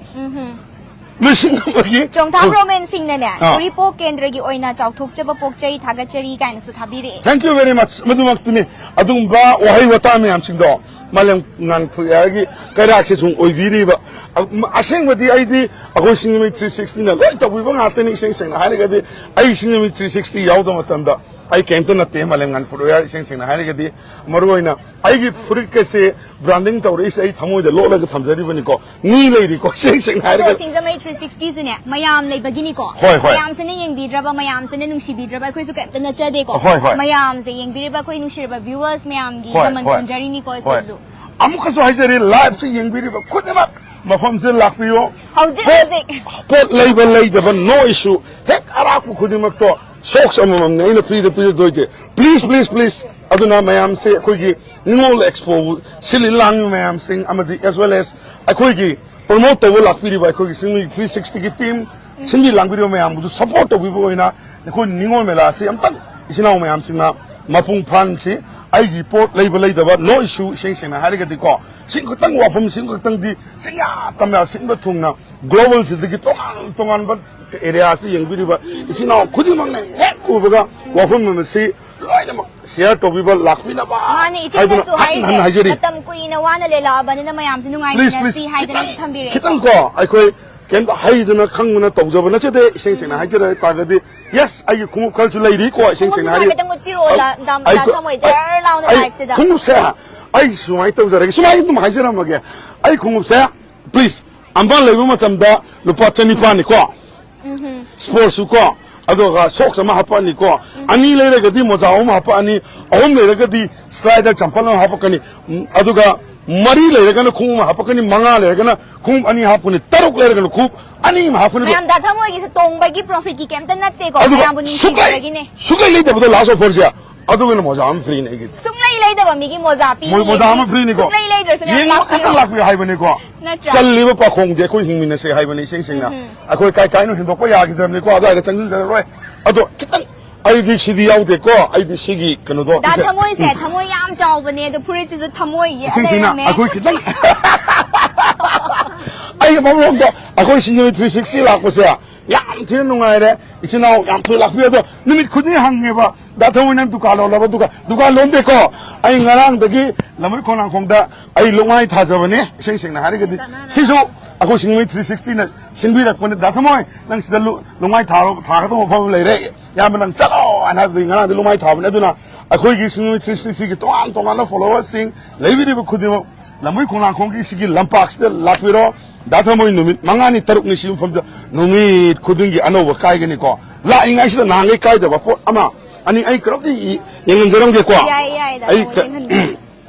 ꯂꯤꯁꯤꯡ ꯑꯃꯒꯤ ꯆꯣꯡꯊꯥꯝ ꯈꯨ- ꯔꯣꯃꯦꯟ ꯁꯤꯡꯅꯅꯦ, ꯑꯥ꯫ ꯎꯔꯤꯄꯣꯛ ꯀꯦꯟꯗ꯭ꯔꯒꯤ ꯑꯣꯏꯅ ꯆꯥꯎꯊꯣꯛꯆꯕ ꯄꯣꯛꯆꯩ, ꯊꯥꯒꯠꯆꯔꯤ ꯀꯥꯏꯅꯁꯨ ꯊꯥꯕꯤꯔꯛꯑꯦ꯫ Thank you very much꯫ ꯃꯗꯨꯃꯛꯇꯨꯅꯤ꯫ ꯑꯗꯨꯒꯨꯝꯕ ꯋꯥꯍꯩ ꯋꯥꯇꯥ ꯃꯌꯥꯝꯁꯤꯡꯗꯣ ꯃꯥꯂꯦꯝ ꯉꯥꯟ ꯈꯨꯌꯥꯒꯤ ꯀꯩꯔꯥꯛꯁꯦ ꯁꯨꯝ ꯑꯣꯏꯕꯤꯔꯤꯕ꯫ ꯑ-, ꯃ-, ꯑꯁꯦꯡꯕꯗꯤ ꯑꯩꯗꯤ ꯑꯩꯈꯣꯏ ꯁꯤꯡꯖꯃꯩ ꯊ꯭ꯔꯤ ꯁꯤꯛꯁꯇꯤꯅ ꯂꯣꯏ ꯇꯧꯕꯤꯕ ꯉꯥꯛꯇꯅꯤ꯫ ꯏꯁꯦꯡ ꯁꯦꯡꯅ ꯍꯥꯏꯔꯒꯗꯤ ꯑꯩ ꯁꯤꯡꯖꯃꯩ ꯊ꯭ꯔꯤ ꯁꯤꯛꯁꯇꯤ ꯌꯥꯎꯗꯕ ꯃꯇꯝꯗ ꯑꯩ ꯀꯩꯝꯇ ꯅꯠꯇꯦ꯫ ꯃꯥꯂꯦꯝ ꯉꯥꯟ ꯐꯨꯠꯋꯦꯌꯔ, ꯏꯁꯦꯡ ꯁꯦꯡꯅ ꯍꯥꯏꯔꯒꯗꯤ ꯃꯔꯨꯑꯣꯏꯅ ꯑꯩꯒꯤ ꯐꯨꯔꯤꯠꯀꯁꯦ ꯕ꯭ꯔꯥꯟꯗꯤꯡ ꯇꯧꯔꯛꯏꯁꯦ ꯑꯩ ꯊꯃꯣꯏꯗ ꯂꯣꯠꯂꯒ ꯊꯝꯖꯔꯤꯕꯅꯤꯀꯣ꯫ ꯃꯤ ꯂꯩꯔꯤꯀꯣ, ꯏꯁꯦꯡ ꯁꯦꯡꯅ ꯑꯗꯣ ꯍꯥꯏꯔꯒꯗꯤ꯫ ꯁꯤꯡꯖꯃꯩ ꯊ꯭ꯔꯤ ꯁꯤꯛꯁꯇꯤꯁꯨꯅꯦ, ꯃꯌꯥꯝ ꯂꯩꯕꯒꯤꯅꯤꯀꯣ꯫ ꯍꯣꯏ, ꯍꯣꯏ꯫ ꯃꯌꯥꯝꯁꯤꯅ ꯌꯦꯡꯕꯤꯗ꯭ꯔꯕ, ꯃꯌꯥꯝꯁꯤꯅ ꯅꯨꯡꯁꯤꯕꯤꯗ꯭ꯔꯕ ꯑꯩꯈꯣꯏꯁꯨ ꯀꯩꯝꯇ ꯅꯠꯆꯗꯦꯀꯣ꯫ ꯍꯣꯏ, ꯍꯣꯏ꯫ ꯃꯌꯥꯝꯁꯦ ꯌꯦꯡꯕꯤꯔꯤꯕ ꯑꯩꯈꯣꯏ ꯅꯨꯡꯁꯤꯔꯕ viewers ꯃꯌꯥꯝꯒꯤ ꯍꯣꯏ, ꯃꯃꯜ ꯍꯣꯏ꯫ ꯊꯣꯟꯖꯔꯤꯅꯤꯀꯣ ꯍꯣꯏ꯫ ꯑꯩꯈꯣꯏꯁꯨ꯫ ꯑꯃꯨꯛꯀꯁꯨ ꯍꯥꯏꯖꯔꯤ, live ꯁꯤ ꯌꯦꯡꯕꯤꯔꯤꯕ ꯈꯨꯗꯤꯡꯃꯛ ꯃꯐꯝꯁꯤꯗ ꯂꯥꯛꯄꯤꯌꯨ꯫ ꯍꯧꯖꯤꯛ, ꯄꯣꯠ, ꯍꯧꯖꯤꯛ꯫ ꯄꯣꯠ ꯂꯩꯕ ꯂꯩꯗꯕ no issue꯫ ꯍꯦꯛ ꯑꯔꯥꯛꯄ ꯈꯨꯗꯤꯡꯃꯛꯇꯣ socks ꯑꯃꯃꯝꯅꯦ ꯑꯩꯅ free the ꯄꯤꯖꯗꯣꯏꯁꯦ꯫ Please, please, please꯫ ꯑꯗꯨꯅ ꯃꯌꯥꯝꯁꯦ ꯑꯩꯈꯣꯏꯒꯤ ꯅꯤꯉꯣꯜ ꯑꯦꯛꯁꯄꯣꯕꯨ ꯁꯤꯜꯂꯤ ꯂꯥꯡꯂꯤ ꯃꯌꯥꯝꯁꯤꯡ ꯑꯃꯗꯤ as well as ꯑꯩꯈꯣꯏꯒꯤ promote ꯇꯧꯕ ꯂꯥꯛꯄꯤꯔꯤꯕ ꯑꯩꯈꯣꯏꯒꯤ ꯁꯤꯡꯃꯤ ꯊ꯭ꯔꯤ ꯁꯤꯛꯁꯇꯤꯒꯤ team, ꯁꯤꯟꯕꯤ ꯂꯥꯡꯕꯤꯔꯤꯕ ꯃꯌꯥꯝꯕꯨꯁꯨ support ꯇꯧꯕꯤꯕ ꯑꯣꯏꯅ ꯑꯩꯈꯣꯏ ꯅꯤꯉꯣꯜ ꯃꯦꯂꯥꯁꯤ ꯑꯝꯇꯪ ꯏꯆꯤꯟ ꯏꯅꯥꯎ ꯃꯌꯥꯝꯁꯤꯡꯅ ꯃꯄꯨꯡ ꯐꯥꯍꯟꯁꯤ꯫ ꯑꯩꯒꯤ ꯄꯣꯠ ꯂꯩꯕ ꯂꯩꯗꯕ ꯅꯣꯏꯁꯨ ꯏꯁꯦꯡ ꯁꯦꯡꯅ ꯍꯥꯏꯔꯒꯗꯤꯀꯣ, ꯁꯤꯡ ꯈꯛꯇꯪ ꯋꯥꯐꯝ, ꯁꯤꯡ ꯈꯛꯇꯪꯗꯤ ꯆꯤꯡꯌꯥ ꯇꯝꯌꯥ ꯁꯤꯟꯕ ꯊꯨꯡꯅ global ꯁꯤꯗꯒꯤ ꯇꯣꯉꯥꯟ ꯇꯣꯉꯥꯟꯕ area ꯁꯤꯗ ꯌꯦꯡꯕꯤꯔꯤꯕ ꯏꯆꯤꯟ ꯏꯅꯥꯎ ꯈꯨꯗꯤꯡꯃꯛꯅ ꯍꯦꯛ ꯎꯕꯒ ꯋꯥꯐꯝ ꯑꯁꯤ ꯂꯣꯏꯅꯃꯛ share ꯇꯧꯕꯤꯕ ꯂꯥꯛꯄꯤꯅꯕ ꯃꯥꯅꯦ, ꯍꯥꯏꯗꯨꯅ ꯏꯆꯦꯅꯁꯨ ꯍꯟꯅ ꯍꯥꯏꯔꯤꯁꯦ, ꯍꯟꯅ ꯍꯥꯏꯖꯔꯤ꯫ ꯃꯇꯝ ꯀꯨꯏꯅ ꯋꯥꯅ ꯂꯦꯜꯂꯛꯑꯕꯅꯤꯅ ꯃꯌꯥꯝꯁꯦ please, ꯅꯨꯡꯉꯥꯏꯃꯤꯟꯅꯁꯤ please, ꯍꯥꯏꯗꯅꯁꯨ ꯊꯝꯕꯤꯔꯛꯑꯦ꯫ ꯈꯤꯇꯪ ꯀꯣ ꯑꯩꯈꯣꯏ ꯀꯩꯝꯇ ꯍꯩꯗꯅ ꯈꯪꯗꯅ ꯇꯧꯖꯕ ꯅꯠꯆꯗꯦ꯫ ꯏꯁꯦꯡ ꯁꯦꯡꯅ ꯍꯥꯏꯖꯔ ꯇꯥꯔꯒꯗꯤ, yes, ꯑꯩꯒꯤ ꯈꯣꯡꯎꯞ ꯈꯔꯁꯨ ꯂꯩꯔꯤꯀꯣ, ꯏꯁꯦꯡ ꯁꯦꯡꯅ ꯈꯣꯡꯎꯞꯁꯦ ꯍꯥꯏꯔꯤ꯫ ꯍꯥꯏꯐꯦꯠꯇꯪ ꯎꯠꯄꯤꯔꯛꯑꯣ, ꯑꯩ, ꯗꯥ-, ꯑꯩ ꯗꯥ ꯈꯨ-, ꯊꯃꯣꯏ, ꯖꯔ ꯂꯥꯎꯅ ꯑꯩ live ꯁꯤꯗ꯫ ꯈꯣꯡꯎꯞꯁꯦ ꯑꯩ ꯁꯨꯃꯥꯏꯅ ꯇꯧꯖꯔꯒꯦ, ꯁꯨꯃꯥꯏꯅ ꯑꯗꯨꯝ ꯍꯥꯏꯖꯔꯝꯃꯒꯦ꯫ ꯑꯩ ꯈꯣꯡꯎꯞꯁꯦ, please, ꯑꯝꯕꯥꯟ ꯂꯩꯕ ꯃꯇꯝꯗ ꯂꯨꯄꯥ ꯆꯅꯤꯄꯥꯟꯅꯤꯀꯣ꯫ ꯎꯝꯍꯨꯝ꯫ Sports shoe ꯀꯣ, ꯑꯗꯨꯒ socks ꯑꯃ ꯍꯥꯞꯄꯛꯑꯅꯤꯀꯣ, ꯑꯅꯤ ꯂꯩꯔꯒꯗꯤ ꯃꯣꯖꯥ ꯑꯍꯨꯝ ꯍꯥꯞꯄꯛꯑꯅꯤ, ꯑꯍꯨꯝ ꯂꯩꯔꯒꯗꯤ slider ꯆꯝꯄꯜ ꯑꯃ ꯍꯥꯞꯄꯛꯀꯅꯤ, ꯎꯝ, ꯑꯗꯨꯒ ꯃꯔꯤ ꯂꯩꯔꯒꯅ ꯈꯣꯡꯎꯞ ꯑꯃ ꯍꯥꯞꯄꯛꯀꯅꯤ, ꯃꯉꯥ ꯂꯩꯔꯒꯅ ꯈꯣꯡꯎꯞ ꯑꯅꯤ ꯍꯥꯞꯄꯛꯀꯅꯤ, ꯇꯔꯨꯛ ꯂꯩꯔꯒꯅ ꯈꯣꯡꯎꯞ ꯑꯅꯤ ꯑꯃ ꯍꯥꯞꯄꯛꯀꯅꯤ꯫ ꯃꯌꯥꯝ ꯗꯥ ꯊꯃꯣꯏꯒꯤꯁꯦ ꯇꯣꯡꯕꯒꯤ profit ꯀꯤ ꯀꯩꯝꯇ ꯅꯠꯇꯦꯀꯣ, ꯑꯗꯨꯒ ꯃꯌꯥꯝꯕꯨ ꯁꯨꯛꯂꯩ, ꯅꯨꯡꯁꯤꯕꯤꯕꯒꯤꯅꯦ꯫ ꯁꯨꯛꯂꯩ ꯂꯩꯇꯕꯗꯣ last offer ꯁꯦ, ꯑꯗꯨꯒꯅ ꯃꯣꯖꯥ ꯑꯃ free ꯅꯦ ꯑꯩꯒꯤꯗꯤ꯫ ꯁꯨꯡꯂꯩ ꯂꯩꯗꯕ ꯃꯤꯒꯤ ꯃꯣꯖꯥ ꯄꯤꯅꯤ꯫ ꯃꯣꯏ ꯃꯣꯖꯥ ꯑꯃ free ꯅꯤꯀꯣ꯫ ꯁꯨꯡꯂꯩ ꯂꯩꯗ꯭ꯔꯁꯨ ꯃꯌꯥꯝ ꯌꯦꯡꯕ ꯂꯥꯛꯄꯤꯔꯣ꯫ ꯈꯛꯇꯪ ꯂꯥꯛꯄꯤꯌꯨ ꯍꯥꯏꯕꯅꯤꯀꯣ꯫ ꯅꯠꯇ꯭ꯔꯥ? ꯆꯜꯂꯤꯕ ꯄꯥꯈꯣꯡꯗꯤ ꯑꯩꯈꯣꯏ ꯍꯤꯡꯃꯤꯟꯅꯁꯦ ꯍꯥꯏꯕꯅꯤ ꯏꯁꯦꯡ ꯁꯦꯡꯅ꯫ ꯎꯝ꯫ ꯑꯩꯈꯣꯏ ꯀꯥꯏ ꯀꯥꯏꯅꯣ ꯍꯦꯟꯗꯣꯛꯄ ꯌꯥꯈꯤꯗ꯭ꯔꯕꯅꯤꯀꯣ, ꯑꯗꯨꯋꯥꯏꯗ ꯆꯪꯁꯤꯟꯖꯔꯔꯣꯏ꯫ ꯑꯗꯣ ꯈꯤꯇꯪ ꯑꯩꯗꯤ ꯁꯤꯗꯤ ꯌꯥꯎꯗꯦꯀꯣ, ꯑꯩꯗꯤ ꯁꯤꯒꯤ ꯀꯩꯅꯣꯗꯣ ꯗꯥ ꯏꯁꯦ-, ꯊꯃꯣꯏꯁꯦ ꯊꯃꯣꯏ ꯌꯥꯝ ꯆꯥꯎꯕꯅꯦ, ꯑꯗꯣ ꯐꯨꯔꯤꯠꯁꯤꯁꯨ ꯊꯃꯣꯏ ꯌꯦꯛꯑ ꯏꯁꯦꯡ ꯁꯦꯡꯅ ꯂꯩꯔꯝꯃꯦ꯫ ꯑꯩꯈꯣꯏ ꯈꯤꯇꯪ ꯑꯩ ꯑꯃꯔꯣꯝꯗ ꯑꯩꯈꯣꯏ ꯁꯤꯡꯖꯃꯩ three sixty ꯂꯥꯛꯄꯁꯦ ꯌꯥꯝ ꯊꯤꯅ ꯅꯨꯡꯉꯥꯏꯔꯦ꯫ ꯏꯆꯤꯟ ꯏꯅꯥꯎ ꯌꯥꯝ ꯊꯤꯅ ꯂꯥꯛꯄꯤꯌꯨ꯫ ꯑꯗꯣ ꯅꯨꯃꯤꯠ ꯈꯨꯗꯤꯡ ꯍꯪꯉꯦꯕ, "ꯗꯥ ꯊꯃꯣꯏ, ꯅꯪ ꯗꯨꯀꯥꯟ ꯂꯣꯜꯂꯕ?" ꯗꯨꯀꯥꯟ, ꯗꯨꯀꯥꯟ ꯂꯣꯟꯗꯦꯀꯣ꯫ ꯑꯩ ꯉꯔꯥꯡꯗꯒꯤ ꯂꯝꯃꯩ ꯈꯣꯡꯅꯥꯡꯈꯣꯡꯗ ꯑꯩ ꯂꯨꯛꯃꯥꯏ ꯊꯥꯖꯕꯅꯦ꯫ ꯏꯁꯦꯡ ꯁꯦꯡꯅ ꯍꯥꯏꯔꯒꯗꯤ ꯁꯤꯁꯨ ꯑꯩꯈꯣꯏ ꯁꯤꯡꯖꯃꯩ three sixty ꯅ ꯁꯤꯟꯕꯤꯔꯛꯄꯅꯤ꯫ "ꯗꯥ ꯊꯃꯣꯏ, ꯅꯪ ꯁꯤꯗ ꯂꯨ-, ꯂꯨꯛꯃꯥꯏ ꯊꯥꯔꯣ, ꯊꯥꯒꯗꯕ ꯃꯐꯝ ꯑꯃ ꯂꯩꯔꯦ꯫ ꯏꯌꯥꯝꯕ, ꯅꯪ ꯆꯠꯂꯣ" ꯍꯥꯏꯅ ꯍꯥꯏꯕꯗꯒꯤ ꯉꯔꯥꯡꯗꯤ ꯂꯨꯛꯃꯥꯏ ꯊꯥꯕꯅꯦ꯫ ꯑꯗꯨꯅ ꯑꯩꯈꯣꯏꯒꯤ ꯁꯤꯡꯖꯃꯩ three sixty ꯒꯤ ꯇꯣꯉꯥꯟ ꯇꯣꯉꯥꯟꯕ follower ꯁꯤꯡ ꯂꯩꯕꯤꯔꯤꯕ ꯈꯨꯗꯤꯡꯃꯛ ꯂꯝꯃꯩ ꯈꯣꯡꯅꯥꯡꯈꯣꯡꯒꯤ ꯁꯤꯒꯤ ꯂꯝꯄꯥꯛꯁꯤꯗ ꯂꯥꯛꯄꯤꯔꯣ꯫ ꯗꯥ ꯊꯃꯣꯏ ꯅꯨꯃꯤꯠ ꯃꯉꯥꯅꯤ ꯇꯔꯨꯛꯅꯤ ꯁꯤ ꯃꯐꯝꯗ ꯅꯨꯃꯤꯠ ꯈꯨꯗꯤꯡꯒꯤ ꯑꯅꯧꯕ ꯀꯥꯏꯒꯅꯤꯀꯣ꯫ ꯂꯥꯛꯏꯉꯩꯁꯤꯗ ꯅꯍꯥꯟꯈꯩ ꯀꯥꯏꯗꯕ ꯄꯣꯠ ꯑꯃ ꯑꯅꯤ ꯑꯩ ꯀꯩꯅꯣꯝꯇ ꯌꯦ-, ꯌꯦꯡꯍꯟꯖꯔꯝꯒꯦꯀꯣ꯫ ꯌꯥꯏ, ꯌꯥꯏ, ꯗꯥ ꯑꯩ ꯊꯃꯣꯏ ꯀ-, ꯌꯦꯡꯍꯟꯕꯤꯌꯨ꯫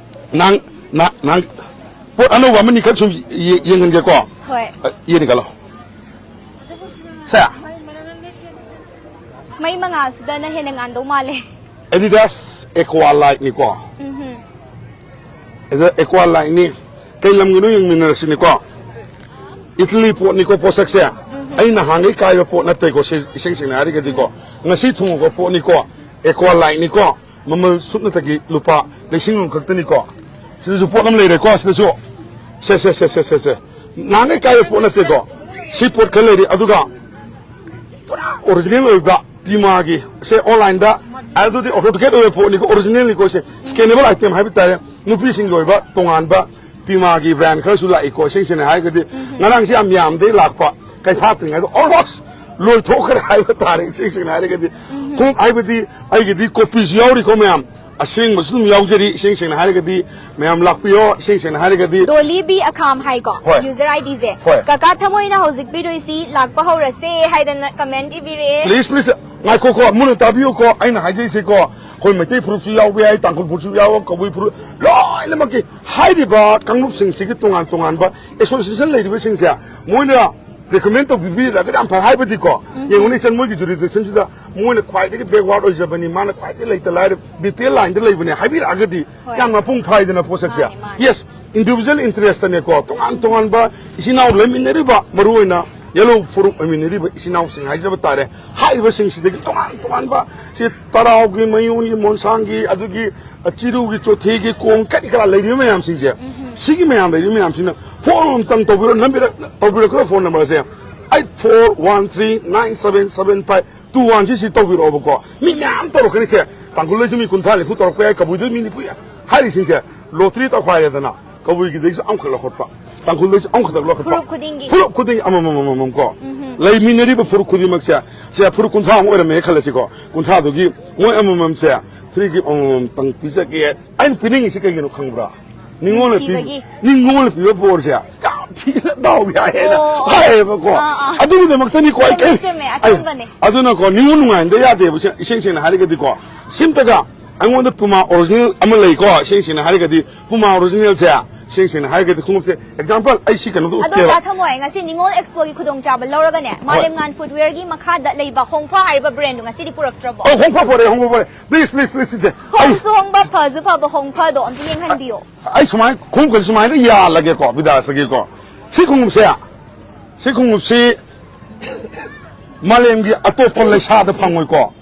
ꯅꯍꯥꯟ, ꯅꯍꯥꯟ, ꯅꯍꯥꯟ ꯄꯣꯠ ꯑꯅꯧꯕ ꯑꯃꯅꯤ ꯈꯛ ꯁꯨꯝ ꯌꯦ-, ꯌꯦꯡꯍꯟꯒꯦꯀꯣ꯫ ꯍꯣꯏ꯫ ꯑ, ꯌꯦꯡꯅꯤ ꯈꯜꯂꯣ꯫ ꯁꯦ꯫ ꯃꯩ ꯃꯉꯥꯜꯁꯤꯗꯅ ꯍꯦꯟꯅ ꯉꯥꯟꯗꯧ ꯃꯥꯜꯂꯦ꯫ Adidas Aqua Lite ꯅꯤꯀꯣ꯫ ꯎꯝꯍꯨꯝ꯫ ꯑꯗ Aqua Lite ꯅꯤ꯫ ꯀꯩ ꯂꯝꯒꯤꯅꯣ ꯌꯦꯡꯃꯤꯟꯅꯔꯁꯤꯅꯤꯀꯣ꯫ ꯏꯇꯂꯤ ꯄꯣꯠꯅꯤꯀꯣ ꯄꯣꯠꯁꯛꯁꯦ꯫ ꯎꯝꯍꯨꯝ꯫ ꯑꯩ ꯅꯍꯥꯟꯈꯩ ꯀꯥꯏꯕ ꯄꯣꯠ ꯅꯠꯇꯦꯀꯣ, ꯁꯤ ꯏꯁꯦꯡ ꯁꯦꯡꯅ ꯍꯥꯏꯔꯒꯗꯤꯀꯣ꯫ ꯉꯁꯤ ꯊꯨꯡꯉꯛꯄ ꯄꯣꯠꯅꯤꯀꯣ꯫ Aqua Lite ꯅꯤꯀꯣ꯫ ꯃꯃꯜ ꯁꯨꯞꯅꯇꯒꯤ ꯂꯨꯄꯥ ꯂꯤꯁꯤꯡ ꯑꯃ ꯈꯛꯇꯅꯤꯀꯣ꯫ ꯁꯤꯗꯁꯨ ꯄꯣꯠ ꯑꯃ ꯂꯩꯔꯦꯀꯣ꯫ ꯁꯤꯗꯁꯨ ꯁꯦ ꯁꯦ ꯁꯦ ꯁꯦ ꯁꯦ ꯁꯦ ꯅꯍꯥꯟꯒꯩ ꯀꯥꯏꯕ ꯄꯣꯠ ꯅꯠꯇꯦꯀꯣ꯫ ꯁꯤ ꯄꯣꯠ ꯈꯔ ꯂꯩꯔꯤ꯫ ꯑꯗꯨꯒ ꯄꯨꯔꯥ ꯑꯣꯔꯤꯖꯤꯅꯦꯜ ꯑꯣꯏꯕ ꯄꯤꯃꯥꯒꯤ ꯁꯦ ꯑꯣꯟꯂꯥꯏꯟꯗ ꯑꯗꯨꯗꯤ ꯑꯣꯊꯦꯟꯇꯤꯀꯦꯠ ꯑꯣꯏꯕ ꯄꯣꯠꯅꯤꯀꯣ꯫ ꯑꯣꯔꯤꯖꯤꯅꯦꯜꯅꯤꯀꯣ꯫ ꯁꯦ ꯁ꯭ꯀꯦꯅꯦꯕꯜ ꯑꯥꯏꯇꯦꯝ ꯍꯥꯏꯕ ꯇꯥꯔꯦ꯫ ꯅꯨꯄꯤꯁꯤꯡꯒꯤ ꯑꯣꯏꯕ ꯇꯣꯉꯥꯟꯕ ꯄꯤꯃꯥꯒꯤ ꯕ꯭ꯔꯥꯟ ꯈꯔꯁꯨ ꯂꯥꯛꯏꯀꯣ꯫ ꯏꯁꯦꯡ ꯁꯦꯡꯅ ꯍꯥꯏꯔꯒꯗꯤ ꯉꯔꯥꯡꯁꯦ ꯌꯥꯝ ꯌꯥꯝꯗꯩ ꯂꯥꯛꯄ, ꯀꯩ ꯐꯥꯠꯇ꯭ꯔꯤꯉꯩꯗ ꯑꯣꯜꯃꯣꯁ ꯂꯣꯏꯊꯣꯛꯈ꯭ꯔꯦ ꯍꯥꯏꯕ ꯇꯥꯔꯦ꯫ ꯏꯁꯦꯡ ꯁꯦꯡꯅ ꯍꯥꯏꯔꯒꯗꯤ ꯈꯣꯡꯎꯞ ꯍꯥꯏꯕꯗꯤ ꯑꯩꯒꯤꯗꯤ ꯀꯣꯄꯤꯁꯨ ꯌꯥꯎꯔꯤꯀꯣ ꯃꯌꯥꯝ, ꯑꯁꯦꯡꯕꯁꯨ ꯑꯗꯨꯝ ꯌꯥꯎꯖꯔꯤ꯫ ꯏꯁꯦꯡ ꯁꯦꯡꯅ ꯍꯥꯏꯔꯒꯗꯤ ꯃꯌꯥꯝ ꯂꯥꯛꯄꯤꯌꯣ꯫ ꯏꯁꯦꯡ ꯁꯦꯡꯅ ꯍꯥꯏꯔꯒꯗꯤ ꯗꯣꯂꯤ ꯕꯤ ꯑꯈꯥꯝ ꯍꯥꯏꯀꯣ ꯍꯣꯏ꯫ ꯌꯨꯖꯔ ꯑꯥꯏ ꯗꯤꯁꯦ꯫ ꯍꯣꯏ꯫ ꯀꯀꯥ ꯊꯃꯣꯏꯅ ꯍꯧꯖꯤꯛ ꯄꯤꯗꯣꯏꯁꯤ ꯂꯥꯛꯄ ꯍꯧꯔꯁꯦ ꯍꯥꯏꯗꯅ ꯀꯃꯦꯟ ꯏꯕꯤꯔꯛꯑꯦ꯫ ꯄ꯭ꯂꯤꯁ ꯄ꯭ꯂꯤꯁ ꯉꯥꯏꯈꯣꯀꯣ, ꯃꯨꯟꯅ ꯇꯥꯕꯤꯌꯨꯀꯣ꯫ ꯑꯩꯅ ꯍꯥꯏꯖꯩꯁꯦꯀꯣ, ꯑꯩꯈꯣꯏ ꯃꯩꯇꯩ ꯐꯨꯔꯨꯞꯁꯨ ꯌꯥꯎꯕ ꯌꯥꯏ, ꯇꯥꯡꯈꯨꯜ ꯐꯨꯔꯨꯞꯁꯨ ꯌꯥꯎꯕ, ꯀꯕꯨꯏ ꯐꯨꯔꯨꯞ, ꯂꯣꯏꯅꯃꯛꯀꯤ ꯍꯥꯏꯔꯤꯕ ꯀꯥꯡꯂꯨꯞꯁꯤꯡꯁꯤꯒꯤ ꯇꯣꯉꯥꯟ ꯇꯣꯉꯥꯟꯕ ꯑꯦꯁꯣꯁꯤꯌꯦꯁꯟ ꯂꯩꯔꯤꯕꯁꯤꯡꯁꯦ ꯃꯣꯏꯅ ꯔꯤꯀꯃꯦꯟ ꯇꯧꯕꯤꯕꯤꯔꯒꯗꯤ ꯌꯥꯝ ꯐꯔꯦ꯫ ꯍꯥꯏꯕꯗꯤꯀꯣ, ꯌꯦꯡꯉꯨꯅꯦ ꯏꯆꯟ, ꯃꯣꯏꯒꯤ ꯖꯨꯔꯤꯗꯤꯛꯁꯟꯁꯤꯗ ꯃꯣꯏꯅ ꯈ꯭ꯋꯥꯏꯗꯒꯤ ꯕꯦꯛꯋꯥꯔꯗ ꯑꯣꯏꯖꯕꯅꯤ, ꯃꯥꯅ ꯈ꯭ꯋꯥꯏꯗꯒꯤ ꯂꯩꯇ ꯂꯥꯏꯔ ꯕꯤ ꯄꯤ ꯑꯦꯜ ꯂꯥꯏꯟꯗ ꯂꯩꯕꯅꯦ ꯍꯥꯏꯕꯤꯔꯛꯑꯒꯗꯤ ꯍꯣꯏ꯫ ꯌꯥꯝ ꯃꯄꯨꯡ ꯐꯥꯏꯗꯅ ꯄꯣꯠꯁꯛꯁꯦ꯫ ꯃꯥꯅꯦ, ꯃꯥꯅꯦ꯫ ꯌꯦꯁ, ꯏꯟꯗꯤꯚꯤꯖꯨꯋꯦꯜ ꯏꯟꯇꯔꯦꯁꯇꯅꯦꯀꯣ, ꯇꯣꯉꯥꯟ ꯇꯣꯉꯥꯟꯕ ꯏꯆꯤꯟ ꯏꯅꯥꯎ ꯂꯩꯃꯤꯟꯅꯔꯤꯕ, ꯃꯔꯨ ꯑꯣꯏꯅ ꯌꯦꯂꯣ ꯐꯨꯔꯨꯞ ꯑꯣꯏꯃꯤꯟꯅꯔꯤꯕ ꯏꯆꯤꯟ ꯏꯅꯥꯎꯁꯤꯡ ꯍꯥꯏꯖꯕ ꯇꯥꯔꯦ, ꯍꯥꯏꯔꯤꯕꯁꯤꯡꯁꯤꯗꯒꯤ ꯇꯣꯉꯥꯟ ꯇꯣꯉꯥꯟꯕ ꯁꯤ ꯇꯔꯥꯎꯒꯤ, ꯃꯌꯣꯟꯒꯤ, ꯃꯣꯟꯁꯥꯡꯒꯤ, ꯑꯗꯨꯒꯤ ꯆꯤꯔꯨꯒꯤ, ꯆꯣꯊꯦꯒꯤ, ꯀꯣꯡ ꯀꯔꯤ ꯀꯔꯥ ꯂꯩꯔꯤꯕ ꯃꯌꯥꯝꯁꯤꯡꯁꯦ, ꯁꯤꯒꯤ ꯃꯌꯥꯝ ꯂꯩꯔꯤꯕ ꯃꯌꯥꯝꯁꯤꯅ ꯐꯣꯟ ꯑꯃꯇꯪ ꯇꯧꯕꯤꯔꯣ, ꯅꯝꯕꯤꯔꯛ-, ꯇꯧꯕꯤꯔꯛꯀꯗꯕ ꯐꯣꯟ ꯅꯝꯕꯔꯁꯦ eight four one three nine seven seven five two one ꯁꯤ ꯁꯤ ꯇꯧꯕꯤꯔꯛꯑꯣꯕꯀꯣ꯫ ꯃꯤ ꯃꯌꯥꯝ ꯇꯧꯔꯛꯀꯅꯤꯁꯦ꯫ ꯇꯥꯡꯈꯨꯜꯗꯩꯁꯨ ꯃꯤ ꯀꯨꯟꯊ꯭ꯔꯥ ꯅꯤꯐꯨ ꯇꯧꯔꯛꯄ ꯌꯥꯏ, ꯀꯕꯨꯏꯗꯩ ꯃꯤ ꯅꯤꯐꯨ ꯌꯥꯏ꯫ ꯍꯥꯏꯔꯤꯁꯤꯡꯁꯦ ꯂꯣꯇ꯭ꯔꯤ ꯇꯧꯈꯥꯏꯔꯦꯗꯅ, ꯀꯕꯨꯏꯒꯤꯗꯩꯁꯨ ꯑꯃꯈꯛ ꯂꯧꯈꯠꯄ, ꯇꯥꯡꯈꯨꯜꯗꯩꯁꯨ ꯑꯃꯈꯛꯇꯪ ꯂꯧꯈꯠꯄ꯫ ꯐꯨꯔꯨꯞ ꯈꯨꯗꯤꯡꯒꯤ꯫ ꯐꯨꯔꯨꯞ ꯈꯨꯗꯤꯡꯒꯤ ꯑꯃꯃꯝ ꯑꯃꯃꯝ ꯀꯣ꯫ ꯂꯩꯃꯤꯟꯅꯔꯤꯕ ꯐꯨꯔꯨꯞ ꯈꯨꯗꯤꯡꯃꯛꯁꯦ, ꯁꯦ ꯐꯨꯔꯨꯞ ꯀꯨꯟꯊ꯭ꯔꯥꯃꯨꯛ ꯑꯣꯏꯔꯝꯃꯦ ꯈꯜꯂꯁꯤꯀꯣ꯫ ꯀꯨꯟꯊ꯭ꯔꯥꯗꯨꯒꯤ ꯃꯣꯏ ꯑꯃꯃꯝꯁꯦ ꯐ꯭ꯔꯤꯒꯤ ꯑꯃꯃꯝꯇꯪ ꯄꯤꯖꯒꯦ꯫ ꯑꯩꯅ ꯄꯤꯅꯤꯡꯉꯤꯁꯤ ꯀꯩꯒꯤꯅꯣ ꯈꯪꯕ꯭ꯔꯥ? ꯅꯤꯉꯣꯜꯅ ꯄꯤ-, ꯅꯨꯡꯁꯤꯕꯒꯤ꯫ ꯅꯤꯉꯣꯜꯅ ꯄꯤꯕ ꯕꯣꯔꯁꯦ ꯌꯥꯝ ꯊꯤꯅ ꯗꯥꯎ ꯌꯥꯏꯌꯦꯅ ꯑꯣ, ꯑꯣ꯫ ꯍꯥꯏꯌꯦꯕꯀꯣ꯫ ꯑꯥ, ꯑꯥ꯫ ꯑꯗꯨꯒꯤꯗꯃꯛꯇꯅꯤꯀꯣ ꯑꯩ ꯆꯨꯝꯃꯦ, ꯀꯩ-, ꯆꯨꯝꯃꯦ, ꯑꯩ-, ꯑꯆꯨꯝꯕꯅꯦ꯫ ꯑꯗꯨꯅꯀꯣ ꯅꯤꯉꯣꯜ ꯅꯨꯡꯉꯥꯏꯍꯟꯗ ꯌꯥꯗꯦꯕ꯫ ꯏꯁꯦꯡ, ꯏꯁꯦꯡ ꯁꯦꯡꯅ ꯍꯥꯏꯔꯒꯗꯤꯀꯣ, ꯁꯤꯝꯇꯒ ꯑꯩꯉꯣꯟꯗ ꯄꯨꯃꯥ ꯑꯣꯔꯤꯖꯤꯅꯦꯜ ꯑꯃ ꯂꯩꯀꯣ꯫ ꯏꯁꯦꯡ ꯁꯦꯡꯅ ꯍꯥꯏꯔꯒꯗꯤ ꯄꯨꯃꯥ ꯑꯣꯔꯤꯖꯤꯅꯦꯜꯁꯦ, ꯏꯁꯦꯡ ꯁꯦꯡꯅ ꯍꯥꯏꯔꯒꯗꯤ ꯈꯣꯡꯎꯞꯁꯦ, ꯑꯦꯛꯖꯥꯝꯄꯜ, ꯑꯩ ꯁꯤ ꯀꯩꯅꯣꯗ ꯑꯗꯣ ꯎꯠꯀꯦꯕ꯫ ꯀꯥ ꯊꯃꯣꯏ, ꯉꯁꯤ ꯅꯤꯉꯣꯜ ꯑꯦꯛꯁꯄꯣꯒꯤ ꯈꯨꯗꯣꯡꯆꯥꯕ ꯂꯧꯔꯒꯅꯦ, ꯍꯣꯏ꯫ ꯃꯥꯂꯦꯝꯉꯥꯟ ꯐꯨꯠꯋꯦꯌꯔꯒꯤ ꯃꯈꯥꯗ ꯂꯩꯕ ꯍꯣꯡꯐꯥ ꯍꯥꯏꯔꯤꯕ ꯕ꯭ꯔꯦꯟꯗꯨ ꯉꯁꯤꯗꯤ ꯄꯨꯔꯛꯇ꯭ꯔꯕꯣ? ꯑꯣ, ꯍꯣꯡꯐꯥ ꯄꯣꯔꯛꯑꯦ, ꯍꯣꯡꯐꯥ ꯄꯣꯔꯛꯑꯦ꯫ ꯄ꯭ꯂꯤꯖ, ꯄ꯭ꯂꯤꯖ, ꯄ꯭ꯂꯤꯖ, ꯁꯤꯁꯦ꯫ ꯑꯩ ꯍꯣꯡꯁꯨ ꯍꯣꯡꯕ, ꯐꯁꯨ ꯐꯕ ꯍꯣꯡꯐꯥꯗꯣ ꯑꯝꯇ ꯌꯦꯡꯍꯟꯕꯤꯌꯣ꯫ ꯑꯩ ꯁꯨꯃꯥꯏꯅ ꯈꯣꯡꯎꯞꯀꯁꯦ ꯁꯨꯃꯥꯏꯅ ꯌꯥꯜꯂꯒꯦꯀꯣ, ꯕꯤꯗꯥꯁꯇꯒꯤꯀꯣ꯫ ꯁꯤ ꯈꯣꯡꯎꯞꯁꯦ, ꯁꯤ ꯈꯣꯡꯎꯞꯁꯤ ꯃꯥꯂꯦꯝꯒꯤ ꯑꯇꯣꯞꯄ ꯂꯩꯁꯥꯗ ꯐꯪꯉꯣꯏꯀꯣ꯫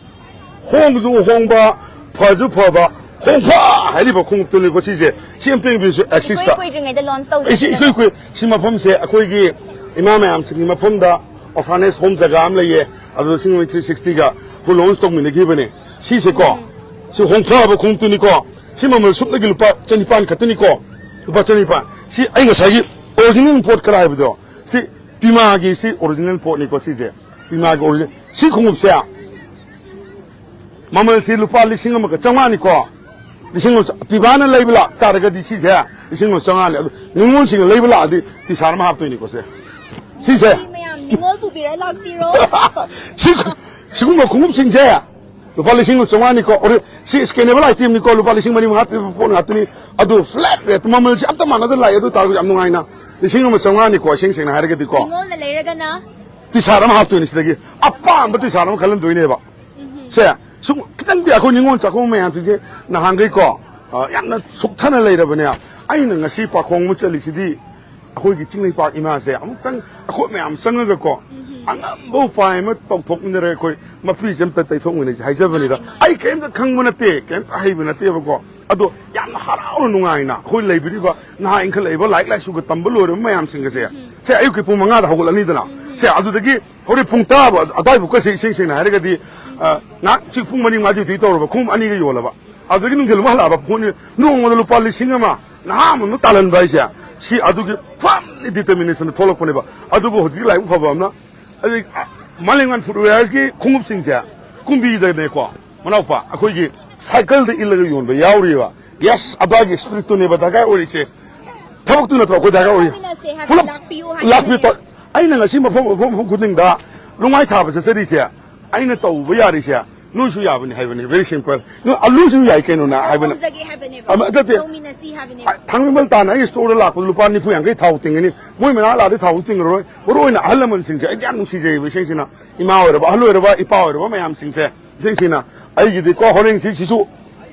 ꯍꯣꯡꯁꯨ ꯍꯣꯡꯕ, ꯐꯁꯨ ꯐꯕ ꯍꯣꯡꯐꯥ ꯍꯥꯏꯔꯤꯕ ꯈꯣꯡꯎꯞꯇꯨꯅꯤꯀꯣ ꯁꯤꯁꯦ꯫ ꯁꯤ ꯑꯝꯇ ꯌꯦꯡꯕꯤꯌꯨꯁꯦ, ꯑꯦꯛꯁꯤꯁꯇ꯫ ꯀꯨꯏꯗ꯭ꯔꯤꯉꯩꯗ ꯂꯣꯟꯁ ꯇꯧꯖ ꯑꯩꯁꯤ ꯏꯀꯨꯏ ꯀꯨꯏ ꯁꯤ ꯃꯐꯝꯁꯦ ꯑꯩꯈꯣꯏꯒꯤ ꯏꯃꯥ ꯃꯌꯥꯝꯁꯤꯡꯒꯤ ꯃꯐꯝꯗ ꯑꯣꯔꯐꯥꯅꯦꯖ ꯍꯣꯝ ꯖꯒꯥ ꯑꯃ ꯂꯩꯌꯦ꯫ ꯑꯗꯨꯗ ꯁꯤꯡ ꯊ꯭ꯔꯤ ꯁꯤꯛꯁꯇꯤꯒ ꯑꯩꯈꯣꯏ ꯂꯣꯟꯁ ꯇꯧꯃꯤꯟꯅꯈꯤꯕꯅꯦ꯫ ꯁꯤꯁꯦꯀꯣ, ꯁꯤ ꯍꯣꯡꯐꯥꯕ ꯈꯣꯡꯎꯞꯇꯨꯅꯤꯀꯣ꯫ ꯁꯤ ꯃꯃꯜ ꯁꯨꯞꯅꯒꯤ ꯂꯨꯄꯥ ꯆꯅꯤꯄꯥꯟ ꯈꯛꯇꯅꯤꯀꯣ꯫ ꯂꯨꯄꯥ ꯆꯅꯤꯄꯥꯟ꯫ ꯁꯤ ꯑꯩ ꯉꯁꯥꯏꯒꯤ ꯑꯣꯔꯤꯖꯤꯅꯦꯜ ꯄꯣꯠ ꯈꯔ ꯍꯥꯏꯕꯗꯣ, ꯁꯤ ꯄꯤꯃꯥꯒꯤ, ꯁꯤ ꯑꯣꯔꯤꯖꯤꯅꯦꯜ ꯄꯣꯠꯅꯤꯀꯣ ꯁꯤꯁꯦ꯫ ꯄꯤꯃꯥꯒꯤ ꯑꯣꯔꯤꯖꯤꯅꯦꯜ꯫ ꯁꯤ ꯈꯣꯡꯎꯞꯁꯦ ꯃꯃꯜꯁꯤ ꯂꯨꯄꯥ ꯂꯤꯁꯤꯡ ꯑꯃꯒ ꯆꯥꯝꯃꯉꯥꯅꯤꯀꯣ꯫ ꯂꯤꯁꯤꯡ ꯑꯃ ꯆ-, ꯄꯤꯕꯥꯅ ꯂꯩꯕ ꯂꯥꯛ ꯇꯥꯔꯒꯗꯤ ꯁꯤꯁꯦ ꯂꯤꯁꯤꯡ ꯑꯃ ꯆꯥꯝꯃꯉꯥꯅꯤ꯫ ꯑꯗꯨ ꯅꯤꯉꯣꯜꯁꯤꯡꯅ ꯂꯩꯕ ꯂꯥꯛꯑꯗꯤ ꯇꯤ ꯁꯥꯔꯠ ꯑꯃ ꯍꯥꯞꯇꯣꯏꯅꯤꯀꯣ ꯁꯦ꯫ ꯁꯤꯁꯦ꯫ ꯃꯌꯥꯝ ꯅꯤꯉꯣꯜ ꯄꯨꯕꯤꯔ ꯂꯥꯛꯄꯤꯔꯣ꯫ ꯁꯤ, ꯁꯤꯒꯨꯝꯕ ꯈꯣꯡꯎꯞꯁꯤꯡꯁꯦ ꯂꯨꯄꯥ ꯂꯤꯁꯤꯡ ꯑꯃ ꯆꯥꯝꯃꯉꯥꯅꯤꯀꯣ꯫ ꯑꯣꯔꯤ-, ꯁꯤ ꯁ꯭ꯀꯦꯅꯦꯕꯜ ꯑꯥꯏꯇꯦꯝꯅꯤꯀꯣ, ꯂꯨꯄꯥ ꯂꯤꯁꯤꯡ ꯃꯔꯤ ꯃꯉꯥ ꯄꯤꯕ ꯄꯣꯠ ꯉꯥꯛꯇꯅꯤ꯫ ꯑꯗꯨ ꯐ꯭ꯂꯦꯠ ꯔꯦꯠ, ꯃꯃꯜꯁꯦ ꯑꯝꯇ ꯃꯥꯟꯅꯗ ꯂꯥꯛꯑꯦ꯫ ꯑꯗꯨ ꯇꯥꯔꯒꯁꯨ ꯌꯥꯝ ꯅꯨꯡꯉꯥꯏꯅ ꯂꯤꯁꯤꯡ ꯑꯃ ꯆꯥꯝꯃꯉꯥꯅꯤꯀꯣ, ꯏꯁꯦꯡ ꯁꯦꯡꯅ ꯍꯥꯏꯔꯒꯗꯤꯀꯣ꯫ ꯅꯤꯉꯣꯜꯅ ꯂꯩꯔꯒꯅ ꯇꯤ ꯁꯥꯔꯠ ꯑꯃ ꯍꯥꯞꯇꯣꯏꯅꯤ ꯁꯤꯗꯒꯤ꯫ ꯑꯄꯥꯝꯕ ꯇꯤ ꯁꯥꯔꯠ ꯑꯃ ꯈꯜꯍꯟꯗꯣꯏꯅꯦꯕ꯫ ꯁꯦ, ꯁꯨꯝ ꯈꯤꯇꯪꯗꯤ ꯑꯩꯈꯣꯏ ꯅꯤꯉꯣꯜ ꯆꯥꯛꯀꯧꯕ ꯃꯌꯥꯝꯁꯤꯡꯁꯦ ꯅꯍꯥꯟꯈꯩꯀꯣ, ꯑ, ꯌꯥꯝꯅ ꯁꯨꯛꯊꯅ ꯂꯩꯔꯕꯅꯦ꯫ ꯑꯩꯅ ꯉꯁꯤ ꯄꯥꯈꯣꯡ ꯑꯃ ꯆꯠꯂꯤꯁꯤꯗꯤ ꯑꯩꯈꯣꯏꯒꯤ ꯆꯤꯡꯂꯩꯄꯥꯛ ꯏꯃꯥꯁꯦ ꯑꯃꯨꯛꯇꯪ ꯑꯩꯈꯣꯏ ꯃꯌꯥꯝ ꯆꯪꯉꯒꯀꯣ, ꯑꯉꯝꯕ ꯎꯄꯥꯏ ꯑꯃ ꯇꯧꯊꯣꯛꯃꯤꯟꯅꯔꯒ ꯑꯩꯈꯣꯏ ꯃꯄꯤꯁꯦ ꯑꯝꯇ ꯇꯩꯊꯣꯛꯃꯤꯟꯅꯁꯦ ꯍꯥꯏꯖꯕꯅꯤꯗ꯫ ꯑꯩ ꯀꯔꯤꯝꯇ ꯈꯪꯕ ꯅꯠꯇꯦ, ꯀꯔꯤꯝꯇ ꯍꯩꯕ ꯅꯠꯇꯦꯕꯀꯣ꯫ ꯑꯗꯣ ꯌꯥꯝꯅ ꯍꯔꯥꯎꯅ ꯅꯨꯡꯉꯥꯏꯅ ꯑꯩꯈꯣꯏ ꯂꯩꯕꯤꯔꯤꯕ ꯅꯍꯥ ꯏꯟꯈꯠꯂꯛꯏꯕ ꯂꯥꯏꯔꯤꯛ ꯂꯥꯏꯁꯨꯒ ꯇꯝꯕ ꯂꯣꯏꯔꯕ ꯃꯌꯥꯝꯁꯤꯡꯒꯁꯦ, ꯁꯦ, ꯑꯌꯨꯛꯀꯤ ꯄꯨꯡ ꯃꯉꯥꯗ ꯍꯧꯒꯠꯂꯅꯤꯗꯅ, ꯁꯦ, ꯑꯗꯨꯗꯒꯤ ꯍꯣꯔꯦꯟ ꯄꯨꯡ ꯇꯔꯥ ꯑꯗꯨꯋꯥꯏꯐꯥꯎꯀꯁꯦ, ꯏꯁꯦꯡ ꯁꯦꯡꯅ ꯍꯥꯏꯔꯒꯗꯤ, ꯑ, ꯉꯥꯏꯍꯥꯛ ꯆꯤꯛ ꯄꯨꯡ ꯃꯔꯤ ꯃꯉꯥ ꯗ꯭ꯌꯨꯇꯤ ꯇꯧꯔꯕ ꯈꯣꯡꯎꯞ ꯑꯅꯤꯒ ꯌꯣꯜꯂꯕ, ꯑꯗꯨꯗꯒꯤ ꯅꯨꯡꯊꯤꯜ ꯑꯃ ꯍꯜꯂꯛꯑꯕ ꯈꯣꯡꯎꯞ ꯑꯅꯤ, ꯅꯣꯡꯃꯗ ꯂꯨꯄꯥ ꯂꯤꯁꯤꯡ ꯑꯃ ꯅꯍꯥ ꯑꯃ ꯇꯥꯜꯍꯟꯕ ꯍꯥꯏꯁꯦ, ꯁꯤ ꯑꯗꯨꯒꯤ ꯐꯥꯔꯝꯂꯤ ꯗꯤꯇꯔꯃꯤꯅꯦꯁꯟꯗ ꯊꯣꯛꯂꯛꯄꯅꯦꯕ꯫ ꯑꯗꯨꯕꯨ ꯍꯧꯖꯤꯛꯀꯤ ꯂꯥꯏꯕꯛ ꯐꯕ ꯑꯃꯅ, ꯑꯗꯩ, ꯑ, ꯃꯥꯂꯦꯝꯉꯥꯟ ꯐꯨꯠꯋꯦꯌꯔꯒꯤ ꯈꯣꯡꯎꯞꯁꯤꯡꯁꯦ ꯀꯨꯝꯕꯤꯗꯅꯦꯀꯣ, ꯃꯅꯥꯎꯄꯥ, ꯑꯩꯈꯣꯏꯒꯤ ꯁꯥꯏꯀꯜꯗ ꯏꯜꯂꯒ ꯌꯣꯟꯕ ꯌꯥꯎꯔꯤꯕ꯫ ꯌꯦꯁ, ꯑꯗꯨꯒꯤ ꯁ꯭ꯄꯤꯔꯤꯠꯇꯨꯅꯦꯕ ꯗꯔꯀꯥꯔ ꯑꯣꯏꯔꯤꯁꯦ꯫ ꯊꯕꯛꯇꯨ ꯅꯠꯇ꯭ꯔꯣ ꯑꯩꯈꯣꯏ ꯗꯔꯀꯥꯔ ꯑꯣꯏꯔꯤꯁꯦ? ꯆꯠꯃꯤꯟꯅꯁꯦ ꯍꯥꯏꯕ, ꯄꯨꯂꯞ ꯂꯥꯛꯄꯤꯌꯨ ꯍꯥꯏꯕꯅꯦ꯫ ꯂꯥꯛꯄꯤꯌꯨ ꯇꯧ-, ꯑꯩꯅ ꯉꯁꯤ ꯃꯐꯝ, ꯃꯐꯝ, ꯃꯐꯝ ꯈꯨꯗꯤꯡꯗ ꯂꯨꯡꯉꯥꯏ ꯊꯥꯕ ꯆꯠꯆꯔꯤꯁꯦ, ꯑꯩꯅ ꯇꯧꯕ ꯌꯥꯔꯤꯁꯦ ꯅꯣꯏꯁꯨ ꯌꯥꯕꯅꯤ ꯍꯥꯏꯕꯅꯤ꯫ Very simple꯫ ꯅꯣꯏ ꯑꯂꯨꯁꯨ ꯌꯥꯏ ꯀꯩꯅꯣ ꯅ ꯍꯥꯏꯕꯅ꯫ ꯇꯧꯖꯒꯦ ꯍꯥꯏꯕꯅꯦꯕ꯫ ꯑꯃ, ꯅꯠꯇꯦ꯫ ꯇꯧꯃꯤꯟꯅꯁꯤ ꯍꯥꯏꯕꯅꯦꯕ꯫ ꯑ, ꯊꯥꯡꯃꯩꯕꯜ ꯇꯥꯟꯅ ꯑꯩꯒꯤ ꯁ꯭ꯇꯣꯔꯗ ꯂꯥꯛꯄꯗ ꯂꯨꯄꯥ ꯅꯤꯐꯨ ꯌꯥꯡꯈꯩ ꯊꯥꯎ ꯇꯤꯡꯒꯅꯤ꯫ ꯃꯣꯏ ꯃꯅꯥꯛ ꯂꯥꯛꯑꯗꯤ ꯊꯥꯎ ꯇꯤꯡꯉꯔꯣꯏ꯫ ꯃꯔꯨ ꯑꯣꯏꯅ ꯑꯍꯜ ꯂꯃꯟꯁꯤꯡꯁꯦ ꯑꯩꯗꯤ ꯌꯥꯝ ꯅꯨꯡꯁꯤꯖꯩꯕ, ꯏꯁꯦꯡ ꯁꯦꯡꯅ꯫ ꯏꯃꯥ ꯑꯣꯏꯔꯕ, ꯑꯍꯜ ꯑꯣꯏꯔꯕ, ꯏꯄꯥ ꯑꯣꯏꯔꯕ ꯃꯌꯥꯝꯁꯤꯡꯁꯦ, ꯏꯁꯦꯡ ꯁꯦꯡꯅ꯫ ꯑꯩꯒꯤꯗꯤꯀꯣ ꯍꯣꯔꯦꯟꯁꯤ ꯁꯤꯁꯨ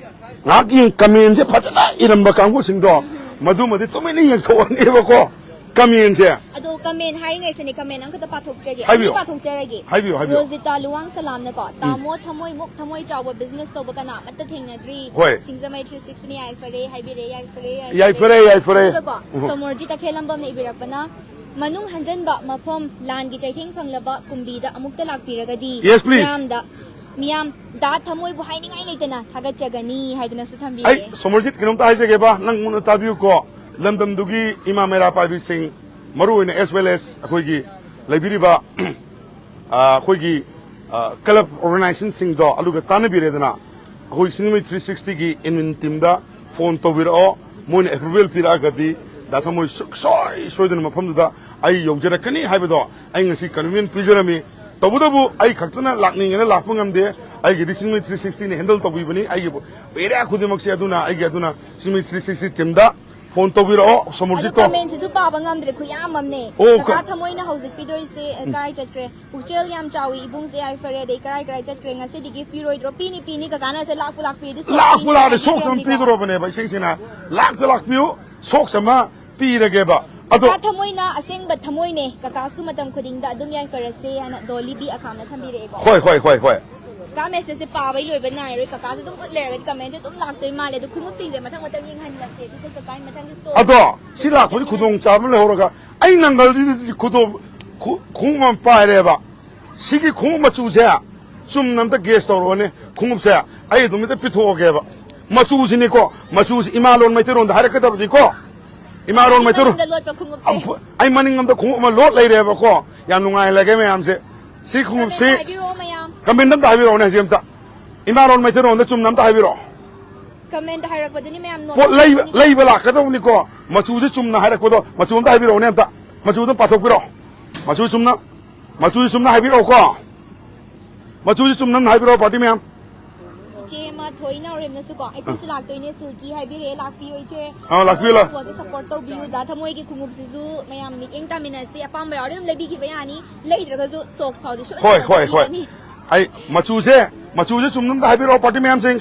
ꯉꯥꯏꯍꯥꯛ ꯌꯦꯡ, ꯀꯃꯦꯟꯁꯦ ꯐꯖꯅ ꯏꯔꯝꯕ ꯀꯥꯡꯕꯨꯁꯤꯡꯗꯣ, ꯃꯗꯨꯃꯗꯤ ꯇꯨꯃꯤꯟꯅ ꯌꯦꯡꯊꯣꯛꯑꯅꯦꯕꯀꯣ꯫ ꯀꯃꯦꯟꯁꯦ꯫ ꯑꯗꯣ ꯀꯃꯦꯟ ꯍꯥꯏꯔꯤꯉꯩꯁꯤꯅꯦ, ꯀꯃꯦꯟ ꯑꯃꯈꯛꯇ ꯄꯥꯊꯣꯛꯆꯒꯦ꯫ ꯍꯥꯏꯕꯤꯌꯨ꯫ ꯑꯅꯤ ꯄꯥꯊꯣꯛꯆꯔꯒꯦ꯫ ꯍꯥꯏꯕꯤꯌꯨ, ꯍꯥꯏꯕꯤꯌꯨ꯫ ꯔꯣꯖꯤꯇꯥ ꯂꯨꯋꯥꯡ ꯁꯂꯥꯝꯅꯀꯣ, "ꯇꯥꯃꯣ ꯊꯃꯣꯏꯃꯨꯛ ꯊꯃꯣꯏ ꯆꯥꯎꯕ ꯕꯤꯖꯤꯅꯦꯁ ꯇꯧꯕ ꯀꯅꯥ ꯑꯃꯠꯇ ꯊꯦꯡꯅꯗ꯭ꯔꯤ꯫ ꯍꯣꯏ꯫ ꯁꯤꯡꯖꯃꯩ ꯊ꯭ꯔꯤ ꯁꯤꯛꯁꯇꯤꯅ ꯌꯥꯏꯐꯔꯦ, ꯍꯥꯏꯕꯤꯔꯦ, ꯌꯥꯏꯐꯔꯦ, ꯌꯥꯏꯐꯔꯦ, ꯌꯥꯏꯐꯔꯦ꯫ ꯑꯗꯨꯒꯀꯣ, ꯎꯝ꯫ ꯁꯣꯃꯣꯔꯖꯤꯠ ꯇꯈꯦꯜꯂꯝꯕꯝꯅ ꯏꯕꯤꯔꯛꯄꯅ, "ꯃꯅꯨꯡ ꯍꯟꯖꯟꯕ ꯃꯐꯝ ꯂꯥꯟꯒꯤ ꯆꯩꯊꯦꯡ ꯐꯪꯂꯕ ꯀꯨꯝꯕꯤꯗ ꯑꯃꯨꯛꯇ ꯂꯥꯛꯄꯤꯔꯒꯗꯤ Yes, please꯫ ꯃꯤꯌꯥꯝꯗ, ꯃꯤꯌꯥꯝ ꯗꯥ ꯊꯃꯣꯏꯕꯨ ꯍꯥꯏꯅꯤꯡꯉꯥꯏ ꯂꯩꯇꯅ ꯊꯥꯒꯠꯆꯒꯅꯤ" ꯍꯥꯏꯗꯅꯁꯨ ꯊꯝꯕꯤꯔꯦ꯫ ꯑꯩ ꯁꯣꯃꯣꯔꯖꯤꯠ ꯀꯩꯅꯣꯝꯇ ꯍꯥꯏꯖꯒꯦꯕ, ꯅꯪ ꯃꯨꯟꯅ ꯇꯥꯕꯤꯌꯨꯀꯣ꯫ ꯂꯝꯗꯝꯗꯨꯒꯤ ꯏꯃꯥ ꯃꯩꯔꯥ ꯄꯥꯏꯕꯤꯁꯤꯡ, ꯃꯔꯨ ꯑꯣꯏꯅ as well as ꯑꯩꯈꯣꯏꯒꯤ ꯂꯩꯕꯤꯔꯤꯕ, ꯑ, ꯑꯩꯈꯣꯏꯒꯤ, ꯑ, ꯀ꯭ꯂꯕ ꯑꯣꯔꯒꯅꯥꯏꯖꯦꯁꯟꯁꯤꯡꯗꯣ ꯑꯗꯨꯒ ꯇꯥꯟꯅꯕꯤꯔꯦꯗꯅ, ꯑꯩꯈꯣꯏ ꯁꯤꯡꯖꯃꯩ ꯊ꯭ꯔꯤ ꯁꯤꯛꯁꯇꯤꯒꯤ ꯑꯦꯗꯃꯤꯟ ꯇꯤꯝꯗ ꯐꯣꯟ ꯇꯧꯕꯤꯔꯛꯑꯣ꯫ ꯃꯣꯏꯅ ꯑꯦꯄ꯭ꯔꯨꯚꯦꯜ ꯄꯤꯔꯛꯑꯒꯗꯤ ꯗꯥ ꯊꯃꯣꯏ ꯁꯨꯡꯁꯣꯏ ꯁꯣꯏꯗꯅ ꯃꯐꯝꯗꯨꯗ ꯑꯩ ꯌꯧꯖꯔꯛꯀꯅꯤ ꯍꯥꯏꯕꯗꯣ ꯑꯩ ꯉꯁꯤ ꯀꯟꯚꯤꯅꯦꯟꯁ ꯄꯤꯖꯔꯝꯃꯤ꯫ ꯇꯧꯕꯇꯕꯨ ꯑꯩ ꯈꯛꯇꯅ ꯂꯥꯛꯅꯤꯡꯉꯦꯅ ꯂꯥꯛꯄ ꯉꯝꯗꯦ꯫ ꯑꯩꯒꯤꯗꯤ ꯁꯤꯡꯖꯃꯩ ꯊ꯭ꯔꯤ ꯁꯤꯛꯁꯇꯤꯅ ꯍꯦꯟꯗꯜ ꯇꯧꯕꯤꯕꯅꯤ ꯑꯩꯒꯤ ꯑꯦꯔꯤꯌꯥ ꯈꯨꯗꯤꯡꯃꯛꯁꯦ꯫ ꯑꯗꯨꯅ ꯑꯩꯒꯤ, ꯑꯗꯨꯅ ꯁꯤꯡꯖꯃꯩ ꯊ꯭ꯔꯤ ꯁꯤꯛꯁꯇꯤ ꯇꯤꯝꯗ ꯐꯣꯟ ꯇꯧꯕꯤꯔꯛꯑꯣ꯫ ꯑꯗꯣ ꯁꯣꯃꯣꯔꯖꯤꯠꯇꯣ꯫ ꯀꯃꯦꯟꯁꯤꯁꯨ ꯄꯥꯕ ꯉꯝꯗ꯭ꯔꯦ, ꯈꯨꯌꯥꯝ ꯑꯃꯅꯦ꯫ ꯑꯣ, ꯀꯀꯥ ꯀ- ꯊꯃꯣꯏꯅ ꯍꯧꯖꯤꯛ ꯄꯤꯗꯣꯏꯁꯦ, ꯎꯝ꯫ ꯀꯔꯥꯏ ꯆꯠꯈ꯭ꯔꯦ? "ꯄꯨꯛꯆꯦꯜ ꯌꯥꯝ ꯆꯥꯎꯏ ꯏꯕꯨꯡꯁꯦ, ꯌꯥꯏꯐꯔꯦ", ꯑꯗꯩ "ꯀꯔꯥꯏ ꯀꯔꯥꯏ ꯆꯠꯈ꯭ꯔꯦ? ꯉꯁꯤꯗꯒꯤ ꯄꯤꯔꯣꯏꯗ꯭ꯔꯣ?" ꯄꯤꯅꯤ, ꯄꯤꯅꯤ, ꯀꯀꯥꯅ ꯁꯦ ꯂꯥꯛꯄꯨ ꯂꯥꯛꯄꯤꯔꯗꯤ ꯁꯣꯛ ꯂꯥꯛꯄꯨ ꯄꯤꯅꯤ ꯂꯥꯛꯑꯗꯤ ꯁꯣꯛꯁ ꯑꯃ ꯍꯥꯏꯕꯤꯔꯝꯃꯤꯀꯣ꯫ ꯄꯤꯗꯣꯔꯕꯅꯦꯕ, ꯏꯁꯦꯡ ꯁꯦꯡꯅ꯫ ꯂꯥꯛꯇ ꯂꯥꯛꯄꯤꯌꯨ, ꯁꯣꯛꯁ ꯑꯃ ꯄꯤꯔꯒꯦꯕ꯫ ꯑꯗꯣ ꯀꯀꯥ ꯊꯃꯣꯏꯅ ꯑꯁꯦꯡꯕ ꯊꯃꯣꯏꯅꯦ, ꯀꯀꯥꯁꯨ ꯃꯇꯝ ꯈꯨꯗꯤꯡꯗ ꯑꯗꯨꯝ ꯌꯥꯏꯐꯔꯁꯦ ꯍꯥꯏꯅ ꯗꯣꯂꯤ ꯕꯤ ꯑꯈꯥꯝꯅ ꯊꯝꯕꯤꯔꯛꯑꯦꯀꯣ꯫ ꯍꯣꯏ, ꯍꯣꯏ, ꯍꯣꯏ, ꯍꯣꯏ꯫ ꯀꯀꯥ ꯃꯦꯁꯦꯖꯁꯦ ꯄꯥꯕꯩ ꯂꯣꯏꯕ ꯅꯥꯏꯔꯣꯏ, ꯀꯀꯥꯁꯨ ꯑꯗꯨꯝ ꯎꯠ ꯂꯩꯔꯒꯗꯤ ꯀꯃꯦꯟꯁꯦ ꯑꯗꯨꯝ ꯂꯥꯛꯇꯣꯏ ꯃꯥꯜꯂꯦ꯫ ꯑꯗꯣ ꯈꯣꯡꯎꯞꯁꯤꯡꯁꯦ ꯃꯊꯪ ꯃꯊꯪ ꯌꯦꯡꯍꯜꯂꯁꯦ, ꯑꯗꯨꯒ ꯀꯀꯥꯒꯤ ꯃꯊꯪꯒꯤ ꯁ꯭ꯇꯣꯔ ꯑꯗꯣ ꯁꯤ ꯂꯥꯛꯄꯒꯤ ꯈꯨꯗꯣꯡꯆꯥꯕ ꯑꯃ ꯂꯩꯍꯧꯔꯒ ꯑꯩ ꯅꯪꯒꯜꯁꯤꯗꯗꯤ ꯈꯨꯗꯣꯡ-, ꯈꯨ-, ꯈꯣꯡꯎꯞ ꯑꯃ ꯄꯥꯏꯔꯦꯕ꯫ ꯁꯤꯒꯤ ꯈꯣꯡꯎꯞ ꯃꯆꯨꯁꯦ ꯆꯨꯝꯅ ꯑꯝꯇ ꯒꯦꯁ ꯇꯧꯔꯛꯑꯣꯅꯦ꯫ ꯈꯣꯡꯎꯞꯁꯦ ꯑꯩ ꯑꯗꯨꯝ ꯍꯦꯛꯇ ꯄꯤꯊꯣꯛꯑꯒꯦꯕ꯫ ꯃꯆꯨꯁꯤꯅꯤꯀꯣ, ꯃꯆꯨꯁꯤ ꯏꯃꯥꯂꯣꯟ ꯃꯩꯇꯩꯔꯣꯟꯗ ꯍꯥꯏꯔꯛꯀꯗꯕꯅꯤꯀꯣ꯫ ꯏꯃꯥꯂꯣꯟ ꯃꯩꯇꯩꯔꯣꯟ꯫ ꯃꯅꯤꯡꯂꯣꯝꯗ ꯂꯣꯠꯄ ꯈꯣꯡꯎꯞꯁꯦ꯫ ꯑꯝꯐꯨ-, ꯑꯩ ꯃꯅꯤꯡꯂꯣꯝꯗ ꯈꯣꯡꯎꯞ ꯑꯃ ꯂꯣꯠ ꯂꯩꯔꯦꯕꯀꯣ꯫ ꯌꯥꯝ ꯅꯨꯡꯉꯥꯏꯍꯜꯂꯒꯦ ꯃꯌꯥꯝꯁꯦ꯫ ꯁꯤ ꯈꯣꯡꯎꯞꯁꯤ ꯀꯃꯦꯟ ꯍꯥꯏꯕꯤꯔꯛꯑꯣ ꯃꯌꯥꯝ꯫ ꯀꯃꯦꯟꯗ ꯑꯝꯇ ꯍꯥꯏꯕꯤꯔꯛꯑꯣꯅꯦ ꯍꯧꯖꯤꯛ ꯑꯝꯇ꯫ ꯏꯃꯥꯂꯣꯟ ꯃꯩꯇꯩꯔꯣꯟꯗ ꯆꯨꯝꯅ ꯑꯝꯇ ꯍꯥꯏꯕꯤꯔꯛꯑꯣ꯫ ꯀꯃꯦꯟꯗ ꯍꯥꯏꯔꯛꯄꯗꯨꯅꯤ ꯃꯌꯥꯝ ꯅꯣꯠ ꯄꯣꯠ ꯂꯩꯕ, ꯇꯧꯕꯅꯤ꯫ ꯂꯩꯕ ꯂꯥꯛꯀꯗꯧꯕꯅꯤꯀꯣ꯫ ꯃꯆꯨꯁꯦ ꯆꯨꯝꯅ ꯍꯥꯏꯔꯛꯄꯗꯣ, ꯃꯆꯨ ꯑꯝꯇ ꯍꯥꯏꯕꯤꯔꯛꯑꯣꯅꯦ ꯑꯝꯇ꯫ ꯃꯆꯨ ꯑꯗꯨꯝ ꯄꯥꯊꯣꯛꯄꯤꯔꯛꯑꯣ꯫ ꯃꯆꯨ ꯆꯨꯝꯅ, ꯃꯆꯨ ꯆꯨꯝꯅ ꯍꯥꯏꯕꯤꯔꯛꯑꯣꯀꯣ꯫ ꯃꯆꯨꯁꯦ ꯆꯨꯝꯅ ꯑꯝ ꯍꯥꯏꯕꯤꯔꯛꯑꯣ, ꯄꯥꯔꯇꯤ ꯃꯌꯥꯝ꯫ ꯏꯆꯦ ꯑꯃ ꯊꯣꯏ ꯅꯥꯎꯔꯦꯝꯅꯁꯨꯀꯣ, "ꯑꯩꯈꯣꯏꯁꯨ ꯂꯥꯛꯇꯣꯏꯅꯦ ꯁꯤꯜꯀꯤ" ꯍꯥꯏꯕꯤꯔꯛꯑꯦ, ꯂꯥꯛꯄꯤꯌꯣ ꯏꯆꯦ꯫ ꯑꯥ, ꯂꯥꯛꯄꯤꯌꯨ, ꯂꯥꯛ- ꯁ꯭ꯄꯣꯔꯠꯁꯦ ꯁꯞꯄꯣꯔꯠ ꯇꯧꯕꯤꯌꯨ꯫ ꯗꯥ ꯊꯃꯣꯏꯒꯤ ꯈꯣꯡꯎꯞꯁꯤꯁꯨ ꯃꯌꯥꯝ ꯃꯤꯠꯌꯦꯡ ꯇꯥꯃꯤꯟꯅꯁꯤ, ꯑꯄꯥꯝꯕ ꯌꯥꯎꯔꯗꯤ ꯑꯗꯨꯝ ꯂꯩꯕꯤꯈꯤꯕ ꯌꯥꯅꯤ, ꯂꯩꯗ꯭ꯔꯒꯁꯨ ꯁꯣꯛꯁ ꯐꯥꯎꯗꯤ ꯁꯣꯏꯗꯅ ꯍꯣꯏ, ꯍꯣꯏ, ꯍꯣꯏ꯫ ꯂꯩꯕꯤꯔꯅꯤ꯫ ꯑꯩ ꯃꯆꯨꯁꯦ, ꯃꯆꯨꯁꯦ ꯆꯨꯝꯅ ꯑꯝꯇ ꯍꯥꯏꯕꯤꯔꯛꯑꯣ, ꯄꯥꯔꯇꯤ ꯃꯌꯥꯝꯁꯤꯡ꯫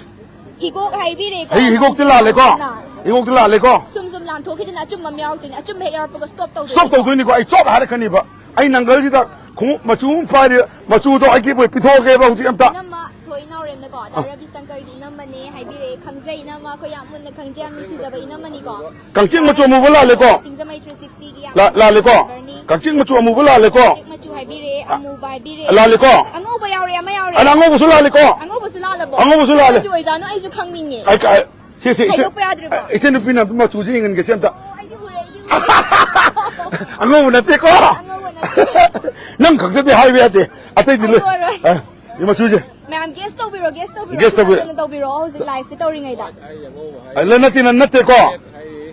ꯍꯤꯒꯣꯛ ꯍꯥꯏꯕꯤꯔꯦꯀꯣ꯫ ꯍꯤ-, ꯍꯤꯒꯣꯛꯇꯤ ꯂꯥꯜꯂꯦꯀꯣ꯫ ꯏꯉꯣꯛꯇ ꯂꯥꯜꯂꯦꯀꯣ? ꯁꯨꯝ ꯁꯨꯝ ꯂꯥꯟꯊꯣꯛꯈꯤꯗꯅ ꯑꯆꯨꯝꯕ ꯑꯃ ꯌꯥꯎꯔꯛꯇꯣꯏꯅꯦ꯫ ꯑꯆꯨꯝꯕ ꯍꯦꯛ ꯌꯥꯎꯔꯛꯄꯒ ꯁ꯭ꯇꯣꯞ ꯇꯧꯗꯣꯏꯅꯦ꯫ ꯁ꯭ꯇꯣꯞ ꯇꯧꯗꯣꯏꯅꯤꯀꯣ꯫ ꯑꯩ ꯆꯣꯞ ꯍꯥꯏꯔꯛꯀꯅꯤꯕ꯫ ꯑꯩ ꯅꯪꯒꯜꯁꯤꯗ ꯈꯣꯡꯎꯞ ꯃꯆꯨ ꯑꯃ ꯄꯥꯏꯔꯤ, ꯃꯆꯨꯗꯣ ꯑꯩꯒꯤ ꯑꯣꯏ ꯄꯤꯊꯣꯛꯑꯒꯦꯕ ꯍꯧꯖꯤꯛ ꯑꯝꯇ꯫ ꯏꯅꯝꯃ ꯊꯣꯏ ꯏꯅꯥꯎꯔꯦꯝꯅꯀꯣ, ꯗꯥ ꯔꯕꯤ ꯁꯪꯀꯔꯒꯤ ꯏꯅꯝꯃꯅꯦ ꯍꯥꯏꯕꯤꯔꯛꯑꯦ꯫ ꯈꯪꯖꯩ ꯏꯅꯝꯃ, ꯑꯩꯈꯣꯏ ꯌꯥꯝ ꯃꯨꯟꯅ ꯈꯪꯖꯩ, ꯌꯥꯝ ꯅꯨꯡꯁꯤꯖꯕ ꯏꯅꯝꯃꯅꯤꯀꯣ꯫ ꯀꯛꯆꯦꯡ ꯃꯆꯨ ꯑꯃꯨꯕ ꯂꯥꯜꯂꯦꯀꯣ? ꯁꯤꯡꯖꯃꯩ ꯊ꯭ꯔꯤ ꯁꯤꯛꯁꯇꯤꯒꯤ ꯌꯥꯝ ꯂꯥ-, ꯂꯥꯜꯂꯦꯀꯣ? ꯁꯕꯁꯀ꯭ꯔꯥꯏꯕꯔꯅꯤ꯫ ꯀꯛꯆꯦꯡ ꯃꯆꯨ ꯑꯃꯨꯕ ꯂꯥꯜꯂꯦꯀꯣ? ꯃꯆꯨ ꯍꯥꯏꯕꯤꯔꯛꯑꯦ, ꯑꯃꯨꯕ ꯍꯥꯏꯕꯤꯔꯛꯑꯦ꯫ ꯂꯥꯜꯂꯦꯀꯣ? ꯑꯉꯧꯕ ꯌꯥꯎꯔꯦ, ꯑꯃ ꯌꯥꯎꯔꯦ꯫ ꯑꯗ ꯑꯉꯧꯕꯁꯨ ꯂꯥꯜꯂꯦꯀꯣ? ꯑꯉꯧꯕꯁꯨ ꯂꯥꯜꯂꯕꯣ? ꯑꯉꯧꯕꯁꯨ ꯂꯥꯜꯂꯦ꯫ ꯀꯩ ꯃꯆꯨ ꯑꯣꯏꯖꯥꯠꯅꯣ? ꯑꯩꯁꯨ ꯈꯪꯅꯤꯡꯉꯦ꯫ ꯑꯩ ꯀ-, ꯁꯤ, ꯁꯤ, ꯁꯤ, ꯈꯥꯏꯗꯣꯛꯄ ꯌꯥꯗ꯭ꯔꯤꯕꯣ? ꯏꯆꯟ ꯅꯨꯄꯤꯅ ꯑꯗꯨꯝ ꯃꯆꯨꯁꯦ ꯌꯦꯡꯍꯟꯒꯦ ꯁꯤ ꯑꯝꯇ꯫ ꯑꯣ, ꯑꯩꯗꯤ ꯎꯔꯦ, ꯑꯩꯗꯤ ꯎꯔꯦ꯫ ꯑꯉꯧꯕ ꯅꯠꯇꯦꯀꯣ? ꯑꯉꯧꯕ ꯅꯠꯇꯦ꯫ ꯅꯪ ꯈꯛꯇꯗꯤ ꯍꯥꯏꯕ ꯌꯥꯗꯦ꯫ ꯑꯇꯩꯗꯤ ꯂꯣꯏ꯫ ꯍꯥꯏꯗꯣꯛꯑꯔꯣꯏ꯫ ꯑ, ꯁꯤ ꯃꯆꯨꯁꯦ꯫ ꯃꯌꯥꯝ ꯒꯦꯁ ꯇꯧꯕꯤꯔꯣ, ꯒꯦꯁ ꯇꯧꯕꯤꯔꯣ꯫ ꯒꯦꯁ ꯇꯧꯕꯤꯔꯣ꯫ ꯐꯖꯅ ꯇꯧꯕꯤꯔꯣ ꯍꯧꯖꯤꯛ ꯂꯥꯏꯚꯁꯦ ꯇꯧꯔꯤꯉꯩꯗ꯫ ꯑ, ꯅ-, ꯅꯠꯇꯦ, ꯅ-, ꯅꯠꯇꯦꯀꯣ?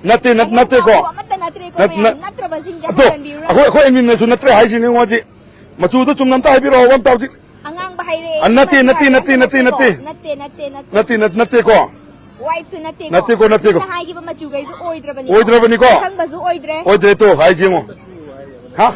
ꯅꯠꯇꯦ, ꯅꯠ-, ꯅꯠꯇꯦꯀꯣ? ꯑꯉꯧꯕ ꯑꯃꯠꯇ ꯅꯠꯇ꯭ꯔꯦꯀꯣ, ꯅꯠ-, ꯃꯌꯥꯝ ꯅꯠ-, ꯅꯠꯇ꯭ꯔꯕꯁꯤꯡꯁꯦ ꯑꯗꯣ, ꯍꯟꯖꯟꯕꯤꯔꯨꯔꯣ꯫ ꯑꯩꯈꯣꯏ, ꯑꯩꯈꯣꯏ ꯑꯦꯗꯃꯤꯟꯅꯁꯨ ꯅꯠꯇ꯭ꯔꯦ ꯍꯥꯏꯁꯤꯅꯦ ꯍꯧꯖꯤꯛ꯫ ꯃꯆꯨꯗꯣ ꯆꯨꯝꯅ ꯑꯝꯇ ꯍꯥꯏꯕꯤꯔꯛꯑꯣ ꯑꯝꯇ ꯍꯧꯖꯤꯛ꯫ ꯑꯉꯥꯡꯕ ꯍꯥꯏꯔꯦ, ꯑ, ꯅꯠꯇꯦ, ꯁꯤꯃ ꯅꯠꯇꯦ, ꯍꯥꯏꯔꯦ, ꯅꯠꯇꯦ, ꯑꯝꯇ ꯅꯠꯇꯦ, ꯅꯠꯇꯦꯀꯣ? ꯅꯠꯇꯦ꯫ ꯅꯠꯇꯦ, ꯅꯠꯇꯦ, ꯅꯠꯇꯦ꯫ ꯅꯠꯇꯦ, ꯅꯠ-, ꯅꯠꯇꯦꯀꯣ? ꯋꯥꯏꯠꯁꯨ ꯅꯠꯇꯦꯀꯣ? ꯅꯠꯇꯦꯀꯣ, ꯅꯠꯇꯦꯀꯣ꯫ ꯁꯤꯅ ꯍꯥꯏꯈꯤꯕ ꯃꯆꯨꯈꯩꯁꯨ ꯑꯣꯏꯗ꯭ꯔꯕꯅꯤꯀꯣ? ꯑꯣꯏꯗ꯭ꯔꯕꯅꯤꯀꯣ? ꯑꯁꯪꯕꯁꯨ ꯑꯣꯏꯗ꯭ꯔꯦ꯫ ꯑꯣꯏꯗ꯭ꯔꯦ ꯇꯣ, ꯍꯥꯏꯁꯦ ꯌꯦꯡꯉꯣ꯫ ꯍꯥ?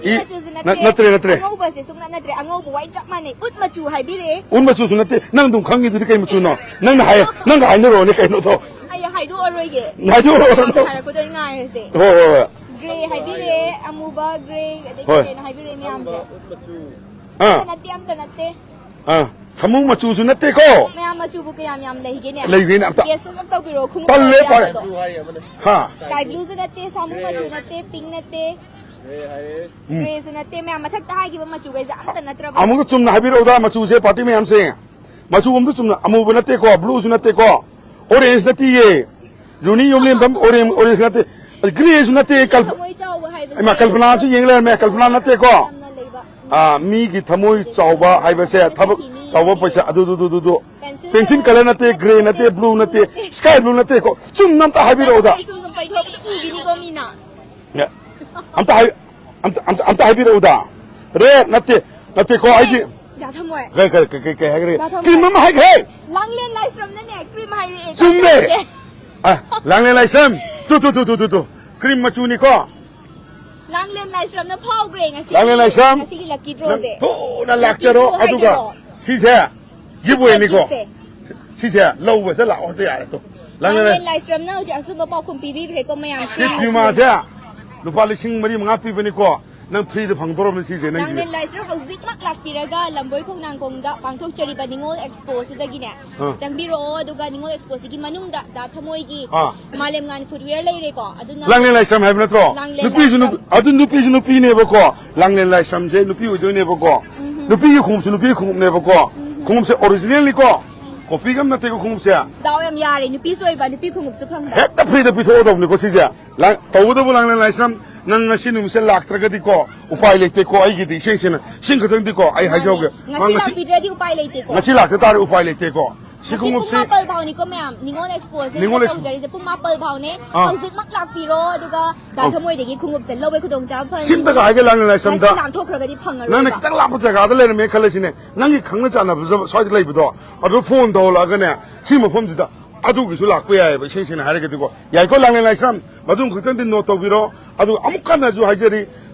ꯏ ꯅ-, ꯃꯆꯨꯁꯨ ꯅ-, ꯅꯠꯇꯦ꯫ ꯅꯠꯇ꯭ꯔꯦ, ꯅꯠꯇ꯭ꯔꯦ꯫ ꯑꯉꯧꯕꯁꯦ ꯁꯨꯡꯅꯠ ꯅꯠꯇ꯭ꯔꯦ꯫ ꯑꯉꯧꯕ ꯋꯥꯏꯠ ꯆꯞ ꯃꯥꯟꯅꯩ꯫ ꯎꯠ ꯃꯆꯨ ꯍꯥꯏꯕꯤꯔꯛꯑꯦ꯫ ꯎꯠ ꯃꯆꯨꯁꯨ ꯅꯠꯇꯦ꯫ ꯅꯪ ꯑꯗꯨꯝ ꯈꯪꯉꯤꯗꯨꯗꯤ ꯀꯩ ꯃꯆꯨꯅꯣ? ꯅꯪꯅ ꯍꯥꯏ-, ꯅꯪꯒ ꯍꯥꯏꯅꯔꯣꯅꯦ ꯀꯩꯅꯣꯗꯣ꯫ ꯑꯩ ꯍꯥꯏꯗꯣꯛꯑꯔꯣꯏꯒꯦ꯫ ꯍꯥꯏꯗꯣꯛꯑꯔꯣꯏ꯫ ꯅꯪꯅ ꯍꯥꯏꯔꯛꯄꯗꯣ ꯑꯩ ꯉꯥꯏꯔꯁꯦ꯫ ꯍꯣꯏ, ꯍꯣꯏ, ꯍꯣꯏ꯫ ꯒ꯭ꯔꯦ ꯍꯥꯏꯕꯤꯔꯛꯑꯦ, ꯑꯃꯨꯕ, ꯒ꯭ꯔꯦ, ꯑꯗꯒꯤ ꯍꯣꯏ꯫ ꯀꯩꯅꯣ ꯍꯥꯏꯕꯤꯔꯛꯑꯦ ꯃꯌꯥꯝꯁꯦ꯫ ꯑꯥ, ꯑꯝꯇ ꯅꯠꯇꯦ, ꯑꯝꯇ ꯅꯠꯇꯦ꯫ ꯑꯥ, ꯁꯥꯃꯨ ꯃꯆꯨꯁꯨ ꯅꯠꯇꯦꯀꯣ꯫ ꯃꯌꯥꯝ ꯃꯆꯨꯕꯨ ꯀꯌꯥꯝ ꯌꯥꯝ ꯂꯩꯒꯦꯅꯦ? ꯂꯩꯒꯦꯅꯦ ꯑꯝꯇ꯫ ꯒꯦꯁ ꯑꯝ ꯇꯧꯕꯤꯔꯣ, ꯈꯣꯡꯎꯞ ꯇꯜꯂꯦ, ꯃꯆꯨ ꯐꯔꯦ꯫ ꯌꯥꯎꯕꯗꯣ꯫ ꯍꯥ? ꯁ꯭ꯀꯥꯏ ꯕ꯭ꯂꯨꯁꯨ ꯅꯠꯇꯦ, ꯁꯥꯃꯨ ꯃꯆꯨ ꯅꯠꯇꯦ, ꯄꯤꯡ ꯅꯠꯇꯦ, ꯎꯝ꯫ ꯒ꯭ꯔꯦꯁꯨ ꯅꯠꯇꯦ, ꯃꯌꯥꯝ ꯃꯊꯛꯇ ꯍꯥꯏꯈꯤꯕ ꯃꯆꯨꯈꯩꯁꯦ ꯑꯝꯇ ꯅꯠꯇ꯭ꯔꯕ? ꯑꯃꯨꯛꯀ ꯆꯨꯝꯅ ꯍꯥꯏꯕꯤꯔꯛꯎꯗ ꯃꯆꯨꯁꯦ, ꯄꯥꯔꯇꯤ ꯃꯌꯥꯝꯁꯦ꯫ ꯃꯆꯨ ꯑꯝꯇ ꯆꯨꯝꯅ, ꯑꯃꯨꯕ ꯅꯠꯇꯦꯀꯣ, ꯕ꯭ꯂꯨꯁꯨ ꯅꯠꯇꯦꯀꯣ, ꯑꯣꯔꯦꯟꯖ ꯅꯠꯇꯦꯌꯦ, ꯔꯨꯅꯤ ꯌꯨꯝꯂꯦꯝꯕꯝ ꯑꯣꯔꯦꯟꯖ, ꯑꯣꯔꯦꯟꯖ ꯅꯠꯇꯦ, ꯒ꯭ꯔꯦꯁꯨ ꯅꯠꯇꯦ, ꯀꯜ-, ꯊꯃꯣꯏ ꯆꯥꯎꯕ ꯍꯥꯏꯕꯁꯦ ꯏꯃꯥ, ꯀꯜꯄꯅꯥꯁꯨ ꯌꯦꯡ ꯂꯩꯔꯝꯃꯦ, ꯀꯜꯄꯅꯥ ꯅꯠꯇꯦꯀꯣ꯫ ꯌꯥꯝꯅ ꯂꯩꯕ꯫ ꯑꯥ, ꯃꯤꯒꯤ ꯊꯃꯣꯏ ꯆꯥꯎꯕ ꯍꯥꯏꯕꯁꯦ ꯊꯕꯛ ꯆꯥꯎꯕ ꯄꯩꯁꯥ, ꯑꯗꯨ, ꯑꯗꯨ, ꯑꯗꯨ, ꯑꯗꯨ, ꯑꯗꯨ꯫ ꯄꯦꯟꯁꯤꯜ ꯀꯂꯔ ꯅꯠꯇꯦ, ꯒ꯭ꯔꯦ ꯅꯠꯇꯦ, ꯕ꯭ꯂꯨ ꯅꯠꯇꯦ, ꯁ꯭ꯀꯥꯏ ꯕ꯭ꯂꯨ ꯅꯠꯇꯦꯀꯣ, ꯆꯨꯝꯅ ꯑꯝꯇ ꯍꯥꯏꯕꯤꯔꯛꯎꯗ꯫ ꯑꯩ ꯁꯨꯝ ꯁꯨꯝ ꯄꯩꯊꯣꯔꯛꯄꯗ ꯎꯈꯤꯅꯤꯀꯣ ꯃꯤꯅ꯫ ꯑꯝꯇ ꯍꯥꯏ-, ꯑꯝꯇ, ꯑꯝꯇ, ꯑꯝꯇ ꯍꯥꯏꯕꯤꯔꯛꯎꯗ꯫ ꯔꯦꯗ ꯅꯠꯇꯦ, ꯅꯠꯇꯦꯀꯣ, ꯑꯩꯗꯤ ꯗꯥ ꯊꯃꯣꯏ꯫ ꯀꯩ, ꯀꯩ, ꯀꯩ, ꯀꯩ, ꯀꯩ ꯍꯥꯏꯈ꯭ꯔꯦ? ꯗꯥ ꯊꯃꯣꯏ꯫ ꯀ꯭ꯔꯤꯝ ꯑꯃ ꯍꯥꯏꯈ꯭ꯔꯦ꯫ ꯂꯥꯡꯂꯦꯟ ꯂꯥꯏꯁ꯭ꯔꯝꯅꯅꯦ ꯀ꯭ꯔꯤꯝ ꯍꯥꯏꯔꯛꯑꯦ꯫ ꯆꯨꯝꯃꯦ꯫ ꯀꯩ ꯇꯧꯔꯒꯦ? ꯑ, ꯂꯥꯡꯂꯦꯟ Laishram. Two, two, two. Cream ꯃꯆꯨꯅꯤꯀꯣ꯫ ꯂꯥꯡꯂꯦꯟ ꯂꯥꯏꯁ꯭ꯔꯝꯅ ꯐꯥꯎꯈ꯭ꯔꯦ ꯉꯁꯤ꯫ ꯂꯥꯡꯂꯦꯟ ꯂꯥꯏꯁ꯭ꯔꯝ꯫ ꯉꯁꯤꯒꯤ ꯂꯛꯀꯤ ꯅꯪ ꯗ꯭ꯔꯣꯁꯦ꯫ ꯊꯨꯅ ꯂꯛꯀꯤ ꯂꯥꯛꯆꯔꯣ, ꯗ꯭ꯔꯣ ꯑꯗꯨꯒ ꯍꯥꯏꯗꯣꯏꯔꯣ? ꯁꯤꯁꯦ ꯒꯤꯐ ꯑꯣꯏꯅꯤꯀꯣ꯫ ꯁꯦ꯫ ꯁꯤꯁꯦ ꯂꯧꯕꯗ ꯂꯥꯛꯑꯣ ꯍꯦꯛꯇ ꯌꯥꯔꯦ ꯇꯣ꯫ ꯂꯥꯡꯂꯦꯟ ꯂꯥꯏꯁ꯭ꯔꯝꯅ ꯍꯧꯖꯤꯛ ꯑꯆꯨꯝꯕ ꯄꯥꯎꯈꯨꯝ ꯄꯤꯕꯤꯈ꯭ꯔꯦꯀꯣ ꯃꯌꯥꯝ꯫ ꯁꯤ ꯄ꯭ꯌꯨꯃꯥꯁꯦ ꯂꯨꯄꯥ ꯂꯤꯁꯤꯡ ꯃꯔꯤ ꯃꯉꯥ ꯄꯤꯕꯅꯤꯀꯣ꯫ ꯅꯪ ꯐ꯭ꯔꯤꯗ ꯐꯪꯗꯧꯔꯕꯅꯤ ꯁꯤꯁꯦ ꯅꯪꯒꯤꯁꯦ꯫ ꯂꯥꯡꯂꯦꯟ ꯂꯥꯏꯁ꯭ꯔꯝ ꯍꯧꯖꯤꯛꯃꯛ ꯂꯥꯛꯄꯤꯔꯒ ꯂꯝꯕꯣꯏ ꯈꯣꯡꯅꯥꯡꯈꯣꯡꯗ ꯄꯥꯡꯊꯣꯛꯆꯔꯤꯕ ꯅꯤꯉꯣꯜ ꯑꯦꯛꯁꯄꯣꯁꯤꯗꯒꯤꯅꯦ ꯑꯥ꯫ ꯆꯪꯕꯤꯔꯛꯑꯣ꯫ ꯑꯗꯨꯒ ꯅꯤꯉꯣꯜ ꯑꯦꯛꯁꯄꯣꯁꯤꯒꯤ ꯃꯅꯨꯡꯗ ꯗꯥ ꯊꯃꯣꯏꯒꯤ ꯑꯥ꯫ ꯃꯥꯂꯦꯝꯉꯥꯟ ꯐꯨꯠꯋꯦꯌꯔ ꯂꯩꯔꯦꯀꯣ꯫ ꯑꯗꯨꯅ ꯂꯥꯡꯂꯦꯟ ꯂꯥꯏꯁ꯭ꯔꯝ ꯍꯥꯏꯕ ꯅꯠꯇ꯭ꯔꯣ? ꯂꯥꯡꯂꯦꯟ ꯅꯨꯄꯤꯁꯨ ꯂꯥꯏꯁ꯭ꯔꯝ꯫ ꯅꯨꯄꯤ-, ꯑꯗꯨ ꯅꯨꯄꯤꯁꯨ ꯅꯨꯄꯤꯅꯦꯕꯀꯣ꯫ ꯂꯥꯡꯂꯦꯟ ꯂꯥꯏꯁ꯭ꯔꯝꯁꯦ ꯅꯨꯄꯤ ꯑꯣꯏꯗꯣꯏꯅꯦꯕꯀꯣ꯫ ꯎꯝ꯫ ꯅꯨꯄꯤꯒꯤ ꯈꯣꯡꯎꯞꯁꯨ ꯅꯨꯄꯤꯒꯤ ꯈꯣꯡꯎꯞꯅꯦꯕꯀꯣ꯫ ꯎꯝ꯫ ꯈꯣꯡꯎꯞꯁꯦ ꯑꯣꯔꯤꯖꯤꯅꯦꯜꯅꯤꯀꯣ꯫ ꯀꯣꯄꯤꯒ ꯑꯃ ꯅꯠꯇꯦꯀꯣ ꯈꯣꯡꯎꯞꯁꯦ꯫ ꯗꯥꯎ ꯌꯥꯝ ꯌꯥꯔꯦ, ꯅꯨꯄꯤꯁꯨ ꯑꯣꯏꯕ, ꯅꯨꯄꯤ ꯈꯣꯡꯎꯞꯁꯨ ꯐꯪꯕ꯫ ꯍꯦꯛꯇ ꯐ꯭ꯔꯤꯗ ꯄꯤꯊꯣꯛꯀꯗꯧꯕꯅꯤꯀꯣ ꯁꯤꯁꯦ꯫ ꯂꯥꯡ-, ꯇꯧꯕꯇꯕꯨ ꯂꯥꯡꯂꯦꯟ ꯂꯥꯏꯁ꯭ꯔꯝ, ꯅꯪ ꯉꯁꯤ ꯅꯨꯃꯤꯠꯁꯦ ꯂꯥꯛꯇ꯭ꯔꯒꯗꯤꯀꯣ, ꯎꯄꯥꯏ ꯂꯩꯇꯦꯀꯣ꯫ ꯑꯩꯒꯤꯗꯤ ꯏꯁꯦꯡ ꯁꯦꯡꯅ, ꯏꯁꯦꯡ ꯈꯛꯇꯪꯗꯤꯀꯣ, ꯑꯩ ꯃꯥꯅꯦ꯫ ꯍꯥꯏꯖꯍꯧꯒꯦ꯫ ꯉꯁꯤ ꯃꯥ ꯉꯁꯤ, ꯂꯥꯛꯄꯤꯗ꯭ꯔꯗꯤ ꯎꯄꯥꯏ ꯂꯩꯇꯦꯀꯣ꯫ ꯉꯁꯤ ꯂꯥꯛꯇ ꯇꯥꯔꯗꯤ ꯎꯄꯥꯏ ꯂꯩꯇꯦꯀꯣ꯫ ꯁꯤ ꯉꯁꯤ ꯄꯨꯡ ꯈꯣꯡꯎꯞꯁꯤ ꯃꯥꯄꯜ ꯐꯥꯎꯅꯤꯀꯣ ꯃꯌꯥꯝ, ꯅꯤꯉꯣꯜ ꯑꯦꯛꯁꯄꯣꯁꯦ ꯅꯤꯉꯣꯜ ꯑꯦꯛꯁ-, ꯇꯧꯖꯔꯤꯁꯦ ꯄꯨꯡ ꯃꯥꯄꯜ ꯐꯥꯎꯅꯦ꯫ ꯑꯥ꯫ ꯍꯧꯖꯤꯛꯃꯛ ꯂꯥꯛꯄꯤꯔꯣ, ꯑꯗꯨꯒ ꯗꯥ ꯑꯥ꯫ ꯊꯃꯣꯏꯗꯒꯤ ꯈꯣꯡꯎꯞꯁꯦ ꯂꯧꯕꯩ ꯈꯨꯗꯣꯡꯆꯥꯕ ꯐꯪꯉꯤ꯫ ꯁꯤꯝꯇꯒ ꯍꯥꯏꯒꯦ ꯂꯥꯡꯂꯦꯟ ꯂꯥꯏꯁ꯭ꯔꯝꯗ꯫ ꯉꯁꯤ ꯂꯥꯟꯊꯣꯛꯈ꯭ꯔꯒꯗꯤ ꯐꯪꯉꯔꯣꯏꯕ꯫ ꯅꯪꯅ ꯈꯤꯇꯪ ꯂꯥꯞꯄ ꯖꯒꯥꯗ ꯂꯩꯔꯝꯃꯦ ꯈꯜꯂꯁꯤꯅꯦ, ꯅꯪꯒꯤ ꯈꯪꯅ ꯆꯥꯟꯅꯕ ꯁ꯭ꯋꯥꯏꯗ ꯂꯩꯕꯗꯣ, ꯑꯗꯨ ꯐꯣꯟ ꯇꯧꯍꯜꯂꯛꯑꯒꯅꯦ, ꯁꯤ ꯃꯐꯝꯁꯤꯗ ꯑꯗꯨꯒꯤꯁꯨ ꯂꯥꯛꯄ ꯌꯥꯏꯑꯕ, ꯏꯁꯦꯡ ꯁꯦꯡꯅ ꯍꯥꯏꯔꯒꯗꯤꯀꯣ꯫ ꯌꯥꯏꯀꯣ, ꯂꯥꯡꯂꯦꯟ ꯂꯥꯏꯁ꯭ꯔꯝ? ꯃꯗꯨꯝ ꯈꯛꯇꯪꯗꯤ ꯅꯣꯠ ꯇꯧꯕꯤꯔꯣ꯫ ꯑꯗꯨꯒ ꯑꯃꯨꯛ ꯀꯟꯅꯁꯨ ꯍꯥꯏꯖꯔꯤ,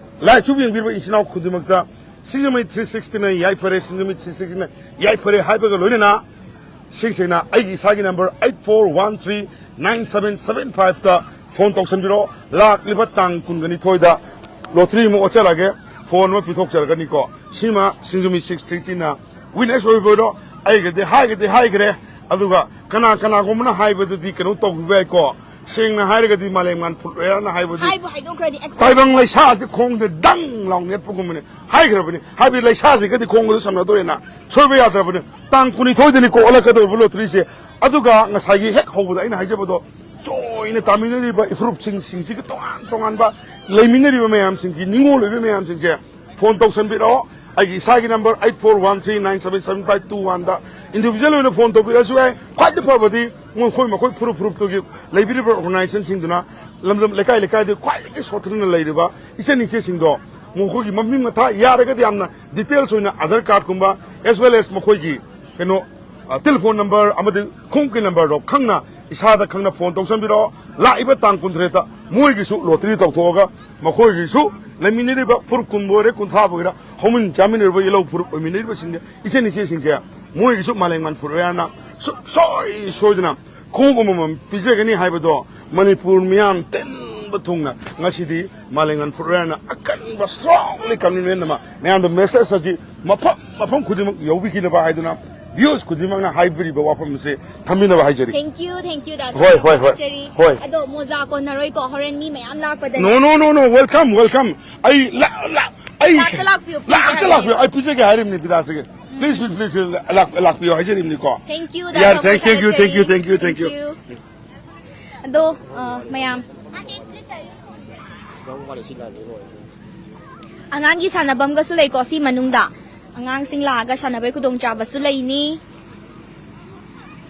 live ꯁꯨ ꯌꯦꯡꯕꯤꯔꯤꯕ ꯏꯆꯤꯟ ꯏꯅꯥꯎ ꯈꯨꯗꯤꯡꯃꯛꯇ, ꯁꯤꯡꯖꯃꯩ ꯊ꯭ꯔꯤ ꯁꯤꯛꯁꯇꯤꯅ ꯌꯥꯏꯐꯔꯦ, ꯁꯤꯡꯖꯃꯩ ꯊ꯭ꯔꯤ ꯁꯤꯛꯁꯇꯤꯅ ꯌꯥꯏꯐꯔꯦ ꯍꯥꯏꯕꯒ ꯂꯣꯏꯅꯅ, ꯏꯁꯦꯡ ꯁꯦꯡꯅ ꯑꯩꯒꯤ ꯏꯁꯥꯒꯤ number eight four one three nine seven seven ꯐꯥꯏꯚꯇ ꯐꯣꯟ ꯇꯧꯁꯟꯕꯤꯔꯣ꯫ ꯂꯥꯛꯂꯤꯕ ꯇꯥꯡ ꯀꯨꯟꯒꯅꯤꯊꯣꯏꯗ ꯂꯣꯇꯔꯤ ꯑꯃ ꯑꯣꯠꯆꯔꯒꯦ, ꯐꯣꯟ ꯑꯃ ꯄꯤꯊꯣꯛꯆꯔꯒꯅꯤꯀꯣ꯫ ꯁꯤꯃ ꯁꯤꯡꯖꯃꯩ ꯁꯤꯛꯁ ꯊ꯭ꯔꯤꯇꯤꯅ ꯋꯤꯠꯅꯦꯁ ꯑꯣꯏꯕ ꯑꯣꯏꯔꯣ꯫ ꯑꯩꯒꯗꯤ ꯍꯥꯏꯒꯗꯤ ꯍꯥꯏꯈ꯭ꯔꯦ, ꯑꯗꯨꯒ ꯀꯅꯥ ꯀꯅꯥꯒꯨꯝꯕꯅ ꯍꯥꯏꯕꯗꯗꯤ ꯀꯩꯅꯣ ꯇꯧꯕꯤꯕ ꯌꯥꯏꯀꯣ꯫ ꯁꯦꯡꯅ ꯍꯥꯏꯔꯒꯗꯤ ꯃꯥꯂꯦꯝꯉꯥꯟ ꯐꯨꯠꯋꯦꯌꯔꯅ ꯍꯥꯏꯕꯗꯤ ꯍꯥꯏꯕꯨ ꯍꯥꯏꯗꯣꯛꯈ꯭ꯔꯗꯤ ꯑꯦꯛꯁ- ꯇꯥꯏꯕꯪ ꯂꯩꯁꯥꯁꯤ ꯈꯣꯡꯗ ꯗꯪ ꯂꯥꯎ ꯅꯦꯠꯄꯒꯨꯝꯕꯅꯤ ꯍꯥꯏꯈ꯭ꯔꯕꯅꯤ꯫ ꯍꯥꯏꯕꯗꯤ ꯂꯩꯁꯥꯁꯤꯒꯗꯤ ꯈꯣꯡꯒꯗ ꯁꯝꯅꯗꯣꯔꯦꯅ ꯁꯣꯏꯕ ꯌꯥꯗ꯭ꯔꯕꯅꯤ꯫ ꯇꯥꯡ ꯀꯨꯟꯅꯤꯊꯣꯏꯗꯅꯤꯀꯣ ꯑꯣꯜꯂꯛꯀꯗꯧꯔꯤꯕ ꯂꯣꯇꯔꯤꯁꯦ꯫ ꯑꯗꯨꯒ ꯉꯁꯥꯏꯒꯤ ꯍꯦꯛ ꯍꯧꯕꯗ ꯑꯩꯅ ꯍꯥꯏꯖꯕꯗꯣ, ꯆꯣꯏꯅ ꯇꯥꯃꯤꯟꯅꯔꯤꯕ ꯏꯐꯨꯔꯨꯞꯁꯤꯡ, ꯁꯤꯡꯁꯤꯒꯤ ꯇꯣꯉꯥꯟ ꯇꯣꯉꯥꯟꯕ ꯂꯩꯃꯤꯟꯅꯔꯤꯕ ꯃꯌꯥꯝꯁꯤꯡꯒꯤ, ꯅꯤꯡꯉꯣꯜ ꯑꯣꯏꯕ ꯃꯌꯥꯝꯁꯤꯡꯁꯦ ꯐꯣꯟ ꯇꯧꯁꯟꯕꯤꯔꯛꯑꯣ꯫ ꯑꯩꯒꯤ ꯏꯁꯥꯒꯤ number eight four one three nine seven seven five two ꯋꯥꯟꯗ ꯏꯟꯗꯤꯕꯤꯖꯨꯋꯦꯜ ꯑꯣꯏꯅ ꯐꯣꯟ ꯇꯧꯕꯤꯔꯛꯑꯁꯨ ꯌꯥꯏ꯫ ꯈ꯭ꯋꯥꯏꯗꯒꯤ ꯐꯕꯗꯤ ꯃꯈꯣꯏ, ꯃꯈꯣꯏ ꯐꯨꯔꯨꯞ ꯐꯨꯔꯨꯞꯇꯨꯒꯤ ꯂꯩꯕꯤꯔꯤꯕ ꯑꯣꯔꯒꯅꯥꯏꯖꯦꯁꯟꯁꯤꯡꯗꯨꯅ ꯂꯝꯗꯝ ꯂꯩꯀꯥꯏ ꯂꯩꯀꯥꯏꯗ ꯈ꯭ꯋꯥꯏꯗꯒꯤ ꯁꯣꯠꯊꯅ ꯂꯩꯔꯤꯕ ꯏꯆꯟ ꯏꯆꯦꯁꯤꯡꯗꯣ, ꯃꯈꯣꯏꯒꯤ ꯃꯃꯤꯡ ꯃꯊꯥ ꯌꯥꯔꯒꯗꯤ ꯌꯥꯝꯅ ꯗꯤꯇꯦꯜꯁ ꯑꯣꯏꯅ ꯑꯙꯥꯔ ꯀꯥꯔꯗꯀꯨꯝꯕ, as well as ꯃꯈꯣꯏꯒꯤ ꯀꯩꯅꯣ, ꯑ, ꯇꯦꯂꯤꯐꯣꯟ ꯅꯝꯕꯔ ꯑꯃꯗꯤ ꯈꯣꯡꯎꯞꯀꯤ ꯅꯝꯕꯔꯗꯣ ꯈꯪꯅ, ꯏꯁꯥꯗ ꯈꯪꯅ ꯐꯣꯟ ꯇꯧꯁꯟꯕꯤꯔꯛꯑꯣ꯫ ꯂꯥꯛꯏꯕ ꯇꯥꯡ ꯀꯨꯟꯇꯔꯦꯠꯇ ꯃꯣꯏꯒꯤꯁꯨ ꯂꯣꯇꯔꯤ ꯇꯧꯊꯣꯛꯑꯒ ꯃꯈꯣꯏꯒꯤꯁꯨ ꯂꯩꯃꯤꯟꯅꯔꯤꯕ ꯐꯨꯔꯨꯞ ꯀꯨꯟꯕꯨ ꯑꯣꯏꯔꯦ, ꯀꯨꯟꯊ꯭ꯔꯥꯕꯨ ꯑꯣꯏꯔꯦ, ꯍꯧꯃꯤꯟ ꯆꯥꯃꯤꯟꯅꯔꯤꯕ ꯏꯂꯧ ꯐꯨꯔꯨꯞ ꯑꯣꯏꯃꯤꯟꯅꯔꯤꯕꯁꯤꯡꯁꯦ, ꯏꯆꯟ ꯏꯆꯦꯁꯤꯡꯁꯦ, ꯃꯣꯏꯒꯤꯁꯨ ꯃꯥꯂꯦꯝꯉꯥꯟ ꯐꯨꯠꯋꯦꯌꯔꯅ ꯁꯨꯡꯁꯣꯏ ꯁꯣꯏꯗꯅ ꯈꯣꯡꯎꯞ ꯑꯃꯃꯝ ꯄꯤꯖꯒꯅꯤ ꯍꯥꯏꯕꯗꯣ ꯃꯅꯤꯄꯨꯔ ꯃꯤꯌꯥꯝ ꯇꯤꯟꯕ ꯊꯨꯡꯅ ꯉꯁꯤꯗꯤ ꯃꯥꯂꯦꯝꯉꯥꯟ ꯐꯨꯠꯋꯦꯌꯔꯅ ꯑꯀꯟꯕ strongly commitment ꯑꯃ ꯃꯌꯥꯝꯗ message ꯑꯁꯤ ꯃꯐꯝ ꯃꯐꯝ ꯈꯨꯗꯤꯡꯃꯛ ꯌꯧꯕꯤꯈꯤꯅꯕ ꯍꯥꯏꯗꯨꯅ viewers ꯈꯨꯗꯤꯡꯃꯛꯅ ꯍꯥꯏꯕꯤꯔꯤꯕ ꯋꯥꯐꯝ ꯑꯁꯤ ꯊꯝꯕꯤꯅꯕ ꯍꯥꯏꯖꯔꯤ꯫ Thank you, thank you, ꯗꯥ꯫ ꯍꯣꯏ, ꯍꯣꯏ, ꯍꯣꯏ, ꯊꯥꯒꯠꯆꯔꯤ꯫ ꯍꯣꯏ꯫ ꯑꯗꯣ ꯃꯣꯖꯥ ꯀꯣꯟꯅꯔꯣꯏꯀꯣ, ꯍꯣꯔꯦꯟ ꯃꯤ ꯃꯌꯥꯝ ꯂꯥꯛꯄꯗꯅꯦ꯫ No, no, no, no, welcome, welcome. ꯑꯩ ꯂꯥꯛ ꯂꯥꯛ ꯑꯩ ꯂꯥꯛꯇ ꯂꯥꯛꯄꯤꯌꯨ, ꯄꯤꯒꯦ ꯂꯥꯛꯇ ꯍꯥꯏꯕꯤꯌꯨ꯫ ꯂꯥꯛꯄꯤꯌꯨ꯫ ꯑꯩ ꯄꯤꯖꯒꯦ ꯍꯥꯏꯔꯤꯕꯅꯤ ꯕꯤꯗꯥꯁꯤꯒꯤ꯫ Please, please, please, please, ꯂꯥꯛ- ꯂꯥꯛꯄꯤꯌꯣ ꯍꯥꯏꯖꯔꯤꯕꯅꯤꯀꯣ꯫ Thank you, Yeah, the, thank you, thank you, thank you, ꯊꯥꯒꯠꯆꯔꯤ꯫ Thank you, thank you, thank you. ꯑꯗꯣ ꯑ, ꯃꯌꯥꯝ ꯑꯉꯥꯡꯒꯤ ꯁꯥꯟꯅꯐꯝꯒꯁꯨ ꯂꯩꯀꯣ ꯁꯤ ꯃꯅꯨꯡꯗ꯫ ꯑꯉꯥꯡꯁꯤꯡ ꯂꯥꯛꯑꯒ ꯁꯥꯟꯅꯕꯒꯤ ꯈꯨꯗꯣꯡꯆꯥꯕꯁꯨ ꯂꯩꯅꯤ꯫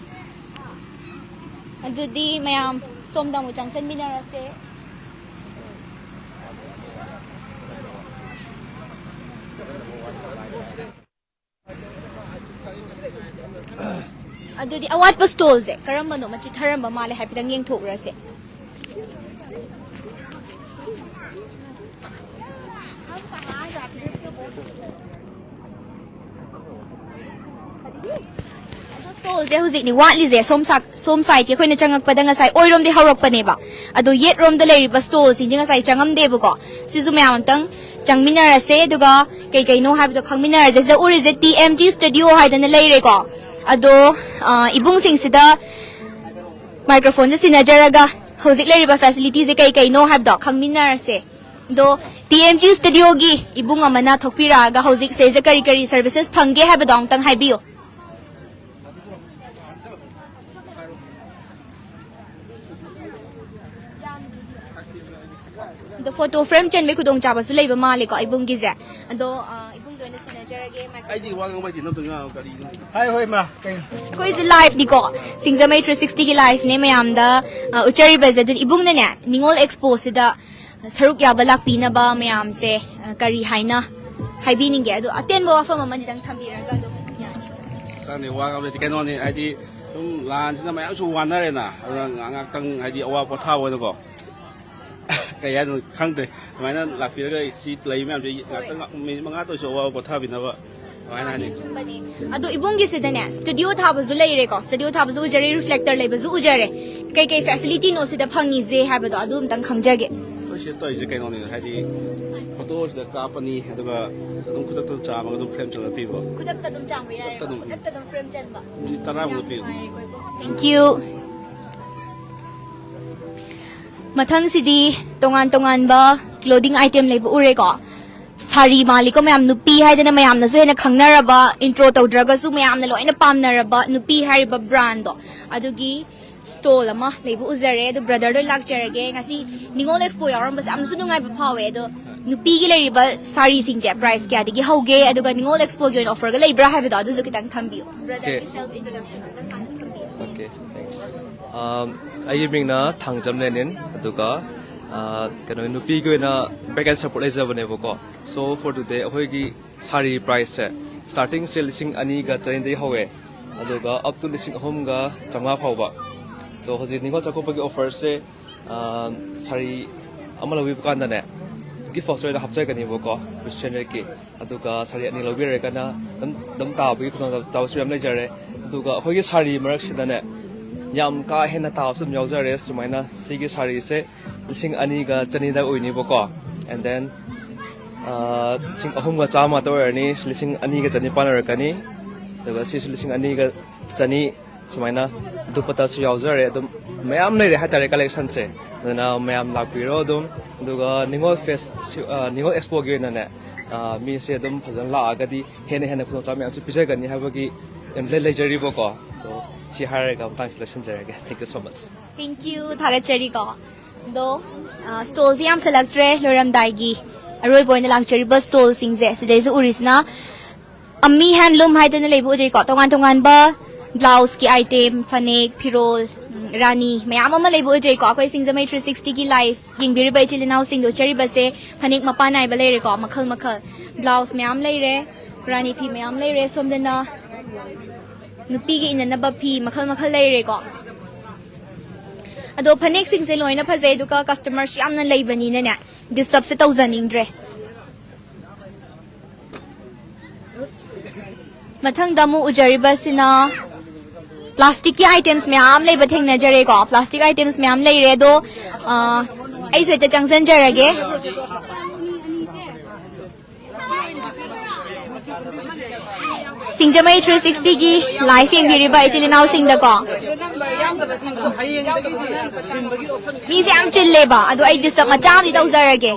ꯑꯗꯨꯗꯤ ꯃꯌꯥꯝ ꯁꯣꯝꯗ ꯑꯃꯨꯛ ꯆꯪꯁꯟꯃꯤꯟꯅꯔꯁꯦ꯫ ꯑꯗꯨꯗꯤ ꯑꯋꯥꯠꯄ stallꯁꯦ ꯀꯔꯝꯕꯅꯣ, ꯃꯆꯤꯠ ꯊꯔꯝꯕ ꯃꯥꯜꯂꯦ, ꯍꯥꯏꯐꯦꯠꯇꯪ ꯌꯦꯡꯊꯣꯛꯎꯔꯁꯦ꯫ ꯑꯗꯣ stallꯁꯦ ꯍꯧꯖꯤꯛꯅꯤ ꯋꯥꯠꯂꯤꯁꯦ꯫ ꯁꯣꯝ ꯁꯥ- ꯁꯣꯝ sideꯀꯤ ꯑꯩꯈꯣꯏꯅ ꯆꯪꯉꯛꯄꯗ ꯉꯁꯥꯏ ꯑꯣꯏꯔꯣꯝꯗꯤ ꯍꯧꯔꯛꯄꯅꯦꯕ, ꯑꯗꯣ ꯌꯦꯠꯔꯣꯝꯗ ꯂꯩꯔꯤꯕ stallꯁꯤꯡꯁꯦ ꯉꯁꯥꯏ ꯆꯪꯉꯝꯗꯦꯕꯀꯣ꯫ ꯁꯤꯁꯨ ꯃꯌꯥꯝ ꯑꯝꯇꯪ ꯆꯪꯃꯤꯟꯅꯔꯁꯦ, ꯑꯗꯨꯒ ꯀꯩ ꯀꯩꯅꯣ ꯍꯥꯏꯕꯗꯣ ꯈꯪꯃꯤꯟꯅꯔꯁꯦ꯫ ꯁꯤꯗ ꯎꯔꯤꯁꯦ T M G Studio ꯍꯥꯏꯗꯅ ꯂꯩꯔꯦꯀꯣ꯫ ꯑꯗꯣ ꯑ, ꯏꯕꯨꯡꯁꯤꯡꯁꯤꯗ microphoneꯁꯦ ꯁꯤꯟꯅꯖꯔꯒ ꯍꯧꯖꯤꯛ ꯂꯩꯔꯤꯕ facilityꯁꯦ ꯀꯩ ꯀꯩꯅꯣ ꯍꯥꯏꯕꯗꯣ ꯈꯪꯃꯤꯟꯅꯔꯁꯦ꯫ ꯑꯗꯣ T M G Studioꯒꯤ ꯏꯕꯨꯡ ꯑꯃꯅ ꯊꯣꯛꯄꯤꯔꯛꯑꯒ ꯍꯧꯖꯤꯛ ꯁꯤꯗꯩꯁꯤꯗ ꯀꯔꯤ ꯀꯔꯤ services ꯐꯪꯒꯦ ꯍꯥꯏꯕꯗꯣ ꯑꯃꯨꯛꯇꯪ ꯍꯥꯏꯕꯤꯌꯨ꯫ ꯑꯗꯣ photo frame ꯆꯟꯕꯒꯤ ꯈꯨꯗꯣꯡꯆꯥꯕꯁꯨ ꯂꯩꯕ ꯃꯥꯜꯂꯦꯀꯣ ꯏꯕꯨꯡꯒꯤꯁꯦ꯫ ꯑꯗꯣ ꯑ, ꯏꯕꯨꯡꯗ ꯑꯣꯏꯅ ꯁꯤꯟꯅꯖꯔꯒꯦ꯫ ꯑꯩꯗꯤ ꯋꯥ ꯉꯥꯡꯕ ꯍꯩꯇꯦ, ꯅꯠꯇ꯭ꯔꯒ ꯀꯔꯤꯅꯣ? ꯍꯥꯏ ꯍꯣꯏ ꯃꯥ ꯀꯩꯅꯣ? ꯑꯩꯈꯣꯏꯁꯦ liveꯅꯤꯀꯣ, ꯁꯤꯡꯖꯃꯩ three sixtyꯒꯤ liveꯅꯦ ꯃꯌꯥꯝꯗ ꯑ, ꯎꯠꯆꯔꯤꯕꯁꯦ꯫ ꯑꯗꯨꯅ ꯏꯕꯨꯡꯅꯅꯦ ꯅꯤꯉꯣꯜ expoꯁꯤꯗ ꯁꯔꯨꯛ ꯌꯥꯕ ꯂꯥꯛꯄꯤꯅꯕ ꯃꯌꯥꯝꯁꯦ ꯑ, ꯀꯔꯤ ꯍꯥꯏꯅ ꯍꯥꯏꯕꯤꯅꯤꯡꯒꯦ? ꯑꯗꯣ ꯑꯇꯦꯟꯕ ꯋꯥꯐꯝ ꯑꯃꯅꯤꯗꯪ ꯊꯝꯕꯤꯔꯒ ꯑꯗꯨꯝ ꯌꯥꯅꯤ꯫ ꯈꯪꯗꯦ, ꯋꯥ ꯉꯥꯡꯕ ꯍꯩꯇꯦ꯫ ꯀꯩꯅꯣꯅꯤ, ꯍꯥꯏꯗꯤ ꯁꯨꯝ ꯂꯥꯟꯁꯤꯅ ꯃꯌꯥꯝꯁꯨ ꯋꯥꯅꯔꯦꯅ, ꯑꯗꯨꯅ ꯉꯥꯏꯍꯥꯛ- ꯉꯥꯏꯍꯥꯛꯇꯪ ꯍꯥꯏꯗꯤ ꯑꯋꯥ ꯄꯣꯊꯥꯕ ꯑꯣꯏꯅꯀꯣ꯫ ꯀꯩ ꯍꯥꯏꯅꯣ ꯈꯪꯗ꯭ꯔꯦ꯫ ꯑꯗꯨꯃꯥꯏꯅ ꯂꯥꯛꯄꯤꯔꯒ ꯁꯤ ꯂꯩ ꯃꯌꯥꯝꯁꯦ ꯉꯥꯛꯇꯪ ꯃꯤꯅꯤꯠ ꯃꯉꯥꯇ ꯑꯣꯏꯔꯁꯨ ꯑꯋꯥꯕ ꯄꯣꯊꯥꯕꯤꯅꯕ ꯀꯃꯥꯏꯅ ꯍꯥꯏꯅꯤ? ꯑꯗꯣ ꯏꯕꯨꯡꯒꯤꯁꯤꯗꯅꯦ, ꯁ꯭ꯇꯨꯗꯤꯑꯣ ꯊꯥꯕꯁꯨ ꯂꯩꯔꯦꯀꯣ, ꯁ꯭ꯇꯨꯗꯤꯑꯣ ꯊꯥꯕꯁꯨ ꯎꯖꯔꯦ, ꯔꯤꯐ꯭ꯂꯦꯛꯇꯔ ꯂꯩꯕꯁꯨ ꯎꯖꯔꯦ꯫ ꯀꯩꯀꯩ ꯐꯦꯁꯤꯂꯤꯇꯤꯅꯣ ꯁꯤꯗ ꯐꯪꯉꯤꯁꯦ ꯍꯥꯏꯕꯗꯣ ꯑꯗꯨ ꯑꯝꯇꯪ ꯈꯪꯖꯒꯦ꯫ ꯑꯩꯈꯣꯏ ꯁꯤꯗ ꯇꯧꯔꯤꯁꯦ ꯀꯩꯅꯣꯅꯤ, ꯍꯥꯏꯗꯤ ꯐꯣꯇꯣꯁꯤꯗ ꯀꯥꯞꯄꯅꯤ, ꯑꯗꯨꯒ ꯑꯗꯨꯝ ꯈꯨꯗꯛꯇ ꯆꯥꯝꯃꯒ ꯑꯗꯨꯝ ꯐ꯭ꯔꯦꯝ ꯆꯜꯂꯒ ꯄꯤꯕ꯫ ꯈꯨꯗꯛꯇ ꯑꯗꯨꯝ ꯆꯥꯝꯕ ꯌꯥꯏꯌꯦ꯫ ꯈꯨꯗꯛꯇ ꯑꯗꯨꯝ꯫ ꯈꯨꯗꯛꯇ ꯑꯗꯨꯝ ꯐ꯭ꯔꯦꯝ ꯆꯟꯕ꯫ ꯃꯤꯅꯤꯠ ꯇꯔꯥꯃꯨꯛꯇ ꯄꯤꯕ꯫ Thank you. ꯃꯊꯪꯁꯤꯗꯤ ꯇꯣꯉꯥꯟ ꯇꯣꯉꯥꯟꯕ ꯀ꯭ꯂꯣꯗꯤꯡ ꯑꯥꯏꯇꯦꯝ ꯂꯩꯕ ꯎꯔꯦꯀꯣ꯫ ꯁꯥꯔꯤ ꯃꯥꯜꯂꯤꯀꯣ ꯃꯌꯥꯝ, ꯅꯨꯄꯤ ꯍꯥꯏꯗꯅ ꯃꯌꯥꯝꯅꯁꯨ ꯍꯦꯟꯅ ꯈꯪꯅꯔꯕ, ꯏꯟꯇ꯭ꯔꯣ ꯇꯧꯗ꯭ꯔꯒꯁꯨ ꯃꯌꯥꯝꯅ ꯂꯣꯏꯅ ꯄꯥꯝꯅꯔꯕ ꯅꯨꯄꯤ ꯍꯥꯏꯔꯤꯕ ꯕ꯭ꯔꯥꯟꯗꯣ, ꯑꯗꯨꯒꯤ ꯁ꯭ꯇꯣꯜ ꯑꯃ ꯂꯩꯕ ꯎꯖꯔꯦ꯫ ꯑꯗꯨ ꯕ꯭ꯔꯗꯔꯗꯣ ꯂꯥꯛꯆꯔꯒꯦ꯫ ꯉꯁꯤ ꯅꯤꯉꯣꯜ ꯑꯦꯛꯁꯄꯣ ꯌꯥꯎꯔꯝꯕꯁꯦ ꯌꯥꯝꯅꯁꯨ ꯅꯨꯡꯉꯥꯏꯕ ꯐꯥꯎꯋꯦ꯫ ꯑꯗꯣ ꯅꯨꯄꯤꯒꯤ ꯂꯩꯔꯤꯕ ꯁꯥꯔꯤꯁꯤꯡꯁꯦ ꯄ꯭ꯔꯥꯏꯁ ꯀꯌꯥꯗꯒꯤ ꯍꯧꯒꯦ, ꯑꯗꯨꯒ ꯅꯤꯉꯣꯜ ꯑꯦꯛꯁꯄꯣꯒꯤ ꯑꯣꯏꯅ ꯑꯣꯐꯔꯒ ꯂꯩꯕ꯭ꯔꯥ ꯍꯥꯏꯕꯗꯣ ꯑꯗꯨꯁꯨ ꯈꯤꯇꯪ ꯊꯝꯕꯤꯌꯨ꯫ ꯕ꯭ꯔꯗꯔꯒꯤ Okay. ꯁꯦꯜꯐ ꯏꯟꯇ꯭ꯔꯣꯗꯛꯁꯟ ꯑꯝꯇꯪ ꯍꯥꯟꯅ ꯊꯝꯕꯤꯌꯨ꯫ Okay, thanks. Um, ꯑꯩꯒꯤ ꯃꯤꯡꯅ ꯊꯥꯡꯖꯝ ꯂꯦꯅꯤꯟ, ꯑꯗꯨꯒ ꯑꯥ, ꯀꯩꯅꯣ, ꯅꯨꯄꯤꯒꯤ ꯑꯣꯏꯅ ꯕꯦꯛ ꯑꯦꯟ ꯁꯞꯄꯣꯔꯠ ꯂꯩꯖꯕꯅꯦꯕꯀꯣ꯫ So for today ꯑꯩꯈꯣꯏꯒꯤ ꯁꯥꯔꯤ ꯄ꯭ꯔꯥꯏꯁꯁꯦ ꯁ꯭ꯇꯥꯔꯇꯤꯡꯁꯦ ꯂꯤꯁꯤꯡ ꯑꯅꯤꯒ ꯆꯅꯤꯗꯒꯤ ꯍꯧꯋꯦ, ꯑꯗꯨꯒ ꯑꯞ ꯇꯨ ꯂꯤꯁꯤꯡ ꯑꯍꯨꯝꯒ ꯆꯥꯝꯃꯉꯥ ꯐꯥꯎꯕ꯫ So ꯍꯧꯖꯤꯛ ꯅꯤꯉꯣꯜ ꯆꯥꯛꯀꯧꯕꯒꯤ ꯑꯣꯐꯔꯁꯦ, ꯑꯥ, ꯁꯥꯔꯤ ꯑꯃ ꯂꯧꯕꯤꯕ ꯀꯥꯟꯗꯅꯦ, ꯒꯤꯐ ꯕꯥꯎꯆꯔ ꯑꯣꯏꯅ ꯍꯥꯞꯆꯒꯅꯤꯕꯀꯣ, ꯋꯦꯁꯇ꯭ꯔꯟ ꯔꯦꯠꯀꯤ꯫ ꯑꯗꯨꯒ ꯁꯥꯔꯤ ꯑꯅꯤ ꯂꯧꯕꯤꯔꯒꯅ ꯑꯗꯨꯝ, ꯑꯗꯨꯝ ꯇꯥꯕꯒꯤ ꯈꯨꯗꯣꯡꯆꯥꯕꯁꯨ ꯌꯥꯝ ꯂꯩꯖꯔꯦ꯫ ꯑꯗꯨꯒ ꯑꯩꯈꯣꯏꯒꯤ ꯁꯥꯔꯤ ꯃꯔꯛꯁꯤꯗꯅꯦ, ꯌꯥꯝ ꯀꯥ ꯍꯦꯟꯅ ꯇꯥꯕꯁꯨ ꯑꯗꯨꯝ ꯌꯥꯎꯖꯔꯦ꯫ ꯁꯨꯃꯥꯏꯅ ꯁꯤꯒꯤ ꯁꯥꯔꯤꯁꯦ ꯂꯤꯁꯤꯡ ꯑꯅꯤꯒ ꯆꯅꯤꯗ ꯑꯣꯏꯅꯤꯕꯀꯣ, and then ꯑꯥ, ꯂꯤꯁꯤꯡ ꯑꯍꯨꯝꯒ ꯆꯥꯝꯃ ꯉꯥꯛꯇ ꯑꯣꯏꯔꯅꯤ, ꯂꯤꯁꯤꯡ ꯑꯅꯤꯒ ꯆꯅꯤꯄꯥꯟ ꯑꯣꯏꯔꯛꯀꯅꯤ꯫ ꯑꯗꯨꯒ ꯁꯤꯁꯨ ꯂꯤꯁꯤꯡ ꯑꯅꯤꯒ ꯆꯅꯤ꯫ ꯁꯨꯃꯥꯏꯅ ꯗꯨꯄꯠꯇꯥꯁꯨ ꯌꯥꯎꯖꯔꯦ꯫ ꯑꯗꯨꯝ ꯃꯌꯥꯝ ꯂꯩꯔꯦ ꯍꯥꯏꯇꯥꯔꯦ ꯀꯂꯦꯛꯁꯟꯁꯦ꯫ ꯑꯗꯨꯅ ꯃꯌꯥꯝ ꯂꯥꯛꯄꯤꯔꯣ ꯑꯗꯨꯝ꯫ ꯑꯗꯨꯒ ꯅꯤꯉꯣꯜ ꯐꯦꯁ, ꯑꯥ, ꯅꯤꯉꯣꯜ ꯑꯦꯛꯁꯄꯣꯒꯤ ꯑꯣꯏꯅꯅꯦ, ꯑꯥ, ꯃꯤꯁꯦ ꯑꯗꯨꯝ ꯐꯖꯅ ꯂꯥꯛꯑꯒꯗꯤ ꯍꯦꯟꯅ ꯍꯦꯟꯅ ꯈꯨꯗꯣꯡꯆꯥꯕ ꯃꯌꯥꯝꯁꯨ ꯄꯤꯖꯒꯅꯤ ꯍꯥꯏꯕꯒꯤ ꯑꯦꯝ ꯂꯩ-, ꯂꯩꯖꯔꯤꯕꯀꯣ꯫ So ꯁꯤ ꯍꯥꯏꯔꯒ ꯃꯇꯥꯡꯁꯤ ꯂꯣꯏꯁꯤꯟꯖꯔꯒꯦ꯫ Thank you so much. Thank you, ꯊꯥꯒꯠꯆꯔꯤꯀꯣ꯫ ꯑꯗꯣ ꯁ꯭ꯇꯣꯜꯁꯤ ꯌꯥꯝꯁꯜꯂꯛꯇ꯭ꯔꯦ, ꯂꯣꯏꯔꯝꯗꯥꯏꯒꯤ ꯑꯔꯣꯏꯕ ꯑꯣꯏꯅ ꯂꯥꯛꯆꯔꯤꯕ ꯁ꯭ꯇꯣꯜꯁꯤꯡꯁꯦ ꯁꯤꯗꯩꯁꯨ ꯎꯔꯤꯁꯤꯅ ꯑꯃꯤ ꯍꯦꯟꯂꯨꯝ ꯍꯥꯏꯗꯅ ꯂꯩꯕ ꯎꯖꯩꯀꯣ꯫ ꯇꯣꯉꯥꯟ ꯇꯣꯉꯥꯟꯕ ꯕ꯭ꯂꯥꯎꯁꯀꯤ ꯑꯥꯏꯇꯦꯝ, ꯐꯅꯦꯛ, ꯐꯤꯔꯣꯜ, ꯎꯝ, ꯔꯥꯅꯤ ꯃꯌꯥꯝ ꯑꯃ ꯂꯩꯕ ꯎꯖꯩꯀꯣ꯫ ꯑꯩꯈꯣꯏ ꯁꯤꯡꯖꯃꯩ ꯊ꯭ꯔꯤ ꯁꯤꯛꯁꯇꯤꯒꯤ ꯂꯥꯏꯐ ꯌꯦꯡꯕꯤꯔꯤꯕ ꯏꯆꯤꯜ ꯏꯅꯥꯎꯁꯤꯡꯗ ꯎꯠꯆꯔꯤꯕꯁꯦ ꯐꯅꯦꯛ ꯃꯄꯥꯟ ꯅꯥꯏꯕ ꯂꯩꯔꯦꯀꯣ, ꯃꯈꯜ ꯃꯈꯜ꯫ ꯕ꯭ꯂꯥꯎꯁ ꯃꯌꯥꯝ ꯂꯩꯔꯦ, ꯔꯥꯅꯤ ꯐꯤ ꯃꯌꯥꯝ ꯂꯩꯔꯦ꯫ ꯁꯣꯝꯗꯅ ꯅꯨꯄꯤꯒꯤ ꯏꯟꯅꯅꯕ ꯐꯤ ꯃꯈꯜ ꯃꯈꯜ ꯂꯩꯔꯦꯀꯣ꯫ ꯑꯗꯣ ꯐꯅꯦꯛꯁꯤꯡꯁꯦ ꯂꯣꯏꯅ ꯐꯖꯩ, ꯑꯗꯨꯒ ꯀꯁꯇꯃꯔꯁꯨ ꯌꯥꯝꯅ ꯂꯩꯕꯅꯤꯅꯅꯦ, ꯗꯤꯁꯇꯔꯕꯁꯦ ꯇꯧꯖꯅꯤꯡꯗ꯭ꯔꯦ꯫ ꯃꯊꯪꯗ ꯑꯃꯨꯛ ꯎꯖꯔꯤꯕꯁꯤꯅ ꯄ꯭ꯂꯥꯁꯇꯤꯛꯀꯤ ꯑꯥꯏꯇꯦꯝꯁ ꯃꯌꯥꯝ ꯂꯩꯕ ꯊꯦꯡꯅꯖꯔꯦꯀꯣ꯫ ꯄ꯭ꯂꯥꯁꯇꯤꯛ ꯑꯥꯏꯇꯦꯝꯁ ꯃꯌꯥꯝ ꯂꯩꯔꯦ, ꯑꯗꯣ ꯑ, ꯑꯩꯁꯨ ꯍꯦꯛꯇ ꯆꯪꯁꯤꯟꯖꯔꯒꯦ꯫ ꯁꯤꯡꯖꯃꯩ ꯊ꯭ꯔꯤ ꯁꯤꯛꯁꯇꯤꯒꯤ ꯂꯥꯏꯐ ꯌꯦꯡꯕꯤꯔꯤꯕ ꯏꯆꯤꯜ ꯏꯅꯥꯎꯁꯤꯡꯗꯀꯣ꯫ ꯃꯤꯁꯦ ꯌꯥꯝ ꯆꯤꯜꯂꯦꯕ, ꯑꯗꯣ ꯑꯩ ꯗꯤꯁꯇꯔꯕ ꯃꯆꯥ ꯑꯃꯗꯤ ꯇꯧꯖꯔꯒꯦ꯫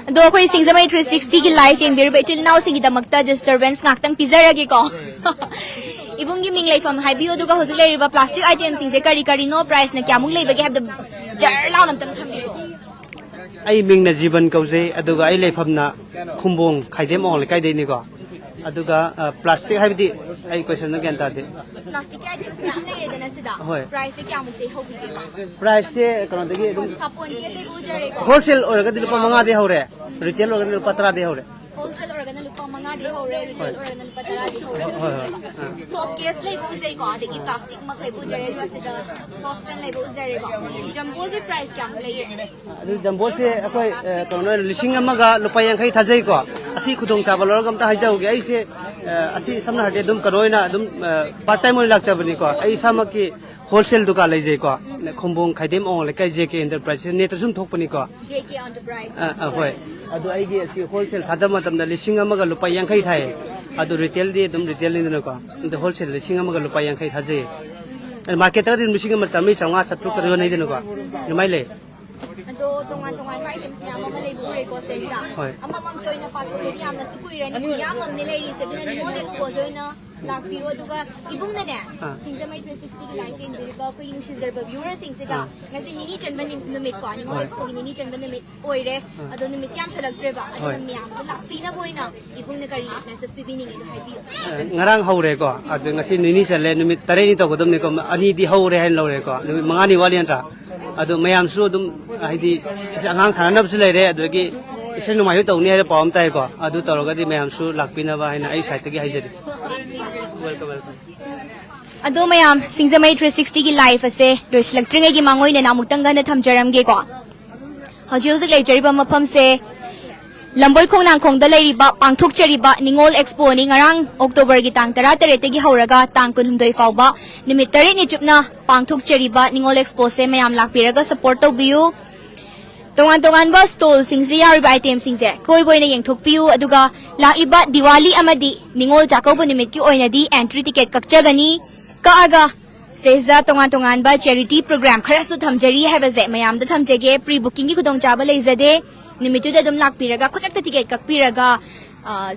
ꯑꯗꯣ ꯑꯩꯈꯣꯏ ꯁꯤꯡꯖꯃꯩ ꯊ꯭ꯔꯤ ꯁꯤꯛꯁꯇꯤꯒꯤ ꯂꯥꯏꯐ ꯌꯦꯡꯕꯤꯔꯤꯕ ꯏꯆꯤꯜ ꯏꯅꯥꯎꯁꯤꯡꯒꯤꯗꯃꯛꯇ ꯗꯤꯁꯇꯔꯕꯦꯟꯁ ꯉꯥꯛꯇꯪ ꯄꯤꯖꯔꯒꯦꯀꯣ꯫ ꯏꯕꯨꯡꯒꯤ ꯃꯤꯡ ꯂꯩꯐꯝ ꯍꯥꯏꯕꯤꯌꯨ, ꯑꯗꯨꯒ ꯍꯧꯖꯤꯛ ꯂꯩꯔꯤꯕ ꯄ꯭ꯂꯥꯁꯇꯤꯛ ꯑꯥꯏꯇꯦꯝꯁꯤꯡꯁꯦ ꯀꯔꯤ ꯀꯔꯤꯅꯣ, ꯄ꯭ꯔꯥꯏꯁꯅ ꯀꯌꯥꯃꯨꯛ ꯂꯩꯕꯒꯦ ꯍꯥꯏꯕꯗꯣ ꯖꯔ ꯂꯥꯎꯅ ꯑꯝꯇꯪ ꯊꯝꯕꯤꯔꯣ꯫ ꯑꯩ ꯃꯤꯡꯅ ꯖꯤꯕꯟ ꯀꯧꯖꯩ, ꯑꯗꯨꯒ ꯑꯩ ꯂꯩꯐꯝꯅ ꯈꯨꯝꯕꯣꯡ ꯈꯥꯏꯗꯦꯝ ꯑꯋꯥꯡ ꯂꯩꯀꯥꯏꯗꯩꯅꯤꯀꯣ꯫ ꯑꯗꯨꯒ, ꯑ, ꯄ꯭ꯂꯥꯁꯇꯤꯛ ꯍꯥꯏꯕꯗꯤ ꯑꯩ ꯀꯣꯏꯁꯟꯗꯣ ꯒ꯭ꯌꯥꯟ ꯇꯥꯗꯦ꯫ ꯄ꯭ꯂꯥꯁꯇꯤꯛꯀꯤ ꯑꯥꯏꯇꯦꯝꯁ ꯃꯌꯥꯝ ꯂꯩꯔꯦꯗꯅ ꯁꯤꯗ꯫ ꯍꯣꯏ꯫ ꯄ꯭ꯔꯥꯏꯁꯁꯦ ꯀꯌꯥꯃꯨꯛꯇꯤ ꯍꯧꯕꯤꯒꯦꯕ? ꯄ꯭ꯔꯥꯏꯁꯁꯦ ꯀꯩꯅꯣꯗꯒꯤ ꯑꯗꯨꯝ ꯁꯥꯄꯣꯟꯒꯤ ꯑꯇꯩ ꯎꯖꯔꯦꯀꯣ꯫ ꯍꯣꯜꯁꯦꯜ ꯑꯣꯏꯔꯒꯗꯤ ꯂꯨꯄꯥ ꯃꯉꯥꯗꯤ ꯍꯧꯔꯦ, ꯔꯤꯇꯦꯜ ꯑꯣꯏꯔꯒꯗꯤ ꯂꯨꯄꯥ ꯇꯔꯥꯗꯤ ꯍꯧꯔꯦ꯫ ꯍꯣꯜꯁꯦꯜ ꯑꯣꯏꯔꯒꯅ ꯂꯨꯄꯥ ꯃꯉꯥꯗꯤ ꯍꯧꯔꯦ, ꯔꯤꯇꯦꯜ ꯍꯣꯏ꯫ ꯑꯣꯏꯔꯒꯅ ꯂꯨꯄꯥ ꯇꯔꯥꯗꯤ ꯍꯧꯔꯦ꯫ ꯍꯣꯏ, ꯍꯣꯏ, ꯍꯣꯏ꯫ ꯑꯥ꯫ ꯁꯣꯞ ꯀꯦꯁ ꯂꯩꯕ ꯎꯖꯩꯀꯣ, ꯑꯗꯒꯤ ꯄ꯭ꯂꯥꯁꯇꯤꯛ ꯃꯛ ꯂꯩꯕ ꯎꯖꯔꯦ, ꯑꯗꯨꯒ ꯁꯤꯗ ꯁꯣꯁꯄꯦꯟ ꯂꯩꯕ ꯎꯖꯔꯦꯀꯣ꯫ ꯖꯝꯕꯣꯁꯦ ꯄ꯭ꯔꯥꯏꯁ ꯀꯌꯥꯃꯨꯛ ꯂꯩꯒꯦ? ꯑꯗꯨ ꯖꯝꯕꯣꯁꯦ ꯑꯩꯈꯣꯏ, ꯑ, ꯀꯩꯅꯣ, ꯂꯤꯁꯤꯡ ꯑꯃꯒ ꯂꯨꯄꯥ ꯌꯥꯡꯈꯩ ꯊꯥꯖꯩꯀꯣ꯫ ꯑꯁꯤ ꯈꯨꯗꯣꯡꯆꯥꯕ ꯂꯧꯔꯒ ꯑꯝꯇ ꯍꯥꯏꯖꯍꯧꯒꯦ꯫ ꯑꯩꯁꯦ, ꯑ, ꯑꯁꯤ ꯁꯝꯅ ꯍꯥꯏꯔꯗꯤ ꯑꯗꯨꯝ ꯀꯩꯅꯣ ꯑꯣꯏꯅ ꯑꯗꯨꯝ, ꯑ, ꯄꯥꯔꯠ ꯇꯥꯏꯝ ꯑꯣꯏꯅ ꯂꯥꯛꯆꯕꯅꯤꯀꯣ꯫ ꯑꯩ ꯏꯁꯥꯃꯛꯀꯤ ꯍꯣꯜꯁꯦꯜ ꯗꯨꯀꯥꯟ ꯂꯩꯖꯩꯀꯣ꯫ ꯎꯝ꯫ ꯈꯨꯝꯕꯣꯡ ꯈꯥꯏꯗꯦꯝ ꯑꯋꯥꯡ ꯂꯩꯀꯥꯏ ꯖꯦ ꯀꯦ ꯑꯦꯟꯇꯔꯄ꯭ꯔꯥꯏꯁꯦꯁ, ꯅꯦꯠꯇ ꯁꯨꯝ ꯊꯣꯛꯄꯅꯤꯀꯣ꯫ J K ꯑꯦꯟꯇꯔꯄ꯭ꯔꯥꯏꯁ꯫ ꯑ, ꯑ, ꯍꯣꯏ꯫ ꯑꯗꯨ ꯑꯩꯒꯤ ꯑꯁꯤ ꯍꯣꯜꯁꯦꯜ ꯊꯥꯗꯕ ꯃꯇꯝꯗ ꯂꯤꯁꯤꯡ ꯑꯃꯒ ꯂꯨꯄꯥ ꯌꯥꯡꯈꯩ ꯊꯥꯏꯌꯦ꯫ ꯑꯗꯨ ꯔꯤꯇꯦꯜꯗꯤ ꯑꯗꯨꯝ ꯔꯤꯇꯦꯜꯅꯤꯗꯅꯀꯣ꯫ ꯑꯗꯨ ꯍꯣꯜꯁꯦꯜ ꯂꯤꯁꯤꯡ ꯑꯃꯒ ꯂꯨꯄꯥ ꯌꯥꯡꯈꯩ ꯊꯥꯖꯩꯌꯦ꯫ ꯑꯗꯨ ꯃꯥꯔꯀꯦꯠꯇꯒꯗꯤ ꯑꯗꯨꯝ ꯂꯤꯁꯤꯡ ꯑꯃ ꯆꯥꯝꯃꯔꯤ, ꯆꯥꯝꯃꯉꯥ, ꯆꯥꯇ꯭ꯔꯨꯛꯀ ꯌꯣꯟꯅꯩꯗꯅꯀꯣ꯫ ꯑꯗꯨꯃꯥꯏꯅ ꯂꯩ꯫ ꯑꯗꯣ ꯇꯣꯉꯥꯟ ꯇꯣꯉꯥꯟꯕ ꯑꯥꯏꯇꯦꯝꯁ ꯃꯌꯥꯝ ꯑꯃ ꯂꯩꯕ ꯎꯔꯦꯀꯣ ꯁꯤꯗꯩꯁꯤꯗ꯫ ꯍꯣꯏ꯫ ꯑꯃꯃꯝꯇ ꯑꯣꯏꯅ ꯄꯥꯊꯣꯛꯄꯗꯤ ꯌꯥꯝꯅꯁꯨ ꯀꯨꯏꯔꯅꯤ, ꯈꯨꯌꯥꯝ ꯑꯃꯅꯦ ꯂꯩꯔꯤꯁꯦ, ꯑꯗꯨꯅ ꯅꯤꯉꯣꯜ ꯑꯦꯛꯁꯄꯣꯁꯦ ꯑꯣꯏꯅ ꯂꯥꯛꯄꯤꯔꯣ꯫ ꯑꯗꯨꯒ ꯏꯕꯨꯡꯅꯅꯦ, ꯑꯥ꯫ ꯁꯤꯡꯖꯃꯩ ꯊ꯭ꯔꯤ ꯁꯤꯛꯁꯇꯤꯒꯤ ꯂꯥꯏꯐ ꯌꯦꯡꯕꯤꯔꯤꯕ ꯑꯩꯈꯣꯏꯒꯤ ꯅꯨꯡꯁꯤꯖꯔꯕ ꯚ꯭ꯌꯨꯋꯔꯁꯤꯡꯁꯤꯗ ꯑꯥ꯫ ꯉꯁꯤ ꯅꯤꯅꯤ ꯆꯟꯕ ꯅꯤ-, ꯅꯨꯃꯤꯠꯀꯣ, ꯅꯤꯉꯣꯜ ꯍꯣꯏ꯫ ꯑꯦꯛꯁꯄꯣꯒꯤ ꯅꯤꯅꯤ ꯆꯟꯕ ꯅꯨꯃꯤꯠ ꯑꯣꯏꯔꯦ꯫ ꯑꯥ꯫ ꯑꯗꯣ ꯅꯨꯃꯤꯠꯁꯦ ꯌꯥꯝꯁꯜꯂꯛꯇ꯭ꯔꯦꯕ, ꯑꯗꯨꯅ ꯍꯣꯏ꯫ ꯃꯌꯥꯝꯗꯣ ꯂꯥꯛꯄꯤꯅꯕ ꯑꯣꯏꯅ ꯏꯕꯨꯡꯅ ꯀꯔꯤ ꯃꯦꯁꯦꯖ ꯄꯤꯕꯤꯅꯤꯡꯉꯦꯗꯣ ꯍꯥꯏꯕꯤꯌꯨ꯫ ꯑ, ꯉꯔꯥꯡ ꯍꯧꯔꯦꯀꯣ, ꯑꯗꯨ ꯉꯁꯤ ꯅꯤꯅꯤ ꯆꯜꯂꯦ, ꯅꯨꯃꯤꯠ ꯇꯔꯦꯠꯅꯤ ꯇꯧꯒꯗꯕꯅꯤꯀꯣ, ꯑꯅꯤꯗꯤ ꯍꯧꯔꯦ ꯍꯥꯏꯅ ꯂꯧꯔꯦꯀꯣ, ꯅꯨꯃꯤꯠ ꯃꯉꯥꯅꯤ ꯋꯥꯠꯂꯤ ꯅꯠꯇ꯭ꯔꯥ? ꯑꯗꯨ ꯃꯌꯥꯝꯁꯨ ꯑꯗꯨꯝ, ꯍꯥꯏꯗꯤ, ꯑꯉꯥꯡ ꯁꯥꯟꯅꯅꯕꯁꯨ ꯂꯩꯔꯦ, ꯑꯗꯨꯗꯒꯤ ꯏꯁꯩ ꯅꯨꯡꯃꯥꯏꯁꯨ ꯇꯧꯅꯤ ꯍꯥꯏꯅ ꯄꯥꯎ ꯑꯃ ꯇꯥꯏꯀꯣ, ꯑꯗꯨ ꯇꯧꯔꯒꯗꯤ ꯃꯌꯥꯝꯁꯨ ꯂꯥꯛꯄꯤꯅꯕ ꯍꯥꯏꯅ ꯑꯩ ꯁꯥꯏꯠꯇꯒꯤ ꯍꯥꯏꯖꯔꯤ꯫ Welcome, welcome. ꯑꯗꯣ ꯃꯌꯥꯝ, ꯁꯤꯡꯖꯃꯩ ꯊ꯭ꯔꯤ ꯁꯤꯛꯁꯇꯤꯒꯤ ꯂꯥꯏꯐ ꯑꯁꯦ ꯂꯣꯏꯁꯤꯜꯂꯛꯇ꯭ꯔꯤꯉꯩꯒꯤ ꯃꯥꯡꯑꯣꯏꯅꯅ ꯑꯃꯨꯛꯇꯪꯒ ꯍꯟꯅ ꯊꯝꯖꯔꯝꯒꯦꯀꯣ꯫ ꯍꯧꯖꯤꯛ ꯍꯧꯖꯤꯛ ꯂꯩꯖꯔꯤꯕ ꯃꯐꯝꯁꯦ ꯂꯝꯕꯣꯏ ꯈꯣꯡꯅꯥꯡꯈꯣꯡꯗ ꯂꯩꯔꯤꯕ, ꯄꯥꯡꯊꯣꯛꯆꯔꯤꯕ ꯅꯤꯉꯣꯜ ꯑꯦꯛꯁꯄꯣꯅꯤ꯫ ꯉꯔꯥꯡ ꯑꯣꯛꯇꯣꯕꯔꯒꯤ ꯇꯥꯡ ꯇꯔꯥꯇꯔꯦꯠꯇꯒꯤ ꯍꯧꯔꯒ ꯇꯥꯡ ꯀꯨꯟꯍꯨꯝꯗꯣꯏ ꯐꯥꯎꯕ ꯅꯨꯃꯤꯠ ꯇꯔꯦꯠꯅꯤ ꯆꯨꯞꯅ ꯄꯥꯡꯊꯣꯛꯆꯔꯤꯕ ꯅꯤꯉꯣꯜ ꯑꯦꯛꯁꯄꯣꯁꯦ ꯃꯌꯥꯝ ꯂꯥꯛꯄꯤꯔꯒ ꯁꯄꯣꯔꯠ ꯇꯧꯕꯤꯌꯨ꯫ ꯇꯣꯉꯥꯟ ꯇꯣꯉꯥꯟꯕ ꯁ꯭ꯇꯣꯜꯁꯤꯡꯁꯤꯗ ꯌꯥꯎꯔꯤꯕ ꯑꯥꯏꯇꯦꯝꯁꯤꯡꯁꯦ ꯀꯣꯏꯕ ꯑꯣꯏꯅ ꯌꯦꯡꯊꯣꯛꯄꯤꯌꯨ, ꯑꯗꯨꯒ ꯂꯥꯛꯂꯤꯕ ꯗꯤꯋꯥꯂꯤ ꯑꯃꯗꯤ ꯅꯤꯉꯣꯜ ꯆꯥꯛꯀꯧꯕ ꯅꯨꯃꯤꯠꯀꯤ ꯑꯣꯏꯅꯗꯤ ꯑꯦꯟꯇ꯭ꯔꯤ ꯇꯤꯀꯦꯠ ꯀꯛꯆꯒꯅꯤ꯫ ꯀꯛꯑꯒ ꯁꯤꯗꯩꯁꯤꯗ ꯇꯣꯉꯥꯟ ꯇꯣꯉꯥꯟꯕ ꯆꯦꯔꯤꯇꯤ ꯄ꯭ꯔꯣꯒ꯭ꯔꯥꯝ ꯈꯔꯁꯨ ꯊꯝꯖꯔꯤ ꯍꯥꯏꯕꯁꯦ ꯃꯌꯥꯝꯗ ꯊꯝꯖꯒꯦ꯫ ꯄ꯭ꯔꯤ ꯕꯨꯀꯤꯡꯒꯤ ꯈꯨꯗꯣꯡꯆꯥꯕ ꯂꯩꯖꯗꯦ꯫ ꯅꯨꯃꯤꯠꯇꯨꯗ ꯑꯗꯨꯝ ꯂꯥꯛꯄꯤꯔꯒ ꯈꯨꯗꯛꯇ ꯇꯤꯀꯦꯠ ꯀꯛꯄꯤꯔꯒ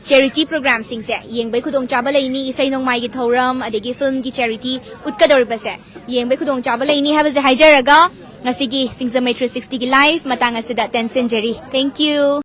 ꯆꯦꯔꯤꯇꯤ ꯄ꯭ꯔꯣꯒ꯭ꯔꯥꯝꯁꯤꯡꯁꯦ ꯌꯦꯡꯕꯩ ꯈꯨꯗꯣꯡꯆꯥꯕ ꯂꯩꯅꯤ꯫ ꯏꯁꯩ ꯅꯣꯡꯃꯥꯏꯒꯤ ꯊꯧꯔꯝ, ꯑꯗꯒꯤ ꯐꯤꯜꯝꯒꯤ ꯆꯦꯔꯤꯇꯤ ꯎꯠꯀꯗꯧꯔꯤꯕꯁꯦ ꯌꯦꯡꯕꯩ ꯈꯨꯗꯣꯡꯆꯥꯕ ꯂꯩꯅꯤ ꯍꯥꯏꯕꯁꯦ ꯍꯥꯏꯖꯔꯒ ꯉꯁꯤꯒꯤ ꯁꯤꯡꯖꯃꯩ ꯊ꯭ꯔꯤ ꯁꯤꯛꯁꯇꯤꯒꯤ ꯂꯥꯏꯐ ꯃꯇꯥꯡ ꯑꯁꯤꯗ ꯇꯦꯟꯁꯤꯟꯖꯔꯤ꯫ Thank you꯫